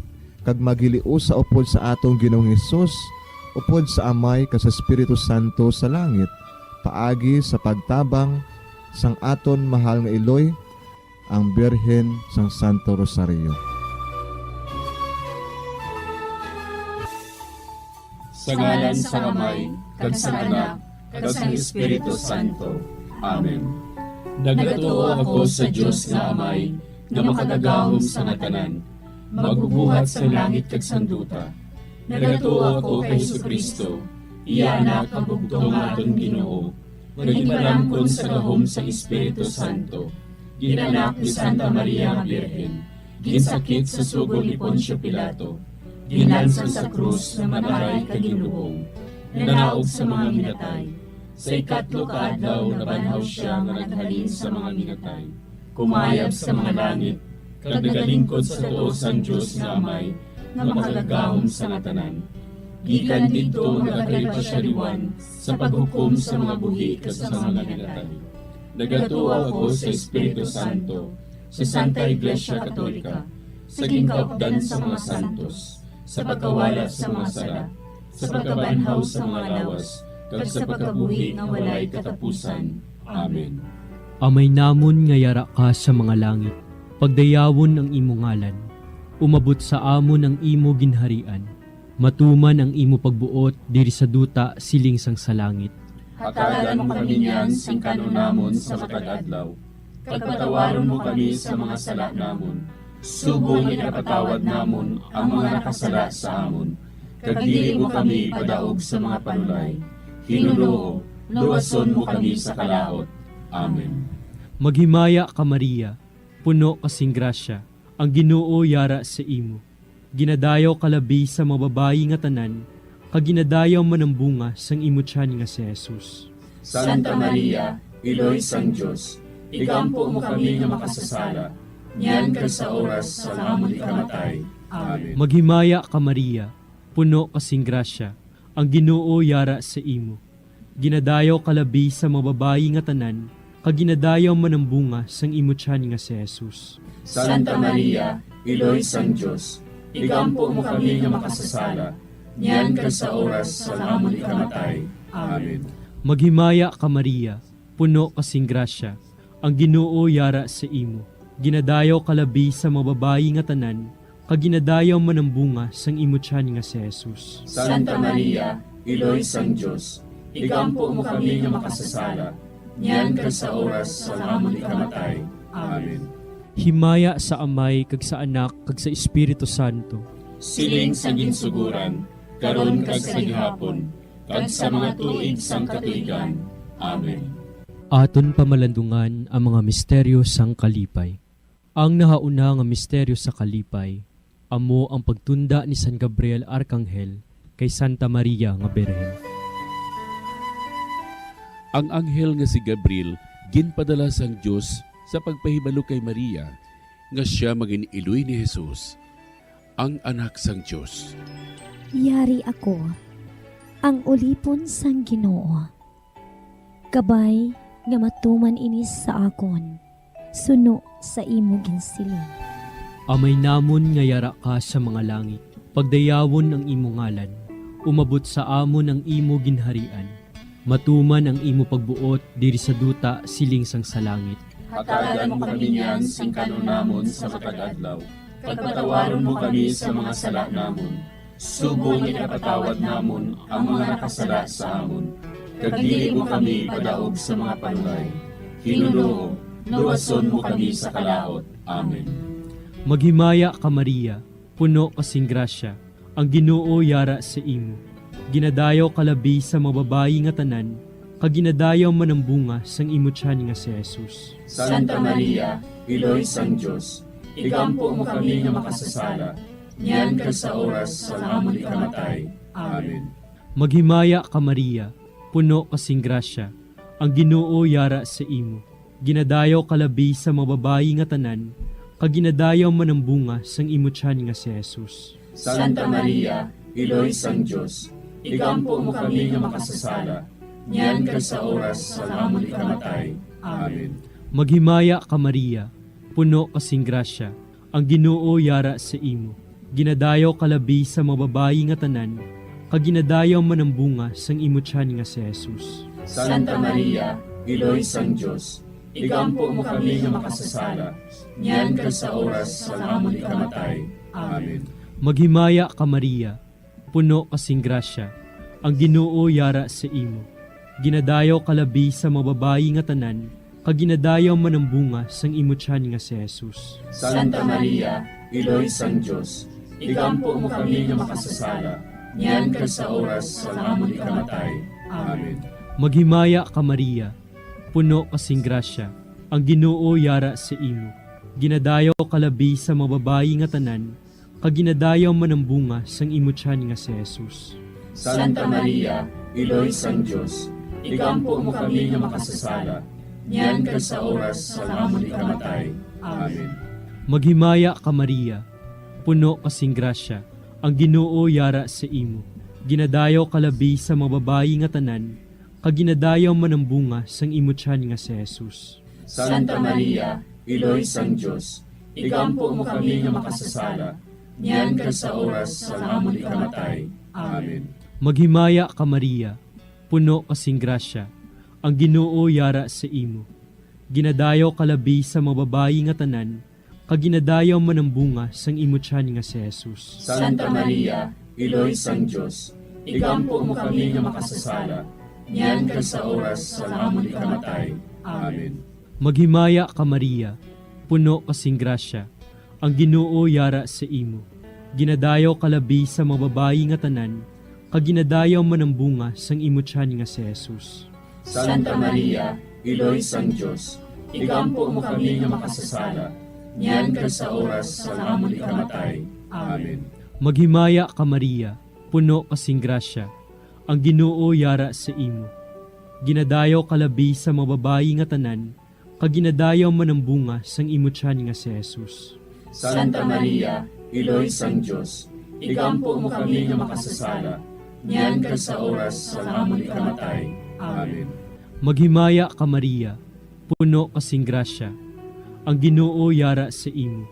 kag maghiliusa upod sa atong Ginoong Hesus, upod sa Amay kag sa Espiritu Santo sa langit, paagi sa pagtabang sang aton mahal nga iloy, ang Birhen sang Santo Rosario. Sa ngalan sang Amay, kag sang Anak, kag sang Espiritu Santo. Amen. Nagatuo ako sa Dios nga Amay, nga makagagahom sa nga tanan, magbubuhat sang langit kag sang duta. Nagatuo ako kay Jesu-Cristo, iya Anak nga bugtong nga aton Ginoo, nga ginpalamkon sa gahom sang Espiritu Santo, ginanak ni Santa Maria nga Birhen, ginsakit sa sugo ni Poncio Pilato, ginlansang sa krus, namatay kag ginlubong, nanaog sa mga minatay. Sa ikatlo ka adlaw nabanhaw sia nga naghalin sa mga minatay, kumayab sa mga langit, kag nagalingkod sa tuo sang Dios nga Amay, nga makagagahom sa nga tanan. Gikan didto nagakalipa sia liwan sa paghukom sa mga buhi kag sa mga minatay. Nagatuo ako sa Espiritu Santo, sa Santa Iglesia Katolika, sa ginkaupdan sa mga santos, sa pagkawala sa mga sala, sa pagkabanhaw sa mga lawas, kag sa pagkabuhi nga walay katapusan. Amen. Amay namon nga yara ka sa mga langit, pagdayawon ang imo ngalan. Umabot sa amon ang imo ginharian. Matuman ang imo pagbuot diri sa duta siling sang sa langit. Hatagan mo kami niyan sing kan-on namon sa matag adlaw, kag patawaron mo kami sa mga sala namon, subong nga ginapatawad namon ang mga nakasala sa amon, kag dili mo kami ipadaog sa mga panulay. Ginoo, luwason mo kami sa kalaut. Amen. Maghimaya ka, Maria, puno ka sing grasya, ang Ginoo yara sa imo. Ginadayaw ka labi sa mga babayi nga tanan, kag ginadayaw man ang bunga sang imo tiyan nga si Jesus. Santa Maria, Iloy sang Dios, igampo mo kami nga makasasala, niyan kag sa oras sang amon ikamatay. Amen. Maghimaya ka, Maria, puno ka sing grasya, ang Ginoo yara sa imo. Ginadayaw ka labi sa mga babayi nga tanan, kag ginadayaw man ang bunga sang imo tiyan nga si Jesus. Santa Maria, Iloy sang Dios, igampo mo kami nga makasasala, niyan kag sa oras sang amon ikamatay. Amen. Maghimaya ka, Maria, puno ka sing grasya, ang Ginoo yara sa imo. Ginadayaw ka labi sa mga babayi nga tanan, kag ginadayaw man ang bunga sang imo tiyan nga si Jesus. Santa Maria, Iloy sang Dios, igampo mo kami nga makasasala, niyan kag sa oras sang amon ikamatay. Amen. Himaya sa Amay, kag sa Anak, kag sa Espiritu Santo. Siling sa ginsuguran, karon kag sa gihapon, kag sa mga tuig sang katuigan. Amen. Aton pamalandungan ang mga misteryo sang kalipay. Ang nahauna nga misteryo sa kalipay amo ang pagtunda ni San Gabriel Arkanghel kay Santa Maria nga Birhen. Ang anghel nga si Gabriel ginpadala sang Dios sa pagpahibalo kay Maria nga sia magin-iloy ni Jesus, ang Anak sang Dios. Yari ako, ang ulipon sang Ginoo. Kabay nga matuman ini sa akon, suno sa imo ginsiling. Amay namon nga yara ka sa mga langit, pagdayawon ang imo ngalan. Umabot sa amon ang imo ginharian. Matuman ang imo pagbuot diri sa duta siling sang sa langit. Hatagan mo kami niyan sing kan-on namon sa matag adlaw, kag patawaron mo kami sa mga sala namon, subong nga ginapatawad namon ang mga nakasala sa amon, kag dili mo kami ipadaog sa mga panulay. Ginoo, luwason mo kami sa kalaut. Amen. Maghimaya ka, Maria, puno ka sing grasya, ang Ginoo yara sa imo. Ginadayaw ka labi sa mga babayi nga tanan, kag ginadayaw man ang bunga sang imo tiyan nga si Jesus. Santa Maria, Iloy sang Dios, igampo mo kami nga makasasala, niyan kag sa oras sang amon ikamatay. Amen. Maghimaya ka, Maria, puno ka sing grasya, ang Ginoo yara sa imo. Ginadayaw ka labi sa mga babayi nga tanan, kag ginadayaw man ang bunga sang imo tiyan nga si Jesus. Santa Maria, Iloy sang Dios, igampo mo kami nga makasasala, niyan kag sa oras sang amon ikamatay. Amen. Maghimaya ka, Maria, puno ka sing grasya, Ang Ginoo yara sa imo. Ginadayaw ka labi sa mga babayi nga tanan, kag ginadayaw man ang bunga sang imo tiyan nga si Jesus. Santa Maria, Iloy sang Dios, igampo mo kami nga makasasala, niyan kag sa oras sang amon ikamatay. Amen. Maghimaya ka, Maria, puno ka sing grasya, ang Ginoo yara sa imo. Ginadayaw ka labi sa mga babayi nga tanan, kag ginadayaw man ang bunga sang imo tiyan nga si Jesus. Santa Maria, Iloy sang Dios, igampo mo kami nga makasasala, niyan kag sa oras sang amon ikamatay. Amen. Maghimaya ka, Maria, puno ka sing grasya, ang Ginoo yara sa imo. Ginadayaw ka labi sa mga babayi nga tanan, kag ginadayaw man ang bunga sang imo tiyan nga si Jesus. Santa Maria, Iloy sang Dios, igampo mo kami nga makasasala, niyan kag sa oras sang amon ikamatay. Amen. Maghimaya ka, Maria, puno ka sing grasya, ang Ginoo yara sa imo. Ginadayaw ka labi sa mga babayi nga tanan, kag ginadayaw man ang bunga sang imo tiyan nga si Jesus. Santa Maria, Iloy sang Dios, igampo mo kami nga makasasala, niyan kag sa oras sang amon ikamatay. Amen. Maghimaya ka, Maria, puno ka sing grasya, ang Ginoo yara sa imo. Ginadayaw ka labi sa mga babayi nga tanan, kag ginadayaw man ang bunga sang imo tiyan nga si Jesus. Santa Maria, Iloy sang Dios, igampo mo kami nga makasasala, niyan kag sa oras sang amon ikamatay. Amen. Maghimaya ka, Maria, puno ka sing grasya, ang Ginoo yara sa imo. Ginadayaw ka labi sa mga babayi nga tanan, kag ginadayaw man ang bunga sang imo tiyan nga si Jesus. Santa Maria, Iloy sang Dios, igampo mo kami nga makasasala, niyan kag sa oras sang amon ikamatay. Amen. Maghimaya ka, Maria, puno ka sing grasya, ang Ginoo yara sa imo. Ginadayaw ka labi sa mga babayi nga tanan, kag ginadayaw man ang bunga sang imo tiyan nga si Jesus. Santa Maria, Iloy sang Dios, igampo mo kami nga makasasala, niyan kag sa oras sang amon ikamatay. Amen. Maghimaya ka, Maria, puno ka sing grasya, ang Ginoo yara sa imo.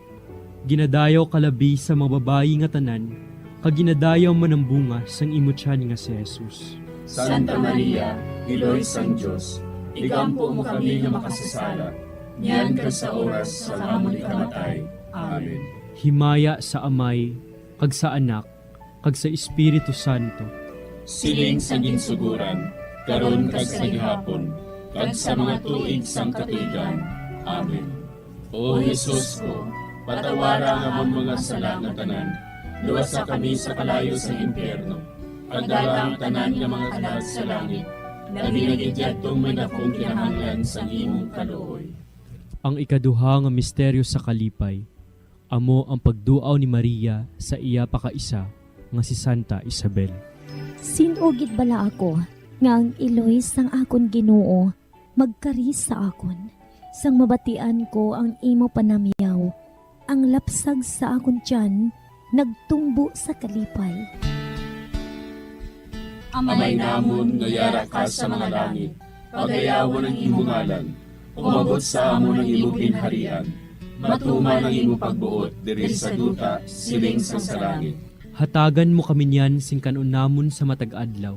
Ginadayaw ka labi sa mga babayi nga tanan, kag ginadayaw man ang bunga sang imo tiyan nga si Jesus. Santa Maria, Iloy sang Dios, igampo mo kami nga makasasala, niyan kag sa oras sang amon ikamatay. Amen. Himaya sa Amay, kag sa Anak, kag sa Espiritu Santo. Siling sa ginsuguran, karon kag sa gihapon, kag sa mga tuig sang katuigan. Amen. O Jesus ko, patawara ang amon mga sala nga tanan, luwasa kami sa kalayo sang impyerno, pagdala ang tanan nga mga kalag sa langit, labi na gid yadtong may dakong kinahanglan sang imong kaluoy. Ang ikaduha nga misteryo sa kalipay, amo ang pagduaw ni Maria sa iya pakaisa nga si Santa Isabel. Sin-o gid bala ako nga ang iloy sang akon Ginoo magkari sa akon, sang mabatian ko ang imo panamyaw, ang lapsag sa akon tiyan nagtumbo sa kalipay. Amay namon nga yara ka sa mga langit, pagayawon ang imo ngalan. Umabot sa amon ang imo ginharian. Matuman ang imo pagbuot diri sa duta, siling sang sa langit. Hatagan mo kami niyan sing kan-on namon sa matag adlaw,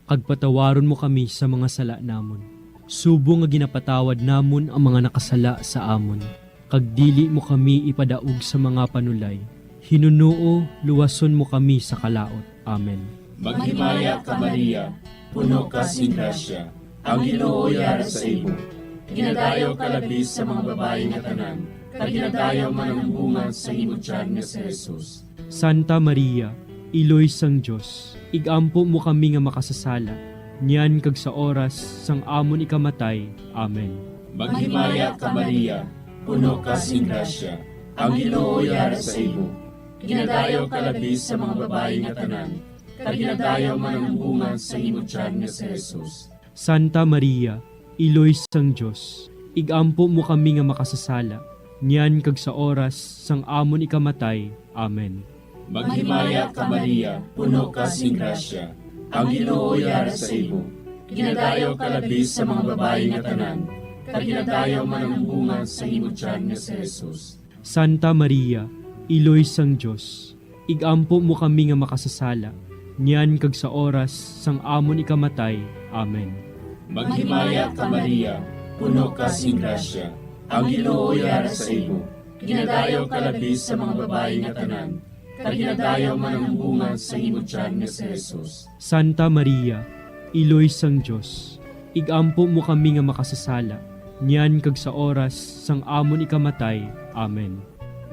kag patawaron mo kami sa mga sala namon, subong nga ginapatawad namon ang mga nakasala sa amon, kag dili mo kami ipadaog sa mga panulay. Hinunoo, luwason mo kami sa kalaut. Amen. Maghimaya ka, Maria, puno ka sing grasya, ang Ginoo yara sa imo. Ginadayaw ka labi sa mga babayi nga tanan, kag ginadayaw man ang bunga sa imo tiyan nga si Jesus. Santa Maria, Iloy sang Dios, igampo mo kami nga makasasala, niyan kag sa oras sang amon ikamatay. Amen. Maghimaya ka, Maria, puno ka sing grasya, ang Ginoo yara sa imo. Ginadayaw ka labi sa mga babayi nga tanan, kag ginadayaw man ang bunga sa imo tiyan nga si Jesus. Santa Maria, Iloy sang Dios, igampo mo kami nga makasasala, niyan kag sa oras sang amon ikamatay. Amen. Maghimaya ka, Maria, puno ka sing grasya, ang Ginoo yara sa imo. Ginadayaw ka labi sa mga babayi nga tanan, kag ginadayaw man ang bunga sa imo tiyan nga si Jesus. Santa Maria, Iloy sang Dios, ig-ampo mo kami nga makasasala, niyan kag sa oras sang amon ikamatay. Amen. Maghimaya ka, Maria, puno ka sing grasya, ang Ginoo yara sa imo. Ginadayaw ka labi sa mga babayi nga tanan, kag ginadayaw man ang bunga sa imo tiyan nga si Jesus. Santa Maria, Iloy sang Dios, ig-ampo mo kami nga makasasala, niyan kag sa oras sang amon ikamatay. Amen.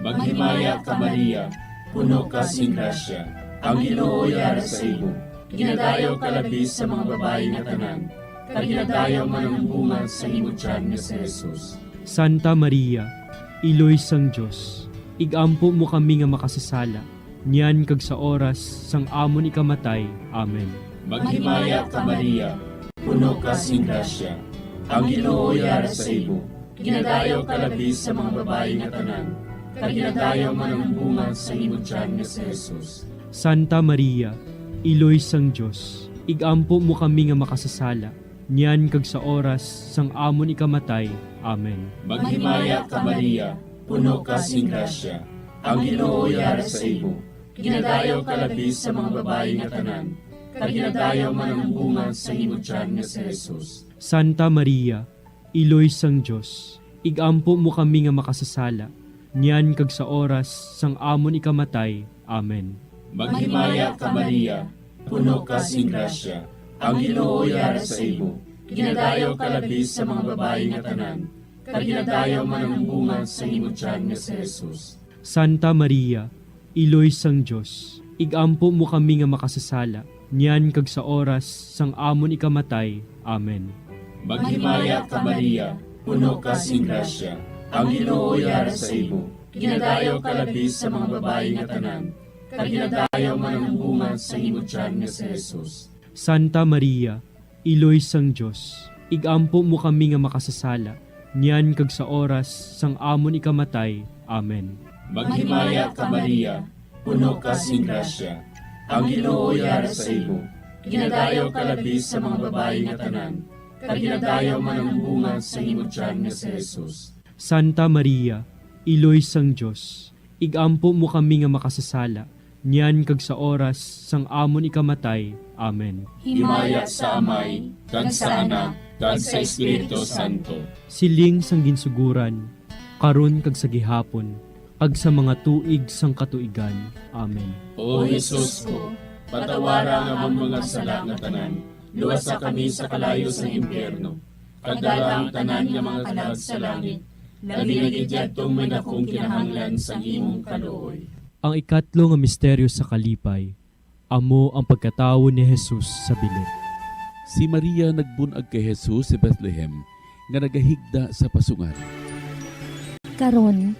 Maghimaya ka, Maria, puno ka sing grasya, ang Ginoo yara sa imo. Ginadayaw ka labi sa mga babayi nga tanan, kag ginadayaw man ang bunga sa imo tiyan nga si Jesus. Santa Maria, Iloy sang Dios, ig-ampo mo kami nga makasasala, niyan kag sa oras sang amon ikamatay. Amen. Maghimaya ka, Maria, puno ka sing grasya, ang Ginoo yara sa imo. Ginadayaw ka labi sa mga babayi nga tanan, kag ginadayaw man ang bunga sa imo tiyan nga si Jesus. Santa Maria, Iloy sang Dios, ig-ampo mo kami nga makasasala, niyan kag sa oras sang amon ikamatay. Amen. Maghimaya ka, Maria, puno ka sing grasya, ang Ginoo yara sa imo. Ginadayaw ka labi sa mga babayi nga tanan, kag ginadayaw man ang bunga sa imo tiyan nga si Jesus. Santa Maria, Iloy sang Dios, ig-ampo mo kami nga makasasala, niyan kag sa oras sang amon ikamatay. Amen. Maghimaya ka, Maria, puno ka sing grasya, ang Ginoo yara sa imo. Ginadayaw ka labi sa mga babayi nga tanan, kag ginadayaw man ang bunga sa imo tiyan nga si Jesus. Santa Maria, Iloy sang Dios, ig-ampo mo kami nga makasasala, niyan kag sa oras sang amon ikamatay. Amen. Maghimaya ka, Maria, puno ka sing grasya, ang Ginoo yara sa imo. Ginadayaw ka labi sa mga babayi nga tanan, kag ginadayaw man ang bunga sa imo tiyan nga si Jesus. Santa Maria, Iloy sang Dios, ig-ampo mo kami nga makasasala, niyan kag sa oras sang amon ikamatay. Amen. Maghimaya ka, Maria, puno ka sing grasya, ang Ginoo yara sa imo. Ginadayaw ka labi sa mga babayi nga tanan, kag ginadayaw man ang bunga sa imo tiyan nga si Jesus. Santa Maria, Iloy sang Dios, ig-ampo mo kami nga makasasala, niyan kag sa oras sang amon ikamatay. Amen. Himaya sa Amay, kag sa Anak, kag sa Espiritu Santo. Siling sang ginsuguran, karon kag sa gihapon, kag sa mga tuig sang katuigan. Amen. O Jesus ko, patawara ang amon mga sala nga tanan, luwasa kami sa kalayo sang impyerno, kag dala ang tanan nga mga kalag sa langit, labi na gid yadtong may dakong kinahanglan sang imong kaluoy. Ang ikatlo nga misteryo sa kalipay, amo ang pagkatawo ni Jesus sa bilog. Si Maria nagbun-ag kay Jesus sa Bethlehem, nga nagahigda sa pasungan. Karon,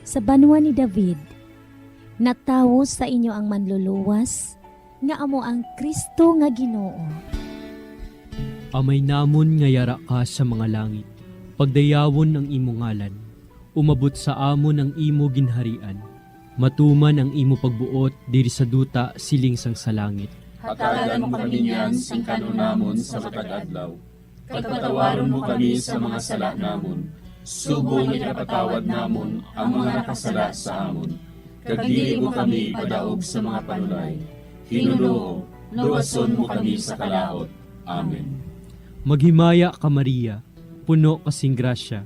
sa banwa ni David, natawo sa inyo ang Manluluwas, nga amo ang Cristo nga Ginoo. Amay namon nga yara ka sa mga langit, pagdayawon ang imo ngalan. Umabot sa amon ang imo ginharian. Matuman ang imo pagbuot diri sa duta siling sang sa langit. Hatagan mo kami niyan sing kan-on namon sa matag adlaw, kag patawaron mo kami sa mga sala namon, subong nga ginapatawad namon ang mga nakasala sa amon, kag dili mo kami ipadaog sa mga panulay. Hinunoo, luwason mo kami sa kalaut. Amen. Maghimaya ka, Maria, puno ka sing grasya,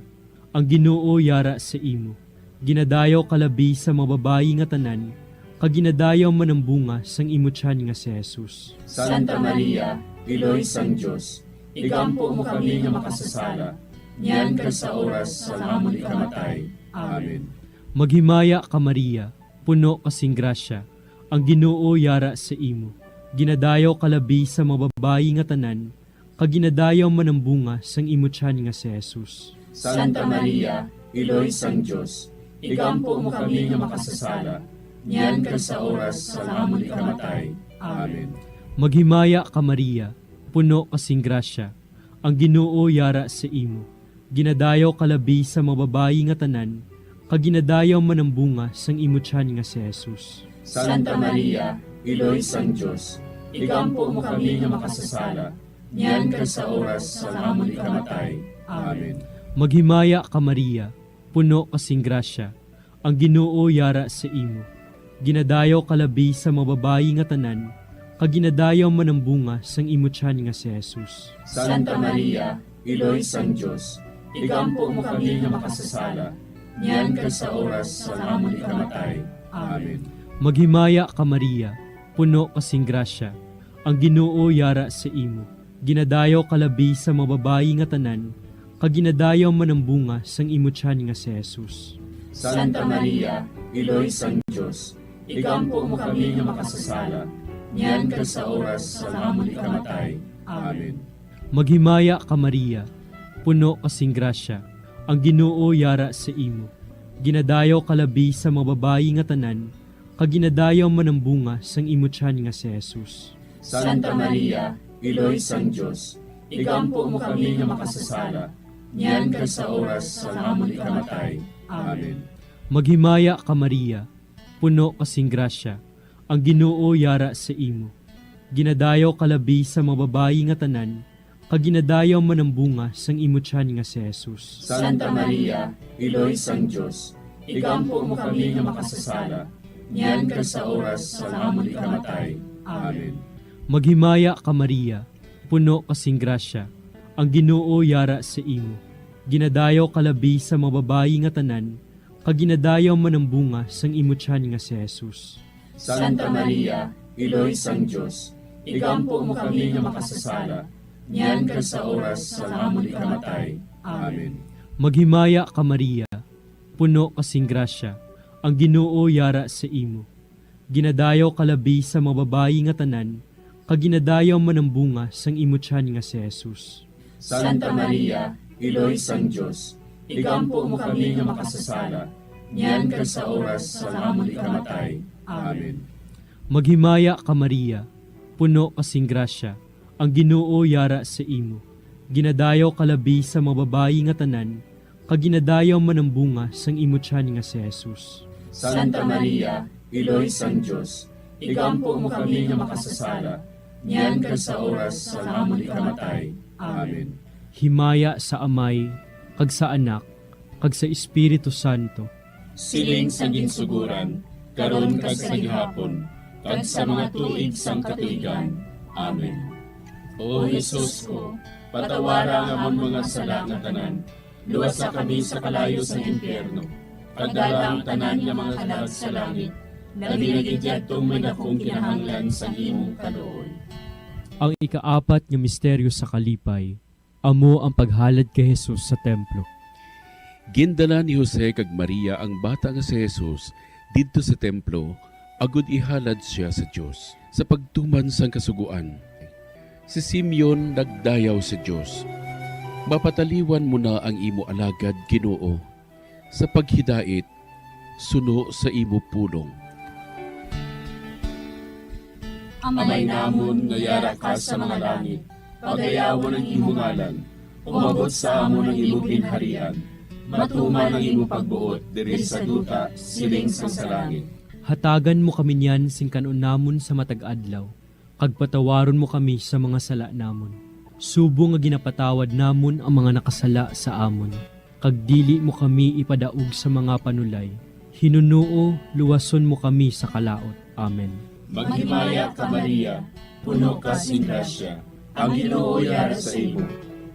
ang Ginoo yara sa imo. Ginadayaw ka labi sa mga babayi nga tanan, kag ginadayaw man ang bunga sang imo tiyan nga si Jesus. Santa Maria, Iloy sang Dios, igampo mo kami nga makasasala, niyan kag sa oras sang amon ikamatay. Amen. Maghimaya ka, Maria, puno ka sing grasya, ang Ginoo yara sa imo. Ginadayaw ka labi sa mga babayi nga tanan, kag ginadayaw man ang bunga sang imo tiyan nga si Jesus. Santa Maria, Iloy sang Dios, igampo mo kami nga makasasala, niyan kag sa oras sang amon ikamatay. Amen. Maghimaya ka, Maria, puno ka sing grasya, ang Ginoo yara sa imo. Ginadayaw ka labi sa mga babayi nga tanan, kag ginadayaw man ang bunga sang imo tiyan nga si Jesus. Santa Maria, Iloy sang Dios, igampo mo kami nga makasasala, niyan kag sa oras sang amon ikamatay. Amen. Maghimaya ka, Maria, puno ka sing grasya, Ang Ginoo yara sa imo. Ginadayaw ka labi sa mga babayi nga tanan, kag ginadayaw man ang bunga sang imo tiyan nga si Jesus. Santa Maria, Iloy sang Dios, igampo mo kami nga makasasala, niyan kag sa oras sang amon ikamatay. Amen. Maghimaya ka, Maria, puno ka sing grasya, ang Ginoo yara sa imo. Ginadayaw ka labi sa mga babayi nga tanan, kag ginadayaw man ang bunga sang imo tiyan nga si Jesus. Santa Maria, Iloy sang Dios, igampo mo kami nga makasasala, niyan kag sa oras sang amon ikamatay. Amen. Maghimaya ka, Maria, puno ka sing grasya, ang Ginoo yara sa imo. Ginadayaw ka labi sa mga babayi nga tanan, kag ginadayaw man ang bunga sang imo tiyan nga si Jesus. Santa Maria, Iloy sang Dios, igampo mo kami nga makasasala, niyan kag sa oras sang amon ikamatay. Amen. Maghimaya ka, Maria, puno ka sing grasya, ang Ginoo yara sa imo. Ginadayaw ka labi sa mga babayi nga tanan, kag ginadayaw man ang bunga sang imo tiyan nga si Jesus. Santa Maria, Iloy sang Dios, igampo mo kami nga makasasala, niyan kag sa oras sang amon ikamatay. Amen. Maghimaya ka, Maria, puno ka sing grasya, ang Ginoo yara sa imo. Ginadayaw ka labi sa mga babayi nga tanan, kag ginadayaw man ang bunga sang imo tiyan nga si Jesus. Santa Maria, Iloy sang Dios, igampo mo kami nga makasasala, niyan kag sa oras sang amon ikamatay. Amen. Maghimaya ka, Maria, puno ka sing grasya, ang Ginoo yara sa imo. Ginadayaw ka labi sa mga babayi nga tanan, kag ginadayaw man ang bunga sang imo tiyan nga si Jesus. Santa Maria, Iloy sang Dios, igampo mo kami nga makasasala, niyan kag sa oras sang amon ikamatay. Amen. Maghimaya ka, Maria, puno ka sing grasya, ang Ginoo yara sa imo. Ginadayaw ka labi sa mga babayi nga tanan, kag ginadayaw man ang bunga sang imo tiyan nga si Jesus. Santa Maria, Iloy sang Dios, igampo mo kami nga makasasala, niyan kag sa oras sang amon ikamatay. Amen. Himaya sa Amay, kag sa Anak, kag sa Espiritu Santo. Siling sa ginsuguran, karon kag sa gihapon, kag sa mga tuig sang katuigan. Amen. O Jesus ko, patawara ang amon mga sala nga tanan, luwasa kami sa kalayo sang impyerno, pagdala ang tanan nga mga kalag sa langit, labi na gid yadtong may dakong kinahanglan sang imong kaluoy. Ang ikaapat nga misteryo sa kalipay, amo ang paghalad kay Jesus sa templo. Gindala ni Jose kag Maria ang bata nga si Jesus didto sa templo agod ihalad sia sa Dios. Sa pagtuman sang Kasugoan, si Simeon nagdayaw sa Dios, "Mapataliwan mo na ang imo alagad, Ginoo, sa paghidait suno sa imo pulong." Amay namon nga yara ka sa mga langit, pagayawon ang imo ngalan. Umabot sa amon ang imo ginharian. Matuman ang imo pagbuot diri sa duta, siling sang sa langit. Hatagan mo kami niyan sing kan-on namon sa matag adlaw, kag patawaron mo kami sa mga sala namon, subong nga ginapatawad namon ang mga nakasala sa amon, kag dili mo kami ipadaog sa mga panulay. Hinunoo, luwason mo kami sa kalaut. Amen. Maghimaya ka, Maria, puno ka sing grasya, ang Ginoo yara sa imo.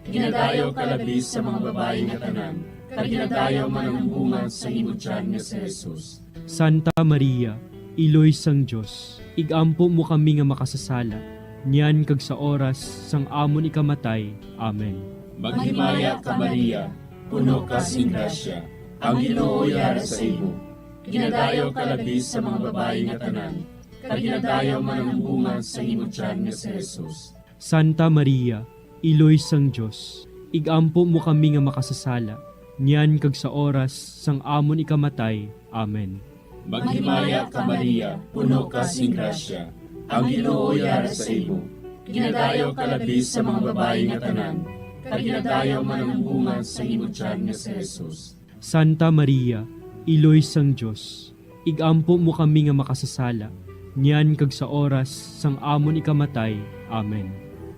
Ginadayaw ka labi sa mga babayi nga tanan, kag ginadayaw man ang bunga sa imo tiyan nga si Jesus. Santa Maria, Iloy sang Dios, igampo mo kami nga makasasala, niyan kag sa oras sang amon ikamatay. Amen. Maghimaya ka, Maria, puno ka sing grasya, ang Ginoo yara sa imo. Ginadayaw ka labi sa mga babayi nga tanan, kag ginadayaw man ang bunga sa imo tiyan nga si Jesus. Santa Maria, Iloy sang Dios, igampo mo kami nga makasasala, niyan kag sa oras sang amon ikamatay. Amen. Maghimaya ka, Maria, puno ka sing grasya, ang Ginoo yara sa imo. Ginadayaw ka labi sa mga babayi nga tanan, kag ginadayaw man ang bunga sa imo tiyan nga si Jesus. Santa Maria, Iloy sang Dios, igampo mo kami nga makasasala, niyan kag sa oras sang amon ikamatay. Amen.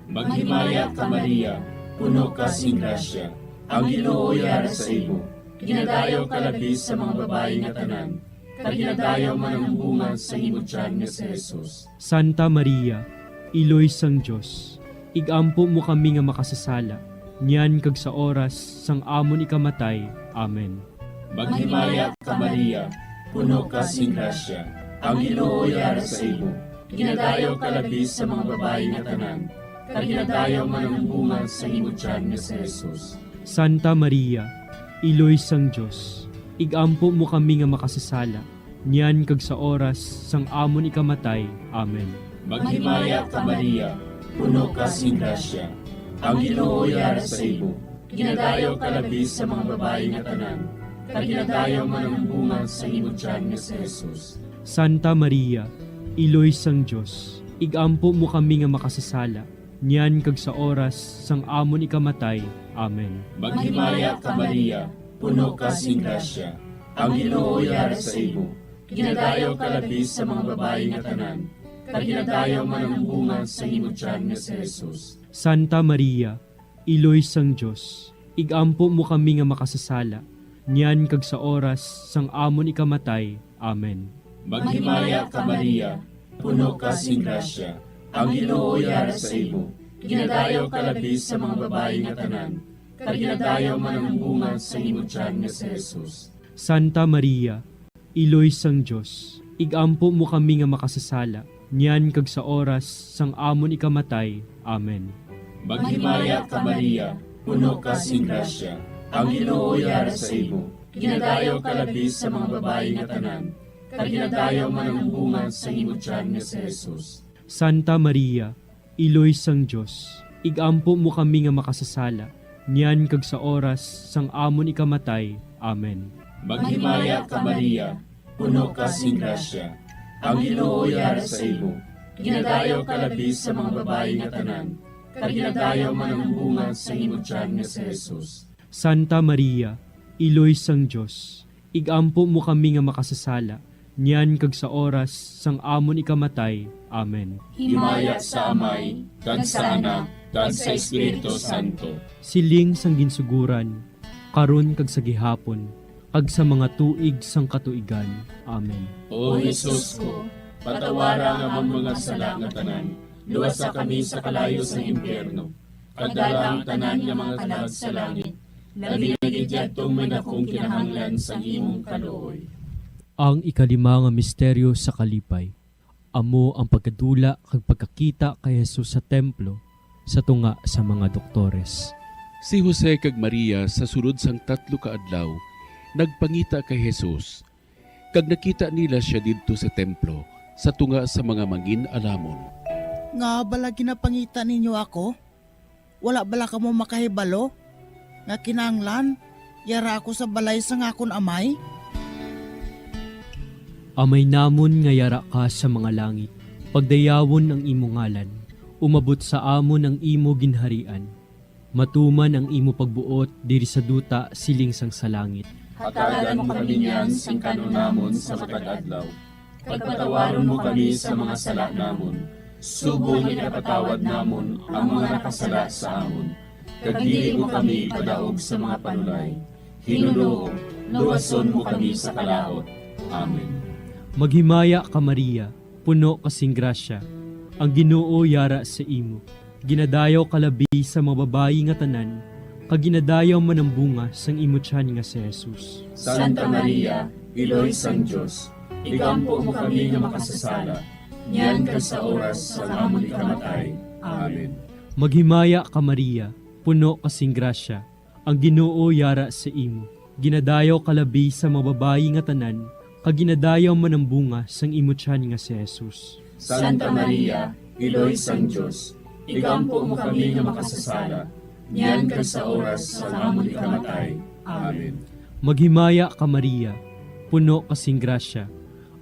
Maghimaya ka, Maria, puno ka sing grasya, ang Ginoo yara sa imo. Ginadayaw ka labi sa mga babayi nga tanan, kag ginadayaw man ang bunga sang imo tiyan nga si Jesus. Santa Maria, Iloy sang Dios, igampo mo kami nga makasasala, niyan kag sa oras sang amon ikamatay. Amen. Maghimaya ka, Maria, puno ka sing grasya, ang Ginoo yara sa imo. Ginadayaw ka labi sa mga babayi nga tanan, kag ginadayaw man ang bunga sa imo tiyan nga si Jesus. Santa Maria, Iloy sang Dios, igampo mo kami nga makasasala, niyan kag sa oras sang amon ikamatay. Amen. Maghimaya ka, Maria, puno ka sing grasya, ang Ginoo yara sa imo. Ginadayaw ka labi sa mga babayi nga tanan, kag ginadayaw man ang bunga sa imo tiyan nga si Jesus. Santa Maria, Iloy sang Dios, igampo mo kami nga makasasala, niyan kag sa oras sang amon ikamatay. Amen. Maghimaya ka, Maria, puno ka sing grasya, ang Ginoo yara sa imo. Ginadayaw ka labi sa mga babayi nga tanan, kag ginadayaw man ang bunga sa imo tiyan nga si Jesus. Santa Maria, Iloy sang Dios, igampo mo kami nga makasasala, niyan kag sa oras sang amon ikamatay. Amen. Maghimaya ka, Maria, puno ka sing grasya, ang Ginoo yara sa imo. Ginadayaw ka labi sa mga babayi nga tanan, kag ginadayaw man ang bunga sa imo tiyan nga si Jesus. Santa Maria, Iloy sang Dios, igampo mo kami nga makasasala, niyan kag sa oras sang amon ikamatay. Amen. Maghimaya ka, Maria, puno ka sing grasya, ang Ginoo yara sa imo. Ginadayaw ka labi sa mga babayi nga tanan, kag ginadayaw man ang bunga sa imo tiyan nga si Jesus. Santa Maria, Iloy sang Dios, igampo mo kami nga makasasala, niyan kag sa oras sang amon ikamatay. Amen. Maghimaya ka, Maria, puno ka sing grasya, ang Ginoo yara sa imo. Ginadayaw ka labi sa mga babayi nga tanan, kag ginadayaw man ang bunga sa imo tiyan nga si Jesus. Santa Maria, Iloy sang Dios, igampo mo kami nga makasasala, niyan kag sa oras sang amon ikamatay. Amen. Himaya sa Amay, kag sa Anak, kag sa Espiritu Santo. Siling sang ginsuguran, karon kag sa gihapon, kag sa mga tuig sang katuigan. Amen. O Jesus ko, patawara ang amon mga sala nga tanan, luwasa kami sa kalayo sang impyerno, kag dala ang tanan nga mga kalag sa langit, labi na gid yadtong may dakong kinahanglan sang imong kaluoy. Ang ikalima nga misteryo sa kalipay, amo ang pagkadula kag pagkakita kay Jesus sa templo sa tunga sa mga doktores. Si Jose kag Maria sa sulod sang tatlo ka adlaw nagpangita kay Jesus, kag nakita nila sia didto sa templo sa tunga sa mga mangin-alamon. Ngaa bala ginapangita ninyo ako? Wala bala kamo makahibalo nga kinahanglan yara ako sa balay sang akon Amay? Amay namon nga yara ka sa mga langit, pagdayawon ang imo ngalan, umabot sa amon ang imo ginharian, matuman ang imo pagbuot diri sa duta siling sang sa langit. Hatagan mo kami niyan sing kan-on namon sa matag adlaw. Pagpatawaron mo kami sa mga sala namon, subong nga ginapatawad namon ang mga nakasala sa amon. Kag dili mo kami ipadaog sa mga panulay. Ginoo, luwason mo kami sa kalaut. Amen. Maghimaya ka, Maria, puno ka sing grasya, ang Ginoo yara sa imo. Ginadayaw ka labi sa mga babayi nga tanan, kag ginadayaw man ang bunga sang imo tiyan nga si Jesus. Santa Maria, Iloy sang Dios, igampo mo kami nga makasasala, niyan kag sa oras sang amon ikamatay. Amen. Maghimaya ka, Maria, puno ka sing grasya, ang Ginoo yara sa imo. Ginadayaw ka labi sa mga babayi nga tanan, kag ginadayaw man ang bunga sang imo tiyan nga si Jesus. Santa Maria, Iloy sang Dios, igampo mo kami nga makasasala, niyan kag sa oras sang amon ikamatay. Amen. Maghimaya ka, Maria, puno ka sing grasya,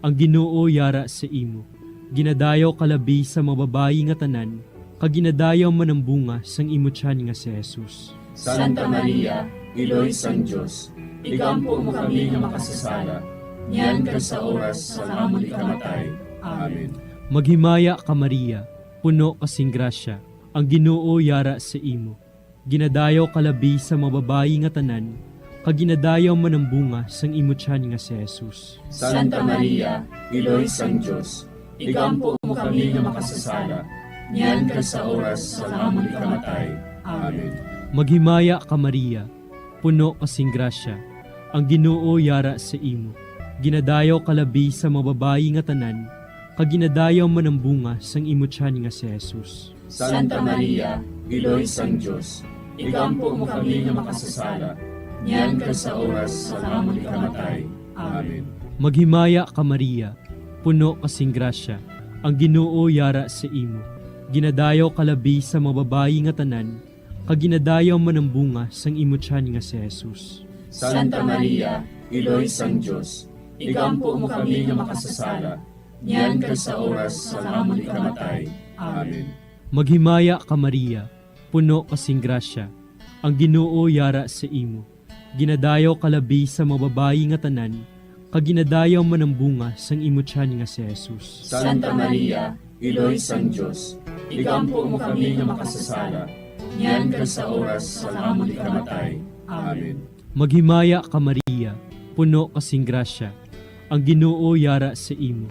ang Ginoo yara sa imo. Ginadayaw ka labi sa mga babayi nga tanan, kag ginadayaw man ang bunga sang imo tiyan nga si Jesus. Santa Maria, Iloy sang Dios, igampo mo kami nga makasasala, niyan kag sa oras sang amon ikamatay. Amen. Maghimaya ka, Maria, puno ka sing grasya, ang Ginoo yara sa imo. Ginadayaw ka labi sa mga babayi nga tanan, kag ginadayaw man ang bunga sang imo tiyan nga si Jesus. Santa Maria, Iloy sang Dios, igampo mo kami nga makasasala, niyan kag sa oras sang amon ikamatay. Amen. Maghimaya ka, Maria, puno ka sing grasya, ang Ginoo yara sa imo. Ginadayaw ka labi sa mga babayi nga tanan, kag ginadayaw man ang bunga sang imo tiyan nga si Jesus. Santa Maria, Iloy sang Dios, igampo mo kami nga makasasala, niyan kag sa oras sang amon ikamatay. Amen. Maghimaya ka, Maria, puno ka sing grasya, ang Ginoo yara sa imo. Ginadayaw ka labi sa mga babayi nga tanan, kag ginadayaw man ang bunga sang imo tiyan nga si Jesus. Santa Maria, Iloy sang Dios, igampo mo kami nga makasasala, niyan kag sa oras sang amon ikamatay. Amen. Maghimaya ka, Maria, puno ka sing grasya, ang Ginoo yara sa imo. Ginadayaw ka labi sa mga babayi nga tanan, kag ginadayaw man ang bunga sang imo tiyan nga si Jesus. Santa Maria, Iloy sang Dios, igampo mo kami nga makasasala, niyan kag sa oras sang amon ikamatay. Amen. Maghimaya ka, Maria, puno ka sing grasya, ang Ginoo yara sa imo.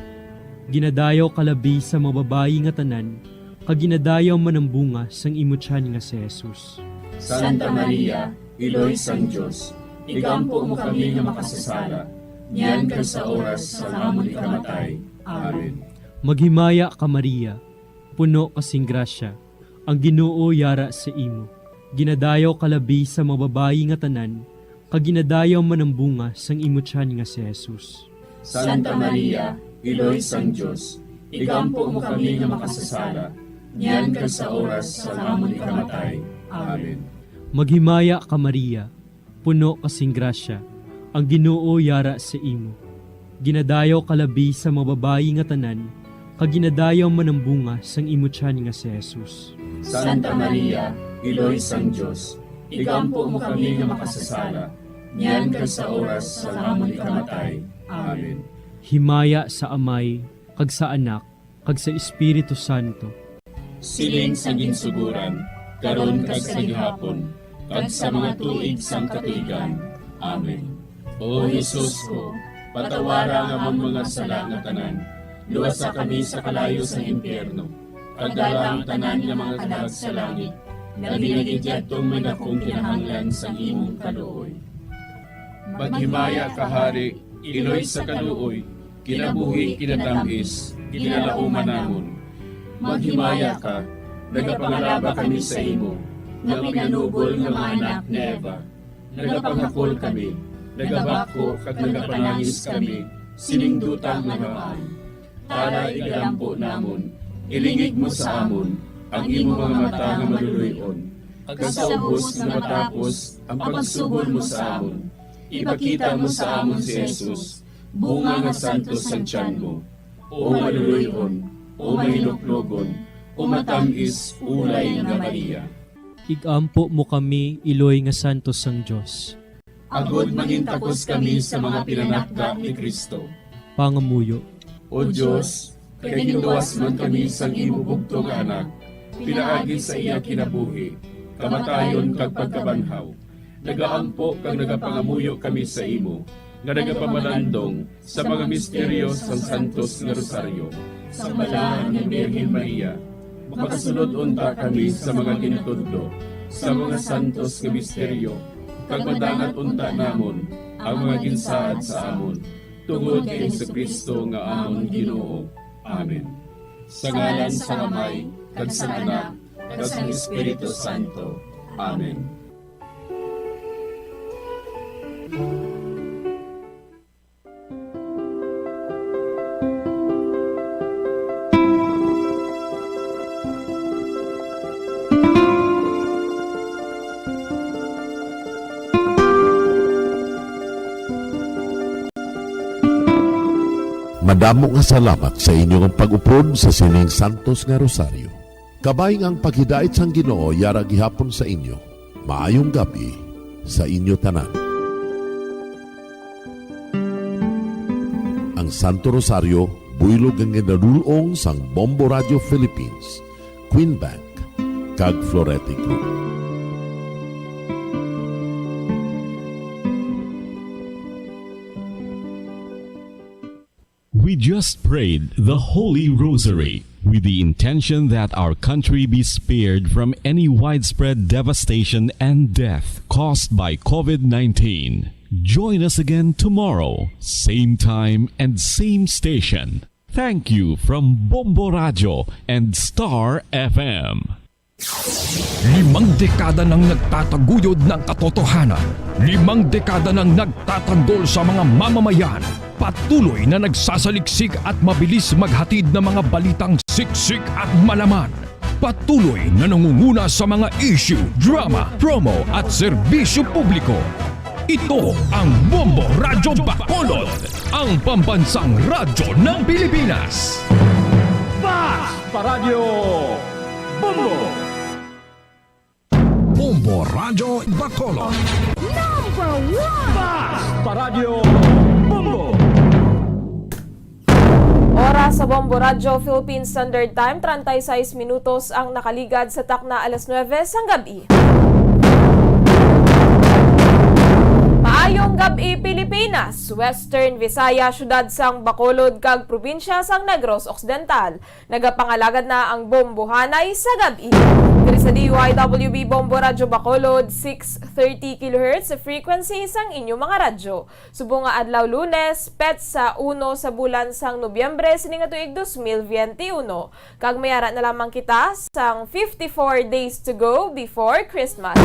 Ginadayaw ka labi sa mga babayi nga tanan, kag ginadayaw man ang bunga sang imo tiyan nga si Jesus. Santa Maria, Iloy sang Dios, igampo mo kami nga makasasala, niyan kag sa oras sang amon ikamatay. Amen. Maghimaya ka, Maria, puno ka sing grasya, ang Ginoo yara sa imo. Ginadayaw ka labi sa mga babayi nga tanan, kag ginadayaw man ang bunga sang imo tiyan nga si Jesus. Santa Maria, Iloy sang Dios, igampo mo kami nga makasasala, niyan kag sa oras sang amon ikamatay. Amen. Maghimaya ka, Maria, puno ka sing grasya, ang Ginoo yara sa imo. Ginadayaw ka labi sa mga babayi nga tanan, kag ginadayaw man ang bunga sang imo tiyan nga si Jesus. Santa Maria, Iloy sang Dios, igampo mo kami nga makasasala, niyan kag sa oras sang amon ikamatay. Amen. Himaya sa Amay, kag sa Anak, kag sa Espiritu Santo. Siling sang ginsugoran, karon kag sa gihapon, kag sa mga tuig sang katuigan. Amen. O Jesus ko, patawara ang amon mga sala nga tanan, luwasa kami sa kalayo sang impyerno, kag dala ang tanan nga mga kalag sa langit, labi na gid yadtong may dakong kinahanglan sang imong kaluoy. Maghimaya ka, Hari, Iloy sa kaluoy, kinabuhi, kinatamis, ginalauman namon. Maghimaya ka, nagapangalaba kami sa imo, nga pinanubol nga mga anak ni Eva. Nagapangakol kami, nagabako kag nagapanangis kami, sining duta nga maan. Tara, igalampo namon, ilingig mo sa amon ang imo mga mata nga maluloy-on, kag sa ubos nga matapos ang pagsugod mo sa amon, ipakita mo sa amon si Jesus, bunga nga santos sang tiyan mo. O maluloy-on, o mahinuklogon, o matamis, ulay nga Maria. Igampo mo kami, iloy nga santos sang Dios. Agod mangintakos kami sa mga pinanakda ni Cristo. Pangamuyo. O Dios, kay ginluwas man kami sang imo bugtong nga Anak, pinaagi sa iya kinabuhi, kamatayon, kag pagkabanhaw, nagaampo kag nagapangamuyo kami sa imo, nga nagapamalandong sa mga misteryo sang santos nga rosaryo. Sa Balaan nga Birhen Maria, makasulod unta kami sa mga ginatudlo sa mga santos nga misteryo, kag madangat unta namon ang mga ginsaad sa amon, tungod kay Jesu-Cristo nga amon Ginoo. Amen. Sa ngalan sang Amay, kag sang Anak, kag sang Espiritu Santo. Amen. Madamo nga salamat sa inyo nga pag-upod sa sining santos nga rosaryo. Kabay nga ang paghidait sang Ginoo yara gihapon sa inyo. Maayong gab-i sa inyo tanan. Ang Santo Rosario, buylog nga ginadul-ong sang Bombo Radio Philippines, Queen Bank, kag Florete Group. We just prayed the Holy Rosary with the intention that our country be spared from any widespread devastation and death caused by COVID nineteen. Join us again tomorrow, same time and same station. Thank you from Bombo Radyo and Star F M. Limang dekada nang nagtataguyod ng katotohanan. Limang dekada nang nagtatanggol sa mga mamamayan. Patuloy na nagsasaliksik at mabilis maghatid ng mga balitang siksik at malaman. Patuloy na nangunguna sa mga issue, drama, promo at serbisyo publiko. Ito ang Bombo Radyo Bacolod, ang pambansang radyo ng Pilipinas. Fast Paradyo Bombo. Bombo Radyo Bacolod. Number one! Fast Paradyo Bombo. Oras sa Bombo Radyo Philippine Standard Time, treinta y seis minutos ang nakaligad sa takna alas nuebe sang gab-i. Maayong gab-i, Pilipinas, Western Visayas, siyudad sang Bacolod kag probinsya sang Negros Occidental. Nagapangalagad na ang bombohanay sa gab-i. Diri sa D Y W B Bombo Radyo Bacolod, six thirty kilohertz frequency sang inyo mga radyo. Subong nga adlaw Lunes, petsa uno sa bulan sang Nobyembre sini nga tuig dos mil biyente uno. Kag may ara na lamang kita sang fifty-four days to go before Christmas.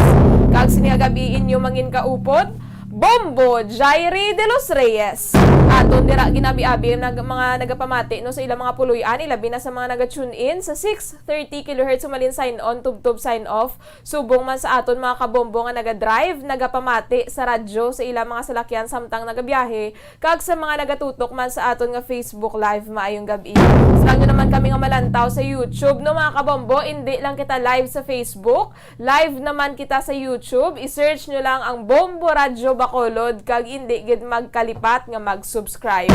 Kag sini nga gab-i inyo manginkaupod, Bombo Jairi de los Reyes. Aton dira ginabi-abi ang nag-, mga nagapamati, no, sa ilang mga puloy-an, ilabi na sa mga naga-tune in sa six thirty kilohertz, humalin sign on, tubtob sign off. Subong man sa aton mga kabombo nga naga-drive, nagapamati sa radyo sa ilang mga salakyan samtang nagabiyahe, kag sa mga nagatutok man sa aton nga Facebook Live, maayong gab-i. Sila nyo naman kami nga malantaw sa YouTube, no, mga kabombo, indi lang kita live sa Facebook, live naman kita sa YouTube. I-search nyo lang ang Bombo Radyo Bacolod, kag indi gid magkalipat nga mag-subscribe.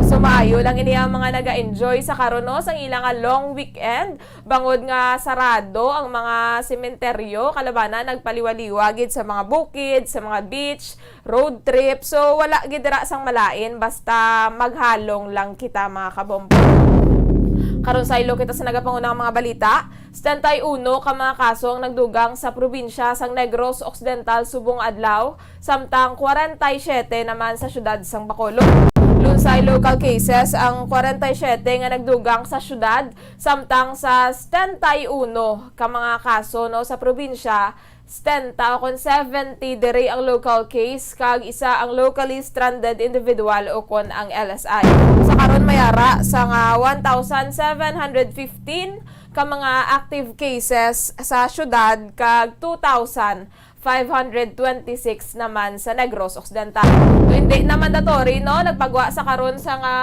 So, maayo lang ini ang mga naga-enjoy sa karon, no, sang ilang nga long weekend, bangod nga sarado ang mga sementeryo, kalabana nagpaliwaliwa gid sa mga bukid, sa mga beach, road trip. So, wala gid dira sang malain, basta maghalong lang kita, mga kabombo. Karon, saylo kita sa nagapangunang mga balita. Setenta y uno ka mga kaso ang nagdugang sa probinsya sang Negros Occidental subong adlaw, samtang kwarenta y siyete naman sa siyudad sang Bacolod. Lunsay local cases ang kwarenta y siyete nga nagdugang sa siyudad, samtang sa setenta y uno ka mga kaso, no, sa probinsya, setenta o kon seventy diri ang local case, kag isa ang locally stranded individual o kon ang L S I. Sa karon, may ara sa nga one thousand seven hundred fifteen ka mga active cases sa syudad, kag two thousand five hundred twenty-six naman sa Negros Occidental. So, hindi na mandatory, no? Nagpagwa sa karon sa nga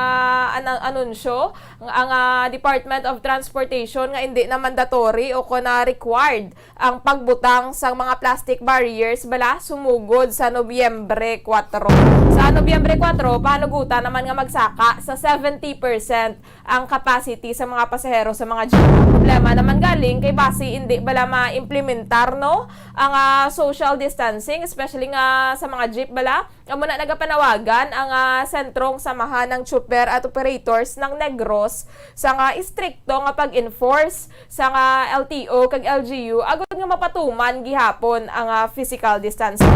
ana-, anunsyo ang, ang, ah, Department of Transportation nga hindi na mandatory o kon na required ang pagbutang sang mga plastic barriers bala sumugod sa Nobyembre kuwatro. Sa Nobyembre kuwatro, pahanugutan naman nga magsaka sa seventy percent ang capacity sa mga pasahero sa mga jeep. Ang problema naman galing kay basi indi bala ma-implementar, no, ang, ah, social distancing, especially nga sa mga jeep bala. Amo na nagapanawagan ang, ah, Sentrong Samahan ng Chopper at Operators ng Negros sa nga istrikto nga pag-enforce sa nga L T O kag L G U agod nga mapatuman gihapon ang, ah, physical distancing.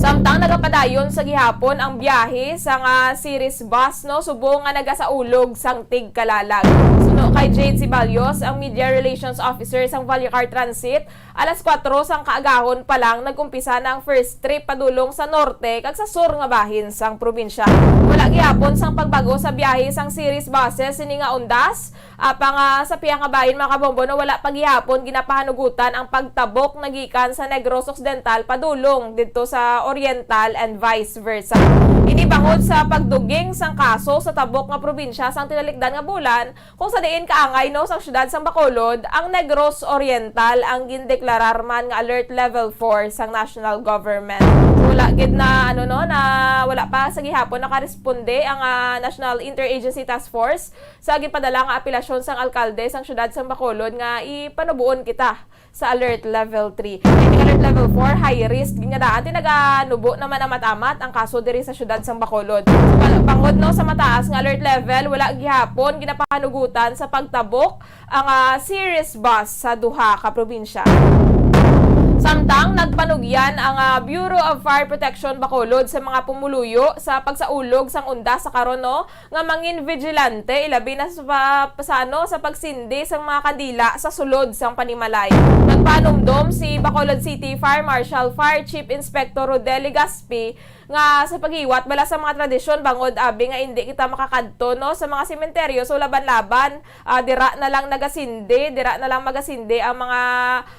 Samtang nagapadayon sa gihapon ang biyahe sa nga series bus, no, subong nga nagasaulog sang tigkalalag. Suno kay Jade Ceballos, ang Media Relations Officer sang Vallecar Transit, alas kuwatro sang kaagahon pa lang nag-umpisa na ang first trip padulong sa norte kag sa sur nga bahin sang probinsya. Wala gihapon sang pagbag-o sa biyahe sang series buses sini nga undas, apang, ah, sa pihak nga bahin, mga kabombo, no, wala pa gihapon ginapahanugutan ang pagtabok na gikan sa Negros Occidental padulong didto sa Oriental and vice versa. Ini bangod sa pagduging sang kaso sa tabok nga probinsya sang tinalikdan nga bulan, kung sa diin kaangay, no, sang siyudad sang Bacolod, ang Negros Oriental ang gindeklarar man nga Alert Level four sang national government. Kung Wala gid na, ano, no, na wala pa sa gihapon nakaresponde ang, ah, National Interagency Task Force sa ginpadala nga apelasyon sang alkalde sang siyudad sang Bacolod nga ipanuboon kita sa alert level three. Kay ning alert level four, high risk nga daan, ti naganubo naman amat-amat ang kaso diri sa siyudad sang Bacolod. Sa pa-, bangod, no, sa mataas nga alert level, wala gihapon ginapahanugutan sa pagtabok ang, ah, series bus sa duha ka probinsya. Samtang nagpanugyan ang, ah, Bureau of Fire Protection Bacolod sa mga pumuluyo sa pagsaulog sang undas sa karon, no, nga mangin vigilante, ilabi na sa pa-, sa, ano, sa pagsindi sang mga kandila sa sulod sang panimalay. Nagpanumdom si Bacolod City Fire Marshal Fire Chief Inspector Rodel Legaspi nga sa paghiwat bala sa mga tradisyon, bangod abi nga indi kita makakadto, no, sa mga sementeryo, so laban-laban, ah, dira na lang nagasindi, dira na lang magasindi ang mga,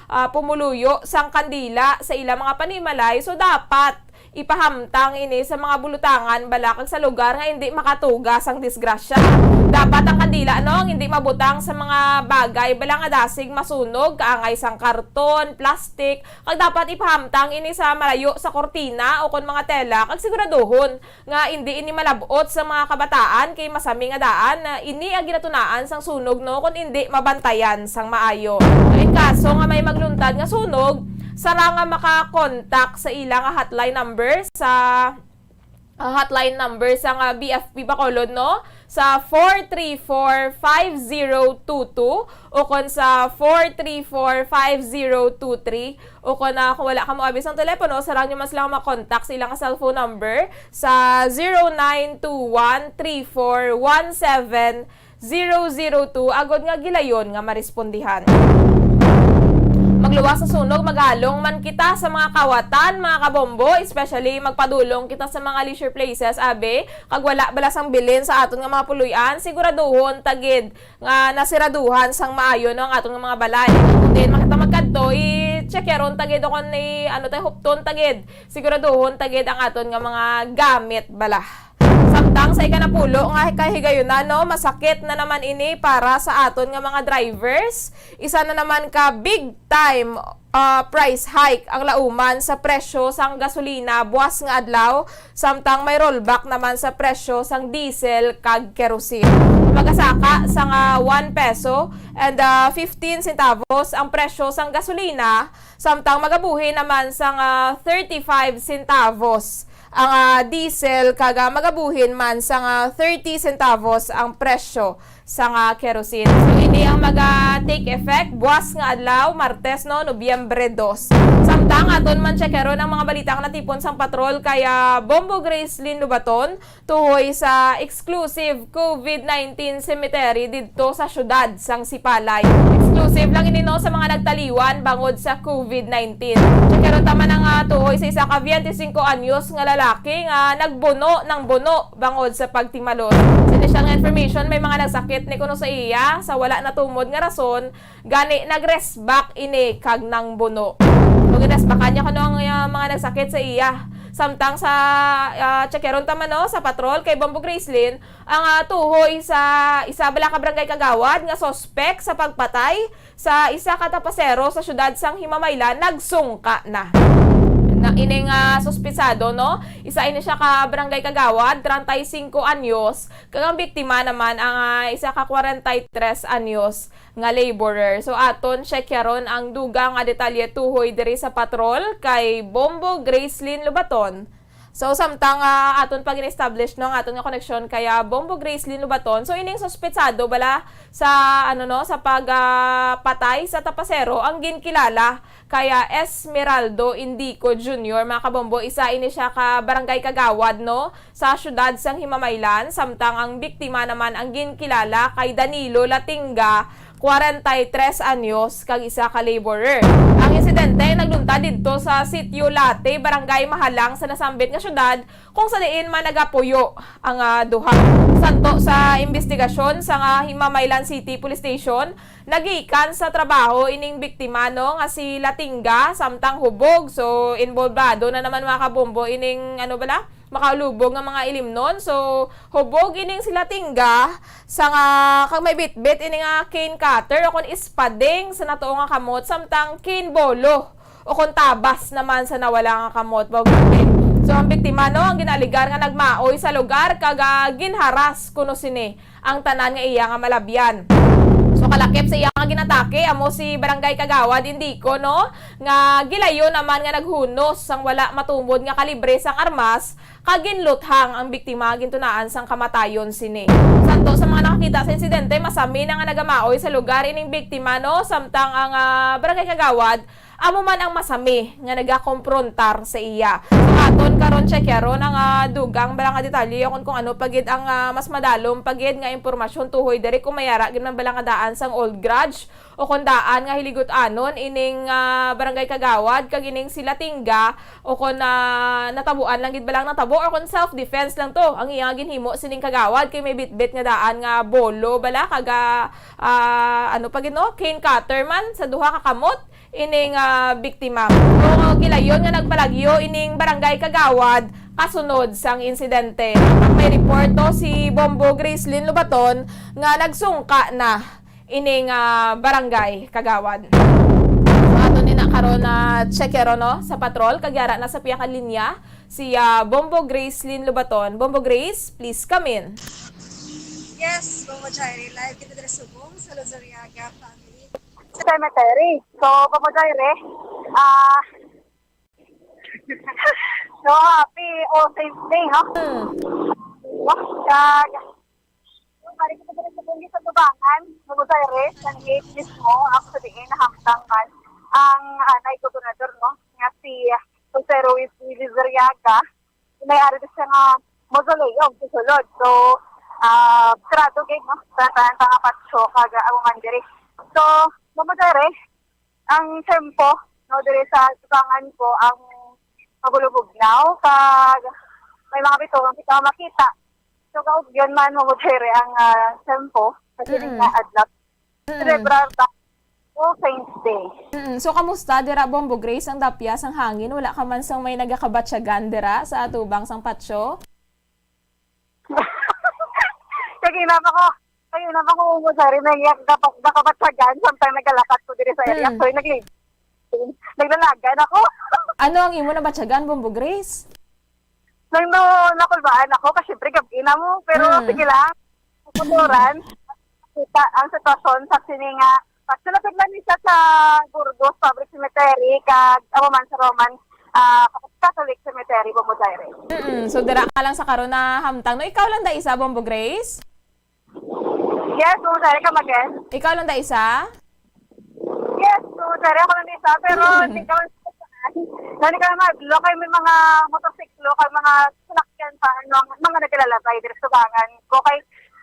ah, pumuluyo sang kandila sa ilang mga panimalay. So dapat ipahamtang ini sa mga bulutangan bala kag sa lugar nga indi makatuga sang disgrasya. Dapat ang kandila, no, ang indi mabutang sa mga bagay bala nga dasig masunog, kaangay sang karton, plastic, kag dapat ipahamtang ini sa malayo sa kurtina o kon mga tela, kag siguraduhon nga indi ini malab-ot sa mga kabataan kay masami nga daan na ini ang ginatunaan sang sunog, no, kon indi mabantayan sang maayo. So, in kaso nga may magluntad nga sunog, sara nga maka-contact sa ila nga hotline number sa, ah, hotline number sa nga B F P Bacolod, no, sa four three four five zero two two o kon sa four three four five zero two three, o kon, ah, kung wala kamo abi sang telepono, sarang nyo man sila nga ma-contact sa ilang cellphone number sa zero nine two one three four one seven zero zero two, agod nga gilayon nga marespondihan. Magluwas sa sunog, magalong man kita sa mga kawatan, mga kabombo, especially magpadulong kita sa mga leisure places, abi, kag wala bala sang bilin sa aton nga mga puloy-an, siguraduhon ta gid nga nasiraduhan sang maayo, no, ang aton nga mga balay. Kung diin man kita magkadto, i-check yaron ta gid, o kon i-, ano, tay hupton ta gid, siguraduhon ta gid ang aton nga mga gamit bala. Samtang sa ikanapulo nga kahigayunan, no, masakit na naman ini para sa aton nga mga drivers. Isa na naman ka big time, ah, price hike ang lauman sa presyo sang gasolina buwas nga adlaw, samtang may rollback naman sa presyo sang diesel kag kerosene. Magasaka sa nga one peso and, ah, fifteen centavos ang presyo sang gasolina, samtang magabuhi naman sa nga thirty-five centavos ang, ah, diesel, kag, ah, magabuhin man sa nga thirty centavos ang presyo sa nga kerosene. So, ini ang maga-take effect buwas nga adlaw, Martes, no, Nobyembre dos. Samtang aton man checkeron ang mga balita nga natipon sang patrol kay, ah, Bombo Gracelyn Lobaton, tuhoy sa exclusive COVID nineteen cemetery didto sa siyudad sang Sipalay. Exclusive lang ini, no, sa mga nagtaliwan bangod sa COVID nineteen. Checkeron ta man ang, ah, tuhoy sa isa ka twenty-cinco anyos nga lalaki nga nagbuno ng buno bangod sa pagtimalos. Sa initial nga information, may mga nagsakit ni kuno sa iya sa wala natumod nga rason, gani nagresbak ini kag nangbuno. Kung ginresbakan niya kuno ang, ah, mga nagsakit sa iya. Samtang sa, ah, checkeron ta man, no, sa patrol kay Bombo Gracelyn, ang, ah, tuhoy sa isa bala ka barangay kagawad nga suspek sa pagpatay sa isa ka tapasero sa siyudad sang Himamaylan nagsungka na. Na ining, ah, suspetsado, no? Isa ini siya ka barangay kagawad, treinta y cinco anyos, kag ang biktima naman ang, ah, isa ka kwarenta y tres anyos nga laborer. So, aton check yaron ang dugang nga detalye tuhoy diri sa patrol kay Bombo Gracelyn Lobaton. So, samtang, ah, aton pa gin-establish, no, ang aton nga koneksyon kay, ah, Bombo Gracelyn Lobaton. So, ining suspetsado bala sa, ano, no, sa pag, ah, patay sa tapasero ang ginkilala kay, ah, Esmeraldo Indico Junior, mga kabombo, isa ini siya ka barangay kagawad, no, sa siyudad sang Himamaylan, samtang ang biktima naman ang ginkilala kay Danilo Latinga, kwarenta y tres anyos, kag isa ka laborer. Ang insidente nagluntad didto sa Sitio Late, Barangay Mahalang, sa nasambit nga syudad, kung sa diin man nagapuyo ang, ah, duha. Santo sa imbestigasyon sa nga Himamaylan City Police Station, nagikan sa trabaho ining biktima, no, nga si Latinga, samtang hubog. So, involvado na naman, mga kabombo, ining, ano bala, makaulubog nga mga ilimnon. So, hubog ining si Latinga, sa nga, kag may bitbit ini nga cane cutter o kon espading sa natuo nga kamot, samtang cane bolo o kon tabas naman sa nawala nga kamot. Mao gani, So, ang biktima, no, ang ginaaligar nga nagmaoy sa lugar kag, ah, ginharas kuno sini ang tanan nga iya nga malabyan. So, kalakip sa iya nga ginatake, amo si Barangay Kagawad Indico, no, nga gilayon naman nga naghunos sang wala matumod nga kalibre sang armas kag ginluthang ang biktima, gintunaan sang kamatayon sini. Sadto sa mga nakakita sa insidente, masami na nga nagamaoy sa lugar ining biktima, no, samtang ang, ah, Barangay Kagawad amo man ang masami nga nagakomprontar sa iya. Sa aton karon, check yaron ang, ah, dugang bala nga detalye, kung, kung ano pa gid ang, ah, mas madalom pa gid nga impormasyon tuhoy diri, kung may ara gid man bala nga daan sang old grudge o kung daan nga hiligot-anon ining, ah, Barangay Kagawad kag ining sila Tingga, o kung, ah, natabuan lang gid bala ang natabo, or kung self-defense lang to ang iya nga ginhimo sining kagawad, kay may bitbit nga daan nga bolo bala kag, ah, ah, ano pa gid, no, cane cutter man sa duha ka kamot ining, ah, biktima. So, gilayon nga nagpalagyo ining Barangay Kagawad kasunod sang insidente. Ang may reporto si Bombo Gracelyn Lobaton nga nagsungka na ining, ah, Barangay Kagawad. So, ato ni na karon na checkero, no, sa patrol, kag yara na sa piyakalinya si, ah, Bombo Gracelyn Lobaton. Bombo Grace, please come in. Yes, Bombo Jairi, live kita diri subong sa Luzuriaga family cemetery. So, Bombo Jairi, ah, so, happy All Saints Day, no? Hmm. Kag, mari ko sa sa tubangan, Bombo Jairi, sa eight mismo, ako sa diin, nahamtang man ang, ah, nay gobernador, no? Nga si Jose Ruiz Lizarriaga, may ari siya nga mausoleum sa sulod. So, ah, sarado gid, no? Sa tanan pa nga patio, kag amo man diri. So, Bombo Jairi, ang tempo, no, diri sa tubangan ko, ang mabulubugnaw, kag may mga bituon kita makita. So, kaugyon man, Bombo Jairi, ang, ah, tempo sa sining Mm. nga adlaw. Mm. Celebrar ta All Saints Day. Mm. So, kamusta dira, Bombo Grace, ang dapya sang hangin? Wala ka man sang may nagakabatyagan dira sa atubang sang patio? Kagina pa ko, kagina pa ko, Bombo Jairi, may nagaka-, nakabatyagan, samtang nagalakat ko diri sa area. Mm. So, nagli-, naglalagan ako. Ano ang imo nabatyagan, Bombo Grace? Nang no, nakulbaan ako, kasi syempre, gabi na mo, pero Mm. sige lang. Kuturan, kita ang sitwasyon sa sini nga, pagsulapit lang ni siya sa Burgos Public Cemetery, kag amo man sa Roman, ah, Catholic Cemetery, Bombo Jairi. Mm-mm. So, dira ka lang sa karon na hamtang. No, ikaw lang da isa, Bombo Grace? Yes, Bombo Jairi, come again. Ikaw lang da isa? Yes, Bombo Jairi, ako lang isa, pero Mm. hindi ka lang, hindi ka lang madlo, kay may mga motorsiklo, kay mga sinakyan pa, ano, mga naglalabay diri sa tubangan ko. Kay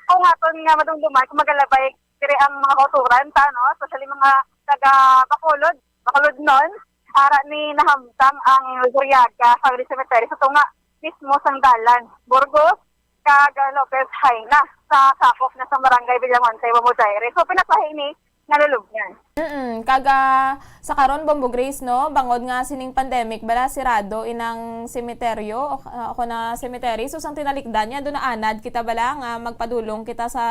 kung aton nga madumduman, kung magalabay diri ang mga kauturan ta, no? Especially mga taga Bacolod, Bacolodnon, ara ni nahamtang ang Zuriaga Family Cemetery sa tunga mismo sang dalan Burgos kag Lopez Jaena sa sakop na sa Barangay Villamonte, Bombo Jairi. So, pinasahi ni nalulubngan. Mm-mm. Kag, ah, sa karon, Bombo Grace, no, bangod nga sining pandemic, bala sirado inang semeteryo o, ah, ako na cemetery. So, sang tinalikdan niya, doon naanad kita bala nga magpadulong kita sa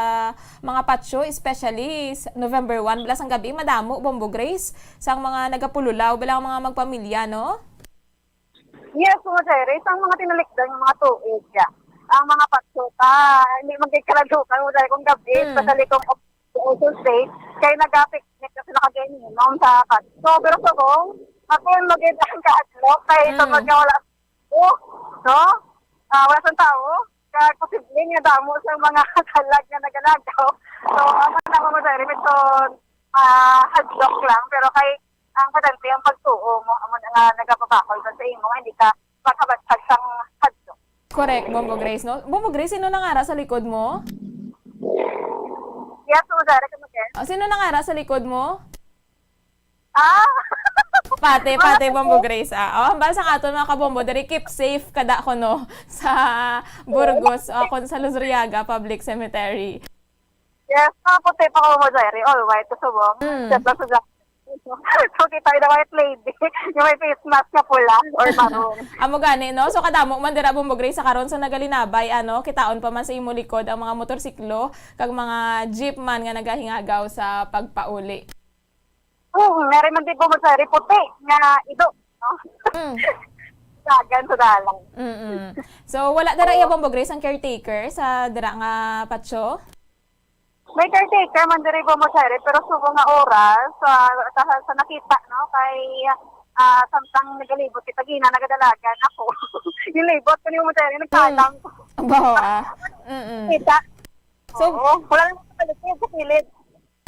mga patio, especially s-, November one, bala sang gabi, madamo, Bombo Grace, sang mga nagapululaw, bala ang mga magpamilya, no? Yes, Bombo Jairi, sang mga tinalikdan nga mga tuig, ya. Ang mga patio ta, hindi magkikaladukan, Bombo Jairi, kung gabi, Mm. especially kung off-, off Tuesday, kay nagapiknik na sila kag inom sa patio. So, pero subong, ako yung magiging kahadlok, kay sa Mm. pagkawala ko, no? Ah, wala sang tao, kag posible nga damo sa mga kalag nga nagalagaw. So, amo na, Bombo Jairi, medyo, ah, hadlok lang, pero kay ang importante ang pagtuo mo, amo na nga nagapabakol ka sa imo, nga hindi ka makabatsag sang hadlok. Correct, Bombo Grace, no? Bombo Grace, sino nangara sa likod mo? Yes, Bombo Jairi, come again. Oh, sino nangara sa likod mo? Ah! Pati, Wala pati, ko. Bombo Grace, ah. Oh, hambal sa aton, mga kabombo, diri, keep safe kada ko, no, sa Burgos, o kung sa Luzuriaga Public Cemetery. Yes, ah, puti pa ko, Bombo Jairi, all white, subong. Mm. Except lang sa jacket. So, kita yung white lady, yung may face mask na pula or maroon. Amo gani, no? So, kadamo man dira, Bombo Grace, sa karon sa nagalinabay, ano, kitaon pa man sa imo likod ang mga motorsiklo kag mga jeep man nga nagahingagaw sa pagpauli. Hmm, meron man di, Bombo Jairi, puti nga ido, no? Mm. So, Tagan sa dalan. Mm-mm. So, wala dira iya, Bombo Grace, ang caretaker sa dira nga patio? May caretaker man diri, Bombo Jerry, pero subong nga oras, sa, sa, sa nakita, no, kay, ah, samtang nagalibot kita, gina, nagadalagan ako. Yung libot ko ni Bombo Jerry, nagkalang ko. Baho, ah. Mm-mm. Kita. So, oo, wala lang sa paligid, sa kilid.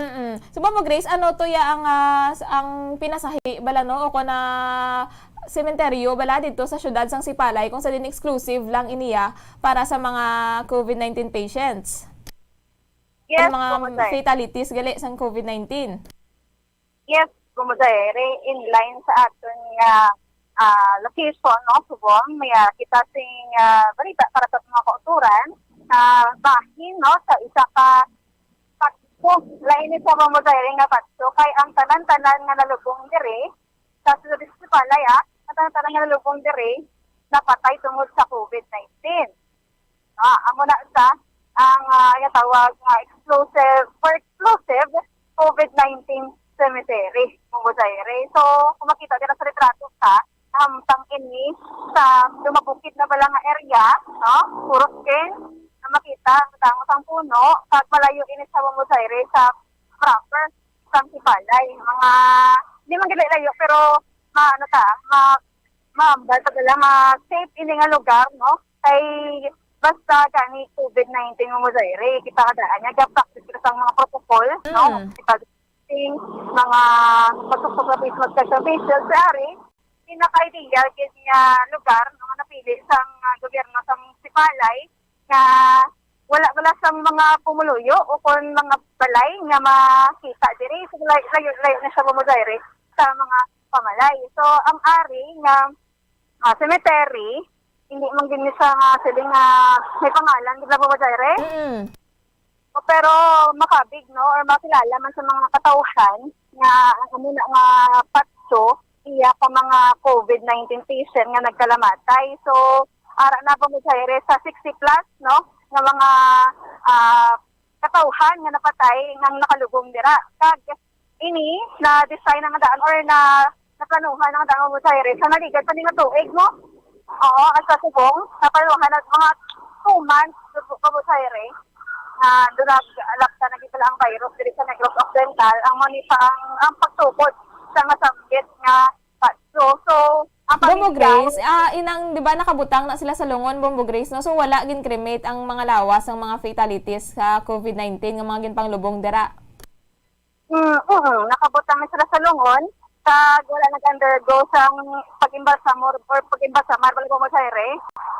Mm-mm. So, Bombo Grace, ano to ya ang, ah, s-, ang pinasahi bala, no? O kon na sementeryo bala dito sa siyudad sang Sipalay, kung sa din exclusive lang iniya para sa mga covid nineteen patients? Yes, ang mga Bombo Jerry. Fatalities gali sang covid nineteen? Yes, Bombo Jerry, in line sa aton nga, ah, location, no, subong may, ah, kita sing, ah, balita para sa mga kauturan, ah, bahin, no, sa isa ka patso, lain ni sa Bombo Jerry nga patso, kay ang tanan-tanan nga nalubong diri, sa Sipalay, ah, ang tanan-tanan nga nalubong diri, napatay tungod sa covid nineteen. Ah, amo na sa ang, ah, ginatawag nga explosive or explosive covid nineteen cemetery, Bombo Jerry. So, kung makita dira sa litrato sa, hamtang ini sa lumabukid na bala nga area, no? Puro skin na makita, ang dangos ang puno, kag malayo ini sa Bombo Jerry sa proper sa Sipalay. Mga, di man gid layo, pero ma-, ano ta, ma-, maambal pa bala, ma-safe ini nga lugar, no? Kay basta gani covid nineteen, Bombo Jerry, kita nga daan niya, ga-practice kita sa mga protocol, no? Mm. Kita sing mga pagtuktok sa face mask kag sa face shield, sa ari, pinaka-ideal gid nga lugar, no, nga napili sang, ah, gobyerno sang Sipalay, nga wala bala sang mga pumuluyo o kon mga balay nga makita diri. So, lay-, layo-layo na siya, Bombo Jerry, sa mga pamalay. So, ang ari nga, ah, cemetery, hindi man gid ni siya nga siling nga may pangalan, di ba, Bombo Jerry? Mm. O, pero makabig, no, or makilala man sa mga katawhan nga ang amo na nga patso iya ka mga covid nineteen patient nga nagkalamatay. So, ara na, Bombo Jerry, sa sixty plus, no, nga mga, ah, katawhan nga napatay nga nakalubong dira. Kag ini na-design ang daan or na, naplanuhan ang daan, Bombo Jerry, sa naligan pa ni nga tuig, no? Oo, at sa subong, naplanuhan na mga two months, Bombo Jerry, na doon nag-alapta na gid ang virus diri sa Negros Occidental. Ang mo ni pa ang, ang pagtukod sa masambit nga patso. So, ang Bombo pamilya Grace, ah, inang, di ba, nakabutang na sila sa Lungon, Bombo Grace, no? So, wala gin-cremate ang mga lawas sang mga fatalities sa covid nineteen nga mga ginpanglubong dira? Mm, mm. Nakabutang na sila sa Lungon, kag wala nag-undergo sang pag-imbalsamo or pag-imbalsamar, bala, Bombo Jerry.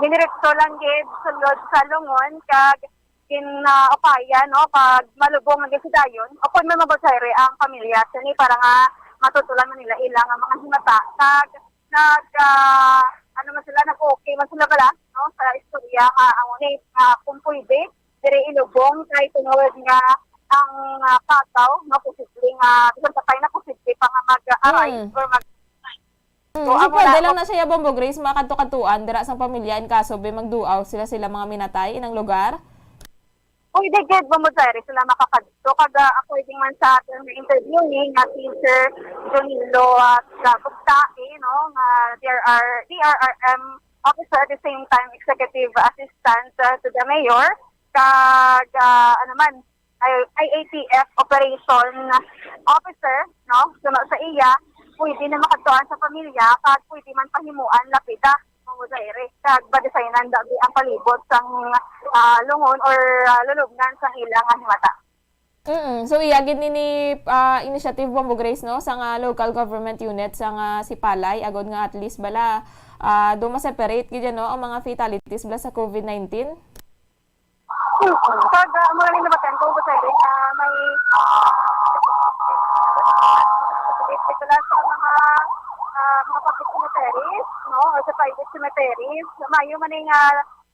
Diniretso lang gid sulod sa Lungon, kag gin, ah, upaya, no, kag malubong nga ginsidayon, upod man, Bombo Jerry, ang pamilya sini para nga matutulan man nila ila nga mga himata. Kag nag, ah, ano man sila, nag-okay man sila bala, no, sa istorya nga amo ni, ah, kung pwede, diri ilubong kay tungod nga ang, ah, pagaw nga posible nga bisan patay na, posible pa nga mag-arise. Mm. Or mag- Mm, so, so, amo pwede na, lang na siya, Bombo Grace, makadto-kadtuan dira sang pamilya in kaso ba magduaw sila, sila mga minatay inang lugar? Pwede gid, Bombo Jerry, sila makakadto. Kag, ah, according man sa aton nga interview ni nga si Sir Jonilo, ah, Gabugtae, no, nga D R R, D R R M officer, at the same time executive assistant, ah, to the mayor, kag, ah, ano man, I-, I A T F operation officer, no? So, sa iya, pwede na makadtuan sa pamilya, kag pwede man pahimuan lapida, Bombo Jerry. Kag ba-designan daw ang palibot sang, ah, lungon or, ah, lulubngan sang ila nga himata. Mm. So, iya gid nini, ah, initiative, Bombo Grace, no, sa nga local government unit sa nga Sipalay, agod nga at least bala, ah, do ma-separate gid yan, no, ang mga fatalities bala sa covid nineteen? Mm. Kag, ah, mga linabatan ko, Bombo Jerry, na may, ah, dito lang sa mga, ah, mga public cemeteries, no, or sa private cemeteries, mayo man nga,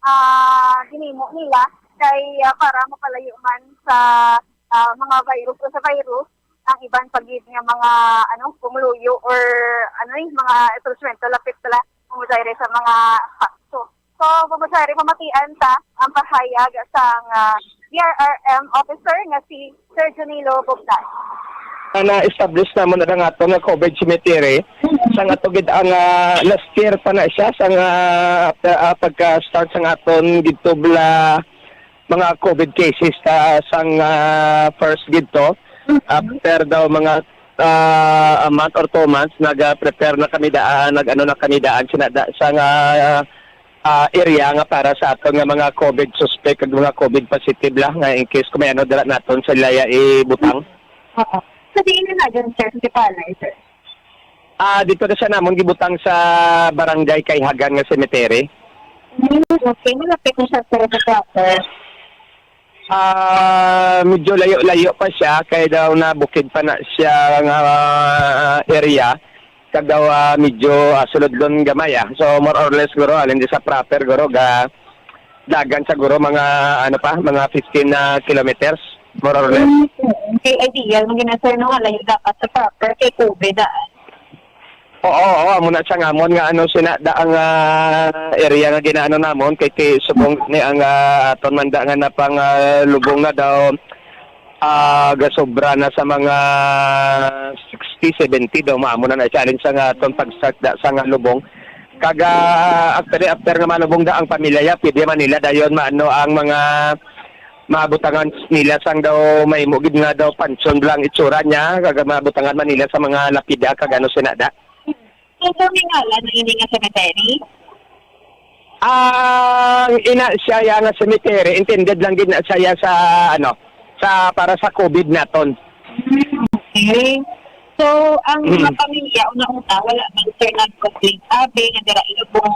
ah, ginimo nila kay, ah, para mapalayo man sa, ah, mga virus o sa virus ang iban pa gid nga mga, ano, pumuluyo or, ano, eh, mga establishmento lapit sila, Bombo Jerry, sa mga patso. So, Bombo Jerry, pamatian ta ang pahayag sang, ah, D R R M officer nga si Sir Junilo Bugtae. Ah, na-establish namon ang aton nga COVID cemetery. Sang ato gid ang, ah, last year pa na siya, sang, ah, pa- ah, pagka-start sang aton gidto bala mga COVID cases ta sang, ah, first gidto. After daw mga, ah, a month or two months, nag-prepare na kami daan, nag-ano na kami daan, sina da, sang, ah, ah, area nga para sa aton nga mga COVID suspect kag mga COVID positive la, nga in case kung may ano dala naton sa laya ibutang. Oo. Sa diin na na dyan, sir? Sa Tipalay, sir? Ah, dito na siya namon gibutang sa Barangay Kayhagan nga cemetery. Hmm, okay. Malapit na siya, sir, sa proper. Ah, medyo layo-layo pa siya, kay daw na bukid pa na siya nga area. Kag daw, ah, medyo, ah, sulodlon gamay, ah. So, more or less, guro, alin di sa proper, guro, ga dagan sa, guro, mga, ano pa, mga fifteen na kilometers, more or less. Mm, mm. Kay ideal, mo gina, sir, no, nga layo dapat sa proper kay COVID, ah. Oo, oo, amo na siya nga amon nga ano sina da ang, ah, area nga ginaano namon kay ti subong ni ang, ah, aton man da nga napang, ah, lubong na daw, ah, gasobra na sa mga sixty, seventy daw maamo na na challenge sa nga aton pag-start da sa nga lubong. Kag, ah, actually, after nga malubong da ang pamilya ya, pwede man nila dayon maano ang mga mabutangan nila sang daw mahimo gid nga daw pansyon lang itsura niya, kag mabutangan man nila sa mga lapida kag ano sina da. Ito may ngalan na ini nga cemetery? Ang ina siya ya nga cemetery, intended lang gid na siya ya sa, ano, sa, para sa COVID naton. Okay. So, ang mga Mm. pamilya, una-una, wala man, sir, nag-complain abi nga dira ilubong?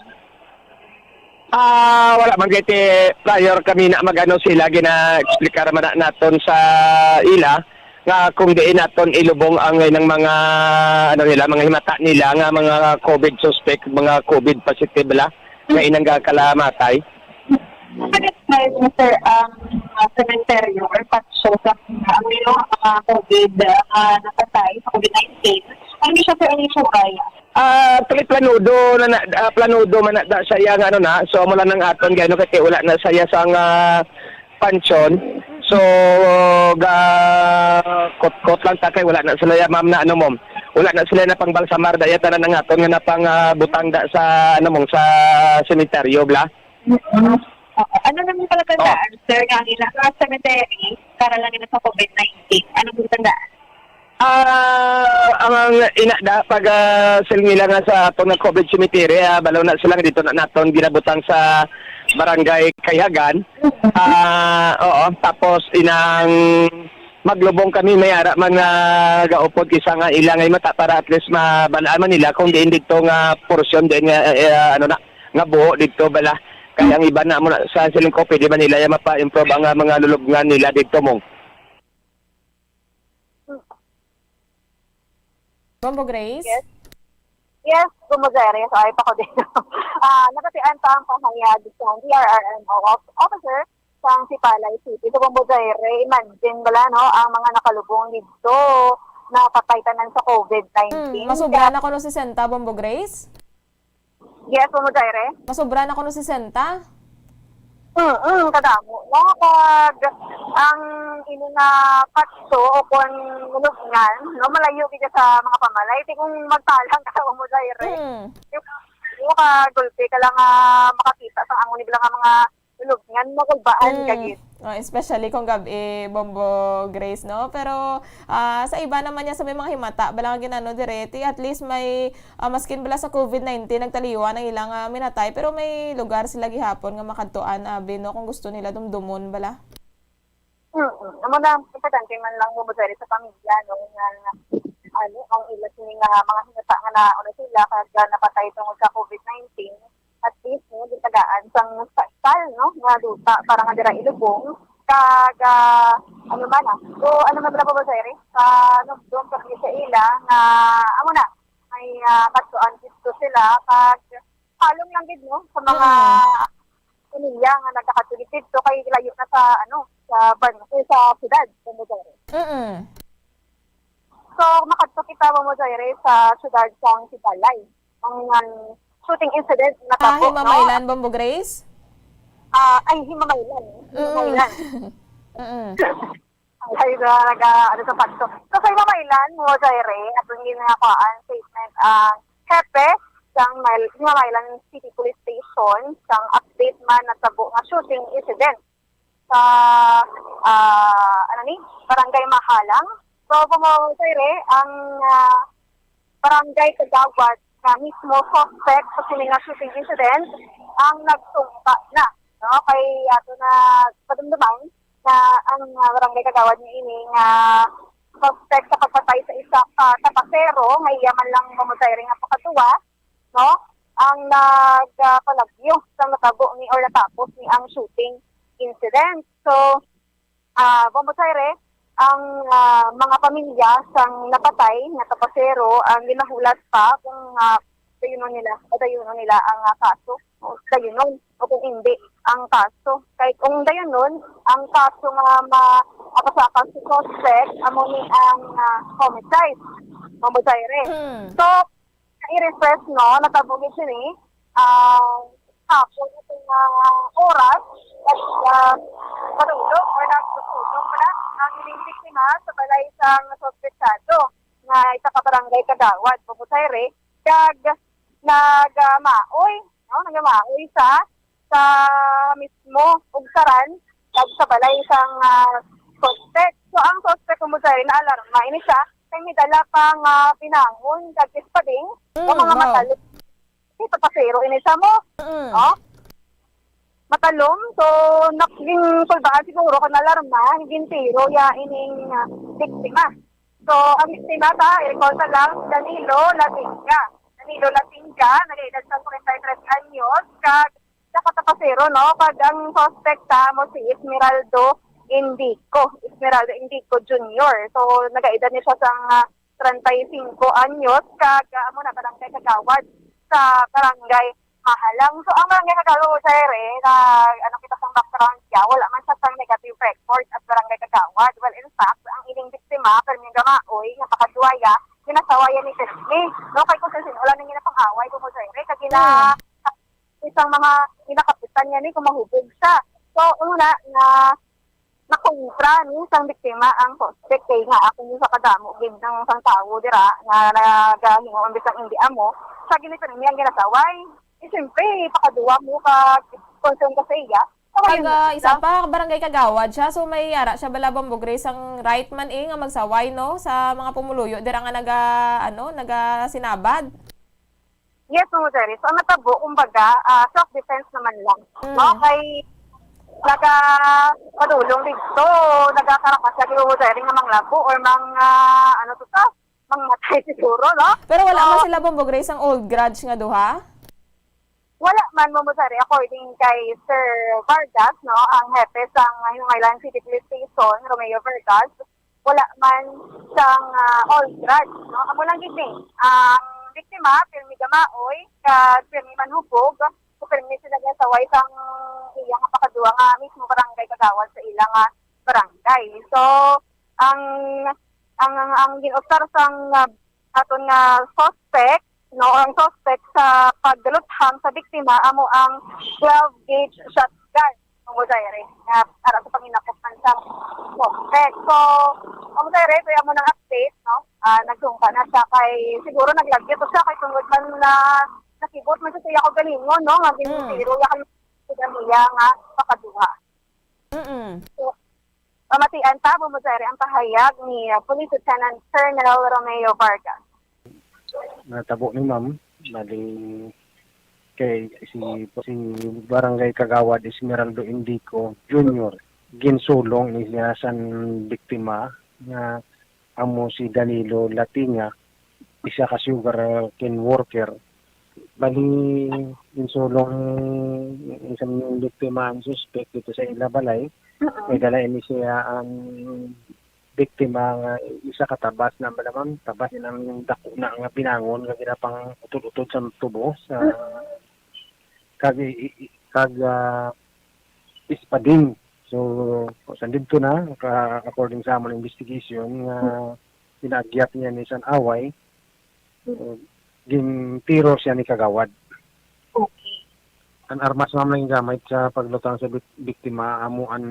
Ah, wala man kay ti prior kami na magano sila gina-explicar man na naton sa ila nga kung diin naton ilubong ang ilang mga, ano nila, mga himata nila nga mga COVID suspect, mga COVID positive la, nga inang gakalamatay. Ano, sir, ang, ah, sementeryo or patso sa mga, ang ilang mga COVID, ah, napatay sa COVID nineteen? Ano siya, sir, ang itsura? Ah, actually, planudo na, na ah, planudo man na, na siya nga ano na. So, amo lang ang aton gano kay wala na siya sang, ah, pansyon. So, ga kot-kot lang ta kay wala na sila ya, ma'am, na ano, ma'am. Wala na sila na pangbalsamar da ya tanan ang aton nga napang, ah, butang da sa ano, mong sa sementeryo bla. Mm. Oo. Ano naman pala tandaan, sir, nga ang ilang, ah, cemetery para lang nila sa COVID nineteen? Ano pong tandaan? Ah, ang ina da pag, ah, siling nila nga sa aton nga COVID cemetery, ah, balo na sila nga dito na naton ginabutang sa barangay Kayhagan. Ah, oo, tapos inang maglubong kami may ara man nga gaupod kisa nga ila nga mata para at least mabalaan man nila kung diin dito nga porsyon din nga, eh, ano na, nga buho dito bala. Kaya ang iba na mo na sa siling ko, pwede man nila yung mapa-improve ang, ah, mga lulubngan nila dito mo. Bombo Grace? Yes. Yes, Bombo Jerry. So, ay pa ko din. Ah, nabatian pa ang pahayag sa D R R M O of-, officer sa Sipalay City. So, Bombo Jerry, imagine bala, no, ang mga nakalubong dito, napatay tanan sa COVID nineteen. Hmm, masubra na kuno sesenta, Bombo Grace? Yes, Bombo Jerry. Masubra na kuno sesenta? Mm, mm, kadamo. No, pag ang imo nga patso o kon lubngan, no, malayo gid sa mga pamalay. Ti kung magtalang ka sa Bombo Jerry, Mm. yung ka gulpi ka lang, ah, makakita sa amo ni nga mga lubngan, makulbaan ka Mm. gid. Oh, especially kung gab-i, Bombo Grace, no? Pero, ah, sa iba naman niya, sa may mga himata, bala nga ginano dire, ti at least may, ah, maskin bala sa COVID nineteen, nagtaliwan ang ilang, ah, minatay, pero may lugar sila gihapon nga makadtuan, abi, no? Kung gusto nila dumdumon bala. Mm-mm. Amo na, importante man lang mo sa pamilya, no? Nga, ano, ang ila sini nga mga himata nga na, ano sila, kag napatay tungod sa COVID nineteen. At least, no, gitagaan sang special, no, nga duta para nga dira ilubong. Kag, ah, ano man, ah. So, ano man pala po, Boss Eric? Sa, ano, doon sa sa ila nga, amo na, may, ah, kadtuan dito sila. Kag, halong lang gid, no, sa mga Mm. pamilya nga nagkakatulid dito, kay layo na sa, ano, sa ban-, eh, sa siyudad, sa Boss Eric. Mm-mm. So, makadto kita, Ma'am Jaire, sa siyudad sang Sipalay. Ang, um, shooting incident Ah, natabo, no? Himamaylan, Bombo Grace? Ah, ay, Himamaylan. Mm. Himamaylan. Mm. Ay, talaga, ano sa pagto. So, sa Iloilo, Ma'am Jaire, atong ginagawa ang statement ang hepe sang Mail-, Iloilo City Police Station, sang update man natabo nga shooting incident sa, ah, ano ni, Barangay Mahalang. So, Ma'am Jaire, ang, ah, barangay kagawad nga mismo suspect sa sini nga shooting incident ang nagsungka na, no? Kay ato na padumduman na ang, ah, barangay kagawad niini nga suspect sa pagpatay sa isa ka tapasero nga iya man lang, Ma'am Jaire, nga pakaduwa, no? Ang nagpalagyo sa natabo ni or natapos ni ang shooting incident. So, ah, Ma'am Jaire, ang, ah, mga pamilya sang napatay nga tapasero ang ginahulat pa kung, ah, dayunon nila o dayunon nila ang, ah, kaso o dayunon o kung hindi ang kaso. Kay kung dayunon, ang kaso nga ma-, mapasaka sa suspect amo ni ang, ah, homicide, Ma'am Jaire. Hmm. So, i-refresh, no, natabo gid sini, ah, hapon itong, ah, oras, at, ah, madulog or nagsusunog pala ang ining biktima sa balay sang suspetsado nga isa ka barangay kagawad, Ma'am Jaire, kag nagamaoy, no, nagamaoy sa, sa mismo ugsaran kag sa balay sang, ah, suspect. So, ang suspect, Ma'am Jaire, naalarma ini siya kay may dala pa nga binangon kag espading o Mm, mga wow. matalon. Ito pasero ini sa mo. Mm. Oh? Matalom. So, naging kulbaan siguro kung alarma, gintiro ya ining, ah, biktima. So, ang biktima ta, i-recall sa lang, si Danilo Latinga. Danilo Latinga, nag-edad sa forty-three anyos, kag sa katapasero, no? Kag ang suspect ta mo si Esmeraldo Indico. Esmeraldo Indico Junior. So, nag-edad ni siya sa, ah, treinta y cinco anyos, kag, ah, amo na, barangay kagawad sa barangay Mahalang. So, ang barangay kagawad, sir, eh, na, ano, kita sa background niya, wala man siya sang negative record at barangay kagawad. Well, in fact, ang ining biktima, permi gamaoy, nga pakaduwaya, ginasawaya ni Permi. No, kay kung sino lang nang ginapang-away, kung mo, sir, eh, kag gina-, Hmm. isang mga ginakapitan niya ni, kung mahubog siya. So, una, na, nakontra ni sang biktima ang suspect kay nga ako yung sa kadamo gid ng isang tawo dira nga nagahingo ang bisang hindi amo sa ginitan niya ang ginasaway. Eh, siyempre, pakaduwa mo ka concern ka sa iya. Kag, ah, isa pa, barangay kagawad siya, so may ara siya bala, Ma'am Bugre, sang right man, eh, nga magsaway, no, sa mga pumuluyo dira nga naga, ano, nagasinabad. Yes, Ma'am Jerry. So, ang natabo, kumbaga, ah, self-defense naman lang. Mm. No? Kay, naga, padulong dito, nagakarakas lagi, Ma'am Jerry, nga manglabo or mang, ah, ano to ta? Mangmatay siguro, no? Pero wala man So, sila, Ma'am Bugre, sang old grudge nga duha? Wala man, Ma'am Jerry, according kay Sir Vargas, no, ang hepe sang Island City Police Station, Romeo Vargas, wala man sang, ah, old grudge, no? Amo lang gid ni, ang biktima, pirmi gamaoy, kag pirmi manhubog, so pirmi sila ginasaway sang iya nga pakaduwa nga mismo barangay kagawad sa ila nga barangay. So, ang, ang, ang, ang gin-usar sang, ah, aton nga suspect, no, ang suspect sa pagluthang sa biktima amo ang twelve gauge shotgun. Ma'am Jaire, nga para sa panginakop man sa suspect. So, Ma'am Jaire, kaya mo nang update, no? Ah, nagsungka na siya kay siguro naglagyat siya kay tungod man na nakibot man siya sa iya kaugalingon, no? Nga Mm. ginitiro niya kay sila niya nga pakaduha. Mm-mm. So, pamatian ta, Ma'am Jaire, ang pahayag ni, ah, Police Lieutenant Colonel Romeo Vargas. Natabo ni ma'am, bali kay si, si Barangay Kagawad Esmeraldo Indico Junior, ginsulong ni siya sang biktima nga amo si Danilo Latinga, isa ka sugar cane worker. Bali, ginsulong ni sang biktima ang suspect dito sa ila balay. Mm-mm. May dala ini siya ang biktima nga isa ka tabas na, ma'am, tabas inang dako na nga binangon nga ginapang utod-utod sa tubo sa Mm. kag i-, i-, kag, ah, espading. So, sandito na, ka-, according sa amon investigation, nga Mm. pinaagyat niya ni san away, Mm. uh, gintiro siya ni Kagawad. Okay. Ang armas, ma'am, nga gamit sa paglutang sa bik-, biktima, amo ang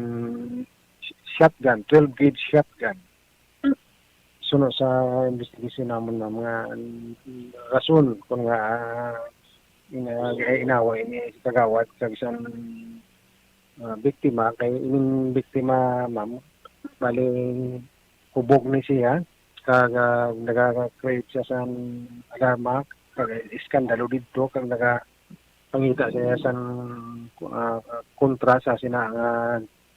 shotgun, twelve gauge shotgun. Suno sa investigation namon, ma'am, nga, mm, rason kung nga, ah, ina-, inaway ni kagawad kag isang, ah, biktima, kay ining biktima, ma'am, bali, hubog ni siya, kag, ah, naga-create siya sang alarma, kag iskandalo didto, kag nagapangita siya sang, ah, kontra sa sina nga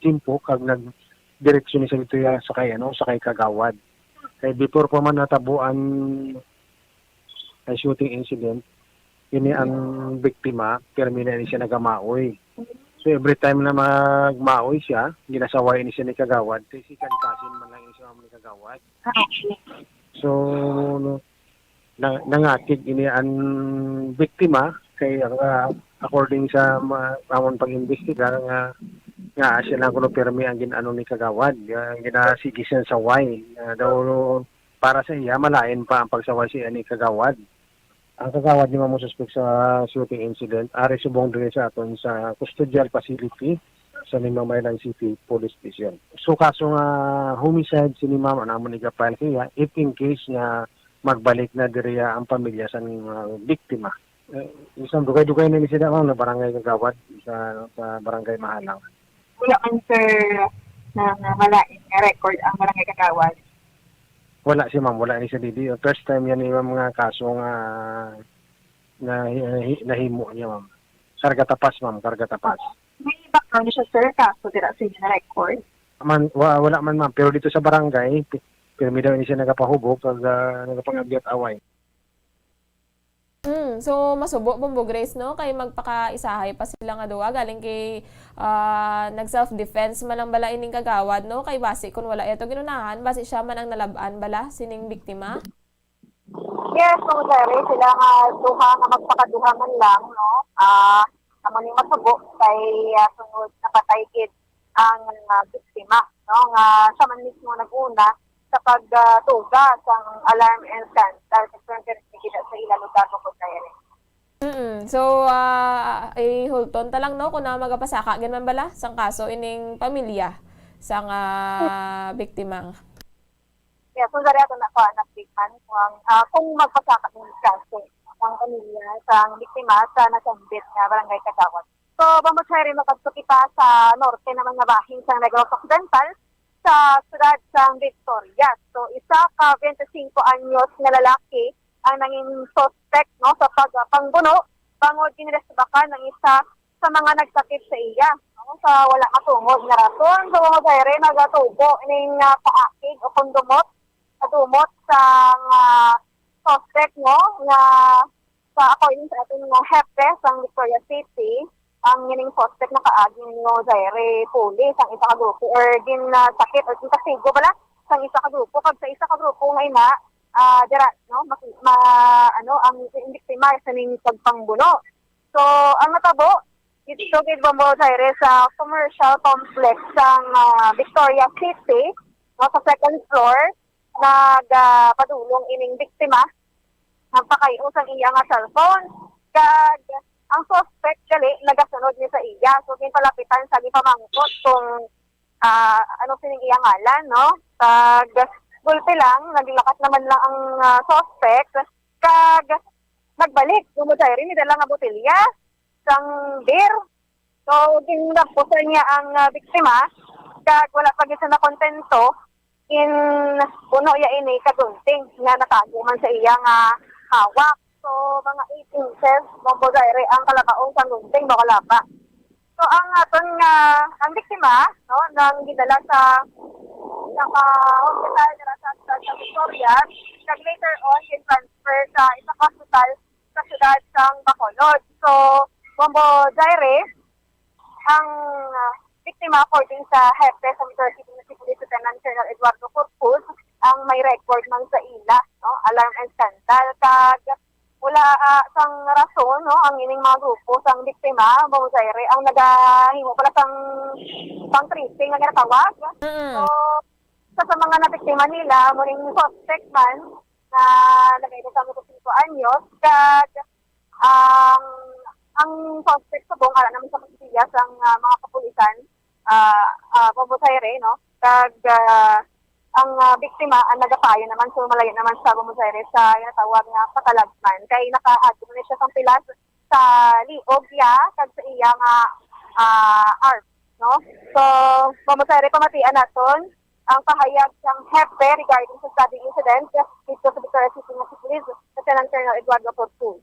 tiyempo, kag nagdireksyon ni siya didto ya sa kay, ano, sa kay kagawad. Kay before pa man natabo ang, ang shooting incident, ini ang biktima, pirmi na ni siya nagamaoy. So, every time na magmaoy siya, ginasaway ni siya ni kagawad, kay second cousin man lang ni siya ni kagawad. So, no, na, nangakig ini ang biktima, kay, ah, according sa ma-, amon pag-imbestigar nga, nga siya lang kuno pirmi ang gin-ano ni kagawad, nga ginasigi siya sa way. Ah, daw para sa iya, malain pa ang pagsaway sa iya ni kagawad. Ang kagawad ni ma'am suspek sa shooting incident, ari subong diri sa aton sa custodial facility sa Limamaylan City Police Station. So, kaso nga homicide sini ma'am, ang amon iga-file kaya, if in case nga magbalik na diri ang pamilya sa, ah, biktima. Eh, isang dugay-dugay na ni sila, ma'am, na barangay kagawad sa, sa barangay Mahalang. Wala man, sir, na, na malain nga record ang barangay kagawad. Wala si ma'am, wala ni sa D D. First time yan ni ma'am nga kaso nga na, na, nahimo niya, ma'am. Karga tapas, ma'am, karga tapas. May background siya, sir, kaso dira sa inyo na record? Man, wa-, wala man, ma'am, pero dito sa barangay, pi-, pirmi daw ni siya nagapahubog kag, ah, nagapangabiyat away. Mm, so masubo, Bombo Grace, no? Kay magpakaisahay pa sila nga duwa, galing kay, ah, nag-self-defense man lang bala ining kagawad, no? Kay basi kung wala ito ginunahan, basi siya man ang nalab-an bala sining biktima. Yes, Bombo Jerry, sila nga duha nga magpakaduha man lang, no? Ah, amo ni masubo kay, ah, sunod napatay gid ang, ah, biktima, no? Nga siya man mismo nag-una sa pag, ah, tuga sang alarm and scandal sa frontier sa ila lugar, Bombo Jerry. Mm. So, ah, ihulton ta lang, no, kung na magapasaka gid man bala sang kaso ining pamilya sang, ah, biktima. Yes, kung dari ato na kuan, update man kung, ah, kung magpasaka ng kaso ang pamilya sang biktima sa nasambit nga barangay kagawad. So, Bombo Jerry, makadto kita sa norte naman nga bahin sang Negros Occidental, sa siyudad sang Victorias. So, isa ka twenty-five anyos nga lalaki ang nangin suspect, no, sa pagpangbuno bangod ginresbakan ang isa sa mga nagsakit sa iya, no, sa wala matungod nga rason. So, Bombo Jerry, nagatubo ning, ah, paakig o kondumot, kadumot sang, ah, suspect, no, nga sa, according sa aton nga hepe sang Victoria City, ang ining suspect nakaagi ni Bombo Jerry, puli sang isa ka grupo or gin, ah, sakit or ginkastigo bala sang isa ka grupo, kag sa isa ka grupo nga ina, ah, dira, no, mas, ma-, ano, ang biktima sa ning pagpangbuno. So, ang natabo, dito gid, Bombo Jerry, sa commercial complex sang, ah, Victoria City, no, sa second floor, nag, ah, padulong ining biktima, nagpakay-o sang iya nga cellphone. Kag ang suspect gali nagasunod ni sa iya. So, ginpalapitan sa gipamangkot kung, ah, ano sining iya ngalan, no? Kag gulpi lang, naglakat naman lang ang, ah, suspect. Kag nagbalik, Bombo Jerry, may dala nga botelya sang beer. So, ginagpusan niya ang, ah, biktima, kag wala pa gid siya nakontento, ginbuno iya ini ka gunting nga natago man sa iya nga hawak. So, mga eight inches, Bombo Jerry, ang kalabaw sang gunting, baka laba. So, ang aton nga, ang biktima, no, nang gidala sa, sa, ah, hospital dira sa, sa, sa Victoria, kag later on, gin-transfer sa isa ka hospital sa siyudad sang Bacolod. So, Bombo Jerry, ang, ah, biktima, according sa hepe sa Victoria City, si Police Lieutenant Colonel Eduardo Corpus, ang may record man sa ila, no, alarm and scandal. Kag wala, ah, sang rason, no, ang ining mga grupo sang biktima, Bombo Jerry, ang nagahimo pala sang pang tripping nga ginatawag. Mm. So, sa, sa mga nabiktima nila, amo ning suspect man, nga nag-edad sa twenty-five anyos, kag ang, ang suspect subong ara naman sa kustodiya sang, ah, mga kapulisan, ah, ah, Bombo Jerry, no? Kag, ah, ang, ah, biktima ang nagapayo naman, so malayo naman sa Buenos Aires sa ginatawag nga Patalagman. Kay nakaadto na siya sa pilas sa liog niya kag sa iya nga, ah, arm, no? So, Buenos Aires, pamatian naton ang pahayag sang hepe regarding sa stabbing incident dito sa Victoria City nga si Police Lieutenant Colonel Eduardo Fortun.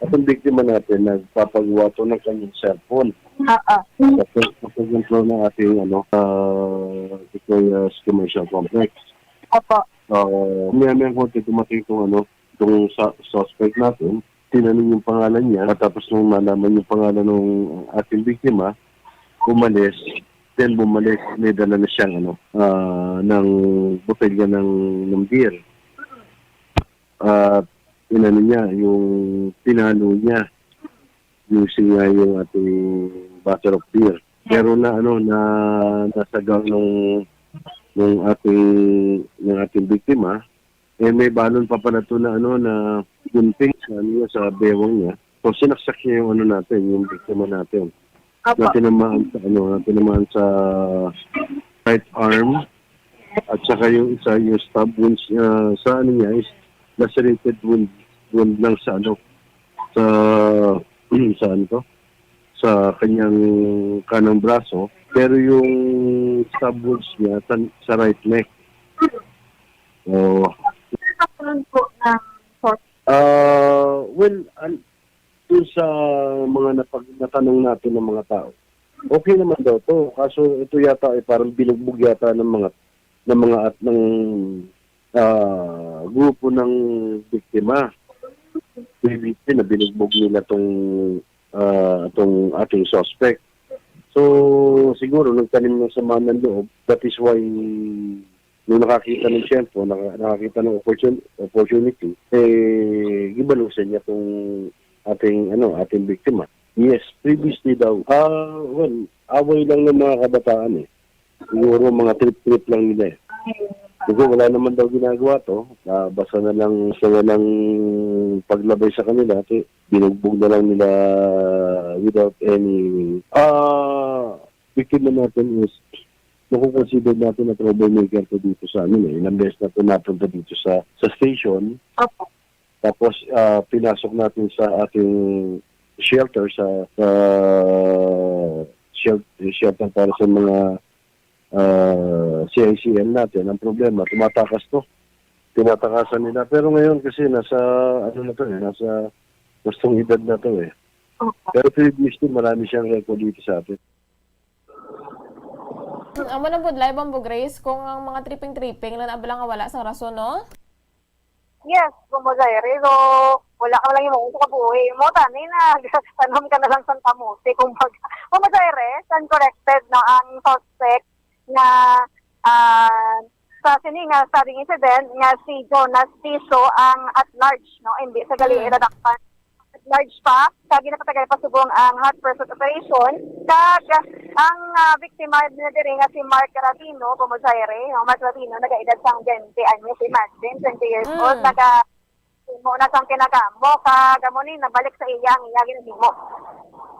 At ang biktima natin, nagpapagawa to ng kanyang cellphone. Oo. Tapos, tapos ng floor ng ating, ano, ah, Victoria's Commercial Complex. Opo. Ah, maya-maya konti, dumating itong, ano, itong sa, suspect natin. Tinanong yung pangalan niya. At tapos nung nalaman yung pangalan ng ating biktima, umalis. Then bumalik, may dala na siyang, ano, ah, ng botelya ng, ng beer. At inano niya, yung pinalo niya, using nga yung ating bottle of beer. Pero na, ano, na, nasagang nung, nung ating, ng ating biktima, eh, may balon pa pala to na, ano, na gunting sa, ano, sa bewang niya. So, sinaksak niya yung, ano, natin, yung biktima natin. Opo. Na tinamaan sa, ano, na tinamaan sa right arm. At saka yung isa, yung stab wounds, ah, sa, ano, niya is lacerated wound, wound lang sa, ano, sa, sa, ano to? Sa kanyang kanang braso. Pero yung stab wounds niya sa, sa right neck. Oh. Ano po ng Ah, well, an-, dun sa mga napag-, natanong natin ng mga tao, okay naman daw to. Kaso ito yata ay parang binugbog yata ng mga, ng mga at ng, ah, grupo ng biktima. Previously na binugbog nila tong, ah, tong ating suspect. So, siguro nagtanim ng sama ng loob. That is why nung nakakita ng tiyempo, naka-, nakakita ng opportun-, opportunity, eh, gibalusan niya tong ating, ano, ating biktima. Yes, previously daw. Ah, well, away lang ng mga kabataan eh. Siguro mga trip-trip lang nila eh. Kasi wala naman daw ginagawa to. Ah, basta na lang, basta na lang paglabay sa kanila, kasi binugbog na lang nila without any, ah, biktima natin is, makukonsider natin na troublemaker to dito sa amin eh. Ilang beses na to napunta dito sa, sa station. Opo. Tapos, ah, pinasok natin sa ating shelter, sa, sa shel-, shelter para sa mga, ah, C I C L natin. Ang problema, tumatakas to. Tinatakasan nila. Pero ngayon kasi nasa, ano na to eh, nasa gustong edad na to eh. Opo. Pero previously, marami siyang record dito sa atin. Amo na budlay, Bombo Grace, kung ang mga tripping-tripping lang na bala nga wala sang rason, no? Yes, Bombo Jaire. So, wala ka lang yung sa kabuhi mo. Tani na, tanom ka na lang sa kamote. Kung pag, Bombo Jaire, stand corrected, no, ang suspect nga, ah, sa sini nga stabbing incident nga si Jonas Tiso ang at large, no? Hindi sa gali Mm. nadakpan. At large pa, sa ginapatagal pa subong ang hot pursuit operation. Kag ang, ah, biktima na diri nga si Mark Rabino, Bombo Jaire, no? Mark Rabino, nagaedad sang twenty anyos, imagine, twenty years Mm. old, naga-, mo na sang kinagamo, kag amo ni nabalik sa iya ang iya ginahimo.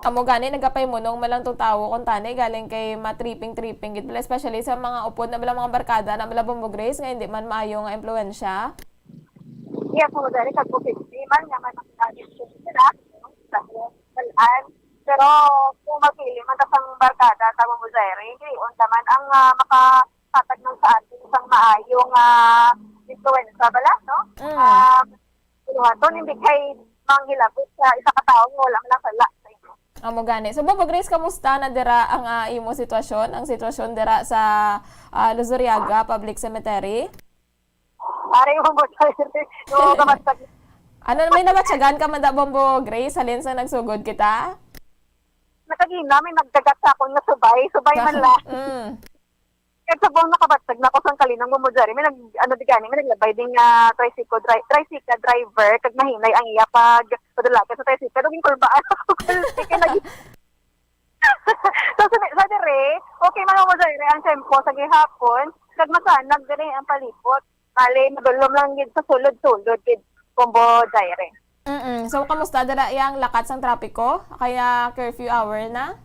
Amo gani, nagapahimunong man lang tong tawo kung tani galing kay matripping-tripping gid bala, especially sa mga upod na bala, mga barkada na bala, Bombo Grace, nga hindi man maayo nga impluwensya. Iya, kung dali kag positive man nga may makakita sila, malan. Pero kung magpili man ta sang barkada sa Bombo Jaire, hindi, unsa man ang, ah, makahatag ng sa atin isang maayong, ah, influenza bala, no? Mm. Ah, Uluhaton, hindi kay manghilagot sa isa ka tawo nga wala man lang sala sa inyo. Amo gani. So, Bombo Grace, kamusta na dira ang, ah, imo sitwasyon? Ang sitwasyon dira sa, ah, Luzuriaga Public Cemetery? Ari mo mo, no, kamatag. Ano, may nabatyagan ka man da, Bombo Grace, halin sa nagsugod kita? Nakagina, may nagdagat sa akon nga subay. Subay man la. Mm. Kag subong nakabatyag na ko sang kalinong mo, Bombo Jaire, may nag-, ano, di gani, may naglabay ding, ah, tricycle dri-, tricycle driver, kag mahinay ang iya pag padulagan sa tricycle. Naging kulbaan ako, kulti, kay nag-, so, sa, sa dire, okay man, Bombo Jaire, ang tempo sa gihapon, kag masanag diri ang palibot. Bali, madulom lang gid sa sulod-sulod gid, Bombo Jaire. Mm-mm. So, kamusta dira yang lakat sang trapiko? Kaya curfew hour na?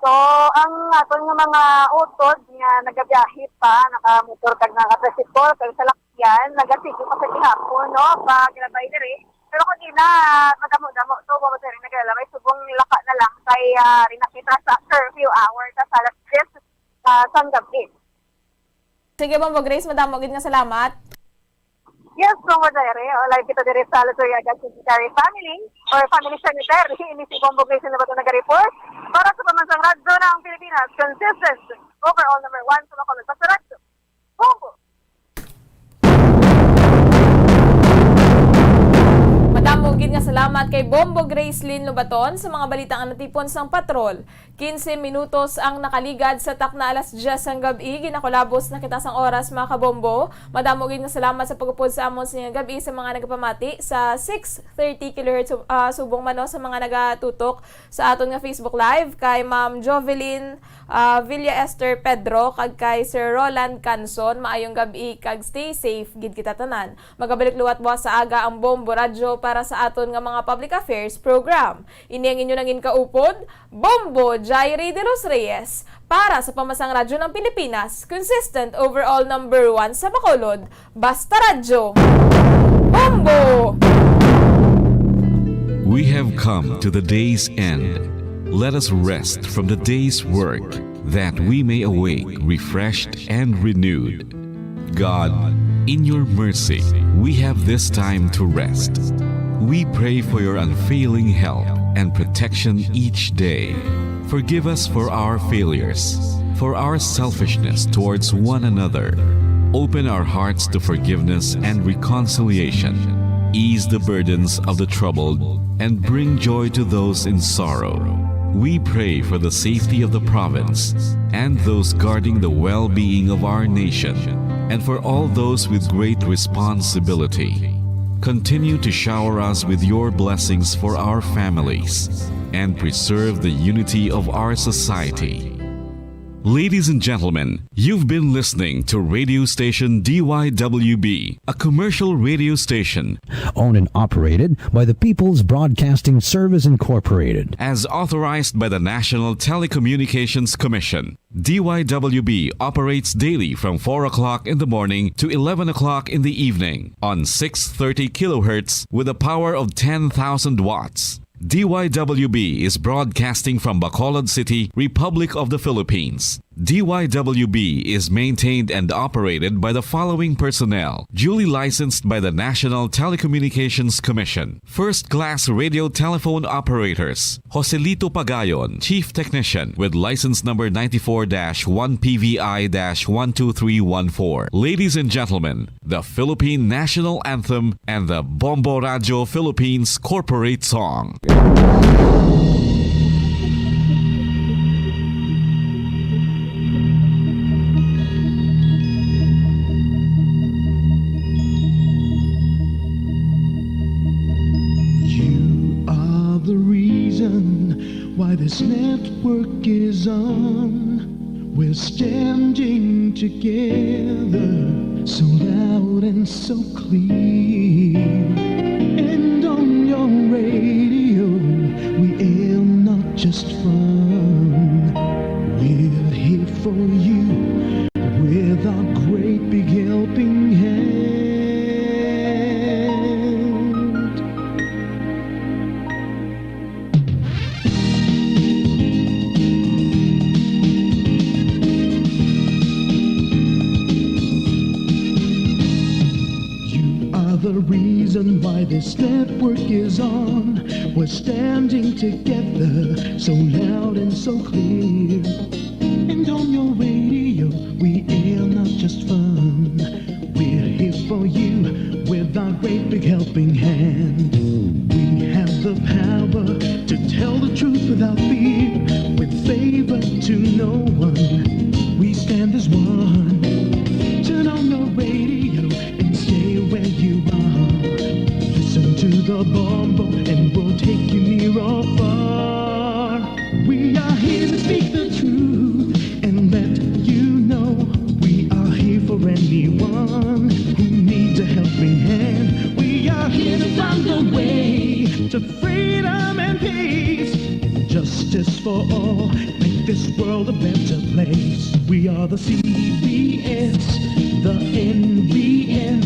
So, So, ang aton nga mga utod nga nagabiyahe pa, nakamotor kag nakatricycle, kag salakyan, nagasigi pa sa gihapon, no, paglabay diri. Pero kung di na, madamo-damo to, wa man diri naglalabay, subong laka na lang kay, ah, rin nakita sa curfew hour, sa alas diyes, ah, sang gabi. Sige, Bombo Grace, madamo gid nga salamat. Yes, Bombo Jerry. O, live kita diri sa Luzuriaga Cemetery Family or Family Cemetery. Ini si Bombo Grace na ba ito nag-report? Para sa Pambansang Radyo ng Pilipinas, consistent, overall number one sa Bacolod. Basta Radyo. Bombo! Madamo gid nga salamat kay Bombo Gracelyn Lobaton sa mga balitang natipon sang patrol. Quince minutos ang nakaligad sa takna alas diyes sang gab-i. Ginakulabos na kita sang oras, mga kabombo. Madamo gid nga salamat sa pag-upod sa amon sa inyong gab-i sa mga nagapamati sa six thirty kilohertz, ah, subong man, no, sa mga nagatutok sa aton nga Facebook Live, kay Ma'am Jovelyn, ah, Villa Esther Pedro, kag kay Sir Roland Canson. Maayong gab-i kag stay safe gid kita tanan. Magabalik liwat buwas sa aga ang Bombo Radyo para sa aton nga mga public affairs program. Ini ang inyo nangin kaupod, Bombo Jairi de los Reyes, para sa Pambansang Radyo ng Pilipinas, consistent overall number one sa Bacolod, Basta Radyo. Bombo! We have come to the day's end. Let us rest from the day's work, that we may awake refreshed and renewed. God, in your mercy, we have this time to rest. We pray for your unfailing help and protection each day. Forgive us for our failures, for our selfishness towards one another. Open our hearts to forgiveness and reconciliation. Ease the burdens of the troubled and bring joy to those in sorrow. We pray for the safety of the province and those guarding the well-being of our nation, and for all those with great responsibility. Continue to shower us with your blessings for our families and preserve the unity of our society. Ladies and gentlemen, you've been listening to radio station D Y W B, a commercial radio station owned and operated by the People's Broadcasting Service Incorporated. As authorized by the National Telecommunications Commission, D Y W B operates daily from four o'clock in the morning to eleven o'clock in the evening on six thirty kilohertz with a power of ten thousand watts. D Y W B is broadcasting from Bacolod City, Republic of the Philippines. D Y W B is maintained and operated by the following personnel, duly licensed by the National Telecommunications Commission. First-class radio telephone operators, Joselito Pagayon, Chief Technician, with license number ninety-four dash one P V I dash one two three one four. Ladies and gentlemen, the Philippine National Anthem and the Bombo Radio Philippines Corporate Song. You are the reason why this network is on. We're standing together, so loud and so clear. And on your radio, we aim not just fun. We're here for you with our great big helping hand. You are the reason why this network is on. We're standing together, so loud and so clear. And on your radio, we air not just fun. We're here for you with our great big helping hand. We have the power to tell the truth without fear, with favor to no one. We stand as one. Turn on your radio and stay where you are. Listen to the Bombo and we'll take you near or far. We are here to speak the truth and let you know we are here for anyone who needs a helping hand. We are here to find a way to freedom and peace. And just Justice for all, make this world a better place. We are the C B S, the N B N,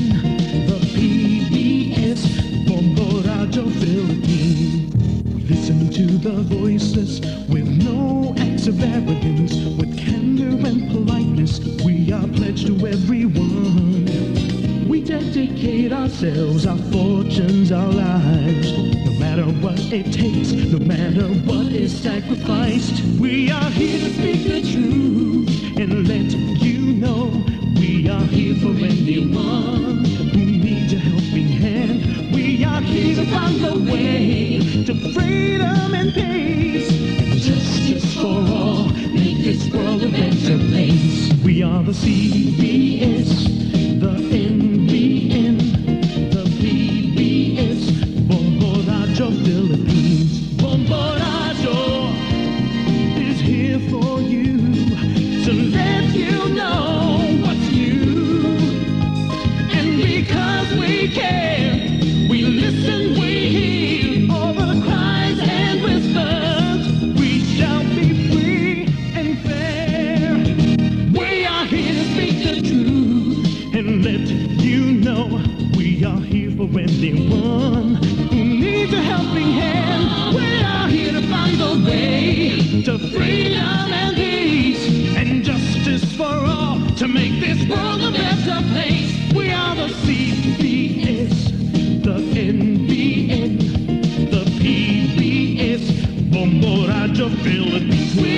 the P B S, Bombo Radyo Philippines. We listen to the voiceless with no acts of arrogance, with candor and politeness. We are pledged to everyone. We dedicate ourselves, our fortunes, our lives, no matter what it takes, no matter what is sacrificed. We are here to speak the truth and let you know we are here for anyone who needs a helping hand. We are here to find the way to freedom and peace and justice for all. Make this world a better place. We are the C B S, the N B N, the P B S, Bombo Radyo Philippines. Bombo Radyo is here for you to let you know what's new. And because we care, we listen, we hear all the cries and whispers. We shall be free and fair. We are here to speak the truth and let you know we are here for anyone who needs a helping hand. We are here to find the way to freedom and peace and justice for all to make this world a better place. We are the C B S, the N B N, the P B S, Bombo Radyo Philippines. We